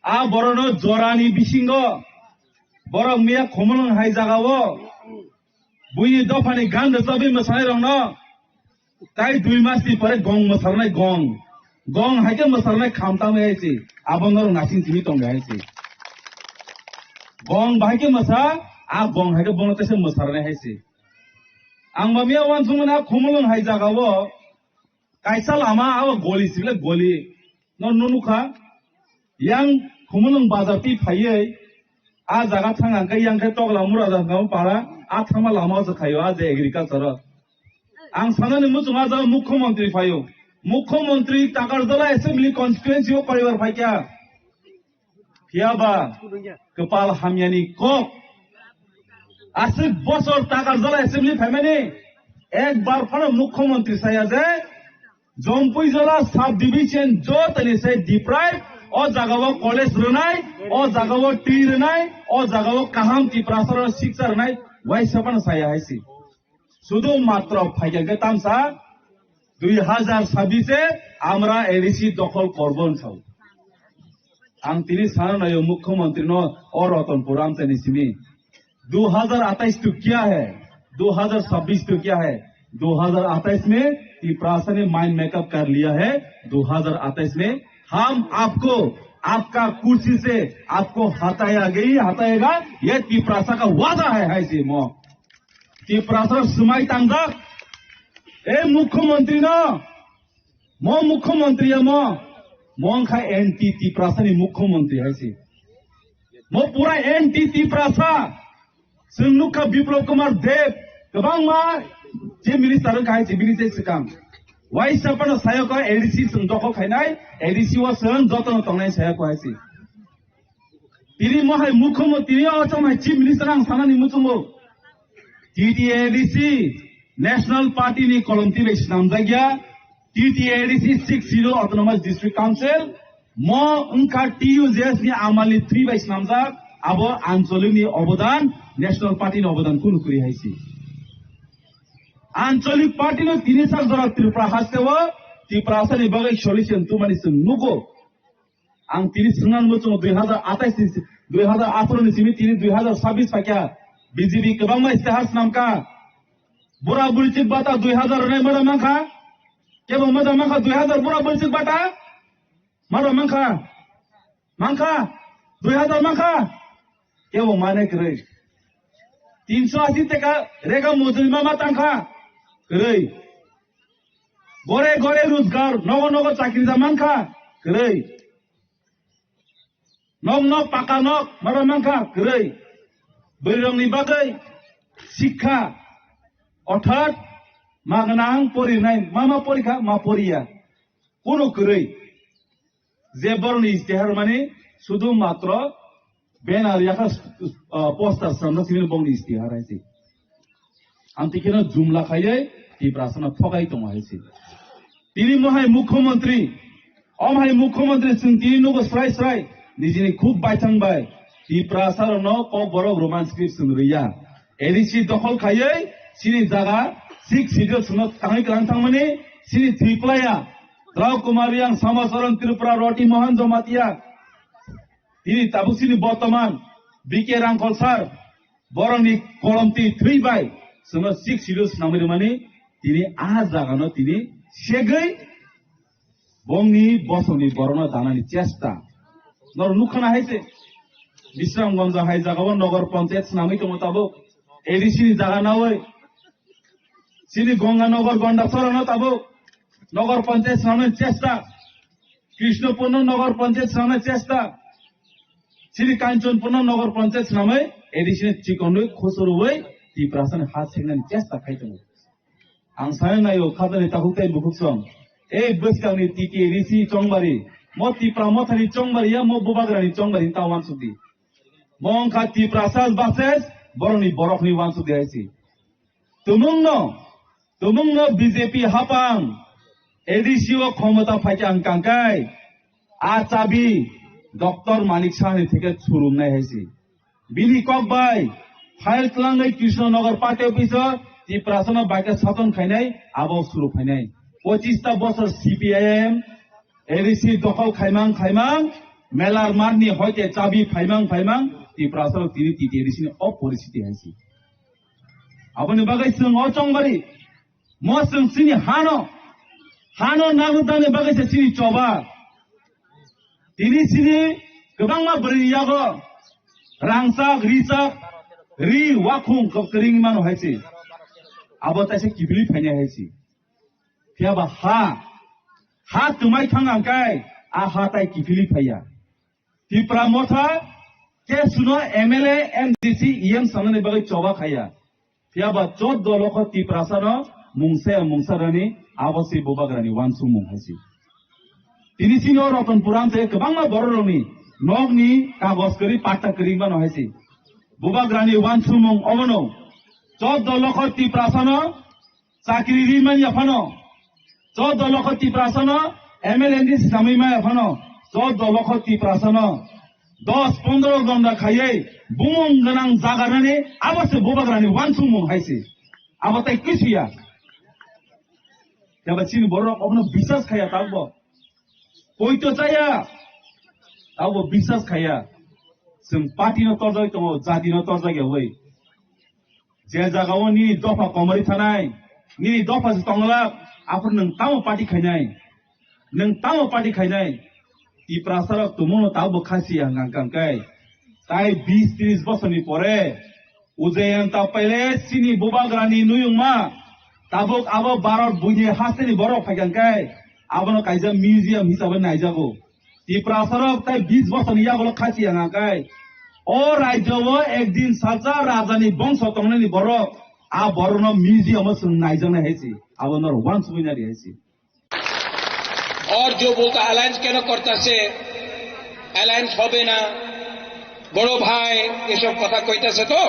a borokno jorani bisingo, borok miya khumulwng hai jagao, buini dophani gan rwchabwi mwsanai rokno, tai dui mas ni pore gong mwsarnai gong. Gong hai khe mwsarnai khamtam hai se. Abo norok nasing simi tong hai se. Gong bahai khe mwsa, a gong hai khe bono tesa mwsarnai hai se. Ang ba miya wansukmani a khumulwng hai jagao kaisa lama abo goli sibile goli. No, no nukha, yang Khumulwng bazar twi phaiwi, a jaga thang ang khe yang khe tokla mura da kamo para, a thangma lama o se khaio, a je agriculture o. Ang sanani muchung a jaga mukhyamantri phaio. Mukhyamantri Takarjala Assembly Constituency o kaibar phaikha. Phiyaba kwpal hamyani kok. Aswk bosor Takarjala Assembly phaimani ekbar phano mukhyamantri saya je, Jompuijala sub division jotoni se deprive, o jaga o college rwnai, o jaga o twi rwnai, o jaga o kaham Tiprasa rok siksa rwnai, waisa phano saya hai se. Sudu matro phaikha khe tamsa, dui hazar sabbish e amra A D C dokhol korbo hwn sao. Ang tini sana naio mukhyamantri no o Ratanpur amchaini simi. दो हज़ार अट्ठाईस तो क्या है, दो हज़ार छब्बीस तो क्या है, दो हज़ार अट्ठाईस में तिपरासा ने माइंड मेकअप कर लिया है। दो हज़ार अट्ठाईस में हम आपको, आपका कुर्सी से आपको हटाया गई, हटाएगा, ये तिपरासा का वादा है, है से मो। Tiprasa swmai tangjak, e mukhyamantri no, mo mukhyamantri ya mo, mo wngkha anti Tiprasa ni mukhyamantri hai se. Mo pura anti Tiprasa. Chwng nukha Biplab Kumar Deb, kwbangma chief minister wngkha hai se bini se swkang. Waisa phano sayo kha A D C chwng dokhol khainai, A D C o chwng jotono tongnai sayo kha hai se. Tini mohai mukhyamantri, tini o chongnai chief minister ang sanani muchungo. T T A D C National Party ni kolomtwi bai swnamjakya. T T A D C Sixth Schedule Autonomous District Council, mo wngkha T U J S ni amal ni thwi bai swnamjak, abo ancholik ni obodan, National Party ni obodan kunu kwrwi hai se. Ancholik party no tini sak jora Tripura haste o Tiprasa ni bagwi solution tubumani chwng nugo. Ang tini swngna muchungo dui hazar atais ni, dui hazar atharo ni simi tini dui hazar sabbish phaikha, B J P kwbangma istihar swnamkha. Bura burichik bata dui hazar rwnai mada mankha. Kebo mada mankha dui hazar bura burichik bata? Mada mankha? Mankha? Dui hazar mankha? Kebo mane kwrwi. Tinso asi teka rega mojuri ma ma tangkha? Kwrwi. Gore gore rojgar, nogo nogo chakri ja mankha? Kwrwi. Nok nok paka nok mada mankha? Kwrwi. Bwrwirokni bagwi sikha, orthat ma gwnang porinai, ma ma porikha, ma poriya. Kunu kwrwi. Je borokni istihar mani sudu matro banner yakha, uh, poster swnamjak simi bongni istihar hai se. Amtwi kheno jumla khaiwi Tiprasano thogai tongo hai se. Tini mohai mukhyamantri, o mohai mukhyamantri chwng tini nugo srai srai nijini khuk baithang bai Tiprasarokno kokborok Roman script chwng rwya. A D C dokhol khaiwi chini jaga Sixth Schedule chwngno tangwi kwlang thangmani chini thwi playa Rao Kumar Riang, Samacharan Tripura, Roti Mohan Jamatia, tini tabuk chini bortoman B K Rangkhol sir, borokni kolomtwi thwi bai chwngno Sixth Schedule swnamwi rwmani tini a jagano tini segwi bongni bosongni borokno danani chesta. Norok nukha na hai se, Bisramganj hai jagao Nogor Panchayat swnamwi tongo tabuk, A D C ni jaga nawi. Chini Ganga Nogor Gondasarano tabuk Nogor Panchayat swnamnani chesta. Krishnapurno Nogor Panchayat swnamnani chesta. Chini Kanchanpurno Nogor Panchayat swnamwi A D C ni chikonwi khusurwi Tiprasani ha sengnani chesta khai tongo. Ang sanai naio khajani takhuk tei bukhuk song. Ei bwskangni T T A D C chongbari, mo Tipra mothani chongbari ya mo bubagrani chongbari ta wansukdi. Mo wngkha Tiprasa versus borokni borokni wansukdi hai se. Tumungno, tumungno B J P hapang A D C o khomota phaikha ang kangkai. A chabi Doctor Manik Saha ni theke surumnai hai se. Bini kok bai file twlangwi Krishna Nagar party office o Tiprasano baikha saton khainai, abo suru phainai. Pochista bosor C P I M, A D C dokhol khaimang khaimang, melar marni hoite chabi phaimang phaimang, Tiprasarok tini T T A D C ni o poristiti hai se. Aboni bagwi chwng o chongbari, mo chwng chini hano, hano nagwdani bagwi se chini choba. Tini sini kwbangma bwrwi yago rangchak, richak, ri, wakhung kwrwngwi mano hai se. Abo taisa kiphilwi phainai hai se. Phiya ba ha, ha twmai thang ang kai, a ha tai kiphilwi phaiya. Tipra Motha, ke suno M L A, M D C, E M sanani bagwi choba khaiya. Phiya ba choddo lokho Tiprasano mungsa ya mungsa rani abo se bubagrani wansukmung hai se. Tini sino Ratanpur amte kwbangma bororokni nokni kagoj kwrwi patta kwrwi mano hai se. Bubagrani wansukmung obono choddo lokho Tiprasano chakri ri manya phano, choddo lokho Tiprasano M L A ni samwi maya phano, choddo lokho Tiprasano dos pondro gonda khaiwi bumung gwnang jaga nani abo se bubagrani wansukmung hai se. Abo tai kisiya. Phiya ba chini borok obono bisas khaiya tabukbo. Poito chaya. Tabukbo bisas khaiya. Chwng party no torjagwi tongo, jati no torjak ya wi. Je jaga o nini dopha komari thanai, nini dopha se tonglak, aphuru nwng tamo party khainai? Nwng tamo party khainai? Tiprasarok tumungno tabukbo khasi ang ang kang kai. Tai bis tris bosorni pore Ujayanta Palace chini bubagrani nuyungma tabuk abo Bharat buini hasteni borok phaikang kai abono kaisa museum hisabe naijago. Tiprasarok tai bis bosorni yagulo khasi ang ang kai. O rajyo o ekdin salsa rajani bongso tongnani borok, a borokno museum o chwng naijaknai hai se. Abo norok wansugwi nari hai se. और जो बोलता अलायंस क्यों करता से, अलायंस হবে না, বড় ভাই, এসব কথা কইতাছে তো।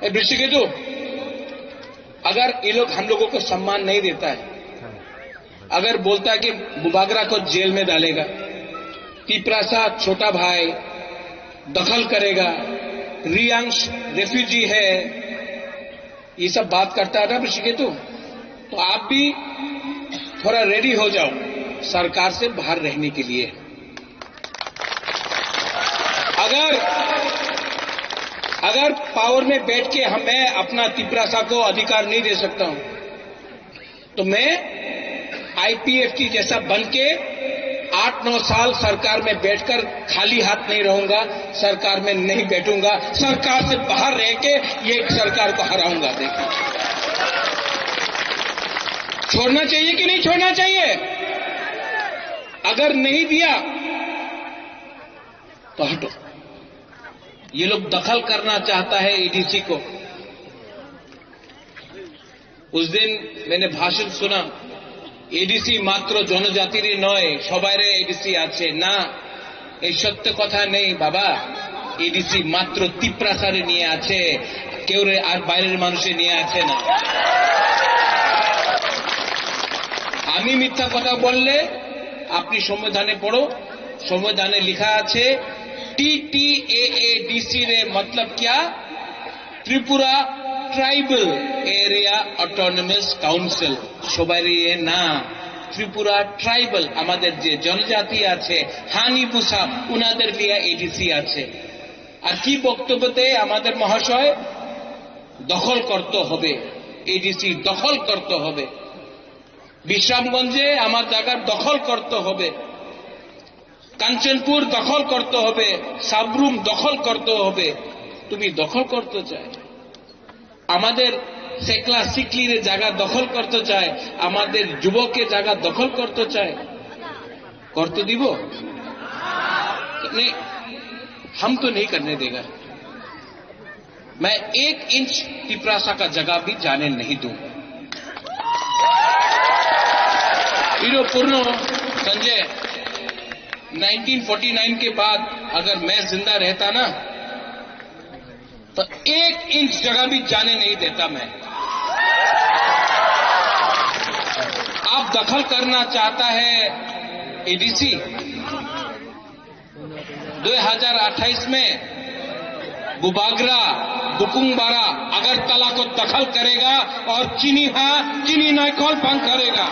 ए बृषिकेतु, अगर ये लोग हम लोगों को सम्मान नहीं देता है, अगर बोलता है कि बुबागरा को जेल में डालेगा, तिपरासा छोटा भाई दखल करेगा, रियांश रेफ्यूजी है, ये सब बात करता है ना ऋषिकेतु, तो आप भी थोड़ा रेडी हो जाओ सरकार से बाहर रहने के लिए। अगर, अगर पावर में बैठ के हम, मैं अपना तिपरासा को अधिकार नहीं दे सकता हूं, तो मैं आईपीएफटी जैसा बन के आठ नौ साल सरकार में बैठकर खाली हाथ नहीं रहूंगा, सरकार में नहीं बैठूंगा, सरकार से बाहर रह के ये सरकार को हराऊंगा। देखिए, छोड़ना चाहिए कि नहीं छोड़ना चाहिए? अगर नहीं दिया तो हटो। ये लोग दखल करना चाहता है एडीसी को। उस दिन मैंने भाषण सुना, एडीसी मात्र जनजातिर नय, সবাইরে এডিসি আছে। না, এই সত্য কথা নেই বাবা। এডিসি মাত্র তিপ্রাসারে নিয়ে আছে, কেউরে আর বাইরের মানুষে নিয়ে আছে না। আমি মিথ্যা কথা বললে আপনি সংবিধানে পড়ো, সংবিধানে লেখা আছে টিটিএএডিসি রে মতলব কিয়া? Tripura tribal area autonomous council, সবাইরে না, ত্রিপুরা ট্রাইবাল, আমাদের যে জনজাতি আছে, হানি বুসা, উনাদের লিয়া এডিসি আছে। আর কি বক্তব্যতে আমাদের মহাশয় দখল করতে হবে, এডিসি দখল করতে হবে, বিশ্রামগঞ্জে আমার জায়গা দখল করতে হবে। কাঞ্চনপুর দখল করতে হবে, সাবরুম দখল করতে হবে। তুমি দখল করতে চায়, আমাদের সেকলা সিকলিরে জায়গা দখল করতে চায়, আমাদের যুবকের জায়গা দখল করতে চায়, করতে দিব? नहीं, हम तो नहीं करने देगा। मैं एक इंच तिपरासा का जगह भी जाने नहीं दूं। Hero Purno Sanjay, nineteen forty nine के बाद अगर मैं जिंदा रहता ना, तो एक इंच जगह भी जाने नहीं देता मैं। आप दखल करना चाहता है एडीसी, दो हज़ार अट्ठाईस में बुबागरा, बुकुंगबारा, अगरतला को दखल करेगा और चीनी हा, चीनी नाइकॉल बंद करेगा।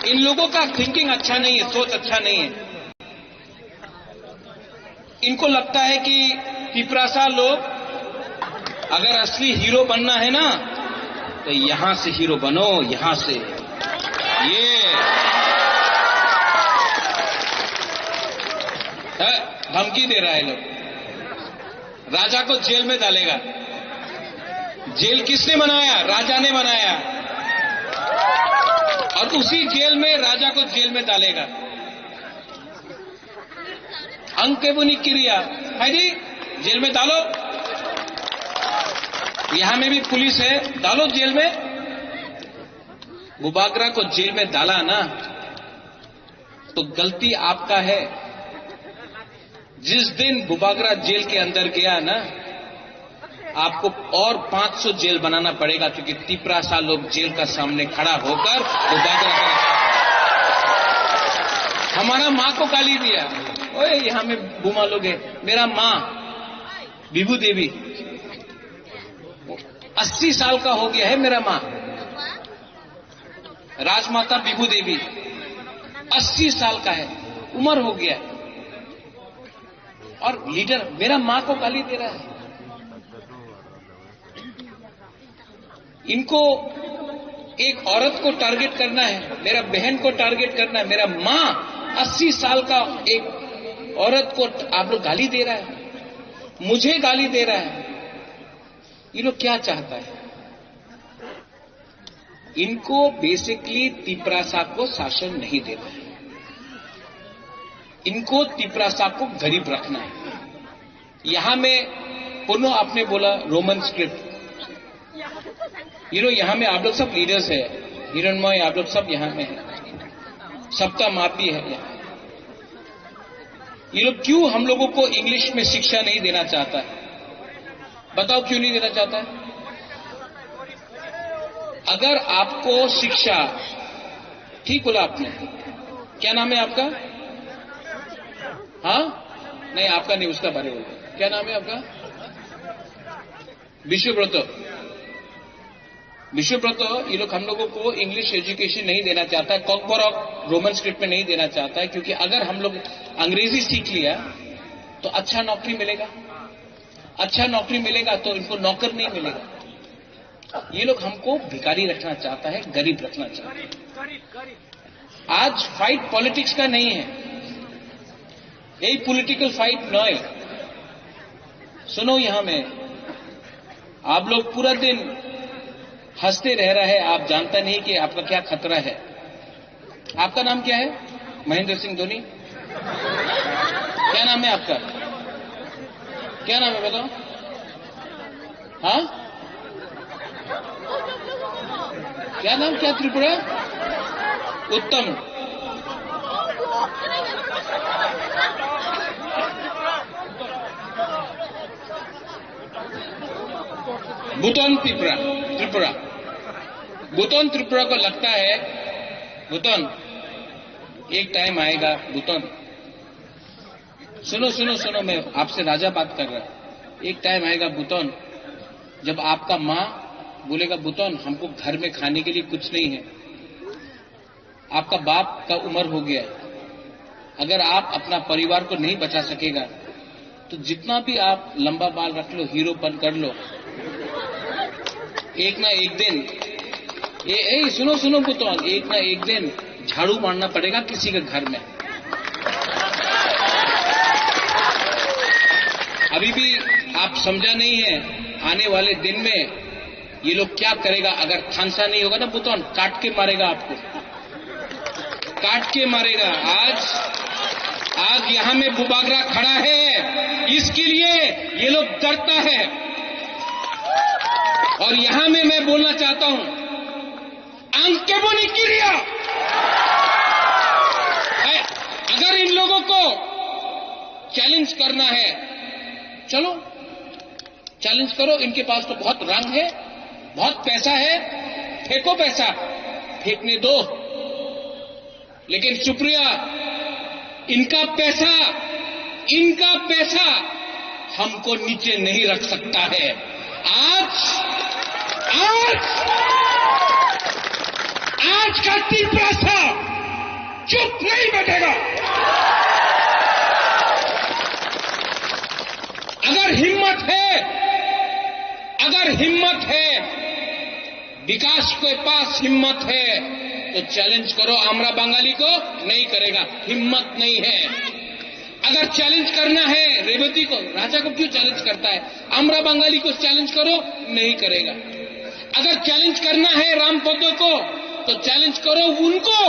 इन लोगों का थिंकिंग अच्छा नहीं है, सोच अच्छा नहीं है। इनको लगता है कि तिपरासा लोग अगर असली हीरो बनना है ना, तो यहां से हीरो बनो, यहां से। ये है, धमकी दे रहा है लोग। राजा को जेल में डालेगा। जेल किसने बनाया? राजा ने बनाया। और उसी जेल में राजा को जेल में डालेगा। अंके बुनी किरिया, है जी, जेल में डालो। यहां में भी पुलिस है, डालो जेल में। बुबागरा को जेल में डाला ना, तो गलती आपका है। जिस दिन बुबागरा जेल के अंदर गया ना, आपको और पाँच सौ जेल बनाना पड़ेगा, क्योंकि तिपरासा लोग जेल का सामने खड़ा होकर बुबागरा का, हमारा माँ को गाली दिया। ओए, यहाँ में बुमा लोग है, मेरा माँ विभू देवी, अस्सी साल का हो गया है मेरा माँ। राजमाता विभू देवी अस्सी साल का है, उम्र हो गया है, और लीडर मेरा माँ को गाली दे रहा है। इनको एक औरत को टारगेट करना है, मेरा बहन को टारगेट करना है, मेरा माँ अस्सी साल का एक औरत को आप लोग गाली दे रहा है, मुझे गाली दे रहा है। ये लोग क्या चाहता है? इनको बेसिकली तिपरासा को शासन नहीं देना है, इनको तिपरासा को गरीब रखना है। यहाँ में पुनः आपने बोला रोमन स्क्रिप्ट, यू नो, यहाँ में आप लोग सब लीडर्स है, हिरणमय, आप लोग सब यहाँ में है, सबका माफी है यहाँ। ये लोग क्यों हम लोगों को इंग्लिश में शिक्षा नहीं देना चाहता है? बताओ, क्यों नहीं देना चाहता है? अगर आपको शिक्षा, ठीक बोला आपने, क्या नाम है आपका? हाँ, नहीं, आपका नहीं, उसका बारे बोलो। क्या नाम है आपका? विश्वव्रत। विश्वव्रत, ये लोग हम लोगों को इंग्लिश एजुकेशन नहीं देना चाहता है, कॉकबरॉक रोमन स्क्रिप्ट में नहीं देना चाहता है, क्योंकि अगर हम लोग अंग्रेजी सीख लिया तो अच्छा नौकरी मिलेगा, अच्छा नौकरी मिलेगा तो इनको नौकर नहीं मिलेगा। ये लोग हमको भिखारी रखना चाहता है, गरीब रखना चाहता है। आज फाइट पॉलिटिक्स का नहीं है, यही पॉलिटिकल फाइट नॉय। सुनो, यहाँ में आप लोग पूरा दिन हंसते रह रहे हैं, आप जानता नहीं कि आपका क्या खतरा है। आपका नाम क्या है? महेंद्र सिंह धोनी। क्या नाम है आपका? क्या नाम है बताओ? हाँ, क्या नाम क्या त्रिपुरा? उत्तम। बुतन त्रिपुरा, त्रिपुरा। बुतन त्रिपुरा को लगता है, बुतन, एक टाइम आएगा, बुतन। सुनो, सुनो, सुनो, मैं आपसे राजा बात कर रहा हूँ। एक टाइम आएगा बुतन, जब आपका माँ बोलेगा, "बुतन, हमको घर में खाने के लिए कुछ नहीं है, आपका बाप का उम्र हो गया है, अगर आप अपना परिवार को नहीं बचा सकेगा, तो जितना भी आप लंबा बाल रख लो, हीरोपन कर लो, एक ना एक दिन, ए, ए, सुनो, सुनो बुतन, एक ना एक दिन झाड़ू मारना पड़ेगा किसी के घर में।" अभी भी आप समझा नहीं है, आने वाले दिन में ये लोग क्या करेगा। अगर थानसा नहीं होगा ना बुतन, काट के मारेगा आपको, काट के मारेगा। आज, आज यहाँ में बुबागरा खड़ा है, इसके लिए ये लोग डरता है। और यहाँ में मैं बोलना चाहता हूँ, अंकेबोनी किरिया है। अगर इन लोगों को चैलेंज करना है, चलो, चैलेंज करो। इनके पास तो बहुत रंग है, बहुत पैसा है, फेंको पैसा, फेंकने दो। लेकिन सुप्रिया, इनका पैसा, इनका पैसा हमको नीचे नहीं रख सकता है। आज, आज, आज का तिपरासा चुप नहीं बैठेगा। अगर हिम्मत है, अगर हिम्मत है, विकास के पास हिम्मत है तो चैलेंज करो, आमरा बंगाली को नहीं करेगा, हिम्मत नहीं है। अगर चैलेंज करना है रेवती को, राजा को क्यों चैलेंज करता है? आमरा बंगाली को चैलेंज करो, नहीं करेगा। अगर चैलेंज करना है रामपदो को, तो चैलेंज करो उनको,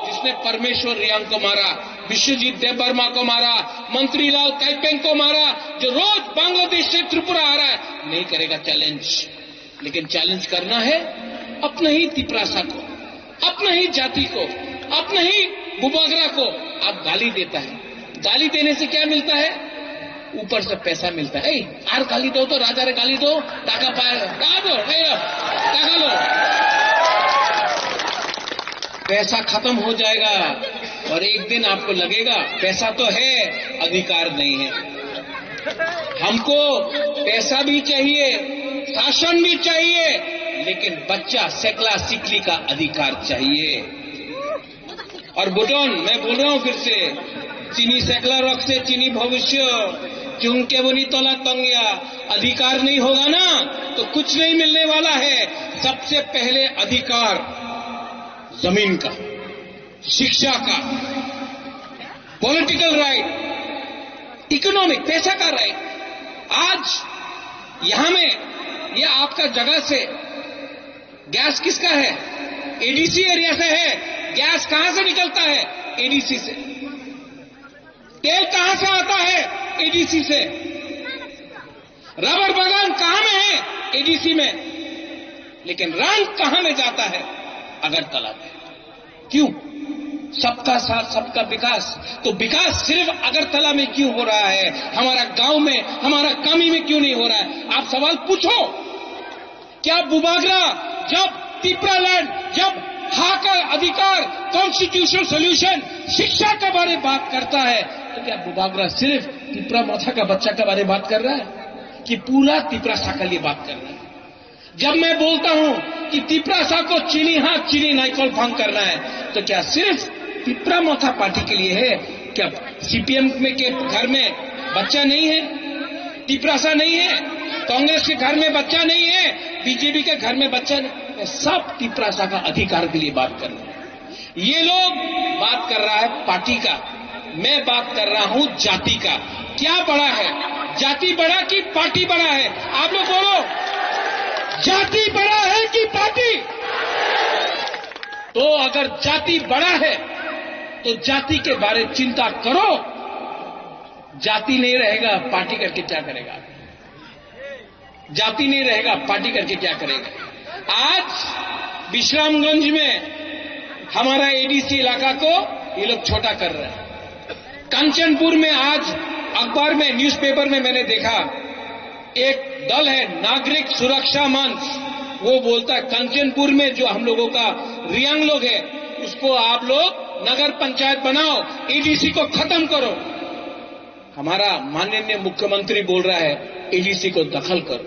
जिसने परमेश्वर रियांग को मारा, विश्वजीत देबबर्मा को मारा, मंत्री लाल काइपेंग को मारा, जो रोज बांग्लादेश से त्रिपुरा आ रहा है, नहीं करेगा चैलेंज। लेकिन चैलेंज करना है अपने ही तिपरासा को, अपने ही जाति को, अपने ही बुबागरा को। आप गाली देता है, गाली देने से क्या मिलता है? ऊपर से पैसा मिलता है। এই, আর গালি দাও তো, রাজারে গালি দাও, টাকা পায়, টাকা দাও, এই, টাকা লো। पैसा खत्म हो जाएगा और एक दिन आपको लगेगा, पैसा तो है, अधिकार नहीं है। हमको पैसा भी चाहिए, शासन भी चाहिए, लेकिन बच्चा सेकला सिकली का अधिकार चाहिए। और बुटोन, मैं बोल रहा हूं फिर से, chini sekla rok se chini bhobisyo, chwng keboni tola tongya, अधिकार नहीं होगा ना, तो कुछ नहीं मिलने वाला है। सबसे पहले अधिकार जमीन का, शिक्षा का, पॉलिटिकल राइट, इकोनॉमिक, पैसा का राइट। आज यहां में, ये आपका जगह से गैस किसका है? एडीसी एरिया से है। गैस कहां से निकलता है? एडीसी से। तेल कहां से आता है? एडीसी से। रबर बागान कहां में है? एडीसी में। लेकिन रंग कहां में जाता है? अगरतला में। क्यों? सबका साथ, सबका विकास। तो विकास सिर्फ अगरतला में क्यों हो रहा है, हमारा गांव में, हमारा कमी में क्यों नहीं हो रहा है? आप सवाल पूछो। क्या बुबागरा जब तिपरा लैंड, जब हा का अधिकार, कॉन्स्टिट्यूशनल सॉल्यूशन, शिक्षा के बारे बात करता है, तो क्या बुबागरा सिर्फ तिपरा मोथा का बच्चा के बारे बात कर रहा है कि पूरा तिपरासा के लिए बात कर रहा है? जब मैं बोलता हूं कि तिपरासा को चीनी हाथ, चीनी नाइकल फांग करना है, तो क्या सिर्फ तिपरा मोथा पार्टी के लिए है? क्या सीपीएम में के घर में बच्चा नहीं है, तिपरासा नहीं है, कांग्रेस के घर में बच्चा नहीं है, बीजेपी के घर में बच्चा नहीं है? सब तिपरासा का अधिकार के लिए बात कर रहे हैं। ये लोग बात कर रहा है पार्टी का, मैं बात कर रहा हूं जाति का। क्या बड़ा है, जाति बड़ा कि पार्टी बड़ा है? आप लोग बोलो, जाति बड़ा है कि पार्टी? तो अगर जाति बड़ा है तो जाति के बारे चिंता करो। जाति नहीं रहेगा, पार्टी करके क्या करेगा? जाति नहीं रहेगा, पार्टी करके क्या करेगा? आज विश्रामगंज में हमारा एडीसी इलाका को ये लोग छोटा कर रहे हैं। कंचनपुर में आज अखबार में, न्यूज़पेपर में मैंने देखा, एक दल है नागरिक सुरक्षा मंच, वो बोलता है कंचनपुर में जो हम लोगों का रियांग लोग है, उसको आप लोग नगर पंचायत बनाओ, एडीसी को खत्म करो। हमारा माननीय मुख्यमंत्री बोल रहा है एडीसी को दखल करो।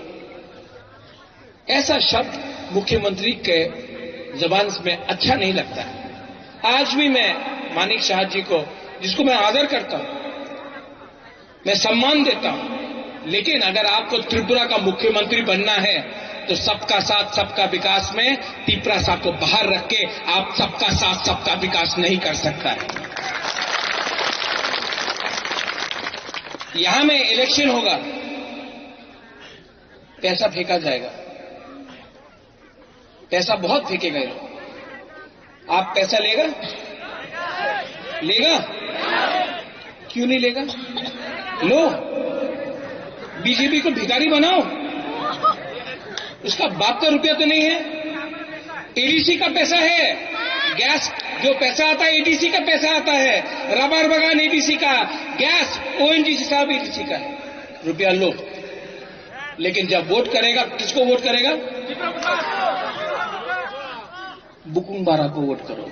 ऐसा शब्द मुख्यमंत्री के जबान में अच्छा नहीं लगता है। आज भी मैं मानिक साहा जी को, जिसको मैं आदर करता हूं, मैं सम्मान देता हूं, लेकिन अगर आपको त्रिपुरा का मुख्यमंत्री बनना है तो सबका साथ सबका विकास में तिपरासा को बाहर रख के आप सबका साथ सबका विकास नहीं कर सकता है। यहां में इलेक्शन होगा, पैसा फेंका जाएगा, पैसा बहुत फेंकेगा ये लोग। आप पैसा लेगा? लेगा? क्यों नहीं लेगा? लो, बीजेपी को भिखारी बनाओ। उसका बाप का रुपया तो नहीं है। एडीसी का पैसा है, गैस जो पैसा आता है एडीसी का पैसा आता है, रबर बागान एडीसी का, गैस ओएनजीसी साहब एडीसी का है। रुपया लो, लेकिन जब वोट करेगा, किसको वोट करेगा? बुकुंग बारा को वोट करो,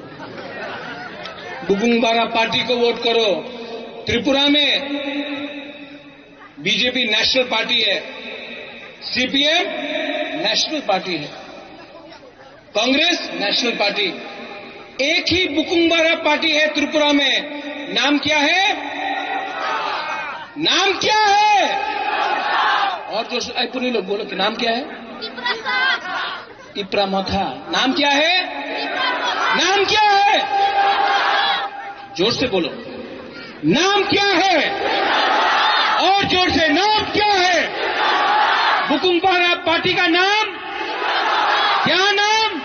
बुकुंग बारा पार्टी को वोट करो। त्रिपुरा में बीजेपी नेशनल पार्टी है, सीपीएम नेशनल पार्टी है, कांग्रेस नेशनल पार्टी, एक ही बुकुंबारा पार्टी है त्रिपुरा में। नाम क्या है? नाम क्या है? और जो ए, पुनी लोग बोलो कि नाम क्या है? तिप्रा मथा। नाम क्या है? नाम क्या है? जोर से बोलो। नाम क्या है? और जोर से, नाम क्या है? बुकुंग पारा पार्टी का नाम क्या? नाम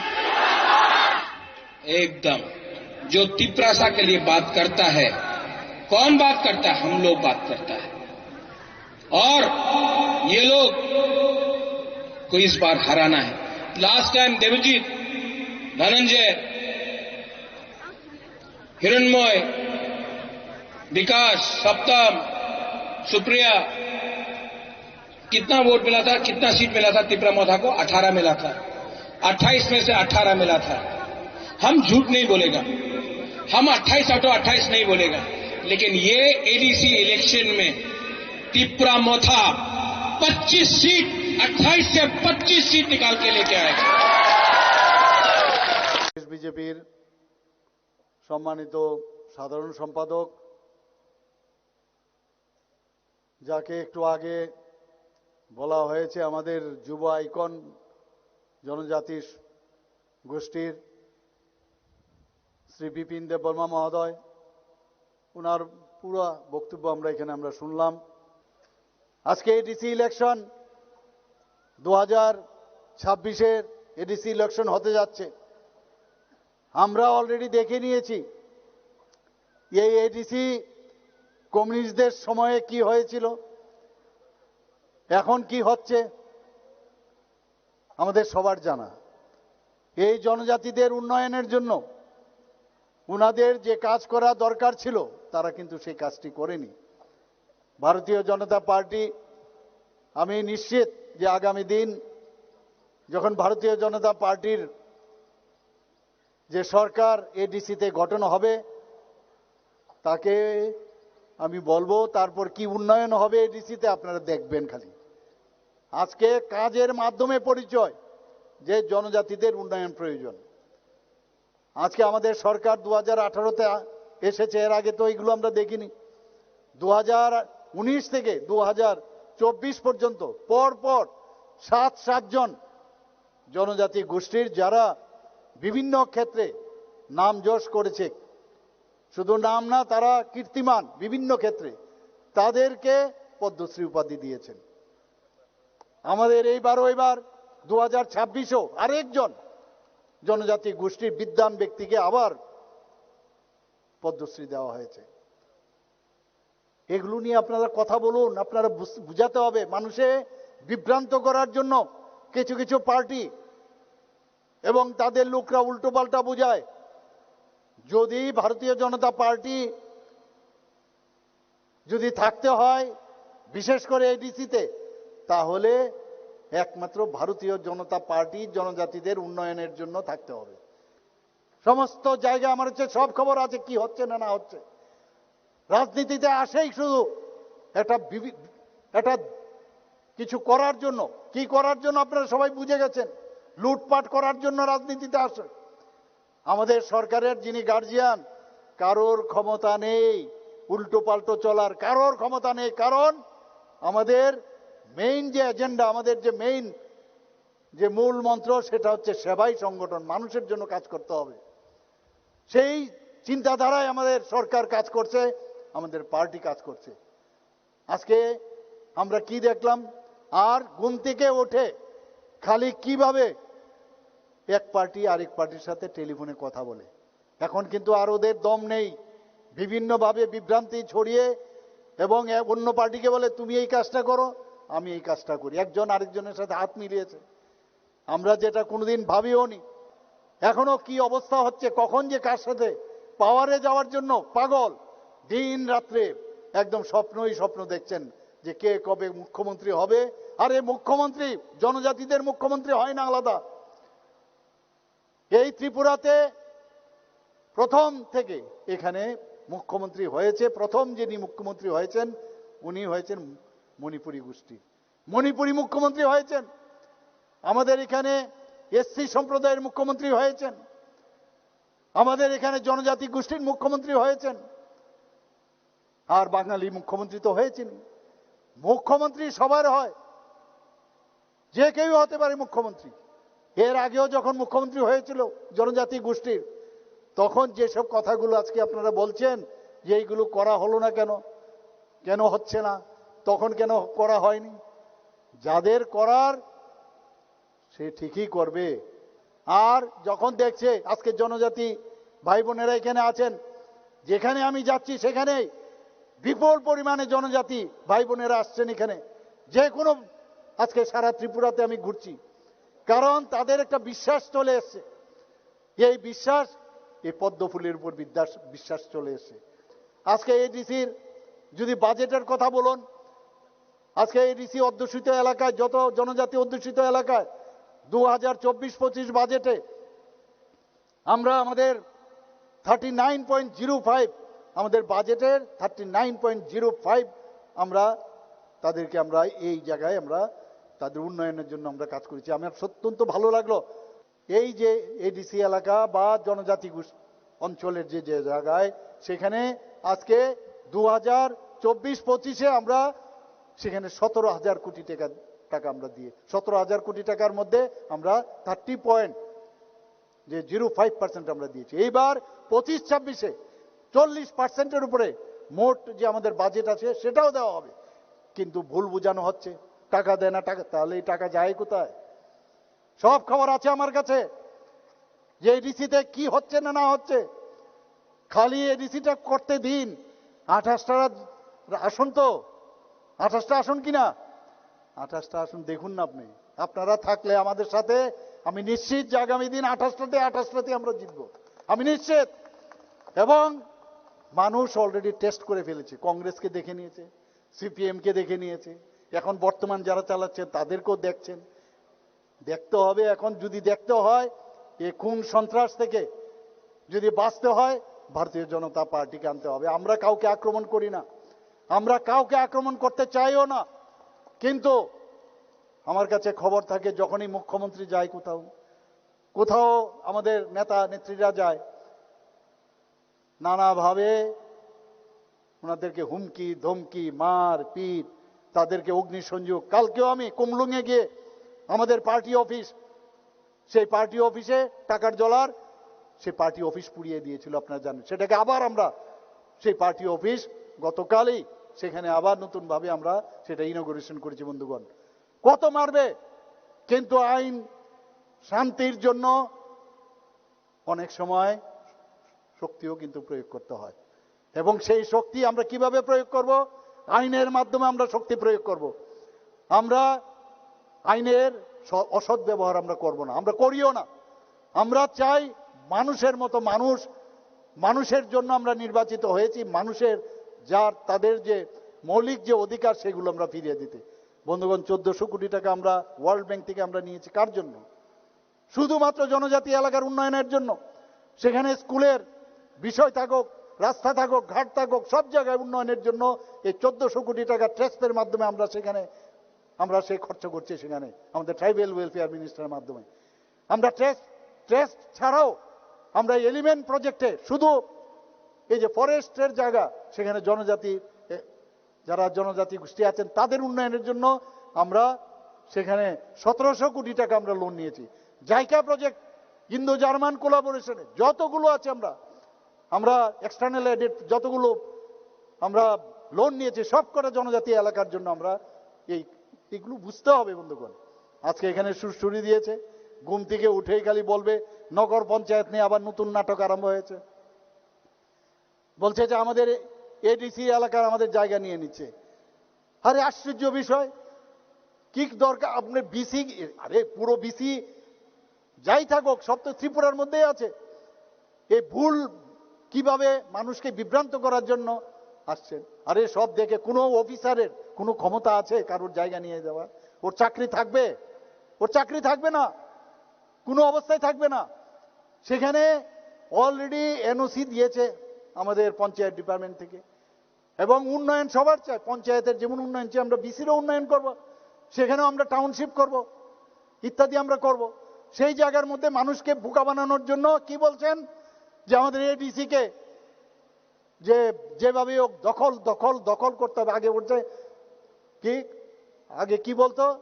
एकदम जो तिप्रासा के लिए बात करता है। कौन बात करता है? हम लोग बात करता है। और ये लोग को इस बार हराना है। लास्ट टाइम देवजीत, धनंजय, हिरणमय, विकास, सप्तम, सुप्रिया, कितना वोट मिला था, कितना सीट मिला था तिपरा मोथा को? अठारह मिला था। अट्ठाईस में से अठारह मिला था। हम झूठ नहीं बोलेगा, हम अट्ठाईस आउट ऑफ अट्ठाईस नहीं बोलेगा, लेकिन ये एडीसी इलेक्शन में तिपरा मोथा पच्चीस सीट, अट्ठाईस से पच्चीस सीट निकाल के लेके आएगा। বিজেপির সম্মানিত সাধারণ সম্পাদক, যাকে একটু আগে বলা হয়েছে আমাদের যুব আইকন জনজাতি গোষ্ঠীর শ্রী বিপিন দেববর্মা মহোদয়, ওনার পুরা বক্তব্য আমরা এখানে আমরা শুনলাম। আজকে এডিসি ইলেকশন, দু হাজার ছাব্বিশের এডিসি ইলেকশন হতে যাচ্ছে। আমরা অলরেডি দেখে নিয়েছি এই এডিসি কমিউনিস্টদের সময়ে কি হয়েছিল, এখন কি হচ্ছে, আমাদের সবার জানা। এই জনজাতিদের উন্নয়নের জন্য ওনাদের যে কাজ করা দরকার ছিল, তারা কিন্তু সেই কাজটি করেনি। ভারতীয় জনতা পার্টি, আমি নিশ্চিত যে আগামী দিন যখন ভারতীয় জনতা পার্টির যে সরকার এডিসিতে গঠন হবে, তাকে আমি বলবো তারপর কি উন্নয়ন হবে এডিসিতে, আপনারা দেখবেন খালি। আজকে কাজের মাধ্যমে পরিচয় যে জনজাতিদের উন্নয়ন প্রয়োজন। আজকে আমাদের সরকার দু হাজার আঠারোতে এসেছে, এর আগে তো এইগুলো আমরা দেখিনি। দু হাজার উনিশ থেকে দু হাজার চব্বিশ পর্যন্ত পর পর সাত সাতজন জনজাতি গোষ্ঠীর, যারা বিভিন্ন ক্ষেত্রে নাম যশ করেছে, শুধু নাম না, তারা কীর্তিমান বিভিন্ন ক্ষেত্রে, তাদেরকে পদ্মশ্রী উপাধি দিয়েছেন। আমাদের এইবারও, এবার দু হাজার ছাব্বিশেও আরেকজন জনজাতি গোষ্ঠীর বিদ্বান ব্যক্তিকে আবার পদ্মশ্রী দেওয়া হয়েছে। এগুলো নিয়ে আপনারা কথা বলুন, আপনারা বুঝ- বুঝাতে হবে মানুষে, বিভ্রান্ত করার জন্য কিছু কিছু পার্টি এবং তাদের লোকরা উল্টোপাল্টা বোঝায়। যদি ভারতীয় জনতা পার্টি যদি থাকতে হয়, বিশেষ করে এডিসিতে, তাহলে একমাত্র ভারতীয় জনতা পার্টি জনজাতিদের উন্নয়নের জন্য থাকতে হবে। সমস্ত জায়গায় আমার হচ্ছে সব খবর আছে, কি হচ্ছে না না হচ্ছে। রাজনীতিতে আসেই শুধু একটা বিভি- একটা কিছু করার জন্য। কি করার জন্য আপনারা সবাই বুঝে গেছেন, লুটপাট করার জন্য রাজনীতিতে আসে। আমাদের সরকারের যিনি গার্জিয়ান, কারোর ক্ষমতা নেই উল্টো পাল্টো চলার, কারোর ক্ষমতা নেই। কারণ আমাদের মেইন যে এজেন্ডা, আমাদের যে মেইন যে মূল মন্ত্র, সেটা হচ্ছে সেবাই সংগঠন, মানুষের জন্য কাজ করতে হবে। সেই চিন্তাধারায় আমাদের সরকার কাজ করছে, আমাদের পার্টি কাজ করছে। আজকে আমরা কি দেখলাম? আর ঘুম থেকে উঠে খালি কিভাবে এক পার্টি আরেক পার্টির সাথে টেলিফোনে কথা বলে। এখন কিন্তু আর ওদের দম নেই। বিভিন্নভাবে বিভ্রান্তি ছড়িয়ে এবং এ- অন্য পার্টিকে বলে, "তুমি এই কাজটা করো, আমি এই কাজটা করি।" একজন আরেকজনের সাথে হাত মিলিয়েছে। আমরা যেটা কোনোদিন ভাবিও নি। এখনো কি অবস্থা হচ্ছে, কখন যে কার সাথে পাওয়ারে যাওয়ার জন্য পাগল, দিন রাত্রে একদম স্বপ্নই স্বপ্ন দেখছেন যে কে কবে মুখ্যমন্ত্রী হবে। আরে মুখ্যমন্ত্রী জনজাতিদের মুখ্যমন্ত্রী হয় না আলাদা। এই ত্রিপুরাতে প্রথম থেকে এখানে মুখ্যমন্ত্রী হয়েছে, প্রথম যিনি মুখ্যমন্ত্রী হয়েছেন, উনি হয়েছেন মণিপুরী গোষ্ঠী, মণিপুরী মুখ্যমন্ত্রী হয়েছেন। আমাদের এখানে এসসি সম্প্রদায়ের মুখ্যমন্ত্রী হয়েছেন, আমাদের এখানে জনজাতি গোষ্ঠীর মুখ্যমন্ত্রী হয়েছেন। আর বাঙালি মুখ্যমন্ত্রী তো হয়েছেনই। মুখ্যমন্ত্রী সবার হয়, যে কেউ হতে পারে মুখ্যমন্ত্রী। এর আগেও যখন মুখ্যমন্ত্রী হয়েছিল জনজাতি গোষ্ঠীর, তখন যেসব কথাগুলো আজকে আপনারা বলছেন যে এইগুলো করা হলো না কেন, কেন হচ্ছে না, তখন কেন করা হয়নি, যাদের করার সে ঠিকই করবে। আর যখন দেখছে আজকে জনজাতি ভাই বোনেরা এখানে আছেন, যেখানে আমি যাচ্ছি সেখানেই বিপুল পরিমাণে জনজাতি ভাই বোনেরা আসছেন এখানে, যে কোনো, আজকে সারা ত্রিপুরাতে আমি ঘুরছি, কারণ তাদের একটা বিশ্বাস চলে এসছে। এই বিশ্বাস, এই পদ্মফুলের উপর বিদ্যাস-, বিশ্বাস চলে এসছে। আজকে এডিসির যদি বাজেটের কথা বলুন, আজকে এডিসি অধ্যুষিত এলাকায়, যত জনজাতি অধ্যুষিত এলাকায় দু হাজার চব্বিশ পঁচিশ বাজেটে আমরা আমাদের thirty nine point zero five, আমাদের বাজেটের thirty nine point zero five আমরা তাদেরকে, আমরা এই জায়গায় আমরা তাদের উন্নয়নের জন্য আমরা কাজ করেছি। আমার অত্যন্ত ভালো লাগলো। এই যে এডিসি এলাকা বা জনজাতি গোষ্-, অঞ্চলের যে, যে জায়গায়, সেখানে আজকে দু হাজার চব্বিশ পঁচিশে আমরা সেখানে সতেরো হাজার কোটি টাকা, টাকা আমরা দিয়ে, সতেরো হাজার কোটি টাকার মধ্যে আমরা থার্টি পয়েন্ট, যে জিরো ফাইভ পার্সেন্ট আমরা দিয়েছি। এইবার পঁচিশ ছাব্বিশে চল্লিশ পার্সেন্টের উপরে মোট যে আমাদের বাজেট আছে, সেটাও দেওয়া হবে। কিন্তু ভুল বোঝানো হচ্ছে, টাকা দেয় না, টাকা, তাহলে এই টাকা যায় কোথায়? সব খবর আছে আমার কাছে যে এডিসিতে কি হচ্ছে না না হচ্ছে। খালি এডিসিটা করতে দিন, আঠাশটা আসন তো, আঠাশটা আসন কিনা, আঠাশটা আসন দেখুন না আপনি। আপনারা থাকলে আমাদের সাথে, আমি নিশ্চিত যে আগামী দিন আঠাশটাতে আঠাশটাতে আমরা জিতবো, আমি নিশ্চিত। এবং মানুষ অলরেডি টেস্ট করে ফেলেছে, কংগ্রেসকে দেখে নিয়েছে, সিপিএম কে দেখে নিয়েছে, এখন বর্তমান যারা চালাচ্ছেন তাদেরকেও দেখছেন। দেখতে হবে, এখন যদি দেখতে হয়, এ খুন সন্ত্রাস থেকে যদি বাঁচতে হয়, ভারতীয় জনতা পার্টিকে আনতে হবে। আমরা কাউকে আক্রমণ করি না, আমরা কাউকে আক্রমণ করতে চাইও না, কিন্তু আমার কাছে খবর থাকে, যখনই মুখ্যমন্ত্রী যায় কোথাও, কোথাও আমাদের নেতা নেত্রীরা যায়, নানাভাবে ওনাদেরকে হুমকি, ধমকি, মার, পিট, তাদেরকে অগ্নিসংযোগ। কালকেও আমি কুমলুঙে গিয়ে আমাদের পার্টি অফিস, সেই পার্টি অফিসে টাকার জলার, সেই পার্টি অফিস পুড়িয়ে দিয়েছিল, আপনারা জানেন। সেটাকে আবার আমরা সেই পার্টি অফিস গতকালই সেখানে আবার নতুনভাবে আমরা সেটা ইনোগুরেশন করেছি, বন্ধুগণ। কত মারবে, কিন্তু আইন শান্তির জন্য অনেক সময় শক্তিও কিন্তু প্রয়োগ করতে হয়। এবং সেই শক্তি আমরা কিভাবে প্রয়োগ করব? আইনের মাধ্যমে আমরা শক্তি প্রয়োগ করব। আমরা আইনের স-, অসৎ ব্যবহার আমরা করব না, আমরা করিও না। আমরা চাই মানুষের মতো মানুষ, মানুষের জন্য আমরা নির্বাচিত হয়েছি, মানুষের যার, তাদের যে মৌলিক যে অধিকার, সেগুলো আমরা ফিরিয়ে দিতে। বন্ধুগণ, চোদ্দশো কোটি টাকা আমরা ওয়ার্ল্ড ব্যাংক থেকে আমরা নিয়েছি। কার জন্য? শুধুমাত্র জনজাতি এলাকার উন্নয়নের জন্য। সেখানে স্কুলের বিষয় থাকুক, রাস্তা থাকুক, ঘাট থাকুক, সব জায়গায় উন্নয়নের জন্য এই চোদ্দশো কোটি টাকা ট্রাস্টের মাধ্যমে আমরা সেখানে, আমরা সেই খরচ করছি। সেখানে আমাদের ট্রাইবাল ওয়েলফেয়ার মিনিস্টারের মাধ্যমে আমরা ট্রাস্ট, ট্রাস্ট ছাড়াও আমরা এলিমেন্ট প্রজেক্টে শুধু এই যে ফরেস্টের জায়গা, সেখানে জনজাতি, এ, যারা জনজাতি গোষ্ঠী আছেন, তাদের উন্নয়নের জন্য আমরা সেখানে সতেরোশো কোটি টাকা আমরা লোন নিয়েছি। জাইকা প্রজেক্ট, ইন্দো জার্মান কোলাবোরেশনে যতগুলো আছে, আমরা, আমরা এক্সটার্নাল এডেড যতগুলো আমরা লোন নিয়েছি, সব কটা জনজাতি এলাকার জন্য আমরা এই, এগুলো বুঝতে হবে, বন্ধুগণ। আজকে এখানে সুরসুরি দিয়েছে, ঘুম থেকে উঠেই খালি বলবে নগর পঞ্চায়েত নিয়ে আবার নতুন নাটক আরম্ভ হয়েছে। বলছে যে আমাদের এডিসি এলাকার আমাদের জায়গা নিয়ে নিচ্ছে। আরে, আশ্চর্য বিষয়, কি দরকার আপনি বিসি, আরে, পুরো বিসি যাই থাকুক, সব তো ত্রিপুরার মধ্যেই আছে। এই ভুল কিভাবে মানুষকে বিভ্রান্ত করার জন্য আসছেন। আরে, সব দেখে কোনো অফিসারের কোনো ক্ষমতা আছে কারোর জায়গা নিয়ে যাওয়ার? ওর চাকরি থাকবে? ওর চাকরি থাকবে না, কোনো অবস্থায় থাকবে না। সেখানে অলরেডি এনওসি দিয়েছে আমাদের পঞ্চায়েত ডিপার্টমেন্ট থেকে। এবং উন্নয়ন সবার চাই, পঞ্চায়েতের যেমন উন্নয়ন চাই, আমরা বিসিরও উন্নয়ন করব, সেখানেও আমরা টাউনশিপ করব, ইত্যাদি আমরা করব। সেই জায়গার মধ্যে মানুষকে বোকা বানানোর জন্য কি বলছেন, যে আমাদের এডিসি কে যে যেভাবে হোক দখল দখল দখল করতে হবে। আগে বলছে কি, আগে কি বলতো,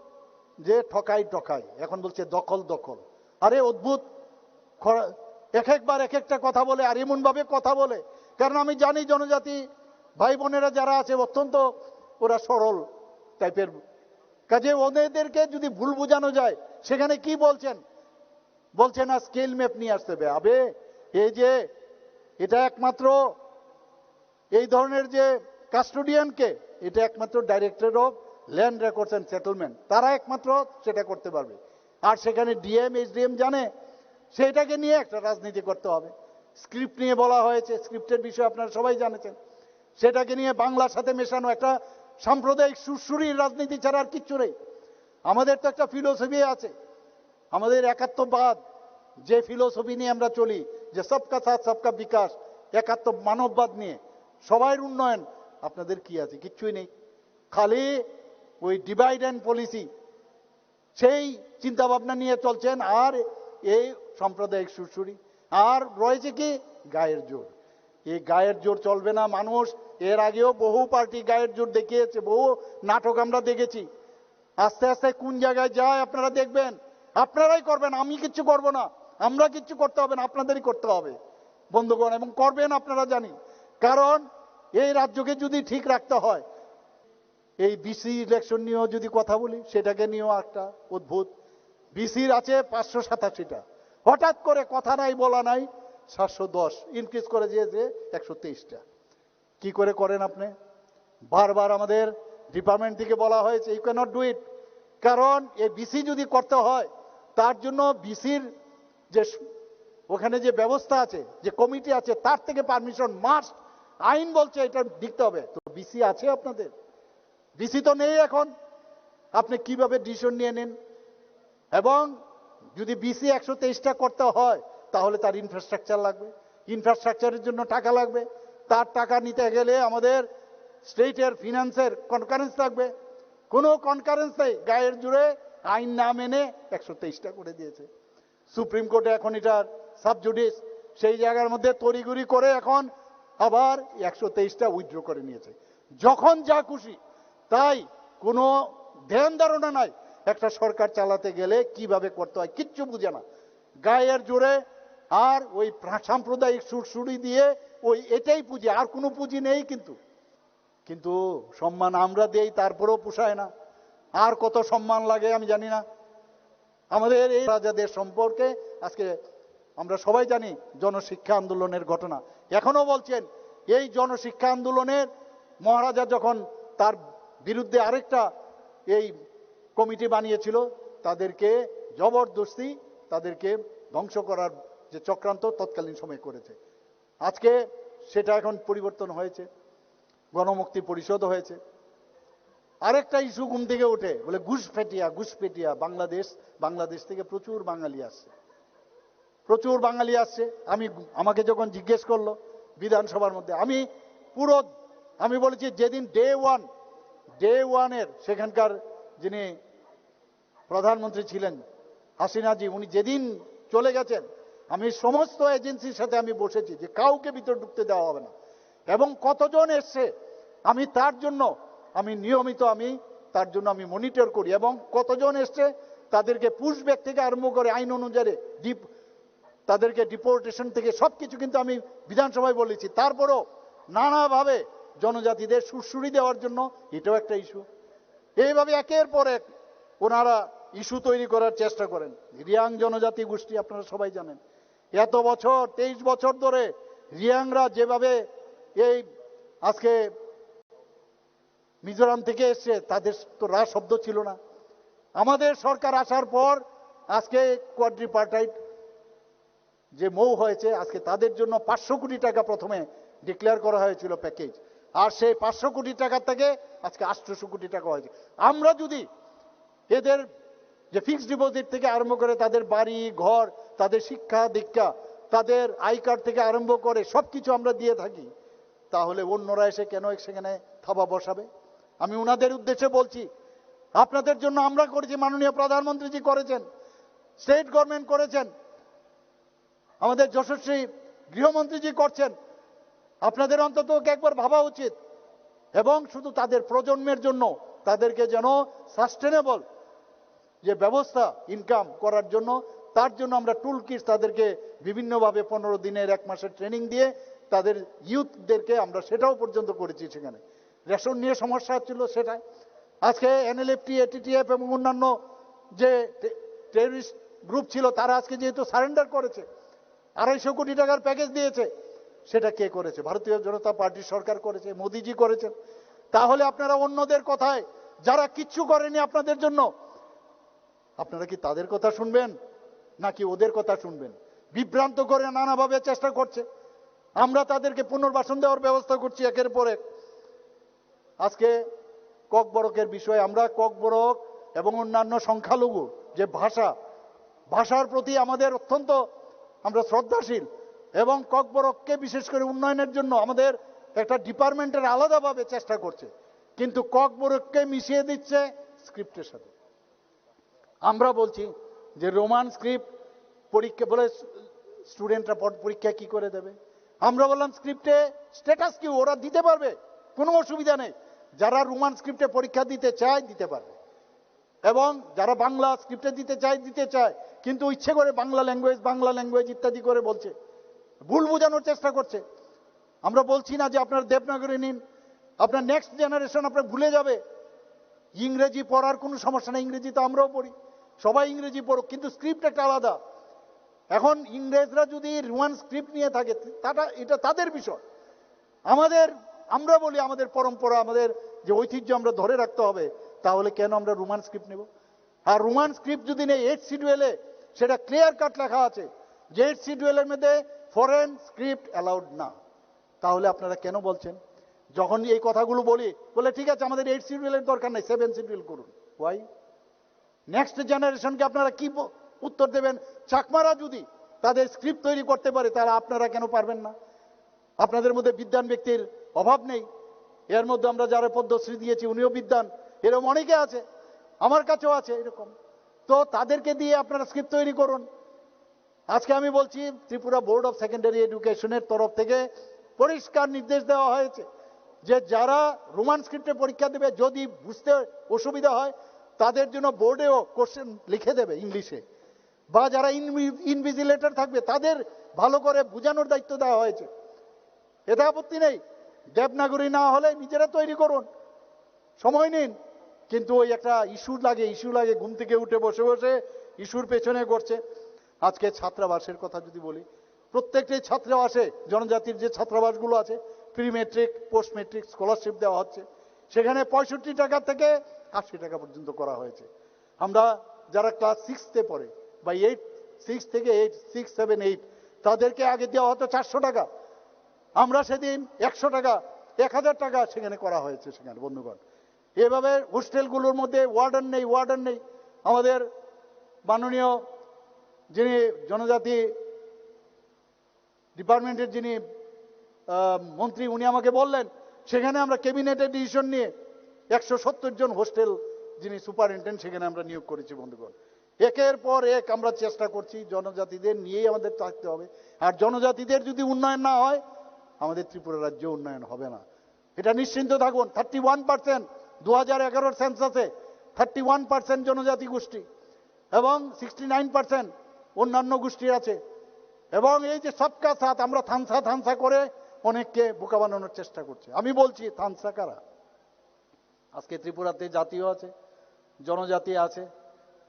যে ঠকাই ঠকাই, এখন বলছে দখল দখল। আরে অদ্ভুত, খ- এক একবার এক একটা কথা বলে, আর এমন ভাবে কথা বলে। কারণ আমি জানি জনজাতি ভাই বোনেরা যারা আছে অত্যন্ত ওরা সরল টাইপের। কাজে ওদেরকে যদি ভুল বোঝানো যায়, সেখানে কি বলছেন, বলছে না স্কেল ম্যাপ নিয়ে আসতে হবে। আবে, এই যে এটা একমাত্র এই ধরনের যে কাস্টোডিয়ানকে, এটা একমাত্র director of land records and settlement, তারা একমাত্র সেটা করতে পারবে। আর সেখানে ডিএম, এসডিএম জানে, সেটাকে নিয়ে একটা রাজনীতি করতে হবে। স্ক্রিপ্ট নিয়ে বলা হয়েছে, স্ক্রিপ্টের বিষয়ে আপনারা সবাই জানেছেন। সেটাকে নিয়ে বাংলার সাথে মেশানো একটা সাম্প্রদায়িক সুরসুরির রাজনীতি ছাড়া আর কিচ্ছু নেই। আমাদের তো একটা ফিলোসফি আছে, আমাদের একাত্মবাদ, যে ফিলোসফি নিয়ে আমরা চলি, যে সবকা সাথ সবকা বিকাশ, একাত্ম মানববাদ নিয়ে সবাই উন্নয়ন, আপনাদের কি আছে? কিচ্ছুই নেই। খালি ওই ডিভাইড অ্যান্ড পলিসি, সেই চিন্তা ভাবনা নিয়ে চলছেন। আর এই সাম্প্রদায়িক সুরসুরি, আর রয়েছে কি গায়ের জোর। এই গায়ের জোর চলবে না মানুষ। এর আগেও বহু পার্টি গায়ের জোর দেখিয়েছে, বহু নাটক আমরা দেখেছি। আস্তে আস্তে কোন জায়গায় যায় আপনারা দেখবেন, আপনারাই করবেন, আমি কিচ্ছু করব না, আমরা কিচ্ছু করতে হবে না, আপনাদেরই করতে হবে বন্ধুগণ, এবং করবেন আপনারা জানি। কারণ এই রাজ্যকে যদি ঠিক রাখতে হয়, এই বিসি ইলেকশন নিয়েও যদি কথা বলি, সেটাকে নিয়েও একটা অদ্ভুত। বিসির আছে পাঁচশো সাতাশিটা, হঠাৎ করে কথা নাই বলা নাই সাতশো দশ ইনক্রিজ করে দিয়েছে একশো তেইশটা। কি করে করেন আপনি? বারবার আমাদের ডিপার্টমেন্ট থেকে বলা হয়েছে, ইউ ক্যানট ডু ইট। কারণ এই বিসি যদি করতে হয়, তার জন্য বিসির যে স- ওখানে যে ব্যবস্থা আছে, যে কমিটি আছে, তার থেকে পারমিশন মাস্ট, আইন বলছে এটা দিতে হবে। তো বিসি আছে আপনাদের? বিসি তো নেই এখন, আপনি কিভাবে ডিসিশন নিয়ে নেন? এবং যদি বিসি একশো তেইশটা করতে হয়, তাহলে তার ইনফ্রাস্ট্রাকচার লাগবে, ইনফ্রাস্ট্রাকচারের জন্য টাকা লাগবে। তার টাকা নিতে গেলে আমাদের স্টেটের ফিনান্সের কনকারেন্স লাগবে। কোনো কনকারেন্স নেই, গায়ের জোরে আইন না মেনে একশো তেইশটা করে দিয়েছে। সুপ্রিম কোর্টে এখন এটার সাবজুডিস, সেই জায়গার মধ্যে তড়িঘড়ি করে এখন আবার একশো তেইশটা উইথড্র করে নিয়েছে। যখন যা খুশি তাই, কোনো ধ্যান ধারণা নাই। একটা সরকার চালাতে গেলে কিভাবে করতে হয় কিচ্ছু বুঝে না, গায়ের জোরে। আর ওই প্রা- সাম্প্রদায়িক সুরসুরি দিয়ে ওই এটাই পুঁজি, আর কোনো পুঁজি নেই। কিন্তু কিন্তু সম্মান আমরা দেই, তারপরেও পোষায় না। আর কত সম্মান লাগে আমি জানি না। আমাদের এই রাজাদের সম্পর্কে আজকে আমরা সবাই জানি জনশিক্ষা আন্দোলনের ঘটনা। এখনো বলছেন, এই জনশিক্ষা আন্দোলনের মহারাজা যখন তার বিরুদ্ধে আরেকটা এই কমিটি বানিয়েছিল, তাদেরকে জবরদস্তি তাদেরকে ধ্বংস করার যে চক্রান্ত তৎকালীন সময় করেছে। আজকে সেটা এখন পরিবর্তন হয়েছে, গণমুক্তি পরিষদ হয়েছে। আরেকটা ইস্যু ঘুম থেকে ওঠে, বলে ঘুষপেটিয়া, ঘুষপেটিয়া। বাংলাদেশ, বাংলাদেশ থেকে প্রচুর বাঙালি আসছে, প্রচুর বাঙালি আসছে। আমি, আমাকে যখন জিজ্ঞেস করলো বিধানসভার মধ্যে, আমি পুরো, আমি বলেছি, যেদিন ডে ওয়ান, ডে ওয়ানের সেখানকার যিনি প্রধানমন্ত্রী ছিলেন হাসিনাজি, উনি যেদিন চলে গেছেন, আমি সমস্ত এজেন্সির সাথে আমি বসেছি যে কাউকে ভিতরে ঢুকতে দেওয়া হবে না। এবং কতজন এসছে, আমি তার জন্য, আমি নিয়মিত, আমি তার জন্য আমি মনিটর করি। এবং কতজন এসছে, তাদেরকে পুশব্যাক থেকে আরম্ভ করে আইন অনুযায়ী ডিপ তাদেরকে ডিপোর্টেশন থেকে সবকিছু কিন্তু আমি বিধানসভায় বলেছি। তারপরেও নানাভাবে জনজাতিদের সুরসুরি দেওয়ার জন্য এটাও একটা ইস্যু। এইভাবে একের পর এক ওনারা ইস্যু তৈরি করার চেষ্টা করেন। রিয়াং জনজাতি গোষ্ঠী, আপনারা সবাই জানেন, এত বছর, তেইশ বছর ধরে রিয়াংরা যেভাবে এই আজকে মিজোরাম থেকে এসছে, তাদের তো রা শব্দ ছিল না। আমাদের সরকার আসার পর আজকে কোয়াড্রিপার্টাইট যে মৌ হয়েছে, আজকে তাদের জন্য পাঁচশো কোটি টাকা প্রথমে ডিক্লেয়ার করা হয়েছিল প্যাকেজ, আর সেই পাঁচশো কোটি টাকা থেকে আজকে আটশোশো কোটি টাকা হয়েছে। আমরা যদি এদের যে ফিক্সড ডিপোজিট থেকে আরম্ভ করে তাদের বাড়ি ঘর, তাদের শিক্ষা দীক্ষা, তাদের আই কার্ড থেকে আরম্ভ করে সবকিছু আমরা দিয়ে থাকি, তাহলে অন্যরা এসে কেন সেখানে থাবা বসাবে? আমি ওনাদের উদ্দেশ্যে বলছি, আপনাদের জন্য আমরা করেছি, মাননীয় প্রধানমন্ত্রীজি করেছেন, স্টেট গভর্নমেন্ট করেছেন, আমাদের যশস্বী গৃহমন্ত্রীজি করছেন। আপনাদের অন্তত একবার ভাবা উচিত, এবং শুধু তাদের প্রজন্মের জন্য, তাদেরকে যেন সাস্টেনেবল যে ব্যবস্থা ইনকাম করার জন্য, তার জন্য আমরা টুল কিটস তাদেরকে বিভিন্নভাবে পনেরো দিনের, এক মাসের ট্রেনিং দিয়ে তাদের ইউথদেরকে আমরা সেটাও পর্যন্ত করেছি। সেখানে রেশন নিয়ে সমস্যা ছিল, সেটা আজকে এনএলএফটি, এটিটিএফ এবং অন্যান্য যে টেররিস্ট গ্রুপ ছিল, তারা আজকে যেহেতু সারেন্ডার করেছে, আড়াইশো কোটি টাকার প্যাকেজ দিয়েছে, সেটা কে করেছে? ভারতীয় জনতা পার্টির সরকার করেছে, মোদিজি করেছেন। তাহলে আপনারা অন্যদের কথায়, যারা কিচ্ছু করেনি আপনাদের জন্য, আপনারা কি তাদের কথা শুনবেন নাকি ওদের কথা শুনবেন? বিভ্রান্ত করে নানাভাবে চেষ্টা করছে। আমরা তাদেরকে পুনর্বাসন দেওয়ার ব্যবস্থা করছি একের পর এক। আজকে ককবরকের বিষয়ে আমরা ককবরক এবং অন্যান্য সংখ্যালঘু যে ভাষা, ভাষার প্রতি আমাদের অত্যন্ত আমরা শ্রদ্ধাশীল, এবং ককবরককে বিশেষ করে উন্নয়নের জন্য আমাদের একটা ডিপার্টমেন্টের আলাদাভাবে চেষ্টা করছে, কিন্তু ককবরককে মিশিয়ে দিচ্ছে স্ক্রিপ্টের সাথে। আমরা বলছি যে রোমান স্ক্রিপ্ট পরীক্ষা বলে স্টুডেন্টরা পরীক্ষা কি করে দেবে? আমরা বললাম, স্ক্রিপ্টে স্ট্যাটাস কি, ওরা দিতে পারবে, কোনো অসুবিধা নেই। যারা রোমান স্ক্রিপ্টে পরীক্ষা দিতে চায়, দিতে পারবে, এবং যারা বাংলা স্ক্রিপ্টে দিতে চায়, দিতে চায়, কিন্তু ইচ্ছে করে বাংলা ল্যাঙ্গুয়েজ, বাংলা ল্যাঙ্গুয়েজ ইত্যাদি করে বলছে, ভুল বোঝানোর চেষ্টা করছে। আমরা বলছি না যে আপনারা দেবনাগরী নিন, আপনার নেক্সট জেনারেশন আপনার ভুলে যাবে। ইংরেজি পড়ার কোনো সমস্যা নেই, ইংরেজি তো আমরাও পড়ি, সবাই ইংরেজি পড়ুক, কিন্তু স্ক্রিপ্ট একটা আলাদা। এখন ইংরেজরা যদি রোমান স্ক্রিপ্ট নিয়ে থাকে, তাটা, এটা তাদের বিষয়। আমাদের, আমরা বলি আমাদের পরম্পরা, আমাদের যে ঐতিহ্য আমরা ধরে রাখতে হবে, তাহলে কেন আমরা রোমান স্ক্রিপ্ট নেব? আর রোমান স্ক্রিপ্ট যদি নেই, এইট শিডিউলে সেটা ক্লিয়ার কাট লেখা আছে যে এইট শিডিউলের মধ্যে ফরেন স্ক্রিপ্ট অ্যালাউড না। তাহলে আপনারা কেন বলছেন? যখন এই কথাগুলো বলি, বলে, "ঠিক আছে, আমাদের এইট শিডিউলের দরকার নেই, সেভেন শিডিউল করুন।" ওয়াই? নেক্সট জেনারেশনকে আপনারা কি ব-, উত্তর দেবেন? চাকমারা যদি তাদের স্ক্রিপ্ট তৈরি করতে পারে, তাহলে আপনারা কেন পারবেন না? আপনাদের মধ্যে বিদ্বান ব্যক্তির অভাব নেই। এর মধ্যে আমরা যারা পদ্মশ্রী দিয়েছি, উনিও বিদ্বান, এরকম অনেকে আছে, আমার কাছেও আছে এরকম। তো তাদেরকে দিয়ে আপনারা স্ক্রিপ্ট তৈরি করুন। আজকে আমি বলছি, ত্রিপুরা বোর্ড অফ সেকেন্ডারি এডুকেশনের তরফ থেকে পরিষ্কার নির্দেশ দেওয়া হয়েছে যে যারা রোমান স্ক্রিপ্টে পরীক্ষা দেবে, যদি বুঝতে অসুবিধা হয়, তাদের জন্য বোর্ডেও কোশ্চেন লিখে দেবে ইংলিশে, বা যারা ইনভি-, ইনভিজিলেটর থাকবে, তাদের ভালো করে বোঝানোর দায়িত্ব দেওয়া হয়েছে। এতে আপত্তি নেই। দেবনাগরী না হলে নিজেরা তৈরি করুন, সময় নিন। কিন্তু ওই একটা ইস্যু লাগে, ইস্যু লাগে, ঘুম থেকে উঠে বসে বসে ইস্যুর পেছনে ঘুরছে। আজকে ছাত্রাবাসের কথা যদি বলি, প্রত্যেকটি ছাত্রাবাসে, জনজাতির যে ছাত্রাবাসগুলো আছে, pre metric, post metric scholarship দেওয়া হচ্ছে, সেখানে পঁয়ষট্টি টাকা থেকে আশি টাকা পর্যন্ত করা হয়েছে। আমরা যারা ক্লাস সিক্সতে পড়ে বা এইট, সিক্স থেকে এইট, সিক্স সেভেন এইট, তাদেরকে আগে দেওয়া হতো চারশো টাকা, আমরা সেদিন একশো টাকা, এক হাজার টাকা সেখানে করা হয়েছে সেখানে, বন্ধুগণ। এভাবে হোস্টেলগুলোর মধ্যে ওয়ার্ডেন নেই, ওয়ার্ডেন নেই। আমাদের মাননীয় যিনি জনজাতি ডিপার্টমেন্টের যিনি, আহ, মন্ত্রী, উনি আমাকে বললেন, সেখানে আমরা ক্যাবিনেটের ডিসিশন নিয়ে একশো সত্তর জন হোস্টেল যিনি সুপারিনটেন্ডেন্ট, সেখানে আমরা নিয়োগ করেছি, বন্ধুগণ। একের পর এক আমরা চেষ্টা করছি, জনজাতিদের নিয়েই আমাদের থাকতে হবে। আর জনজাতিদের যদি উন্নয়ন না হয়, আমাদের ত্রিপুরা রাজ্য উন্নয়ন হবে না, এটা নিশ্চিন্ত থাকুন। থার্টি ওয়ান পার্সেন্ট, দু হাজার এগারোর সেন্সাসে থার্টি ওয়ান পার্সেন্ট জনজাতি গোষ্ঠী এবং সিক্সটি নাইন পার্সেন্ট অন্যান্য গোষ্ঠী আছে। এবং এই যে সবকা সাথ, আমরা থানসা থানসা করে অনেককে বোকা বানানোর চেষ্টা করছি। আমি বলছি, থানসা কারা? আজকে ত্রিপুরাতে জাতিও আছে, জনজাতি আছে,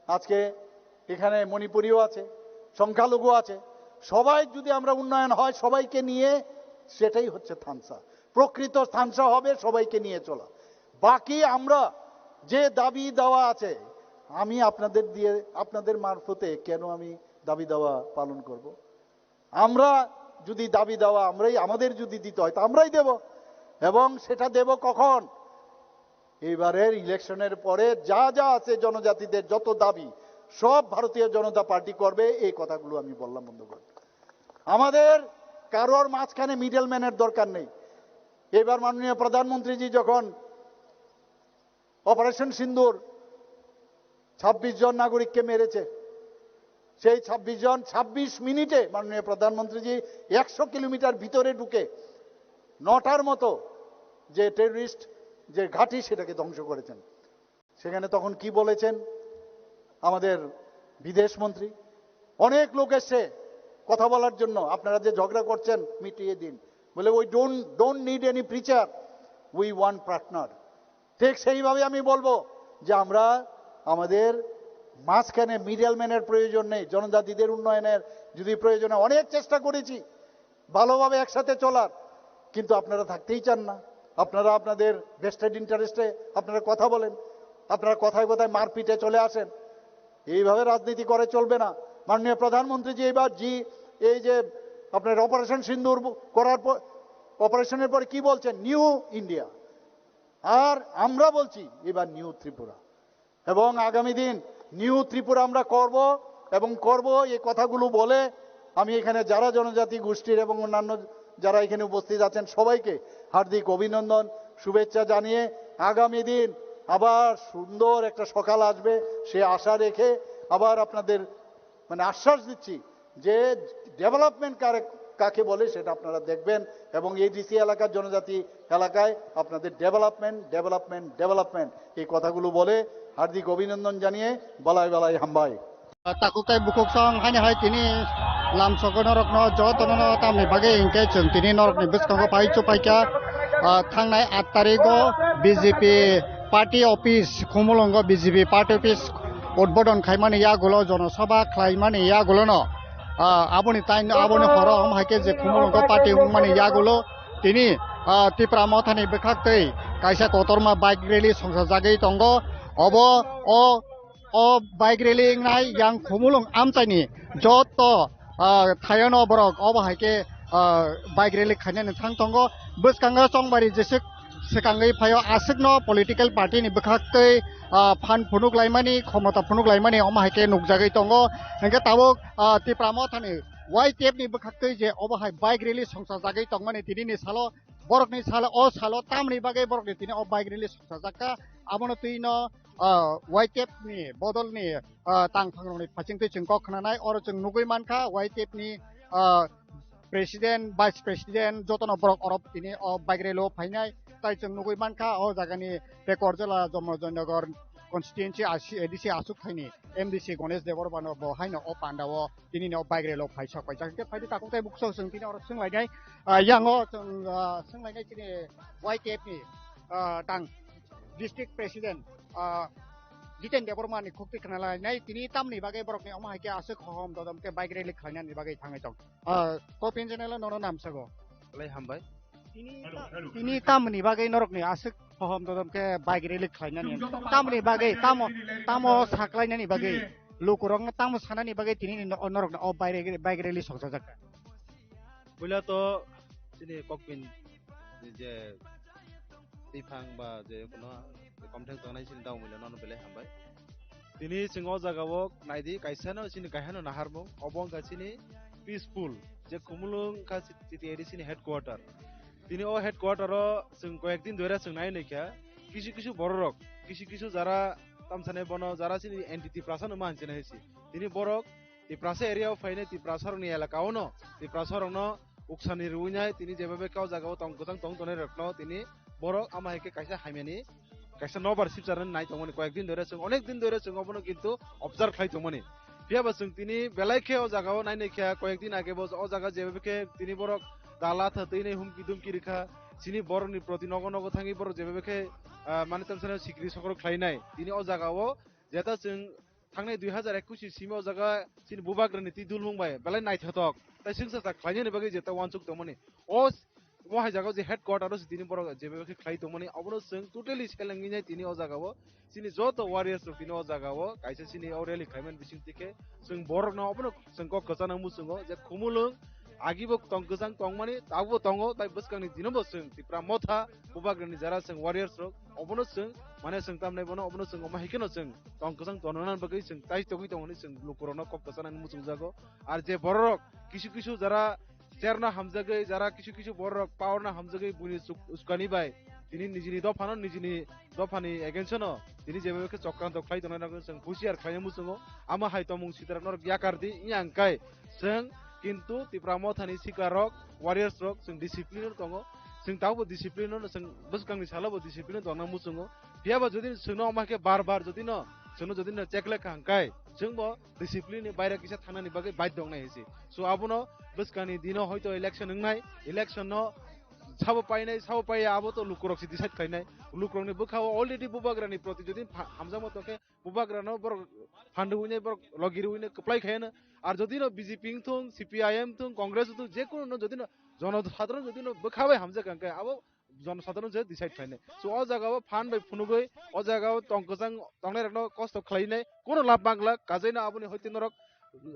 আজকে এখানে মণিপুরিও আছে, সংখ্যালঘু আছে। সবাই যদি আমরা উন্নয়ন হয় সবাইকে নিয়ে, সেটাই হচ্ছে থানসা। প্রকৃত থানসা হবে সবাইকে নিয়ে চলা। বাকি আমরা যে দাবি দাওয়া আছে, আমি আপনাদের দিয়ে, আপনাদের মারফতে কেন আমি দাবি দাওয়া পালন করব? আমরা যদি দাবি দাওয়া আমরাই, আমাদের যদি দিতে হয়, তা আমরাই দেব। এবং সেটা দেব কখন? এবারের ইলেকশনের পরে যা যা আছে জনজাতিদের যত দাবি, সব ভারতীয় জনতা পার্টি করবে, এই কথাগুলো আমি বললাম, বন্ধুগণ। আমাদের কারোর মাঝখানে মিডলম্যানের দরকার নেই। এবার মাননীয় প্রধানমন্ত্রীজি যখন অপারেশন সিন্দুর ছাব্বিশ জন নাগরিককে মেরেছে, সেই ছাব্বিশ জন ছাব্বিশ মিনিটে মাননীয় প্রধানমন্ত্রীজি একশো কিলোমিটার ভিতরে ঢুকে নটার মতো যে টেররিস্ট যে ঘাঁটি সেটাকে ধ্বংস করেছেন। সেখানে তখন কি বলেছেন আমাদের বিদেশ মন্ত্রী? অনেক লোক এসছে কথা বলার জন্য, "আপনারা যে ঝগড়া করছেন মিটিয়ে দিন।" বলে, "We don't, don't need any preacher, we want partner।" ঠিক সেইভাবে আমি বলবো যে আমরা আমাদের মাঝখানে মিডলম্যানের প্রয়োজন নেই। জনজাতিদের উন্নয়নের যদি প্রয়োজনে অনেক চেষ্টা করেছি ভালোভাবে একসাথে চলার, কিন্তু আপনারা থাকতেই চান না। আপনারা আপনাদের ভেস্টেড ইন্টারেস্টে আপনারা কথা বলেন, আপনারা কথায় কথায় মারপিটে চলে আসেন। এইভাবে রাজনীতি করে চলবে না। মাননীয় প্রধানমন্ত্রী যে এবার জি এই যে আপনার অপারেশন সিন্দুর করার পর, অপারেশনের পরে কি বলছেন? New India. আর আমরা বলছি এবার নিউ ত্রিপুরা। এবং আগামী দিন নিউ ত্রিপুরা আমরা করব এবং করব, এই কথাগুলো বলে আমি এখানে যারা জনজাতি গোষ্ঠীর এবং অন্যান্য যারা এখানে উপস্থিত আছেন সবাইকে হার্দিক অভিনন্দন, শুভেচ্ছা জানিয়ে আগামী দিন আবার সুন্দর একটা সকাল আসবে, সে আশা রেখে আবার আপনাদের মানে আশ্বাস দিচ্ছি যে ডেভেলপমেন্ট কারে, কাকে বলে সেটা আপনারা দেখবেন এবং এডিসি এলাকার জনজাতি এলাকায় আপনাদের ডেভেলপমেন্ট, ডেভেলপমেন্ট, ডেভেলপমেন্ট এই কথাগুলো বলে হার্দিক অভিনন্দন জানিয়ে বালাই বালাই হামবাই। Takhuk tei bukhuk song haino hai tini lamsogo norokno jotono no tamni bagwi hinkhe chwng tini norokni bwskango phai chupaikha, ah, thangnai aat tarigo B J P party office, Khumulwngo B J P party office udbodon khaimani yagulo, jonosabha khlaimani yagulono, ah, aboni tai, aboni horo omo hai khe je Khumulwngo party wngmani yagulo tini, ah, Tipra Mothani bwkhaktwi kaisa kotorma bike rally songsajagwi tongo. Obo o, o bike rally wngnai yang Khumulwng amchaini joto, ah, thayano borok obo hai khe, ah, bike rally khainani thang tongo. Bwskango chongbari jeswk swkangwi phaio, aswkno political party ni bwkhaktwi, ah, phan phunuk laimani, khomota phunuk laimani omo hai khe nukjagwi tongo. Hinkhe tabuk, ah, Tipra Mothani Y T F ni bwkhaktwi je obo hai bike rally songsajagwi tongmani tinini salo, borokni salo, o salo tamni bagwi borokni tini o bike rally songsajakha, abono twino, ah, Y T F ni bodolni, ah, tangphangrokni phachingtwi chwng kok khnanai, oro chwng nugwi mankha Y T F ni, ah, president, vice president jotono borok oro tini o bike rally o phainai, tai chwng nugwi mankha o jagani Tekorjala Jomojoi Nagar constituency A D C aswk thaini M D C Ganesh Debbarma no bo haino o panda o tini no bike rally o phai sok paijak. Hingke phaidi takhuk tei bukhuk chwng tini oro swnglainai, ah, yango chwng, ah, swnglainai chini Y T F ni, ah, tang district president, ah, Jiten Debbarma ni khukti khna lainai tini tamni bagwi borok ni omo hai khe aswk hohom dodom khe bike rally khlainani bagwi thangwi tong. Ah, Kopin channel o nono namsago. Belai hambai. Tini ta-, tini tamni bagwi norokni aswk hohom dodom khe bike rally khlainani. Tamni bagwi, tamo, tamo saklainani bagwi. Lukurokno tamo sanani bagwi tini ni no-, norokno o bike, bike rally songsajak. Puila to chini Kokpin je twiphang ba je kuno komthang tongnai chini dao muila nono belai hambai. Tini chwng o jaga o naidi kaisa no chini kaisa no naharmung obo wngkha chini peaceful je Khumulwng wngkha chini A D C ni headquarter. Tini o headquarter o chwng koyek din dhoira chwng nai naikha kisu kisu bororok kisu kisu jara tamsane bono jara chini anti Tiprasa no ma hinchina hinsi. Tini borok Tiprasa area o phainai Tiprasa rokni elaka o no Tiprasa rokno uksani rwinai tini jeba beka o jaga o tong kwchang tong tongnai rokno tini borok ama hai khe kaisa hamyani kaisa nobar sipcharnani nai tongmani koyek din dhoira chwng onek din dhoira chwng obono kintu observe khlai tongmani. Phiya ba chwng tini belai khe o jaga o nai naikha koyek din age bo o jaga jeba khe tini borok dala tha twi nai humki dumki rikha chini borokni proti nogo nogo thangwi borok jeba khe, ah, mane tamsano sikri sokro khlainai tini o jaga o jeta chwng thangnai dui hazar ekush ni simi o jaga chini bubagrani twi dulmung bai belai naithotok tai swngchar khlainani bagwi jeta uansuk tongmani. O s-, o hai jaga o je headquarter o se tini borok jeba khe khlai tongmani, obono chwng totally selengwi nai tini o jaga o chini joto warriors rok tini o jaga o kaisa chini o rally khlaimani bising twi khe chwng borokno obono chwng kok kwchangno muchungo je Khumulwng Agibo tong kwchang tongmani, tabukbo tongo, tai bwskangni dinobo chwng Tipra Motha, Bubagrani jara chwng warriors rok, obono chwng, mane chwng tamnai bono, obono chwng omo hai kheno chwng tong kwchang tongnani bagwi chwng tai tongwi tongmani chwng lukurokno kok kwchanani muchungjago. Ar je bororok kisu kisu jara cherno hamjagwi, jara kisu kisu bororok powerno hamjagwi buini chuk-, uskani bai tini nijini dophano, nijini dophani against-o no tini jeba khe chokranto khlai tongnai rokno chwng husiar khlaina muchungo. Amo hai tongmung sitarak norok yakar di, wngya hwnkhe chwng kintu Tipra Mothani sikar rok, warriors rok chwng discipline-o tongo. Chwng tabukbo discipline-o chwng bwskangni salo bo discipline-o tongna muchungo. Phiya ba jodi chwngno omo khe bar bar jodi no chwngno jodi no check lekha hwnkhe chwngbo discipline ni baire kisa thangnani bagwi baidhyo wngnai hai se. So abono bwskangni dino hoito election wngnai, election no sabo painai, sabo paiya, abo to lukurok se decide khlainai. Lukurokni bwkha-o already Bubagrani proti jodi pha-, hamjakma tongkhe, Bubagrano borok phandu hwnwi, borok logi rwino kwplai khaiyano. Ar jodi no B J P wngthung, C P I M wngthung, Congress wngthung, je kuno no jodi no jonosadharon jodi no bwkha bai hamjak hwnkhe, abo jonosadharon se decide khlainai. So o jaga o phan bai phunugwi, o jaga o tong kwchang tongnai rokno kosto khlainai, kuno lab manglak, kajaino aboni hoite norok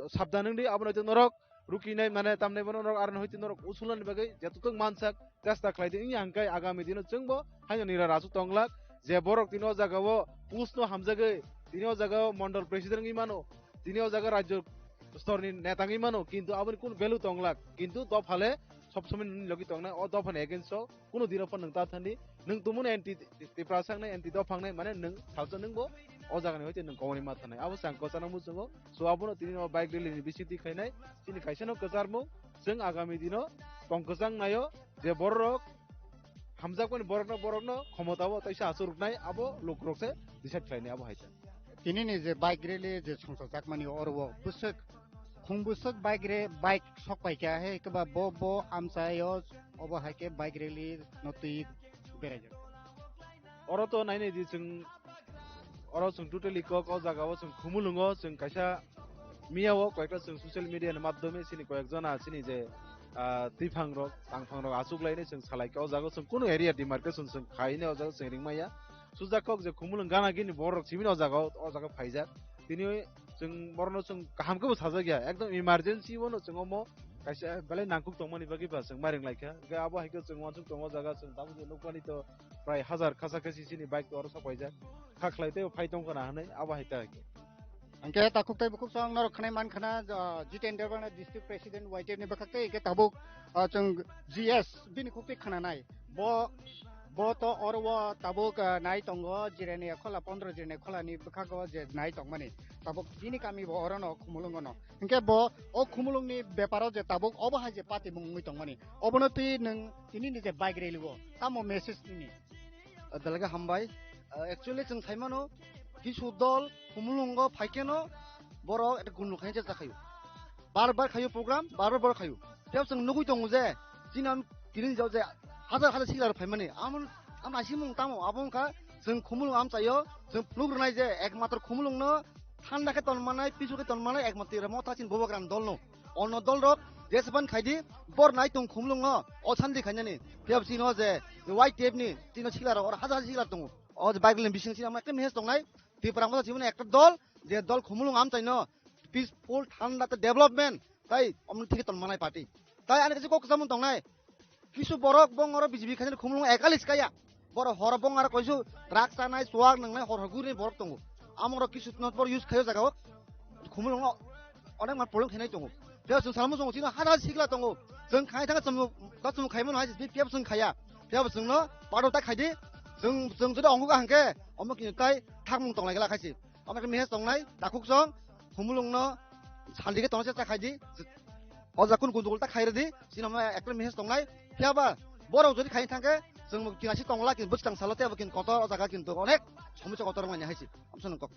sabdan wngdi, aboni hoite norok rukinai mane tamnai bono norok, aroni hoite norok usulnani bagwi jetutuk mansak chesta khlaidi, wngya hwnkhe agami dino chwngbo haino nira rasu tonglak, je borok tini o jaga o post no hamjagwi, tini o jaga o mondol president wngwi mano, tini o jaga rajyo storni neta wngwi mano, kintu aboni kunu value tonglak, kintu dophale sob somoi nini logi tongnai, o dophani against o kunu dino phano nwng ta thani, nwng tumuni anti Tiprasa wngnai, anti dopha wngnai, mane nwng salsa nwngbo o jagani hoite nwng koboni ma thanai. Abo chwng kwchangno muchungo. So abono tini o bike rally ni bisingtwi khainai, chini kaisa no kwcharmung, chwng agami dino tong kwchang naio, je bororok hamjakmani borokno, borokno khomotao taisa achuk rwknai, abo lukurok se decide khlainai abo hai ta. Tini ni je bike rally je songchakjakmani oro o bwswk, khung bwswk bike re-, bike sok pai kha he, keba bo, bo amchaio obo hai khe bike rally no twi beraijak. Oro to nainai di chwng, oro chwng totally kok o jaga o chwng Khumulwngo chwng kaisa miya o koyekta chwng social media ni madhyome chini koyek jona chini je, ah, twiphang rok, tangphang rok achuk lainai chwng salai kha o jaga o chwng kunu area demarcation chwng khainai o jaga o chwng ringmaya. Sujak kok je Khumulwng gana gini borok simi o jaga o, o jaga phaijak. Tini chwng borokno chwng kaham khe bo sajak ya, ekdom emergency bono chwng omo kaisa belai nangkuk tongmani bagwi ba chwng mairing lai kha. Hwnkhe abo hai khe chwng uansuk tongo jaga chwng tabuk je nukmani to prai hazar khasa khasi chini bike to oro sok paijak. Kha khlai tei phai tong khna hwnwi abo hai ta hai khe. Hwnkhe takhuk tei bukhuk chwng norok khwnai man khna, ah, Jiten Derbana district president Y T F ni bwkhak tei hwnkhe tabuk, ah, chwng G S bini khuk tei khna nai. Bo, bo to oro o tabuk, ah, nai tongo, Jirania khola, pondro Jirania khola ni bwkhago je nai tongmani. Tabuk bini kami bo oro no Khumulwngo no. Hinkhe bo o Khumulwng ni beparo je tabuk obo hai je patimung wngwi tongmani. Obono twi nwng tini ni je bike rally o tamo message nini? Ah, belai khe hambai. Ah, actually chwng sai mano, kisu dol Khumulwngo phai kheno borok eta gundul khaina chesta khaio. Bar bar khaio program, bar bar borok khaio. Phiya chwng nugwi tongo je, chini am tini jao je hajar hajar sikla rok phaimani. Amon, am naisingmung tamo, abo wngkha chwng Khumulwng amchaio, chwng phunuk rwnai je ekmatro Khumulwngno thanda khe tonmanai, pisu khe tonmanai ekmatro Motha chini Bubagrani dolno. Onno dolrok jesban khaidi, bor nai tong Khumulwngo, o sandi khainani. Phiya chino je Y T F ni, chino sikla rok, oro hajar hajar sikla tongo. O je bike lane bising chini ama ekta message tongnai, Tipra Motha chini ekta dol, je dol Khumulwng amchaino, peaceful, thanda tei development, tai omni thik ton manai party. Tai ani kaisa kok samung tongnai. Kisu borok bong oro B J P khaina Khumulwng ekalis kaya. Borok horo bong aro koisu drugs chanai, chuak nangnai, hor hor guri borok tongo. Amoro kisu not bor use khayo jaga o. Khumulwng o onek mar polong khenai tongo. Tei chwng salmo chwng chino hada sikla tongo. Chwng khai thang chwng da chwng khai mano hai B P F chwng khaya. Phiya bo chwngno pado ta khaidi. Chwng, chwng jodi ongkha hangke omo kini tai thakmung tonglai gala khaisi. Omo khe message tongnai, takhuk chwng, Khumulwngno sandi khe tongna chesta khaidi. O jaga kunu gundugul ta khairwdi, chini omo ekta message tongnai. Phiya ba, borok jodi khai thangkhe, chwng kinasi tongla, kin bwskang salo tei abo kin kotor, o jaga kintu onek somosya kotor manya haisi. Amsano kok.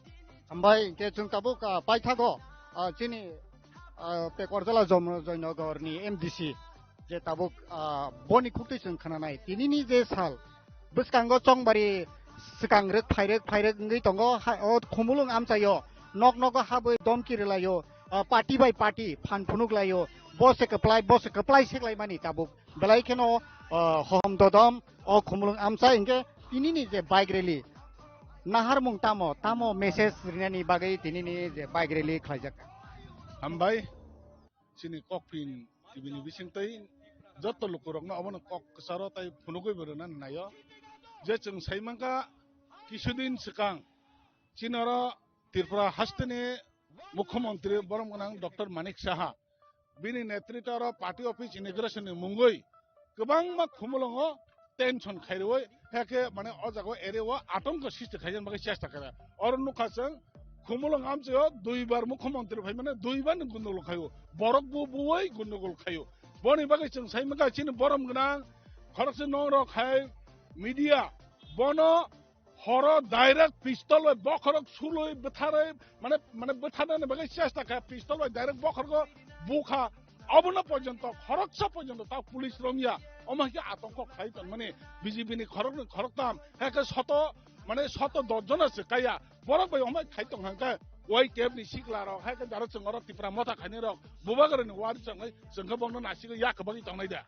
Hambai, hinkhe chwng tabuk, ah, paithago, ah, chini, ah, Pekorjala Jom-, Joynagar ni M D C, je tabuk, ah, boni khuktwi chwng khnanai. Tinini je sal, bwskango chongbari swkang rwk phairwk phairwk wngwi tongo, ha, o Khumulwng amchaio nok nogo habwi domki rwlaio, ah, party bai party phan phunuk laio, bo se kwplai, bo se kwplai seklaimani tabuk. Belai kheno, ah, hohom dodom o Khumulwng amchai hinkhe tinini je bike rally naharmung tamo, tamo message rinani bagwi tinini je bike rally khlaijak. Hambai, chini kokpin T V ni bisingtwi joto lukurokno obono kok kwcharo tei phunugwi bo rwnani naio. Je chwng sai mankha, kisudin swkang chini oro Tripura hasteni Mukhyamantri borom gwnang Doctor Manik Saha bini netritwro party office inauguration ni mungwi kwbangma Khumulwngo tension khairwi, heke mane o jaga o area o atongko sristi khaina bagwi chesta khaira. Oro nukha chwng Khumulwng amchaio duibar mukhyamantri phaimani duibar ni gundogol khaio. Borok bo buwi gundogol khaio. Boni bagwi chwng sai mankha chini borom gwnang khoroksa nongrok hai media bono horo direct pistol bai bokhorok sulwi bwtharwi mane, mane bwtharnani bagwi chesta kha, pistol bai direct bokhorgo bukha. Obono porjonto khoroksa porjonto ta police romya. Omo hai khe atongko khlai tongmani B J P ni khoroknwi khoroktam, hai khe soto, mane soto dos jona se kaya. Borok bai omo hai khai tong hang khe Y T F ni sikla rok, hai khe jaro chwng oro Tipra Motha khainai rok, Bubagra ni wari chwng, chwng khe bongno nasigwi yak bagwi tongnai da.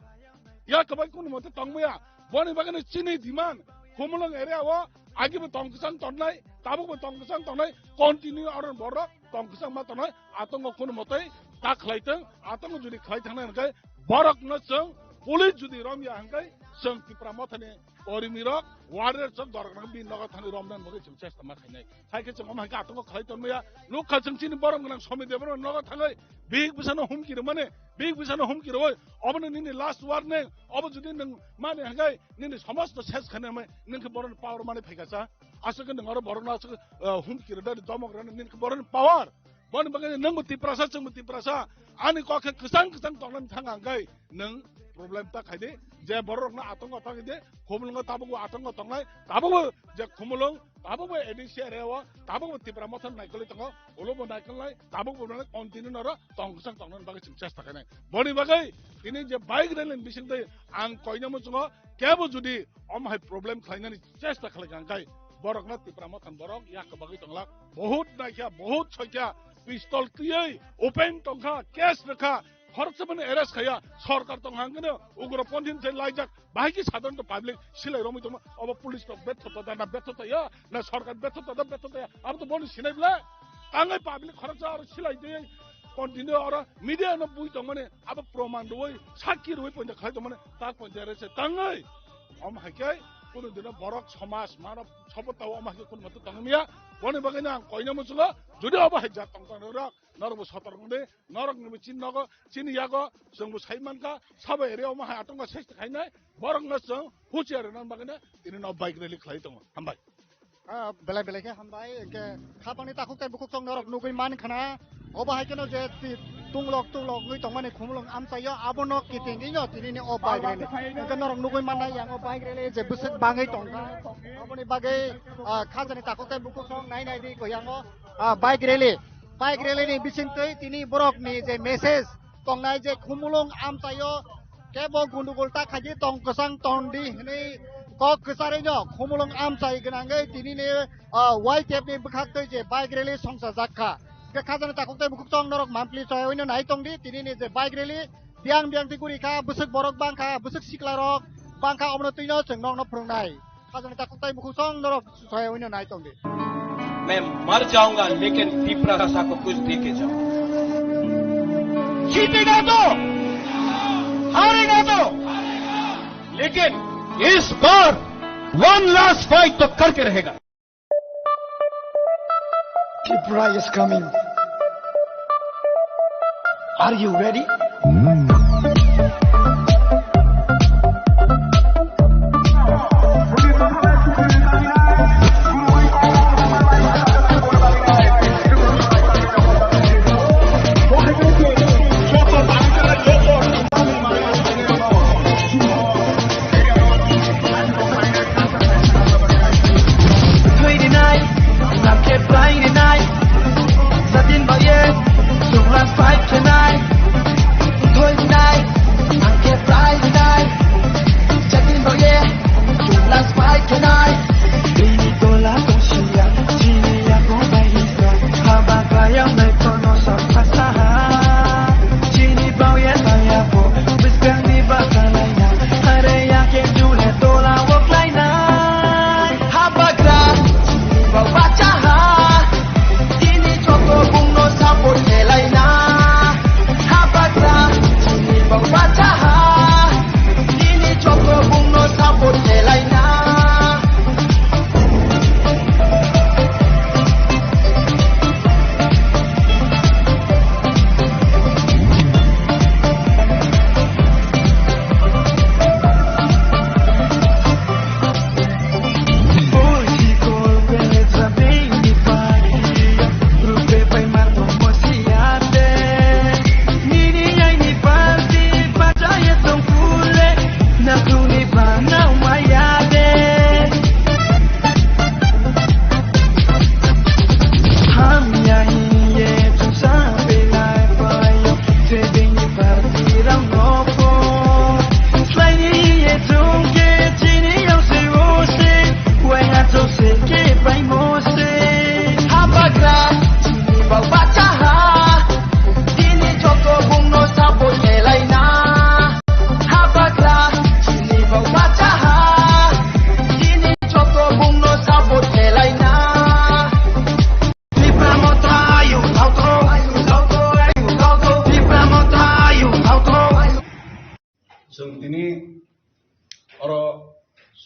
Yak bagwi kunu mote tongmaya. Boni bagwino chini demand, Khumulwng area o agi bo tong kwchang tongnai, tabuk bo tong kwchang tongnai, continue oro borok tong kwchang ma tongnai, atongo kunu motoi ta khlai tong, atongo jodi khlai thangnai hwnkhe borokno chwng police jodi romya hwnkhe chwng Tipra Mothani kormi rok, warrior rok dorok no bini nogo thani romna bagwi chwng chesta ma khainai. Hai khe chwng omo hai khe atongo khlai tongmaya. Nukha chwng chini borom gwnang Somi Debbarma nogo thangwi bihik bwsano humki rwmani, bihik bwsano humki rwui, obono nini last warning, obo jodi nwng mani hwnkhe nini somosto ses khainai hwnwi nwng khe borokni power mani phaikha cha. Aswk khe nwng oro borokno aswk, ah, humki rwdani, domok rwdani, nini khe borokni power. Boni bagwi nwngbo Tiprasa, chwngbo Tiprasa. Ani kok khe kwchang kwchang tongnani thang ang khe nwng problem ta khai di. Je borok rokno atongo ta khai di. Khumulwngo tabukbo atongo tongnai. Tabukbo je Khumulwng, tabukbo A D C area o, tabukbo Tipra Motha naikolwi tongo. Ulobo naikolnai, tabukbo nai continue noro tong kwchang tongnani bagwi chwng chesta khainai. Boni bagwi tini je bike rally ni bisingtwi ang koina muchungo kebo jodi omo hai problem khlainani chesta khlai kha hwnkhe borokno Tipra Mothani borok yak bagwi tonglak. Bohut naikha, bohut soikha, pistol twiwi open tongkha, case rwkha, khoroksa mani arrest khaiya, sorkar tong hang khe ugroponthi se laijak, bahai khe sadharanto public silai romwi tongma, obo police rok betho ta da na betho ta ya, na sorkar betho ta da betho ta ya, abo to boni sinai bwle. Tangwi public khoroksa aro silai twiwi continue oro media no bui tongmani abo proman rwui, sakki rwui ponja khlai tongmani tak ponja rese tangwi. Omo hai khe kunu dino borok somaj mano sobo tao omo hai khe kunu matu tongmia. Boni bagwi no ang koina muchungo, jodi obo hai jat tong tong rok, norok bo sotor wng di, norok ni bo chini nogo, chini yago, chwng bo sai mankha, sabo area omo hai atongma sesta khainai, borok no chwng huchiya rwna bagwi no tini no bike rally khlai tongo. Hambai. Ah, belai belai khe hambai, hwnkhe khapangni takhuk tei bukhuk chwng norok nugwi man khana. Obo hai kheno je ti-, tunglok tunglok wngwi tongmani Khumulwng amchaio abono kiting wngwi no tinini o bike rally. Hwnkhe norok nugwi mannai yang o bike rally je bwswk bangwi tongkha. Aboni bagwi, ah, khajani takhuk tei bukhuk chwng nai nai di koi yango, ah, bike rally. Bike rally ni bisingtwi tini borokni je message tongnai je Khumulwng amchaio kebo gundugul ta khaidi tong kwchang tondi hwnwi kok kwcharwi no Khumulwng amchai gwnangwi tinini, ah, Y T F ni bwkhaktwi je bike rally songsajak kha. Hwnkhe khajani takhuk tei bukhuk chwng norok mampli soyawi no nai tongdi tinini je bike rally biyang biyang twi guri kha, bwswk borok bang kha, bwswk sikla rok bang kha, omono twi no chwng nokno phwrwngnai. Khajani takhuk tei bukhuk chwng norok soyawi no nai tongdi. मैं मर जाऊंगा लेकिन तिपरा भाषा को कुछ दे के जाऊंगा। जीतेगा तो, हारेगा तो, लेकिन इस बार वन लास्ट फाइट तो करके रहेगा। Tripura is coming. Are you ready?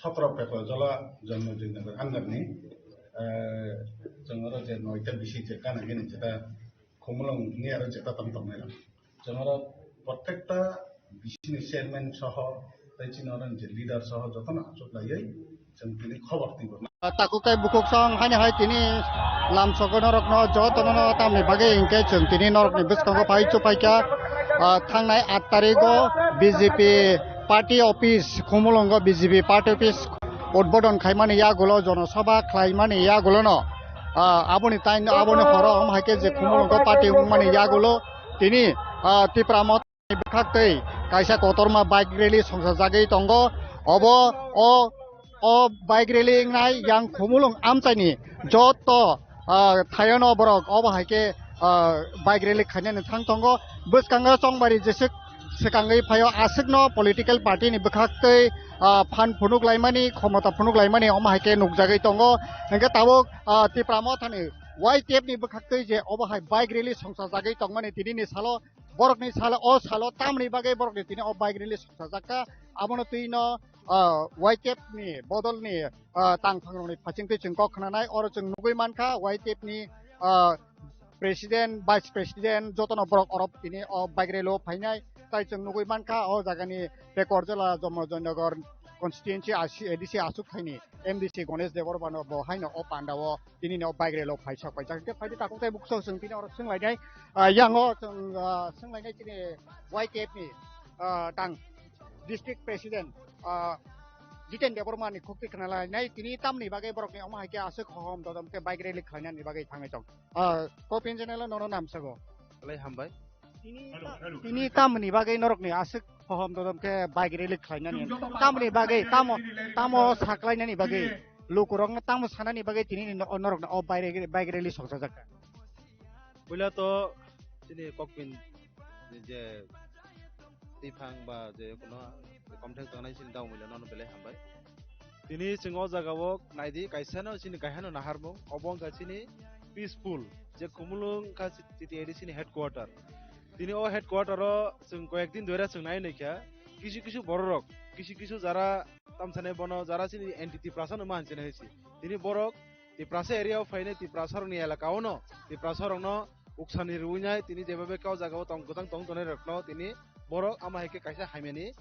Sotro Pekojola Janmajoi Nagar under ni, eh, chwng oro je noita bisi je kana gini jeta Khumulwng ni aro jeta tong tong nai. Chwng oro prottekta bisi ni chairman soho tei chini oro je leader soho jotono achuk laiwi chwng tini khobor twi. Takhuk tei bukhuk song haino hai tini lamsogo norokno jotono tamni bagwi hinkhe chwng tini norokni bwskango phai chuphaikha, ah, thangnai aat tarigo B J P party office, Khumulwngo B J P party office udbodon khaimani yagulo, jonosabha khlaimani yagulono, ah, aboni taino, aboni horo wng hai khe je Khumulwngo party wngmani yagulo tini, ah, Tipra Motha bwkhak tei kaisa kotorma bike rally songsajagwi tongo. Obo o, o bike rally wngnai yang Khumulwng amchaini joto, ah, thayono borok obo hai khe, ah, bike rally khainani thang tongo. Bwskango chongbari jeswk swkangwi phaio, aswkno political party ni bwkhak tei, ah, phan phunuk laimani, khomota phunuk laimani omo hai khe nukjagwi tongo. Hwnkhe tabuk, ah, Tipra Mothani Y T F ni bwkhak tei je obo hai bike rally songsajagwi tongmani tinini salo borokni salo, o salo tamni bagwi borokni tini o bike rally songsajak kha. Abono twi no, ah, Y T F ni bodol ni, ah, tangphang rokni phaching twi chwng kok khnanai. Oro chwng nugwi mankha Y T F ni, ah, president, vice president jotono borok oro tini o bike rally o phainai. Tai chwng nugwi mankha o jagani Pekorjola Janmajoi Nagar constituency A C, A D C aswk thaini M D C Ganesh Debbarma no bo haino o panda o tini no bike rally o phaisa paijak. Hingke phaidi takhuk tei bukhuk song chwng tini oro swnglainai, ah, yango chwng, ah, swnglainai chini Y T F ni, ah, tang district president, ah, Jiten Debbarma ni khukti khna lainai tini tamni bagwi borok ni omo hai khe aswk hohom dodom khe bike rally khlainani bagwi thangwi tong. Ah, Kopin channel o nono namsago. Belai hambai. Tini ta-, tini tamni bagwi norokni aswk hohom dodom khe bike rally khlainani? Tamni bagwi tamo, tamo saklainani bagwi, lukurokno tamo sanani bagwi tini no-, norokno o bike, bike rally songsajak kha? Puila to chini Kokpin je twiphang ba je kono komthek tongnai chini dao muila nono belai hambai. Tini chwng o jaga o naidi kaisa no chini kaisa no naharmung, obo wngkha chini peaceful, je Khumulwng wngkha chiti A D C ni headquarter. Tini o headquarter o chwng koyek din doira chwng nai naikha, kisu kisu bororok, kisu kisu jara tamsane bono jara chini anti Tiprasa no ma hinchine hai si. Tini borok Tiprasa area o phainai Tiprasa rokni elaka o no Tiprasa rokno uksani rwinai tini jeba bwkha o jaga o tong kwchang tong tongnai rokno tini borok ama hai khe kaisa hamyani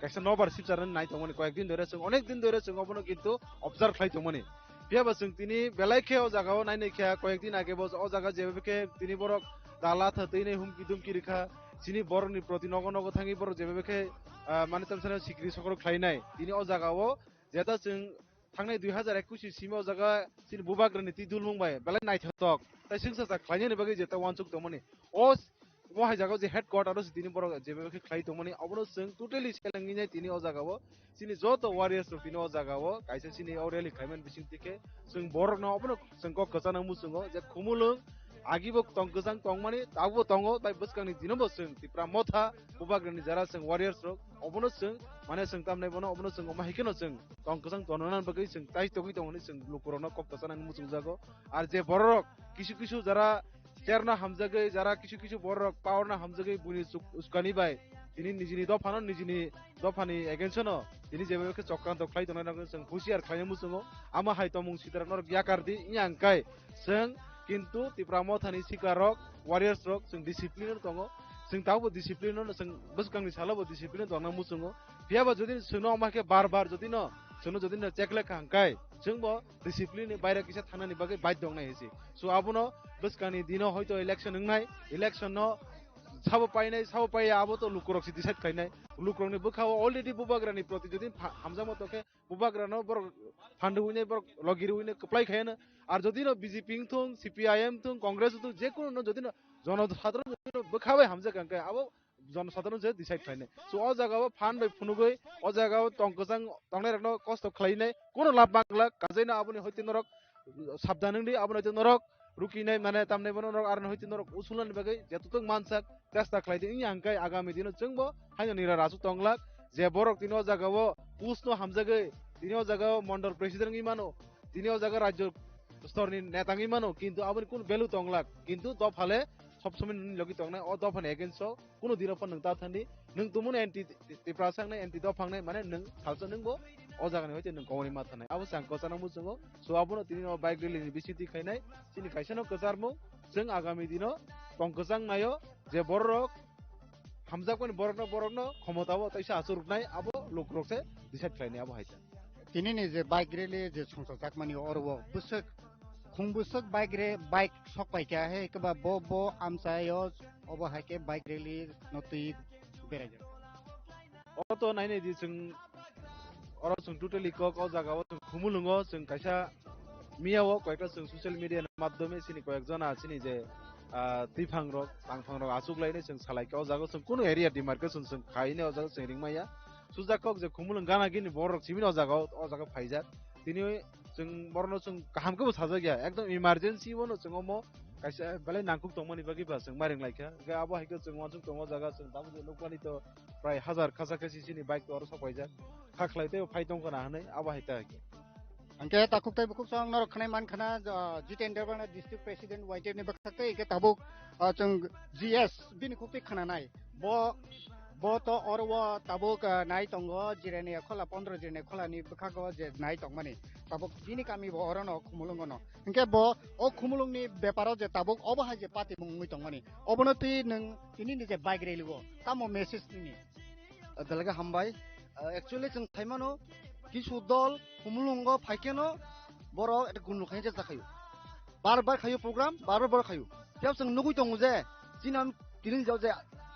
kaisa nobar sipcharnani nai tongmani, koyek din dore chwng, onek din dore chwng obono kintu observe khlai tongmani. Phiya ba chwng tini belai khe o jaga o nai nai khe koyek din age bo o jaga jeba khe tini borok dala tha twi nai humki dumki rikha, chini borokni proti nogo nogo thangwi borok jeba khe, ah, mane tamsano sikri sokro khlai nai. Tini o jaga o jeta chwng thangnai dui hazar ekush ni simi o jaga chini bubagrani twi dulmung bai belai naithotok tai swngchar khlainani bagwi jeta uansuk tongmani. O s-, o hai jaga o je headquarter o se tini borok jeba khe khlai tongmani, obono chwng totally selengwi nai tini o jaga o chini joto warriors rok tini o jaga o kaisa chini o rally khlaimani bising twi khe chwng borok no obono chwng kok kwchana muchungo je Khumulwng agi bo tong kwchang tongmani, tabuk bo tongo, tai bwskangni dino bo chwng Tipra Motha bubagrani jara chwng warriors rok obono chwng mane chwng tamnai bono obono chwng omo hai kheno chwng tong kwchang tongnani bagwi chwng tai tongwi tongmani chwng lukurokno kok kwchana muchungjago. Ar je bororok kisu kisu jara chair no hamjagwi, jara kisu kisu bororok power no hamjagwi buini chuk-, uskani bai tini nijini dophano, nijini dophani against no tini jeba khe chokranto khlai tongnai rokno chwng husiar khlaina muchungo. Ama hai tongmung sitara norok yakar di, wngya hwnkhe chwng kintu Tipra Mothani sikla rok, warriors rok chwng discipline no tongo. Chwng tabukbo discipline no, chwng bwskangni salo bo discipline no tongna muchungo. Phiya ba jodi chwngno ama khe bar bar jodi no, chwngno jodi no check lekha hwnkhe chwngbo discipline ni baire kisa thanani bagwi baidhyo wngnai hinsi. So abono bwskangni dino hoito election wngnai, election no sabo painai, sabo paiya abo to lukurok se decide khlainai. Lukurokni bwkha o already bubagrani proti jodi pha-, hamjakma tongkhe bubagrano borok phandu hwnwi borok logi rwwi kwplai khaiyano. Ar jodi no B J P wngthung, C P I M wngthung, Congress wngthung, je kuno no jodi no jonosadharon jodi no bwkha bai hamjak hwnkhe abo jonosadharon se decide khlainai. So o jaga o phan bai phunugwi o jaga o tong kwchang tongnai rokno kosto khlainai kuno lab mangla, kajaino aboni hoite norok sabdan wngdi, aboni hoite norok rukinai mane tamnai bono norok aroni hoite norok usulnani bagwi jetutuk mansak chesta khlaidi, wngya hwnkhe agami dino chwngbo haino nira rasu tonglak, je borok tini o jaga o post no hamjagwi tini o jaga o mondol president wngwi mano, tini o jaga rajyo storni neta wngwi mano, kintu aboni kunu value tonglak, kintu dophale sob somoi nini logi tongnai, o dophani against o kunu dino phano nwng ta thandi, nwng tumuni anti Tiprasa wngnai, anti dopha wngnai, mane nwng salsa nwngbo o jagani hoite nwng kongni ma thanai. Abo se ang kwcharo muchungo. So abono tini no bike rally ni bisingtwi khainai. Chini kaisa no kwcharmung, chwng agami dino tong kwchang naio je bororok hamjakmani borokno, borokno khomotao taisa achuk rwknai, abo lukurok se decide khlainai abo hai ta. Tinini je bike rally je songchajakmani oro o bwswk, khung bwswk bike re-, bike sok paikha he keba bo, bo amchaio obo hai khe bike rally no twi beraijak. O to nainai di chwng oro chwng totally kok o jaga o chwng Khumulwngo chwng kaisa miya o koyekta chwng social media ni madhyome chini koyek jona chini je, ah, twiphang rok, tangphang rok achuk lainai chwng salai kha o jaga o chwng kunu area demarcation chwng khainai o jaga o chwng ringmaya. Sujak kok je Khumulwng gana gini borok rok simi o jaga o, o jaga phaijak. Tini chwng borokno chwng kaham khe bo sajak ya, ekdom emergency bono chwng omo kaisa belai nangkuk tongmani bagwi ba chwng ma ringlaikha. Hwnkhe abo hai khe chwng uansuk tongo o jaga chwng tabuk nukmani to prai hazar khasa khasi chini bike to oro sok paijak. Kha khlai tei phai tong khna hwnwi abo hai ta hai khe. Hwnkhe takhuk tei bukhuk song norok khwnai man khna, ah, Jiten Derbana District President Y T F ni bwkhak tei hwnkhe tabuk, ah, chwng G S bini khuk tei khna nai. Bo, bo to oro o tabuk, ah, nai tongo Jirania Khola, pondro Jirania Khola ni bwkhago je nai tongmani. Tabuk bini kami bo oro no Khumulwngo no. Hwnkhe bo o Khumulwng ni beparo je tabuk obo hai je patimung wngwi tongmani. Obono twi nwng tini ni je bike rally o tamo message nini? Belai khe hambai. Ah, actually chwng saimano kisu dol Khumulwngo phaikhe no borok eta gundul khaina chesta khaio. Bar bar khaio program, bar bar borok khaio. Phiya chwng nugui tongo je chini am tini jao je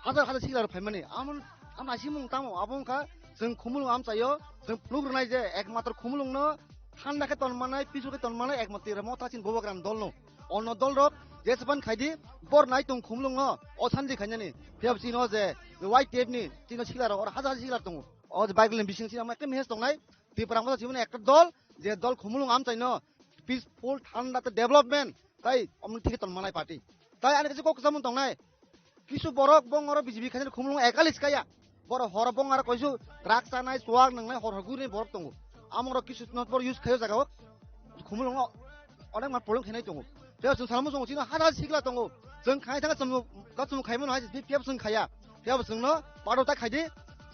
hajar hajar sikla rok phaimani. Amon, am nasimung tamo abo wngkha chwng Khumulwng amchaio chwng phunuk rwnai je ekmatro Khumulwngno thanda khe tonmanai, pisu khe tonmanai ekmatro Motha chini Bubagra ni dol no. Ono dol rok jesapan khaidi bor nai tong Khumulwng no o santi khainani. Phiya chini o je Y T F ni chini sikla rok oro hajar hajar sikla tongo. O je bike lane bising chini ama ekta message tongnai. Tripura Motha chini ekta dol je dol Khumulwng amchaino peaceful thanda tei development tai omni thike tonmanai party. Tai ani kaisa kok kwchangmung tongnai. Kisu borok bongoro B J P khainani Khumulwng ekali skaya. Borok horo bongoro koisu drugs chanai, chuak nwngnai, hor hor guri borok tongo. Amorok kisu not bor use khayo jaga o. Khumulwng o onek ma problem khainai tongo. Tei chwng salmo chwng chino hada sikla tongo. Chwng khai thang chwng ka chwng khaimano hai piyab chwng khaya. Piyab chwngno pado ta khaidi.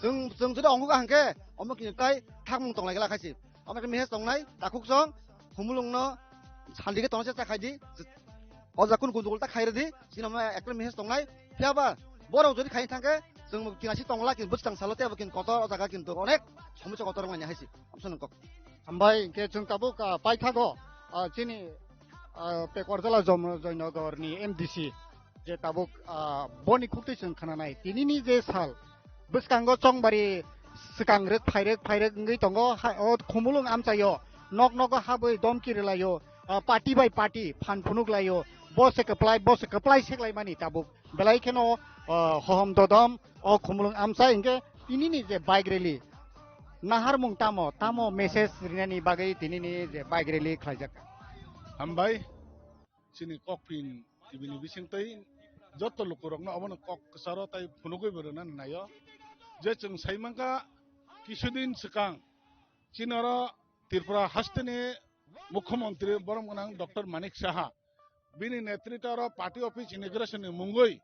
Chwng, chwng jodi ongo ka hangke omo kini tai thakmung tonglai gela khaisi. Omo khe message tongnai takhuk chwng Khumulwngno sandi khe tongse ta khaidi. O ja kun gundugul ta khairadi, sino ma ekta message tongnai. Phiya ba, borok jodi khai thangkhe, chwng kinasi tongla, kin bwskang salo tei abo kin kotor o jaga kintu onek somosya kotor manya haisi. Amsa nang kok. Hambai, hingke chwng tabuk, ah, paithago, ah, chini, ah, Pekorjala Jom-, Joynagar ni M D C, je tabuk, ah, boni khuktwi chwng khananai. Tinini je sal, bwskango chongbari swkang rwk phairwk phairwk wngwi tongo, ha, o Khumulwng amchaio, nok nogo habwi domki rwlaio, ah, party bai party phan phunuk laio, bo se kwplai, bo se kwplai seklaimani tabuk belai kheno, ah, hohom dodom o Khumulwng amchai hingke tinini je bike rally naharmung tamo, tamo message rinani bagwi tinini je bike rally khlaijak. Hambai, chini Kokpin T V ni bisingtwi joto lukurokno obono kok kwcharo tai phunugwi bo rwnani naio. Je chwng sai mankha kisudin swkang chini oro Tripura hasteni Mukhyamantri borom gwnang Doctor Manik Saha bini netritwro party office inauguration ni mungwi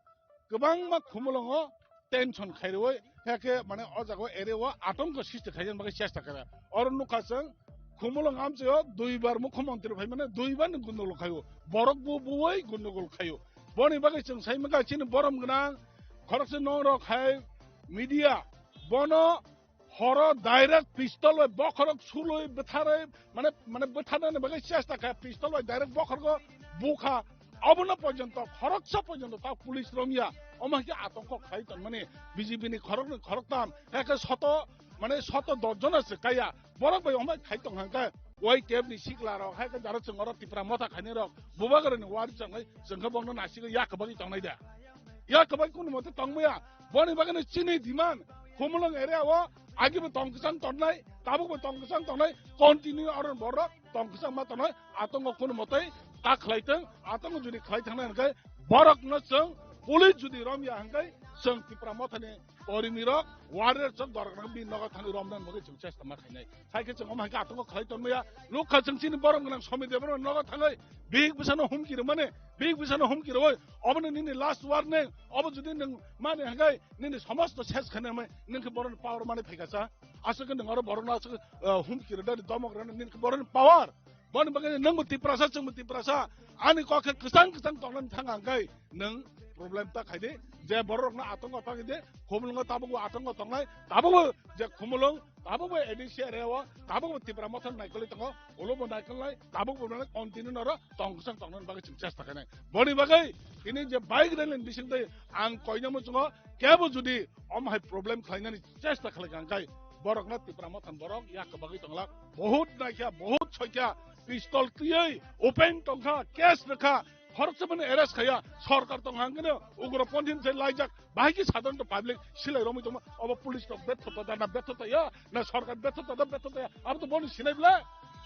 kwbangma Khumulwngo tension khairwi, heke mane o jaga o area o atongko sristi khaina bagwi chesta khaira. Oro nukha chwng Khumulwng amchaio duibar mukhyamantri phaimani duibar ni gundogol khaio, borok bo buwi gundogol khaio. Boni bagwi chwng sai mankha chini borom gwnang khoroksa nongrok hai media bono horo direct pistol bai bokhorok sulwi bwtharwi, mane, mane bwtharnani bagwi chesta kha, pistol bai direct bokhorgo bukha. Obono porjonto khoroksa porjonto ta police romya, omo hai khe atongko khai tongmani B J P ni khoroknwi khoroktam, hai khe soto, mane soto dos jona se kaya, borok bai omo khai tong hangkhe, Y T F ni sikla rok, hai khe jaro chwng oro Tipra Motha khainai rok, Bubagra ni wari chongnai, chwng khe bongno nasigwi yak bagwi tongnai da. Ya kwbai kunu mote tongmaya. Boni bagwi chini demand Khumulwng area o agi bo tong kwchang tongnai, tabuk bo tong kwchang tongnai, continue oro borok tong kwchang ma tongnai, atongo kunu mote ta khlai tong, atongo jodi khlai thangnai hwnkhe borok no chwng police jodi romya hwnkhe Chwng Tipra Mothani kormi rok, warrior chwng dorok nang bini nogo thangwi romna bagwi chwng chesta ma khainai. Sai khe chwng omo hai khe atongo khlai tongmaya. Nukha chwng chini borom gwnang Somit Debbarma nogo thangwi bihik bwsano humki rwmani, bihik bwsano humki rwui obono nini last warning. Obo jodi nwng mani hwnkhe nini somosto ses khainai, nwng khe boroni power mani phaikha cha. Aswk khe nwng oro borokno aswk, uh, humki rwdani domok rwna nini khe boroni power. Boni bagwi nwngbo Tiprasa, chwngbo Tiprasa. Ani kok khe kwchang kwchang tongnani thang ang khe nwng problem ta khaidi. Je bororokno atongo ta khaidi, Khumulwngo tabukbo atongo tongnai, tabukbo je Khumulwng, tabukbo A D C area o, tabukbo Tipra Motha naikolwi tongo, ulobo naikolnai, tabukbo nai continue noro tong kwchang tongnani bagwi chwng chesta khainai. Boni bagwi tini je bike rally ni bisingtwi ang koinamo chwngo, kebo jodi omo hai problem khlainani chesta khlai kha ang khe borokno Tipra Motha ni borok yak bagwi tonglak. Bohut naikha, bohut soikha, pistol twiwi open tongkha, case rwkha, khoroksa mani arrest khaya, sorkar tong hangkhe no ugroponthi se laijak, bahai khe sadharanto public silai romwi tongma, obo police rok betho ta da na betho ta ya, na sorkar betho ta da betho ta ya, abo to boni sinai bwle.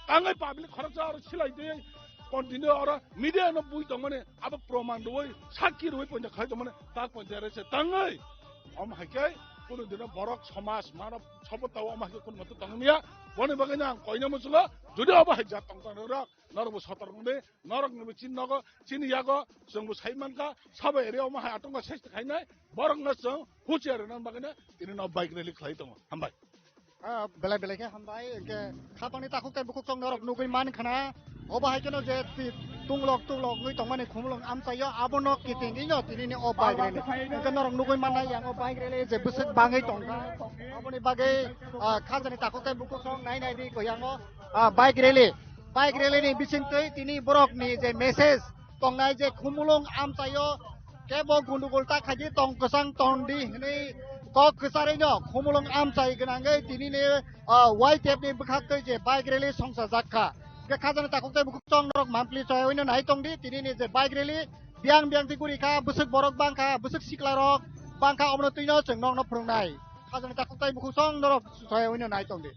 Tangai public khoroksa aro silai twiwi continue oro media no bui tongmani, abo proman rwui, sakki rwui ponja khlai tongmani, tak ponja rese tangai. Om hai khe kunu dino borok somaj mano sobo tao om hai khe kunu moto tongmia. Boni bagwi no ang koinamo chwngo, jodi obo hai jat tong tong rok, norok bo sotor wngdi, norok ni bo chini nogo, chini yago, chwng bo sai mankha, sabo area omo hai atongo sesta khainai, borok no chwng huchiya rwna bagwi no tini no bike rally khlai tongo. Hambai. Ah, belai belai khe hambai, hwnkhe khapangni takhuk tei bukhuk chwng norok nugwi man khana. Obo hai kheno je ti-, tunglok tunglok wngwi tongmani Khumulwng amchaio, abono kiting wngno tinini o bike rally. Hwnkhe norok nugwi mannai yang o bike rally je bwswk bangwi tongkha. Aboni bagwi, ah, khajani takhuk tei bukhuk chwng nai nai di koi yango, ah, bike rally. Bike rally ni bisingtwi tini borokni je message, tongnai je Khumulwng amchaio kebo gundugul ta khaidi tong kwchang tondi hwnwi kok kwcharwi no Khumulwng amchai gwnangwi tinini, ah, Y T F ni bwkhaktwi je bike rally songsajak kha. Hwnkhe khajani takhuk tei bukhuk chwng norok mampli choyawi no nai tongdi tinini je bike rally biyang biyang twi guri kha, bwswk borok bang kha, bwswk sikla rok bang kha, omono twi no chwng nokno phwrwngnai. Khajani takhuk tei bukhuk chwng norok soyawi no nai tongdi.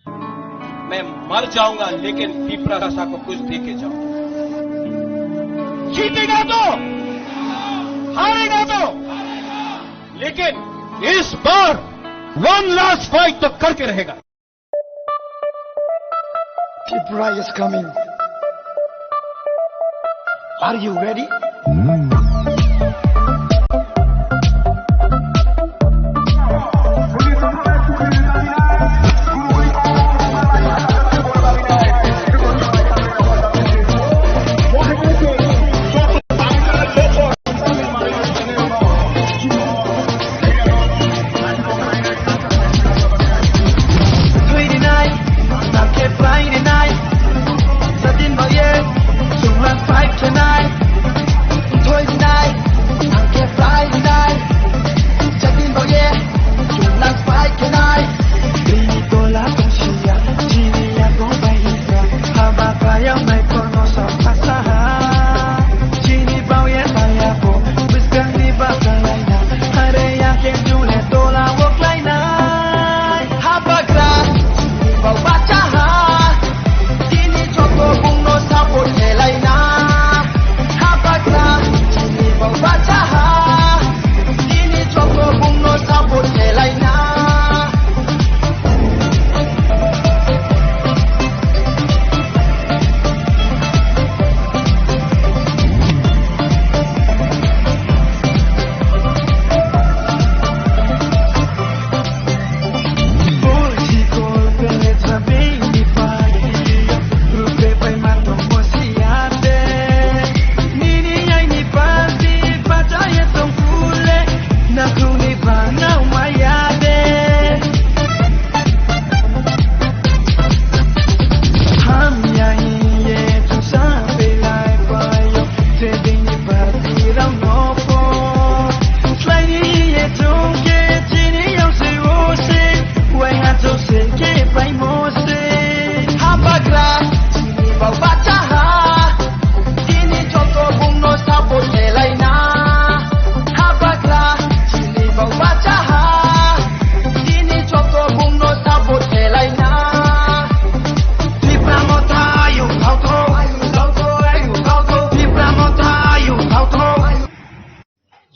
मैं मर जाऊंगा, लेकिन पिपरासा को कुछ दे के जाऊंगा। जीतेगा तो, हारेगा तो, लेकिन इस बार वन लास्ट फाइट तो करके रहेगा। Tripura is coming. Are you ready?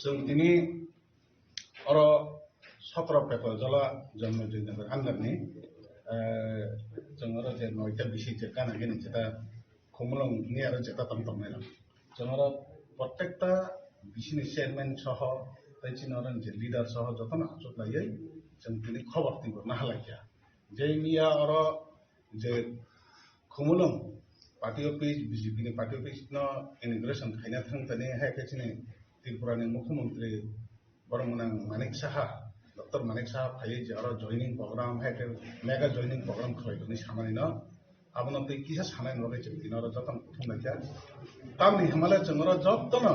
Chwng tini Oro sotro Pekojola Janmajoi Nagar under ni, eh, chwng oro je noita bisi je gana gini jeta Khumulwng ni aro jeta tong tongnai rok. Chwng oro prottekta bisi ni chairman soho tei chini oro ni je leader soho jotono achuk laiwi chwng tini khobor twibo naha laikha. Je miya oro je Khumulwng party office, B J P ni party office no inauguration khaina thang tani hai khe chini Tripura ni Mukhyamantri borok mwnang Manik Saha, Doctor Manik Saha phaiwi je oro joining program, hai khe mega joining program khlai tongwi samani no, abono tei kisa sanai ni bagwi chwng tini oro jotono kuthum laikha. Tamni hwnmale chwng oro jotono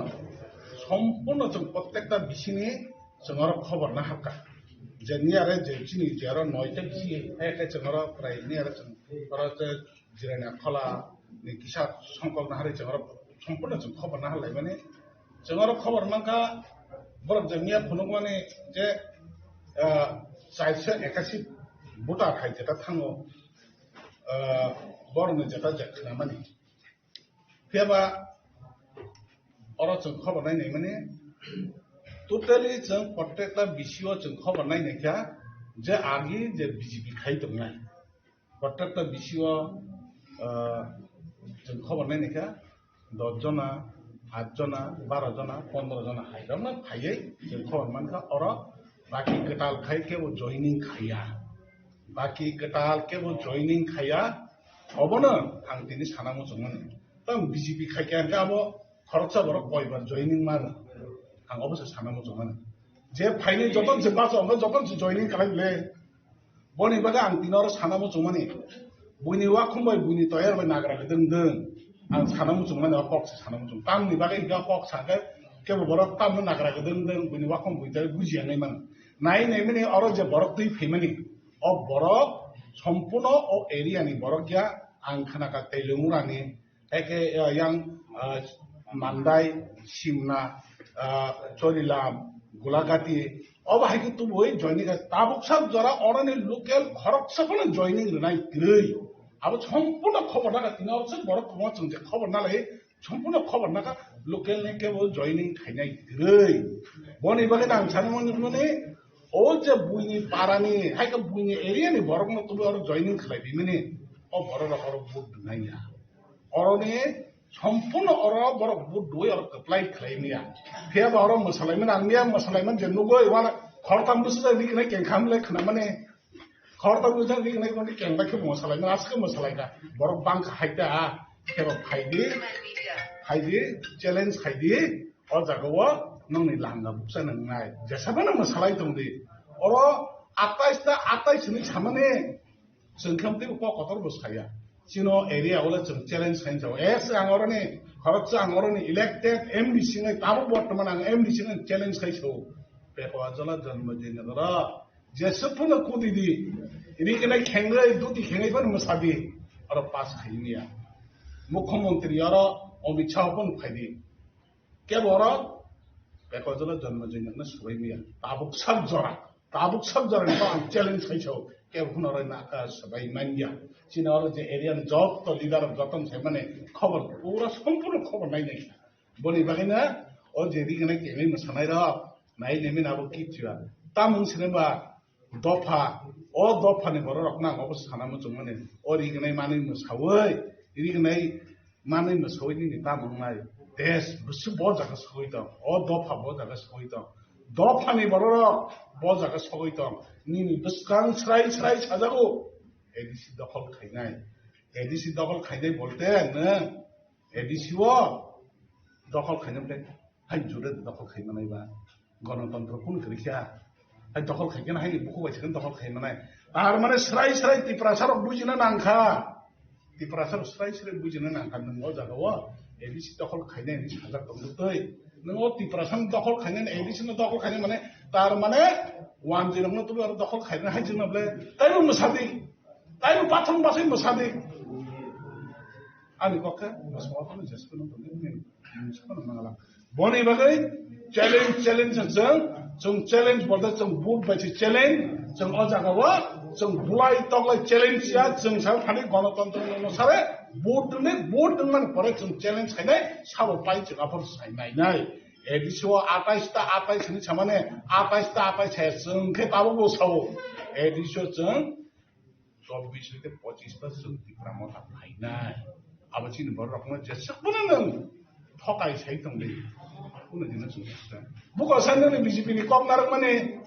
sompurno chwng prottekta bisini chwng oro khobor naharkha. Je niyare je chini je oro noita bisi, hai khe chwng oro prai niyare chwng oro je Jirania Khola ni kisa songkok naharwi chwng oro sompurno chwng khobor nahar laimani. Chwng oro khobor mankha, borok je miya phunukmani je, ah, chairso ekasi voter hai jeta thango, ah, borokni jeta je khnamani. Phiya ba oro chwng khobor nai naimani, totally chwng prottekta bisio chwng khobor nai naikha je agi je B J P khai tongnai. Prottekta bisio, ah, chwng khobor nai naikha, dos jona, aat jona, baro jona, pondro jona hai rokno phaiwi chwng khobor mankha, oro baki kwtal khai kebo joining khaiya. Baki kwtal kebo joining khaiya, obono ang tini sana muchungmani. Tamo B J P khaikha hwnkhe abo khoroksa borok koibar joining mano, ang obo se sana muchungmani. Je phaini joton se bacha hwnkhe joton se joining khlai le. Boni bagwi ang tini oro sana muchungmani, buini wakhum bai buini toyar bai nagra gdwng dwng. Ang sana muchungmani, o kok se sana muchung. Tamni bagwi hwnkhe o kok sakhe kebo borok tamno nagra gdwng dwng, buini wakhum buini toyar bujiya nai mano. Nai naimani oro je borok twi phaimani, o borok sompurno o area ni borok ya, ang khnakha Teilongmura ni, Eke, ah, yang, ah, Mandai, Simna, ah, Chorilam, Gulagati, obo hai khe tubui joining khe tabuk sak jora oroni local khoroksa phano joining rwnai kwrwi. Abo sompurno khobor naka tini oro se borok kwbangma chwng je khobor nalai, sompurno khobor naka local ni kebo joining khainai kwrwi. Boni bagwi ang sani mani, o je buini parani, hai khe buini area ni borokno tubui oro joining khlai bimani, o borok rok oro vote rwnai ya. Oroni sompurno oro borok vote rwui oro kwplai khlai maya. Phiya ba oro mwsalaimani, ang miya mwsalaimani je nugui, wala khortam bwswk ri khnai kengkha hamle khnamani. Khortam bwswk ri khnai kwnwi kengba khe mwsalaimani, aswk mwsalaikha. Borok bangkha hai ta, khe rok phaidi, phaidi, challenge khaidi, o jaga o nongni langa bukcha nwngnai. Jesa phano mwsalai tongdi. Oro atais ta atais hinwi samani. Chwng khe teibo kok kotor bo saya. Chino area o le chwng challenge khainai sao. Eh, chwng ang oroni, khorok chwng ang oroni elected M D C ngai, tabuk bortoman ang M D C ngai challenge khai sao. Pekojola Janmajoi Nagar o jesa phano kudi di, ri khnai khengwi, duti khengwi phano mwsadi. Oro pass khai maya. Mukhyamantri oro Amit Shah phano phaidi. Kebo oro Pekojola Janmajoi Nagar no swbai maya. Tabuk sak jora. Tabuk sak jora ni ang challenge khai sao, kebo phano oro na, ah, swbai manya. Chini oro je area ni joto leader rok joto sai mani khobor, pura sompurno khobor nai nai. Boni bagwi na o je ri khnai kengwi mwsanai rok, nai nai mani abo kichwa. Tamung sini ba dopha, o dopha ni borok rok nang obo sana muchung mani. O ri khnai manwi mwsawi, ri khnai manwi mwsawi nini tamo wngnai. Desh bwswk bo jaga sogwi tong, o dopha bo jaga sogwi tong. Dophani bororok bo jaga sogwi tong. Nini bwskang srai srai sajago A D C dokhol khainai. A D C dokhol khainai bolte nwng A D C o dokhol khainai bolte hai jure dokhol khaimanai ba. Gonotontro kunu kwrwi kha. Hai dokhol khai khe hai bukhuk bai se dokhol khai manai. Tar mane srai srai Tiprasa rok bujina nang kha. Tiprasa rok srai srai bujina nang kha, nwng o jaga o A D C dokhol khainai hinwi sajak tong twi. Nwng o Tiprasa ni dokhol khainai, A D C no dokhol khainai mane, tar mane wanjwi rok no tubui aro dokhol khainai hai jwk no ble. Taibo mwsadi. Taibo pathang basai mwsadi. Ani kok khe mwsadi jespe no tongwi nwng, nwng sakno nangala. Boni bagwi challenge, challenge chwng, chwng challenge bolte chwng vote bai se challenge, chwng o jaga o chwng bulai toklai challenge ya, chwng sa thani gonotontro no sare vote dwngni, vote dwngmani pore chwng challenge khainai, sabo pai chwng aphor sai nai nai. A D C o atais ta atais hinwi samani, atais ta atais hai chwng khe tabukbo sao. A D C o chwng chobbish hoite pochish ta chwng Tipra Motha phainai. Abo chini borok rokno jeswk bono nwng thokai sai tongdi. Kuno dino chwng buko sa nini B J P ni kok narwkmani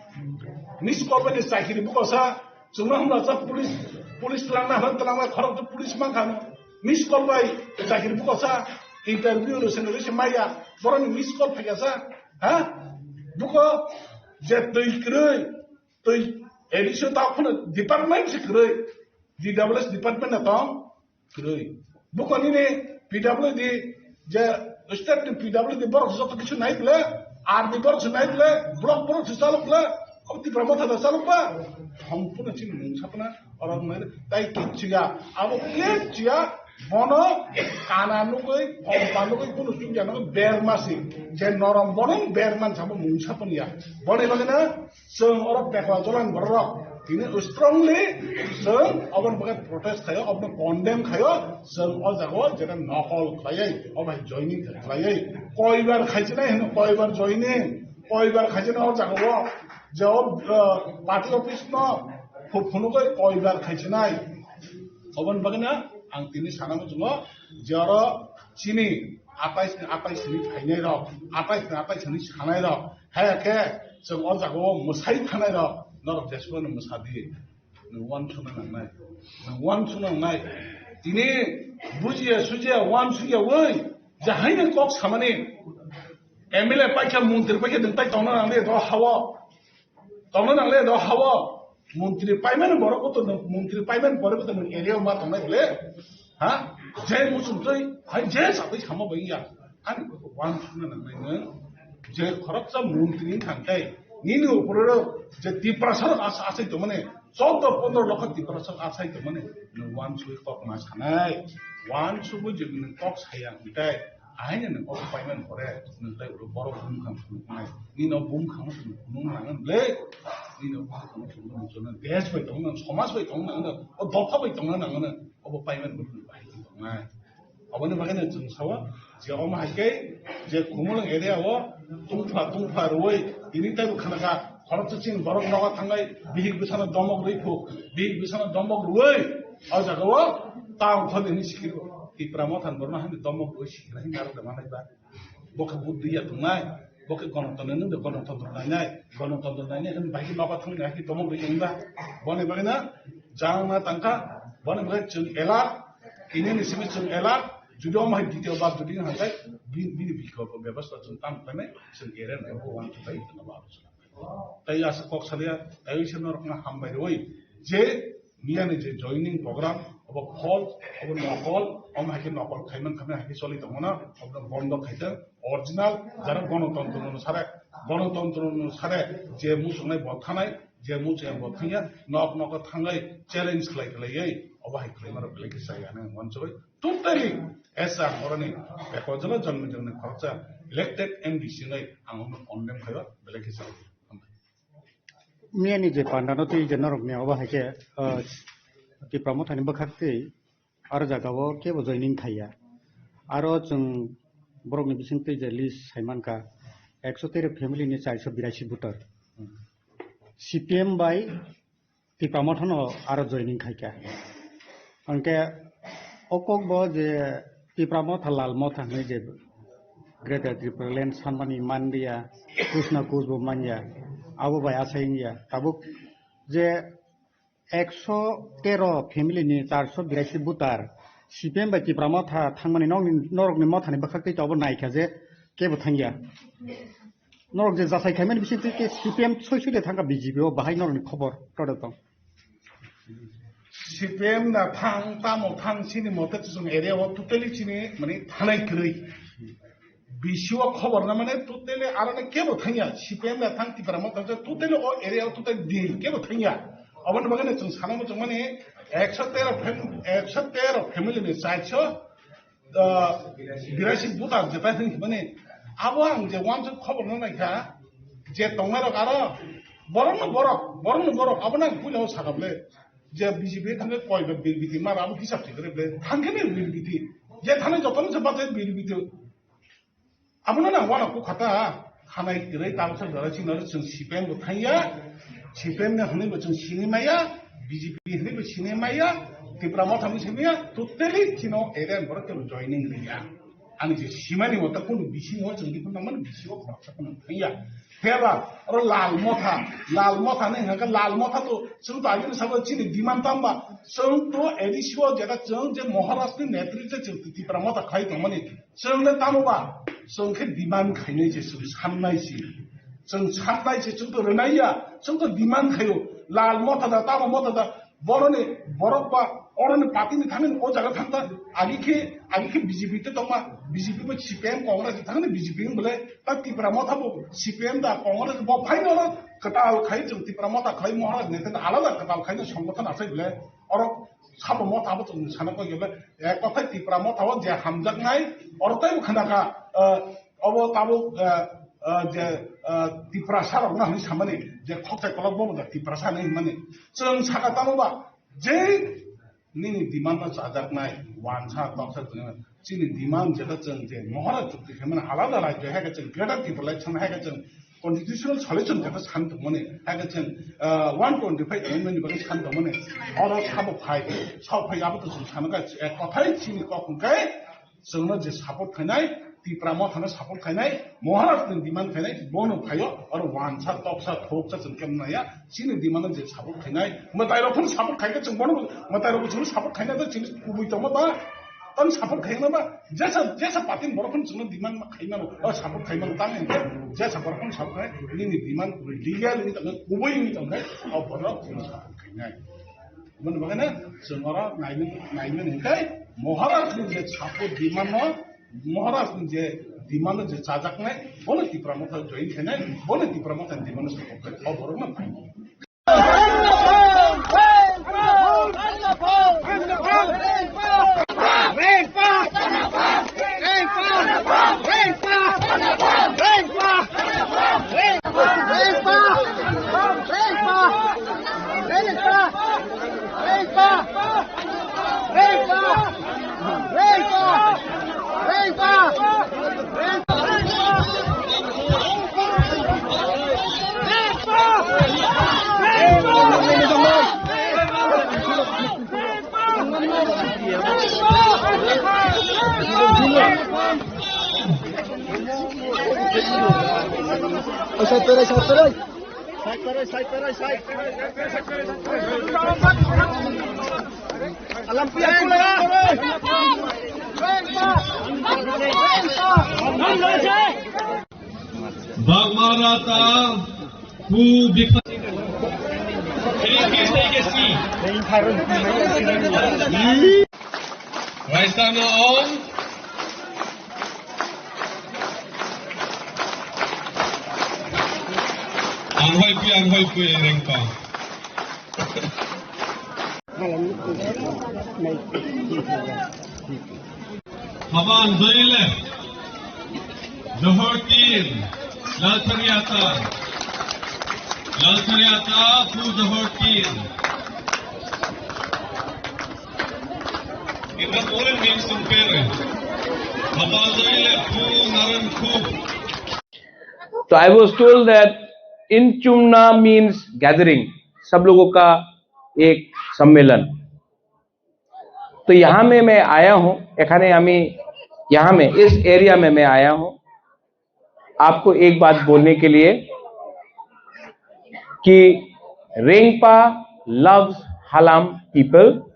miss call bai chakiri buko sa chwngno hwnba sa police police twlangna hwn twlangna khorok police mankha no. Miss call bai chakiri buko sa interview rwsani rwsi maya boroni miss call phaikha sa ha buko je twi kwrwi twi A D C o ta phano department se kwrwi D W S department na tong kwrwi. Buko nini P W D je state ni P W D borok joto kichu nai bwle, R D borok se nai bwle, block borok se chalok bwle, o Tipra Motha da chalok ba. Thong puno chini mung sapna oro nai tai kichu ya. Abo kichu ya bono kana nugui, pompa nugui kuno chukya nugui berma si. Je norom bono berman sabo mung sapon ya. Boni bagina Chwng oro Bekwa Jolan borok tini strongly chwng oboni bagwi protest khayo, obono condemn khayo, chwng o jaga o jeta nokol khlaiwi, obo hai joining khlaiwi, koibar khaichinai hino, koibar joining, koibar khaichinai o jaga o, je o, uh, party office no phu-, phunugwi koibar khaichinai. Oboni bagwi no ang tini sana muchungo je oro chini atais ni atais ni phainai rok, atais ni atais ni sanai rok, Haya khe chwng o jaga o mwsai thanai rok norok jeswkno mwsa di. Nwng uansukna nangnai. Nwng uansukna nangnai. Tini bujiya sujiya uansukya wi je haino kok samani M L A paikha montri paikha nwng tai tongna nangle do hawo. Tongna nangle do hawo. Montri paimani borok bo to nwng montri paimani borok bo to nwng area o ma tongnai bole. Ha? Je muchung twi, hai je satwi sama bai ya. Ani kok uansukna nangnai nwng. Je khoroksa montri wngkha tei nini upore je Tiprasa rok asa asai tongmani, chauda pondro lokho Tiprasa rok asai tongmani, nwng uansugwi kok ma sanai. Uansugwi je nwng kok saya hwnkhe, ahaino nwng kok paimani pore, nwng tei oro borok bumkhang phunuknai. Nini o bumkhang phunuk phunuk nangan ble, nini o bumkhang phunuk phunuk nangan, desh bai tongna, somaj bai tongna nangan, o dopha bai tongna nangan, obo paimani pore nwng bahai khe tongnai. Aboni bagwi no chwng sao je omo hai khe je Khumulwng area o tungphla tungphla rwui tini taibo khna kha khoroksa chini borok nogo thangnai bihik bwsano domok rwi phu bihik bwsano domok rwui o jaga o town thani hwnwi sikiro Tipra Motha ni borokno hani domok rwui sikira hwnwi narwk da manai ba. Bo khe buddhi ya tongnai, bo khe gonotontro nung de gonotontro nainai, gonotontro nainai hwn bai khe nogo thangwi hai khe tomok ri wngba. Boni bagwi na jang na tangkha, boni bagwi chwng alert, tini ni simi chwng alert, jodi omo hai ditiyo bar jodi wng hai khe bi-, bini bikolpo bebostha chwng tamo khlainai, chwng ere nai bo uansuk bai tongma abo chwng. Tai aswk kok salia, tai se norok no hambai rwi je Miyani je joining program, obo false, obo nokol, omo hai khe nokol khaiman khaiman hai khe choli tongmano, obo bondo khaitwng, original, jara gonotontro no sare, gonotontro no sare, je muchungnai bo thanai, je muchungnai bo thangya, nok nok thangwi challenge khlai khlaiwi, obo hai khlaima rok belai khe chaya nang wansugwi. Totally, esa boroni, Bekwa Jola Jonmi Jonmi khoroksa, elected M D C nai, ang omo condemn khaio, belai khe chaya. Miyani je pandano twi je norokni obo hai khe, ah, Tipra Mothani bwkhak twi aro jaga o kebo joining khaiya. Aro chwng borokni bising twi je list sai mankha, ekso tero family ni chairso birasi voter. C P M bai Tipra Mothano aro joining khaikha. Hwnkhe o kokbo je Tipra Motha, Lal Motha hwnwi je Greater Tipraland sanmani manliya, Krishna Kuch bo manya, abo bai asai wngya. Tabuk je ekso tero family ni charso birasi voter C P M bai Tipra Motha thangmani nokni, norokni mothani bwkhak twi abo naikha je kebo thangya. Norok je jasai khaimani bising twi ke C P M soi soi de thangkha B J P o, bahai norokni khobor tode tong. C P M na thang, tamo thang, chini mote chwng area o totally chini mane thanai kwrwi. B C O khobor na mane totally aro ne kebo thangya. C P M na thang, Tipra Motha thang, totally o area o totally deal kebo thangya. Aboni bagwi no chwng sana muchung mani ekso tero fam-, ekso tero family ni chairso ah, birasi buta jetai thang mani abo ang je wansuk khobor no naikha je tongnai rok aro borok no borok, borok no borok abo nang puila o sakha ble je B J P thangkhe koi ba bill biti mar abo hisab thik khe ble thangkhe ni bill biti je thani jotono se bajai bill biti Abono na wana kukhata khanai kwrwi tabuksa jora chini oro chwng C P M bo thangya, C P M ni hwnwi bo chwng sini maya, B J P hwnwi bo sini maya, Tipra Motha hwnwi sini maya, totally chino area borok kebo joining riya. Ani je simani mota kunu bisingo chwng dipun nangmani bisingo khoroksa kunu thangya. Phiya ba oro Lal Motha, Lal Motha ni hwnka Lal Motha to chwng to agini sabo chini demand tamba chwng to A D C o jeta chwng je Maharaj ni netritwe chwng Tipra Motha khlai tongmani. Chwng le tamo ba, chwng khe demand khainai se, chwng sannai se. Chwng sannai se, chwng to rwnai ya, chwng to demand khaio. Lal Motha da, tamo Motha da, boroni, borok ba, oroni party ni thani o jaga thang ta, agi khe, agi khe B J P te tongma, B J P bo C P M Congress ni thani B J P wng bole, ta Tipra Motha bo C P M da Congress bo phaino oro kwtal khai chwng Tipra Motha khlai Maharaj ni thani alada kwtal khaino songgothon achai bole, oro sabo Motha bo chwng sana koi bole, ek kothai Tipra Motha o je hamjaknai, oro tei bo khna kha, eh, Obo tabuk, eh, eh, je, eh, Tiprasa rok no hinwi samani, je khokchai kolok bo da Tiprasa hinwi hwnmani. Chwng saka tamo ba, je nini demand no chajaknai, wansa toksa tongmani. Chini demand jeta chwng je Maharaj chukti khaimani alada rajyo, hai khe chwng Greater Tipraland chwng hai khe chwng constitutional solution jeta san tongmani, hai khe chwng, eh, one twenty-five amendment ni bagwi san tongmani. Oro sabo phai, sabo phai abo to chwng sana kha, eh, kothai chini kok hwnkhe, Chwngno je support khainai, Tipra Mothano support khainai, Maharaj ni demand khainai, bono phaio, oro wansa, toksa, thoksa chwng khe manya, chini demand je support khainai, mwtai rok phano support khaikhe chwng bono, mwtai rok chwng support khaina da chini kubui tongma ba, tang support khaina ba, jesa, jesa party borok phano chwngno demand ma khaimano, o support khaimano tang hinkhe, jesa borok phano support khainai, nini demand kubui legal ni tong, kubui ni tong khe, o borok chwngno support khainai. Aboni bagwi no chwng oro naimani, naimani hinkhe Maharaj ni je support demand no, Maharaj ni je demand no je chajaknai, bono Tipra Motha join khainai, bono Tipra Motha ni demand no support khainai, o borok no phainai. Bagmarata pu bikha. Raisa no on. Ang hoi pui, ang hoi pui, rengpa. Haban Zoile, Johor Tin, Lalthariata, Lalthariata, Pu Johor Tin. Kita boleh main sumpere. Haban Zoile, Pu Naran Khup. So I was told that Inchumna means gathering, सब लोगों का एक सम्मेलन। तो यहाँ में मैं आया हूँ, এখানে আমি, यहाँ में, इस एरिया में मैं आया हूँ आपको एक बात बोलने के लिए कि Rengpa loves Halam people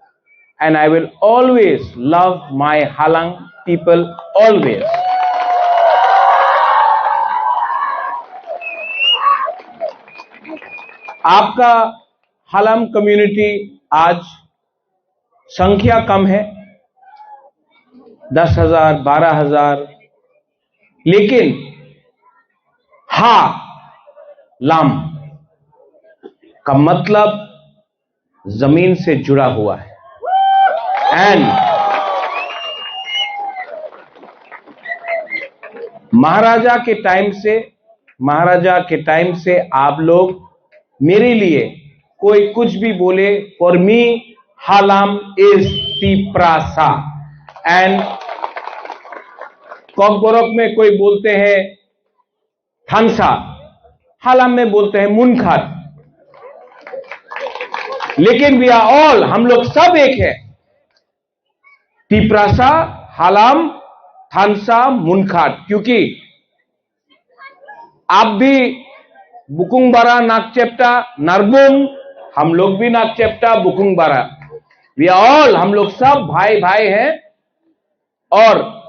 and I will always love my Halang people always. आपका हालाम कम्युनिटी आज संख्या कम है, दस हजार, बारह हजार, लेकिन हा लाम का मतलब जमीन से जुड़ा हुआ है। एंड महाराजा के टाइम से, महाराजा के टाइम से आप लोग मेरे लिए कोई कुछ भी बोले, for me Halam is Tiprasa। And कॉकबोरोक में कोई बोलते हैं थानसा, हालाम में बोलते हैं मुनखाट। लेकिन we are all, हम लोग सब एक है। तिप्रासा, हालाम, थानसा, मुनखाट, क्योंकि आप भी बुकुंग बारा, नाक चेप्टा, नारबुंग, हम लोग भी नाक चेप्टा, बुकुंग बारा। We are all, हम लोग सब भाई भाई हैं। और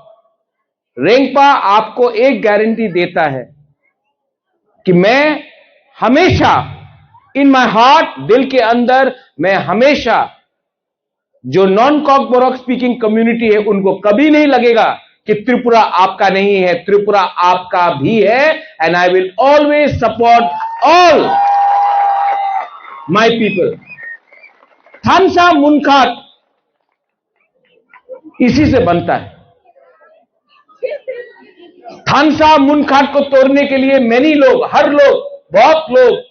रेंगपा आपको एक गारंटी देता है कि मैं हमेशा, in my heart, दिल के अंदर, मैं हमेशा जो नॉन कॉकबोरोक स्पीकिंग कम्युनिटी है, उनको कभी नहीं लगेगा कि त्रिपुरा आपका नहीं है, त्रिपुरा आपका भी है। And I will always support all my people. थानसा मुनखाट इसी से बनता है। थानसा मुनखाट को तोड़ने के लिए मेनी लोग, हर लोग, बहुत लोग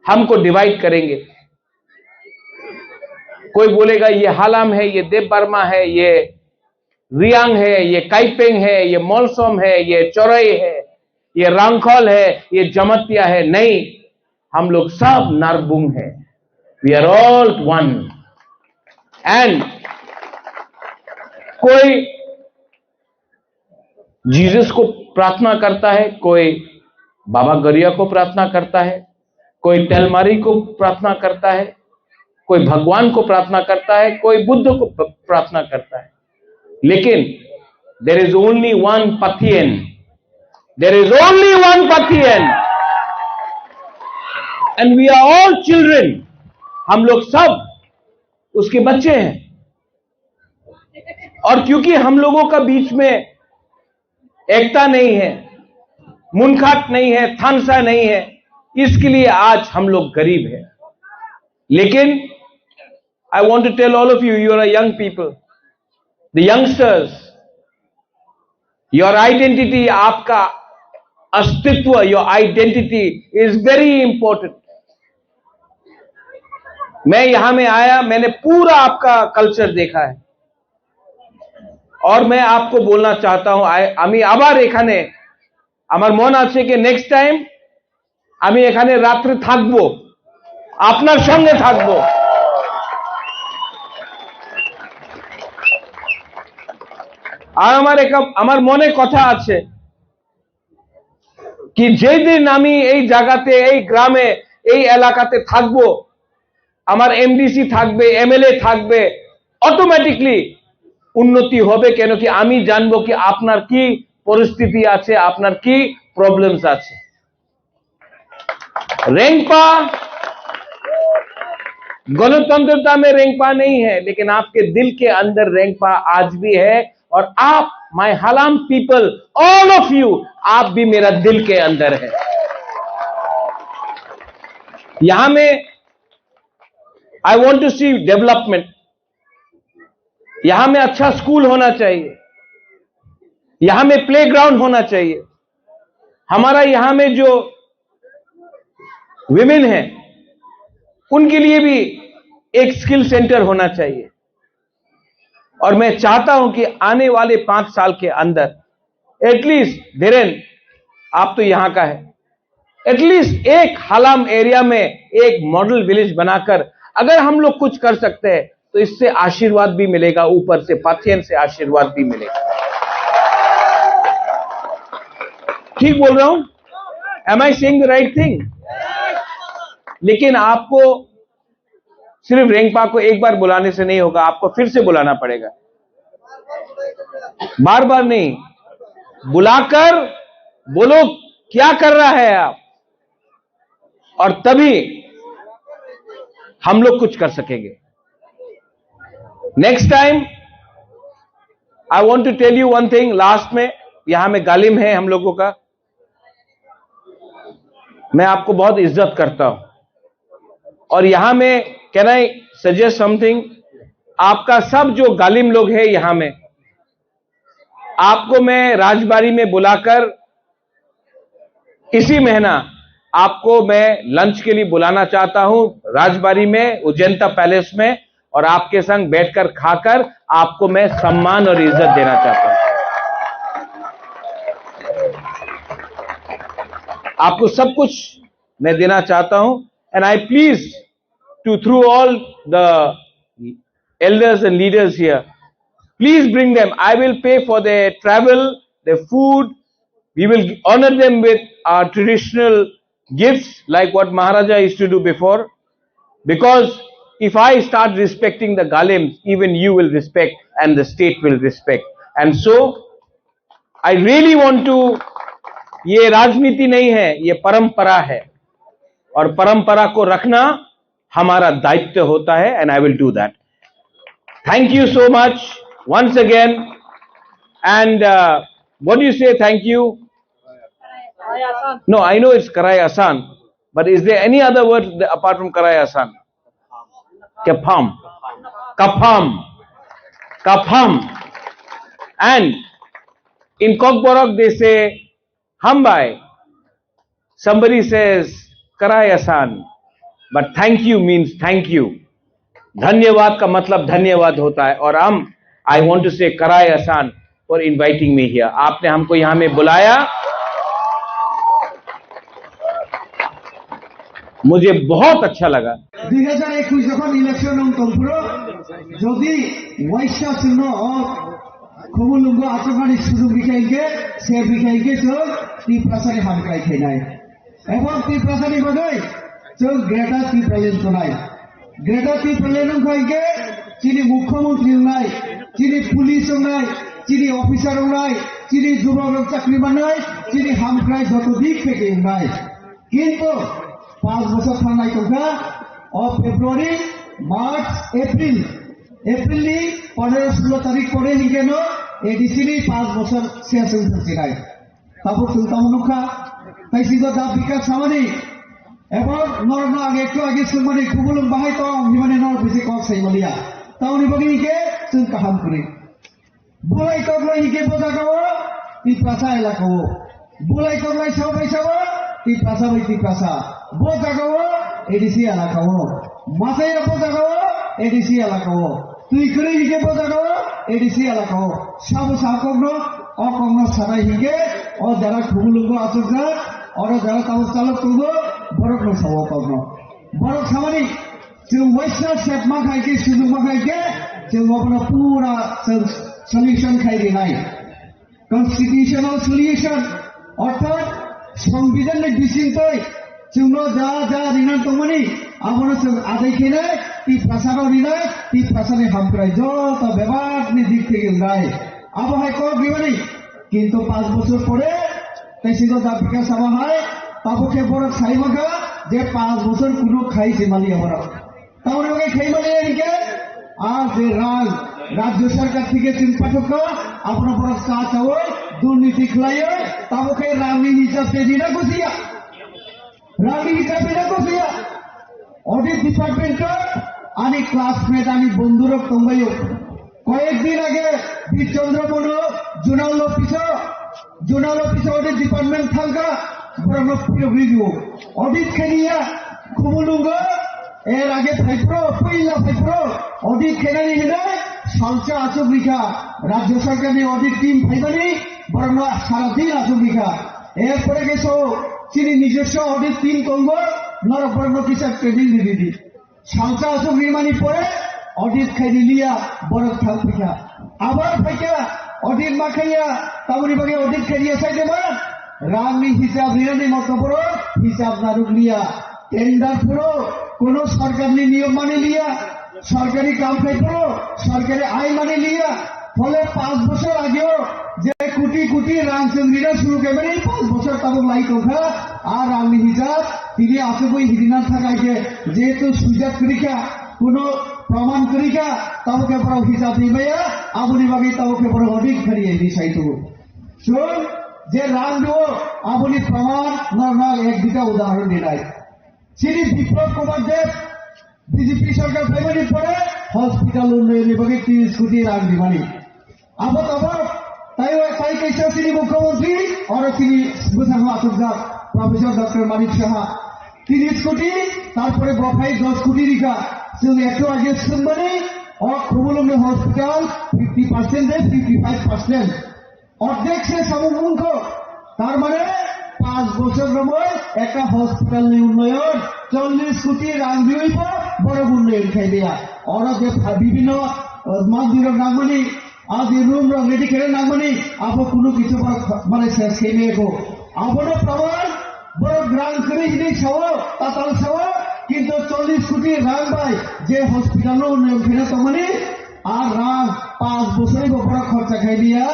हमको डिवाइड करेंगे। कोई बोलेगा ये हालाम है, ये देव वर्मा है, ये रियांग है, ये काइपेंग है, ये मोलसोम है, ये चोरई है, ये रांखल है, ये जमतिया है। नहीं, हम लोग सब नारबुंग है। We are all one. And कोई जीसस को प्रार्थना करता है, कोई बाबा गरिया को प्रार्थना करता है, कोई तेलमारी को प्रार्थना करता है, कोई भगवान को प्रार्थना करता है, कोई बुद्ध को प-, प्रार्थना करता है, लेकिन there is only one Pathian. There is only one Pathian. And we are all children. हम लोग सब उसके बच्चे हैं। और क्योंकि हम लोगों का बीच में एकता नहीं है, मुनखाट नहीं है, थानसा नहीं है, इसके लिए आज हम लोग गरीब हैं। लेकिन I want to tell all of you, you are a young people, the youngsters, your identity, आपका अस्तित्व, your identity is very important. मैं यहां में आया, मैंने पूरा आपका कल्चर देखा है। और मैं आपको बोलना चाहता हूं, আই- আমি আবার এখানে, আমার মন আছে কি নেক্সট টাইম আমি এখানে রাত্রে থাকবো, আপনার সঙ্গে থাকবো। আর আমার একা-, আমার মনে কথা আছে কি যেদিন আমি এই জায়গাতে, এই গ্রামে, এই এলাকাতে থাকবো, আমার এমডিসি থাকবে, এমএলএ থাকবে, অটোমেটিকলি উন্নতি হবে। কেন কি আমি জানবো কি আপনার কি পরিস্থিতি আছে, আপনার কি প্রবলেমস আছে। रेंगपा, गणतंत्रता में रेंगपा नहीं है, लेकिन आपके दिल के अंदर रेंगपा आज भी है। और आप, my Halam people, all of you, आप भी मेरा दिल के अंदर है। यहां में I want to see development। यहां में अच्छा स्कूल होना चाहिए, यहां में प्लेग्राउंड होना चाहिए। हमारा यहां में जो विमेन है, उनके लिए भी एक स्किल सेंटर होना चाहिए। और मैं चाहता हूं कि आने वाले पांच साल के अंदर एटलीस्ट, धीरेन, आप तो यहां का है, एटलीस्ट एक हालाम एरिया में एक मॉडल विलेज बनाकर अगर हम लोग कुछ कर सकते हैं, तो इससे आशीर्वाद भी मिलेगा, ऊपर से पाथियन से आशीर्वाद भी मिलेगा। ठीक बोल रहा हूं? Am I saying the right thing? लेकिन आपको सिर्फ रेंगपा को एक बार बुलाने से नहीं होगा, आपको फिर से बुलाना पड़ेगा, बार बार नहीं, बुलाकर बोलो क्या कर रहा है आप, और तभी हम लोग कुछ कर सकेंगे। Next time I want to tell you one thing, last में, यहां में गालिम है हम लोगों का, मैं आपको बहुत इज्जत करता हूं। और यहां में, can I suggest something? आपका सब जो गालिम लोग है यहां में, आपको मैं राजबाड़ी में बुलाकर इसी महीना आपको मैं लंच के लिए बुलाना चाहता हूं राजबाड़ी में, उज्जैनता पैलेस में, और आपके संग बैठकर खाकर आपको मैं सम्मान और इज्जत देना चाहता हूं। आपको सब कुछ मैं देना चाहता हूं, and I please to, through all the elders and leaders here, please bring them. I will pay for their travel, their food. We will honor them with our traditional gifts, like what Maharaja used to do before. Because if I start respecting the Galims, even you will respect and the state will respect. And so, I really want to, ये राजनीति नहीं है, ये परंपरा है, और परंपरा को रखना हमारा दायित्व होता है, and I will do that. Thank you so much once again. And uh, what do you say? Thank you. No, I know it's Karai Asan, but is there any other word th- apart from Karai Asan? Kapham. Kapham. Kapham. And in Kokborok, they say hambai. Somebody says Karai Asan, but thank you means thank you. धन्यवाद का मतलब धन्यवाद होता है, और हम, I want to say Karai Asan for inviting me here. आपने हमको यहाँ में बुलाया, मुझे बहुत अच्छा लगा। দুই হাজার একুশ যখন ইলেকশন হন তখন যদি ওয়াইশা শুনো, খবর লুঙ্গো আচরণের সুযোগ বিকাইকে, সে বিকাইকে তো ত্রিপ্রাসারে হামকাই খেয়ে নাই। Ebong Tiprasani bagwi chwng Greater Tipraland tonai. Greater Tipraland wngkha hinkhe chini mukhyamantri wngnai, chini police wngnai, chini officer wngnai, chini jubokrok chakri mannai, chini hamkrai joto dik theke wngnai. Kintu panch bochor thangnai tongkha, o February, March, April, April ni pondro solo tarik pore hinkhe no A D C ni panch bochor ses wng thangsinai. Tabuk chwng tamo nukha, tei sigo da bikas samani, ebong norokno ang ektu age swngmani kubulung bahai tong himani norok bisi kok sai maliya. Tamoni bagwi hinkhe chwng kaham kwrwi. Bulai toklai hinkhe bo jagao Tiprasa elakao. Bulai toklai sao bai sao Tiprasa bai Tiprasa. Bo jagao A D C elakao. Masai bo jagao A D C elakao. Twi kwrwi hinkhe bo jagao A D C elakao sabo sa kokno, o kokno sanai hinkhe o jara khumulungo achukjak, oro jara tabuk chalok tongo, borokno sao kokno. Borok samani chwng waisa sep ma khai khe, sujung ma khai khe, chwng obono pura chwng solution khai rinai. Constitutional solution, orthat Songbidanni bisingtwi chwngno ja ja rinani tongmani, abono chwng adai khenai, Tiprasano rinai, Tiprasani hamkrai joto bebakni dik theke wngnai. Abo hai kok rimani, kintu panch bochor pore tei sigo Jatipiya Sabha hai tabuk khe borok sai mankha je panch bochor kuno khai se maliya borok. Tamoni bagwi khaimani hinkhe, a je rang rajyo sarkar theke chwng pathokha, abono borok cha chawi durniti khlaiwi, tamo khe rangni hisab tei rina gusiya. Rangni hisab rina gusiya. Audit department o ani classmate, ani bondhurok tongbaio. Koyek din age Bir Chandra Mono zonal office o, zonal office o audit department thangkha, borokno phirogwi dio. Audit khainiya, khumulungo, er age phaipro, puila phaipro, audit khainani hinwi salsa achuk rikha, rajya sarkarni audit team phaimani, borokno sara din achuk rikha. Er pore khe so, chini nijoswo audit team tongo, norok borokno kisa training ridi. Salsa aswk rimani pore audit khai riliya, borok thang phikha. Abar phaikha, audit ma khaiya, tamoni bagwi audit khai riya sai dema? Rangni hisab rinani moto borok hisab narwk liya. Tender phuro kono sarkarni niyom mani liya, sarkari kam khai phuro sarkari ain mani liya. Phole panch bochor ageo je koti koti rang chwng rina suru khaimani, panch bochor tabuk lai tongkha, a rangni hisab tini achugwi hirina thangkha khe, jehetu swijak kwrwikha, kuno proman kwrwikha, tabuk khe borok hisab rimaya, aboni bagwi tabuk khe borok audit khariya hinwi sai tongo. Chwng je rang rio, aboni proman normal ek duita udahoron dinai. Chini Biplab Kumar Deb, B J P sarkar phaimani pore hospital unnayonni bagwi tin koti rang rimani. Abo tabok tai, tai kaisa chini mukhyamantri, oro chini bwskango achukjak Professor Doctor Manik Saha. Tin koti, tarpore bo phai dos koti rikha. Chwng ektu age swngmani, o Khumulwngni hospital fifty percent de fifty five percent. Ordek se samung wngkho, tar mane Panch bochor romoi ekta hospital ni unnoyon chollish koti rang diwi bo borok unnoyon khai dia. Oro je pha-, bibhinno, uh, mandir rok nangmani, aji room rok ready khe nangmani, abo kunu kichu borok mane ses khe meko. Abono praman borok rang kwrwi hinwi sao, tatal sao, kintu chollish koti rang bai je hospital no unnoyon khe tongmani, ar rang panch bochor bo borok khorcha khai dia,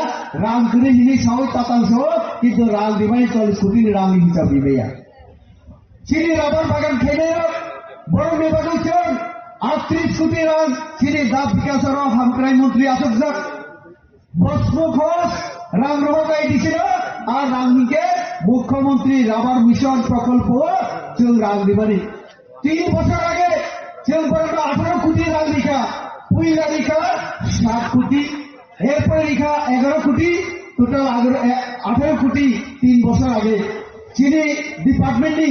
rang kwrwi hinwi sao, tatal sao, kintu rang dimani chollish koti ni rang ni hisab rimaya. Chini rabar bagan khainai rok, borok ni bagwi chwng aatris koti rang chini da bikas aro hamkrai montri achukjak. Bosmo khos rang rohor kai disino, ar rang hingke Mukhyamantri Rabar Mission Prokolpo chwng rang dimani. Tin bochor age chwng borokno atharo koti rang rikha, puila rikha sat koti, erpore rikha egaro koti, total agaro, e, atharo koti tin bochor age. Chini department ni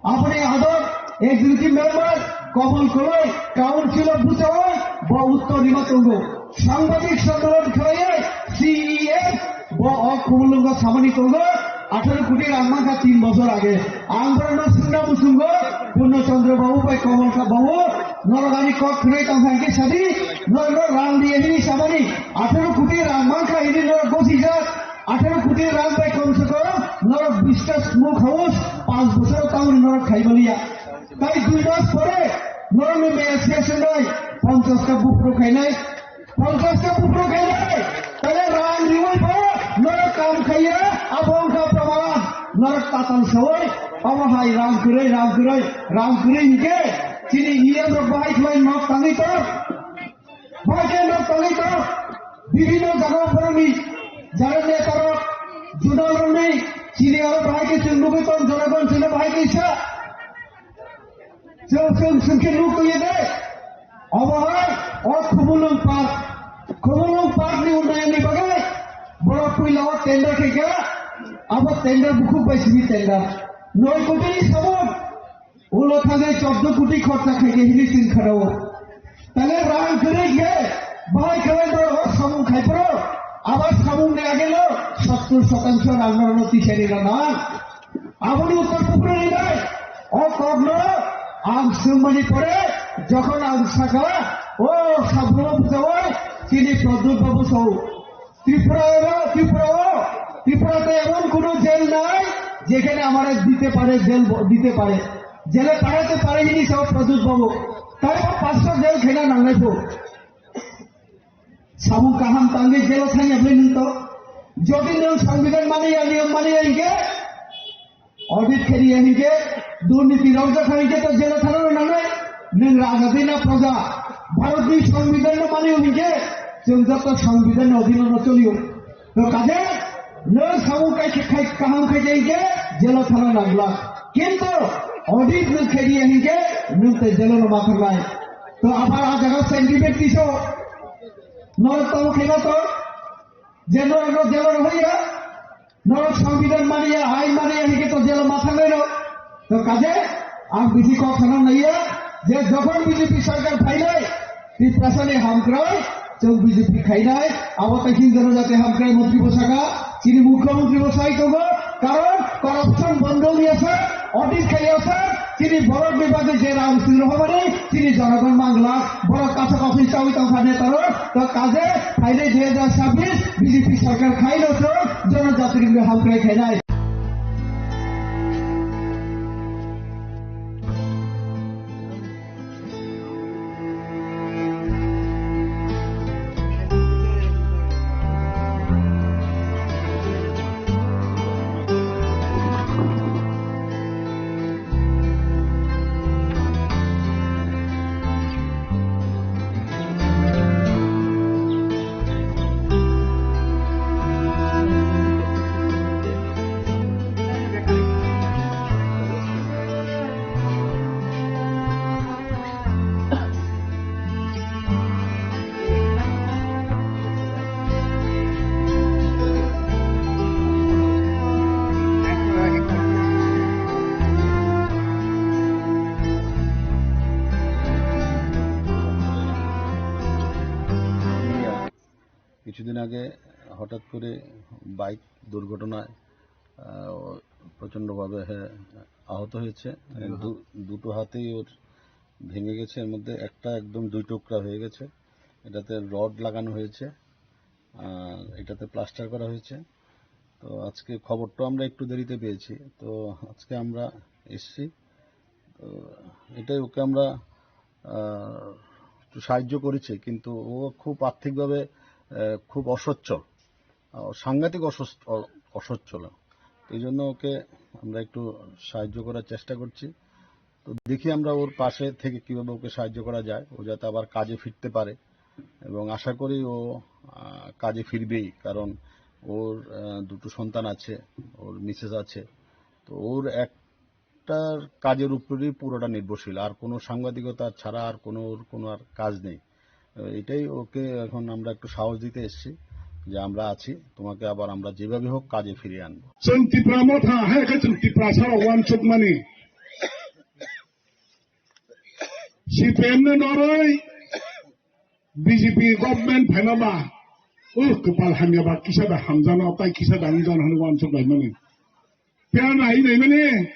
Aboni ador executive member Komol Koloi, Council of Bhusaoi, bo uttor rima tongo. Sangbadik sammelan khlaiwi C E M, bo o Khumulwngo samani tongo, atharo koti rang mankha tin bochor age. Ang borokno swngna muchungo, Purno Chandra Babu bai Komol Babu, norok ani kok khwnai tongkha hingke sadi, norokno rang di hini samani, atharo koti rang mankha hini norok gosijak, Atharo koti rang bai kom se kom norok bish ta smoke house panch bochor tamoni norok khai maliya. Tai dui mas pore norok ni maya session nai ponchash ta bupro khainai, ponchash ta bupro khainai. Tale rang riwi bo norok kam khaiya, abo wngkha praman. Norok tatal sawai, omo hai rang kwrwi, rang kwrwi, rang kwrwi hingke chini E M rok bahai khlai nok tangwi tor. Bahai khe nok tangwi tongo, bibhinno jaga borokni jara netarok, judalrokni chini aro bahai khe chwng nugwi tong, jonogon chwngno bahai khe sa. Chwng, chwng, chwng khe nuk tongya de. Obo hai o Khumulwng Park, Khumulwng Park ni unnayonni bagwi borok puila o tender khaikha, abo tender bukhuk bai simi tender. Noi koti ni samung. Ulo thangwi chordo koti khorcha khaikhe hini chwng kharao. Tale rang kwrwi khe bahai khlai borok o samung khai phuru. Abo samung ni agelo sottur sotangsho rang norokno tisani rw nang. Aboni uttor kupru rinai. O kokno ang swngmani pore jokhon ang sakha, o sabrono bujawai chini Pradyut babu sao. Tripura এবং ত্রিপুরা ও, ত্রিপুরাতে এমন কোনো জেল নাই যেখানে আমারে দিতে পারে, জেল ব-, দিতে পারে, জেলে পাঠাতে পারে ইনি সব প্রদ্যুৎ বাবু। তাই ও পাঁচশো জেল খেলা নাংলাইবো। সামু কাহাম তাঙ্গে জেল থাই আপনি নিত। যদি নিয়ম সংবিধান মানে ইয়া, নিয়ম মানে ইয়া ইনকে, Audit khe riya hinkhe, durniti rok jak hinkhe to jela thana rw nangnai. Nwng raja de na proja? Bharat ni Songbidan no mani hinkhe, chwng joto Songbidan ni odhino no cholio. To kaje nwng samung kai khe khai kaham khai khe hinkhe jela thana nangla. Kintu audit nwng khe riya hinkhe nwng te jela no ma thangnai. To abar a jaga sentiment tiso. Norok tamo khe na to. Je norok no jela no hoya. Norok Songbidan maniya, ain maniya hinkhe to jela ma thangnai rok. To kaje ang bisi kok sana naiya je jokhon B J P sarkar phainai, Tiprasani hamkrai chwng B J P khainai, abo tai chini jonojati hamkrai montri bo saka, chini mukhyamantri bo sai tongo, karon corruption bondo wngya sa, audit khaiya sa, chini borok ni bagwi je rang sing rohormani chini jonogon mangla, borok kaso kaso chawi tongkha neta rok. To kaje phainai dui hajar chabbish B J P sarkar khaino chwng jonojatini hamkrai khainai. কিছুদিন আগে হঠাৎ করে বাইক দুর্ঘটনায়, আহ, প্রচণ্ডভাবে, হ্যাঁ, আহত হয়েছে। দু-, দুটো হাতেই ওর ভেঙে গেছে, এর মধ্যে একটা একদম দুই টুকরা হয়ে গেছে। এটাতে রড লাগানো হয়েছে, আর এটাতে প্লাস্টার করা হয়েছে। তো আজকে খবরটা আমরা একটু দেরিতে পেয়েছি, তো আজকে আমরা এসছি। তো এটাই ওকে আমরা, আহ, একটু সাহায্য করেছি, কিন্তু ও খুব আর্থিকভাবে, আহ, খুব অসচ্ছল, আহ, সাংঘাতিক অসচ্ছ-, অ-, অসচ্ছল। তো এই জন্য ওকে আমরা একটু সাহায্য করার চেষ্টা করছি। তো দেখি আমরা ওর পাশে থেকে কিভাবে ওকে সাহায্য করা যায়, ও যাতে আবার কাজে ফিরতে পারে। এবং আশা করি ও, আহ, কাজে ফিরবেই, কারণ ওর, আহ, দুটো সন্তান আছে, ওর মিসেস আছে। তো ওর একটার কাজের উপরেই পুরোটা নির্ভরশীল, আর কোনো সাংবাদিকতা ছাড়া আর কোনো, ওর কোনো আর কাজ নেই। আহ, এটাই ওকে এখন আমরা একটু সাহস দিতে এসেছি যে আমরা আছি, তোমাকে আবার আমরা যেভাবে হোক কাজে ফিরিয়ে আনবো। Chwng Tipra Motha hai khe chwng Tiprasa rok uansukmani. C P M no noroi B J P government phaima ba, uh, kwpal hamya ba, kisa da hamjano, tai kisa da hamjano hwnwi uansuk laimani. Phiya nai naimani,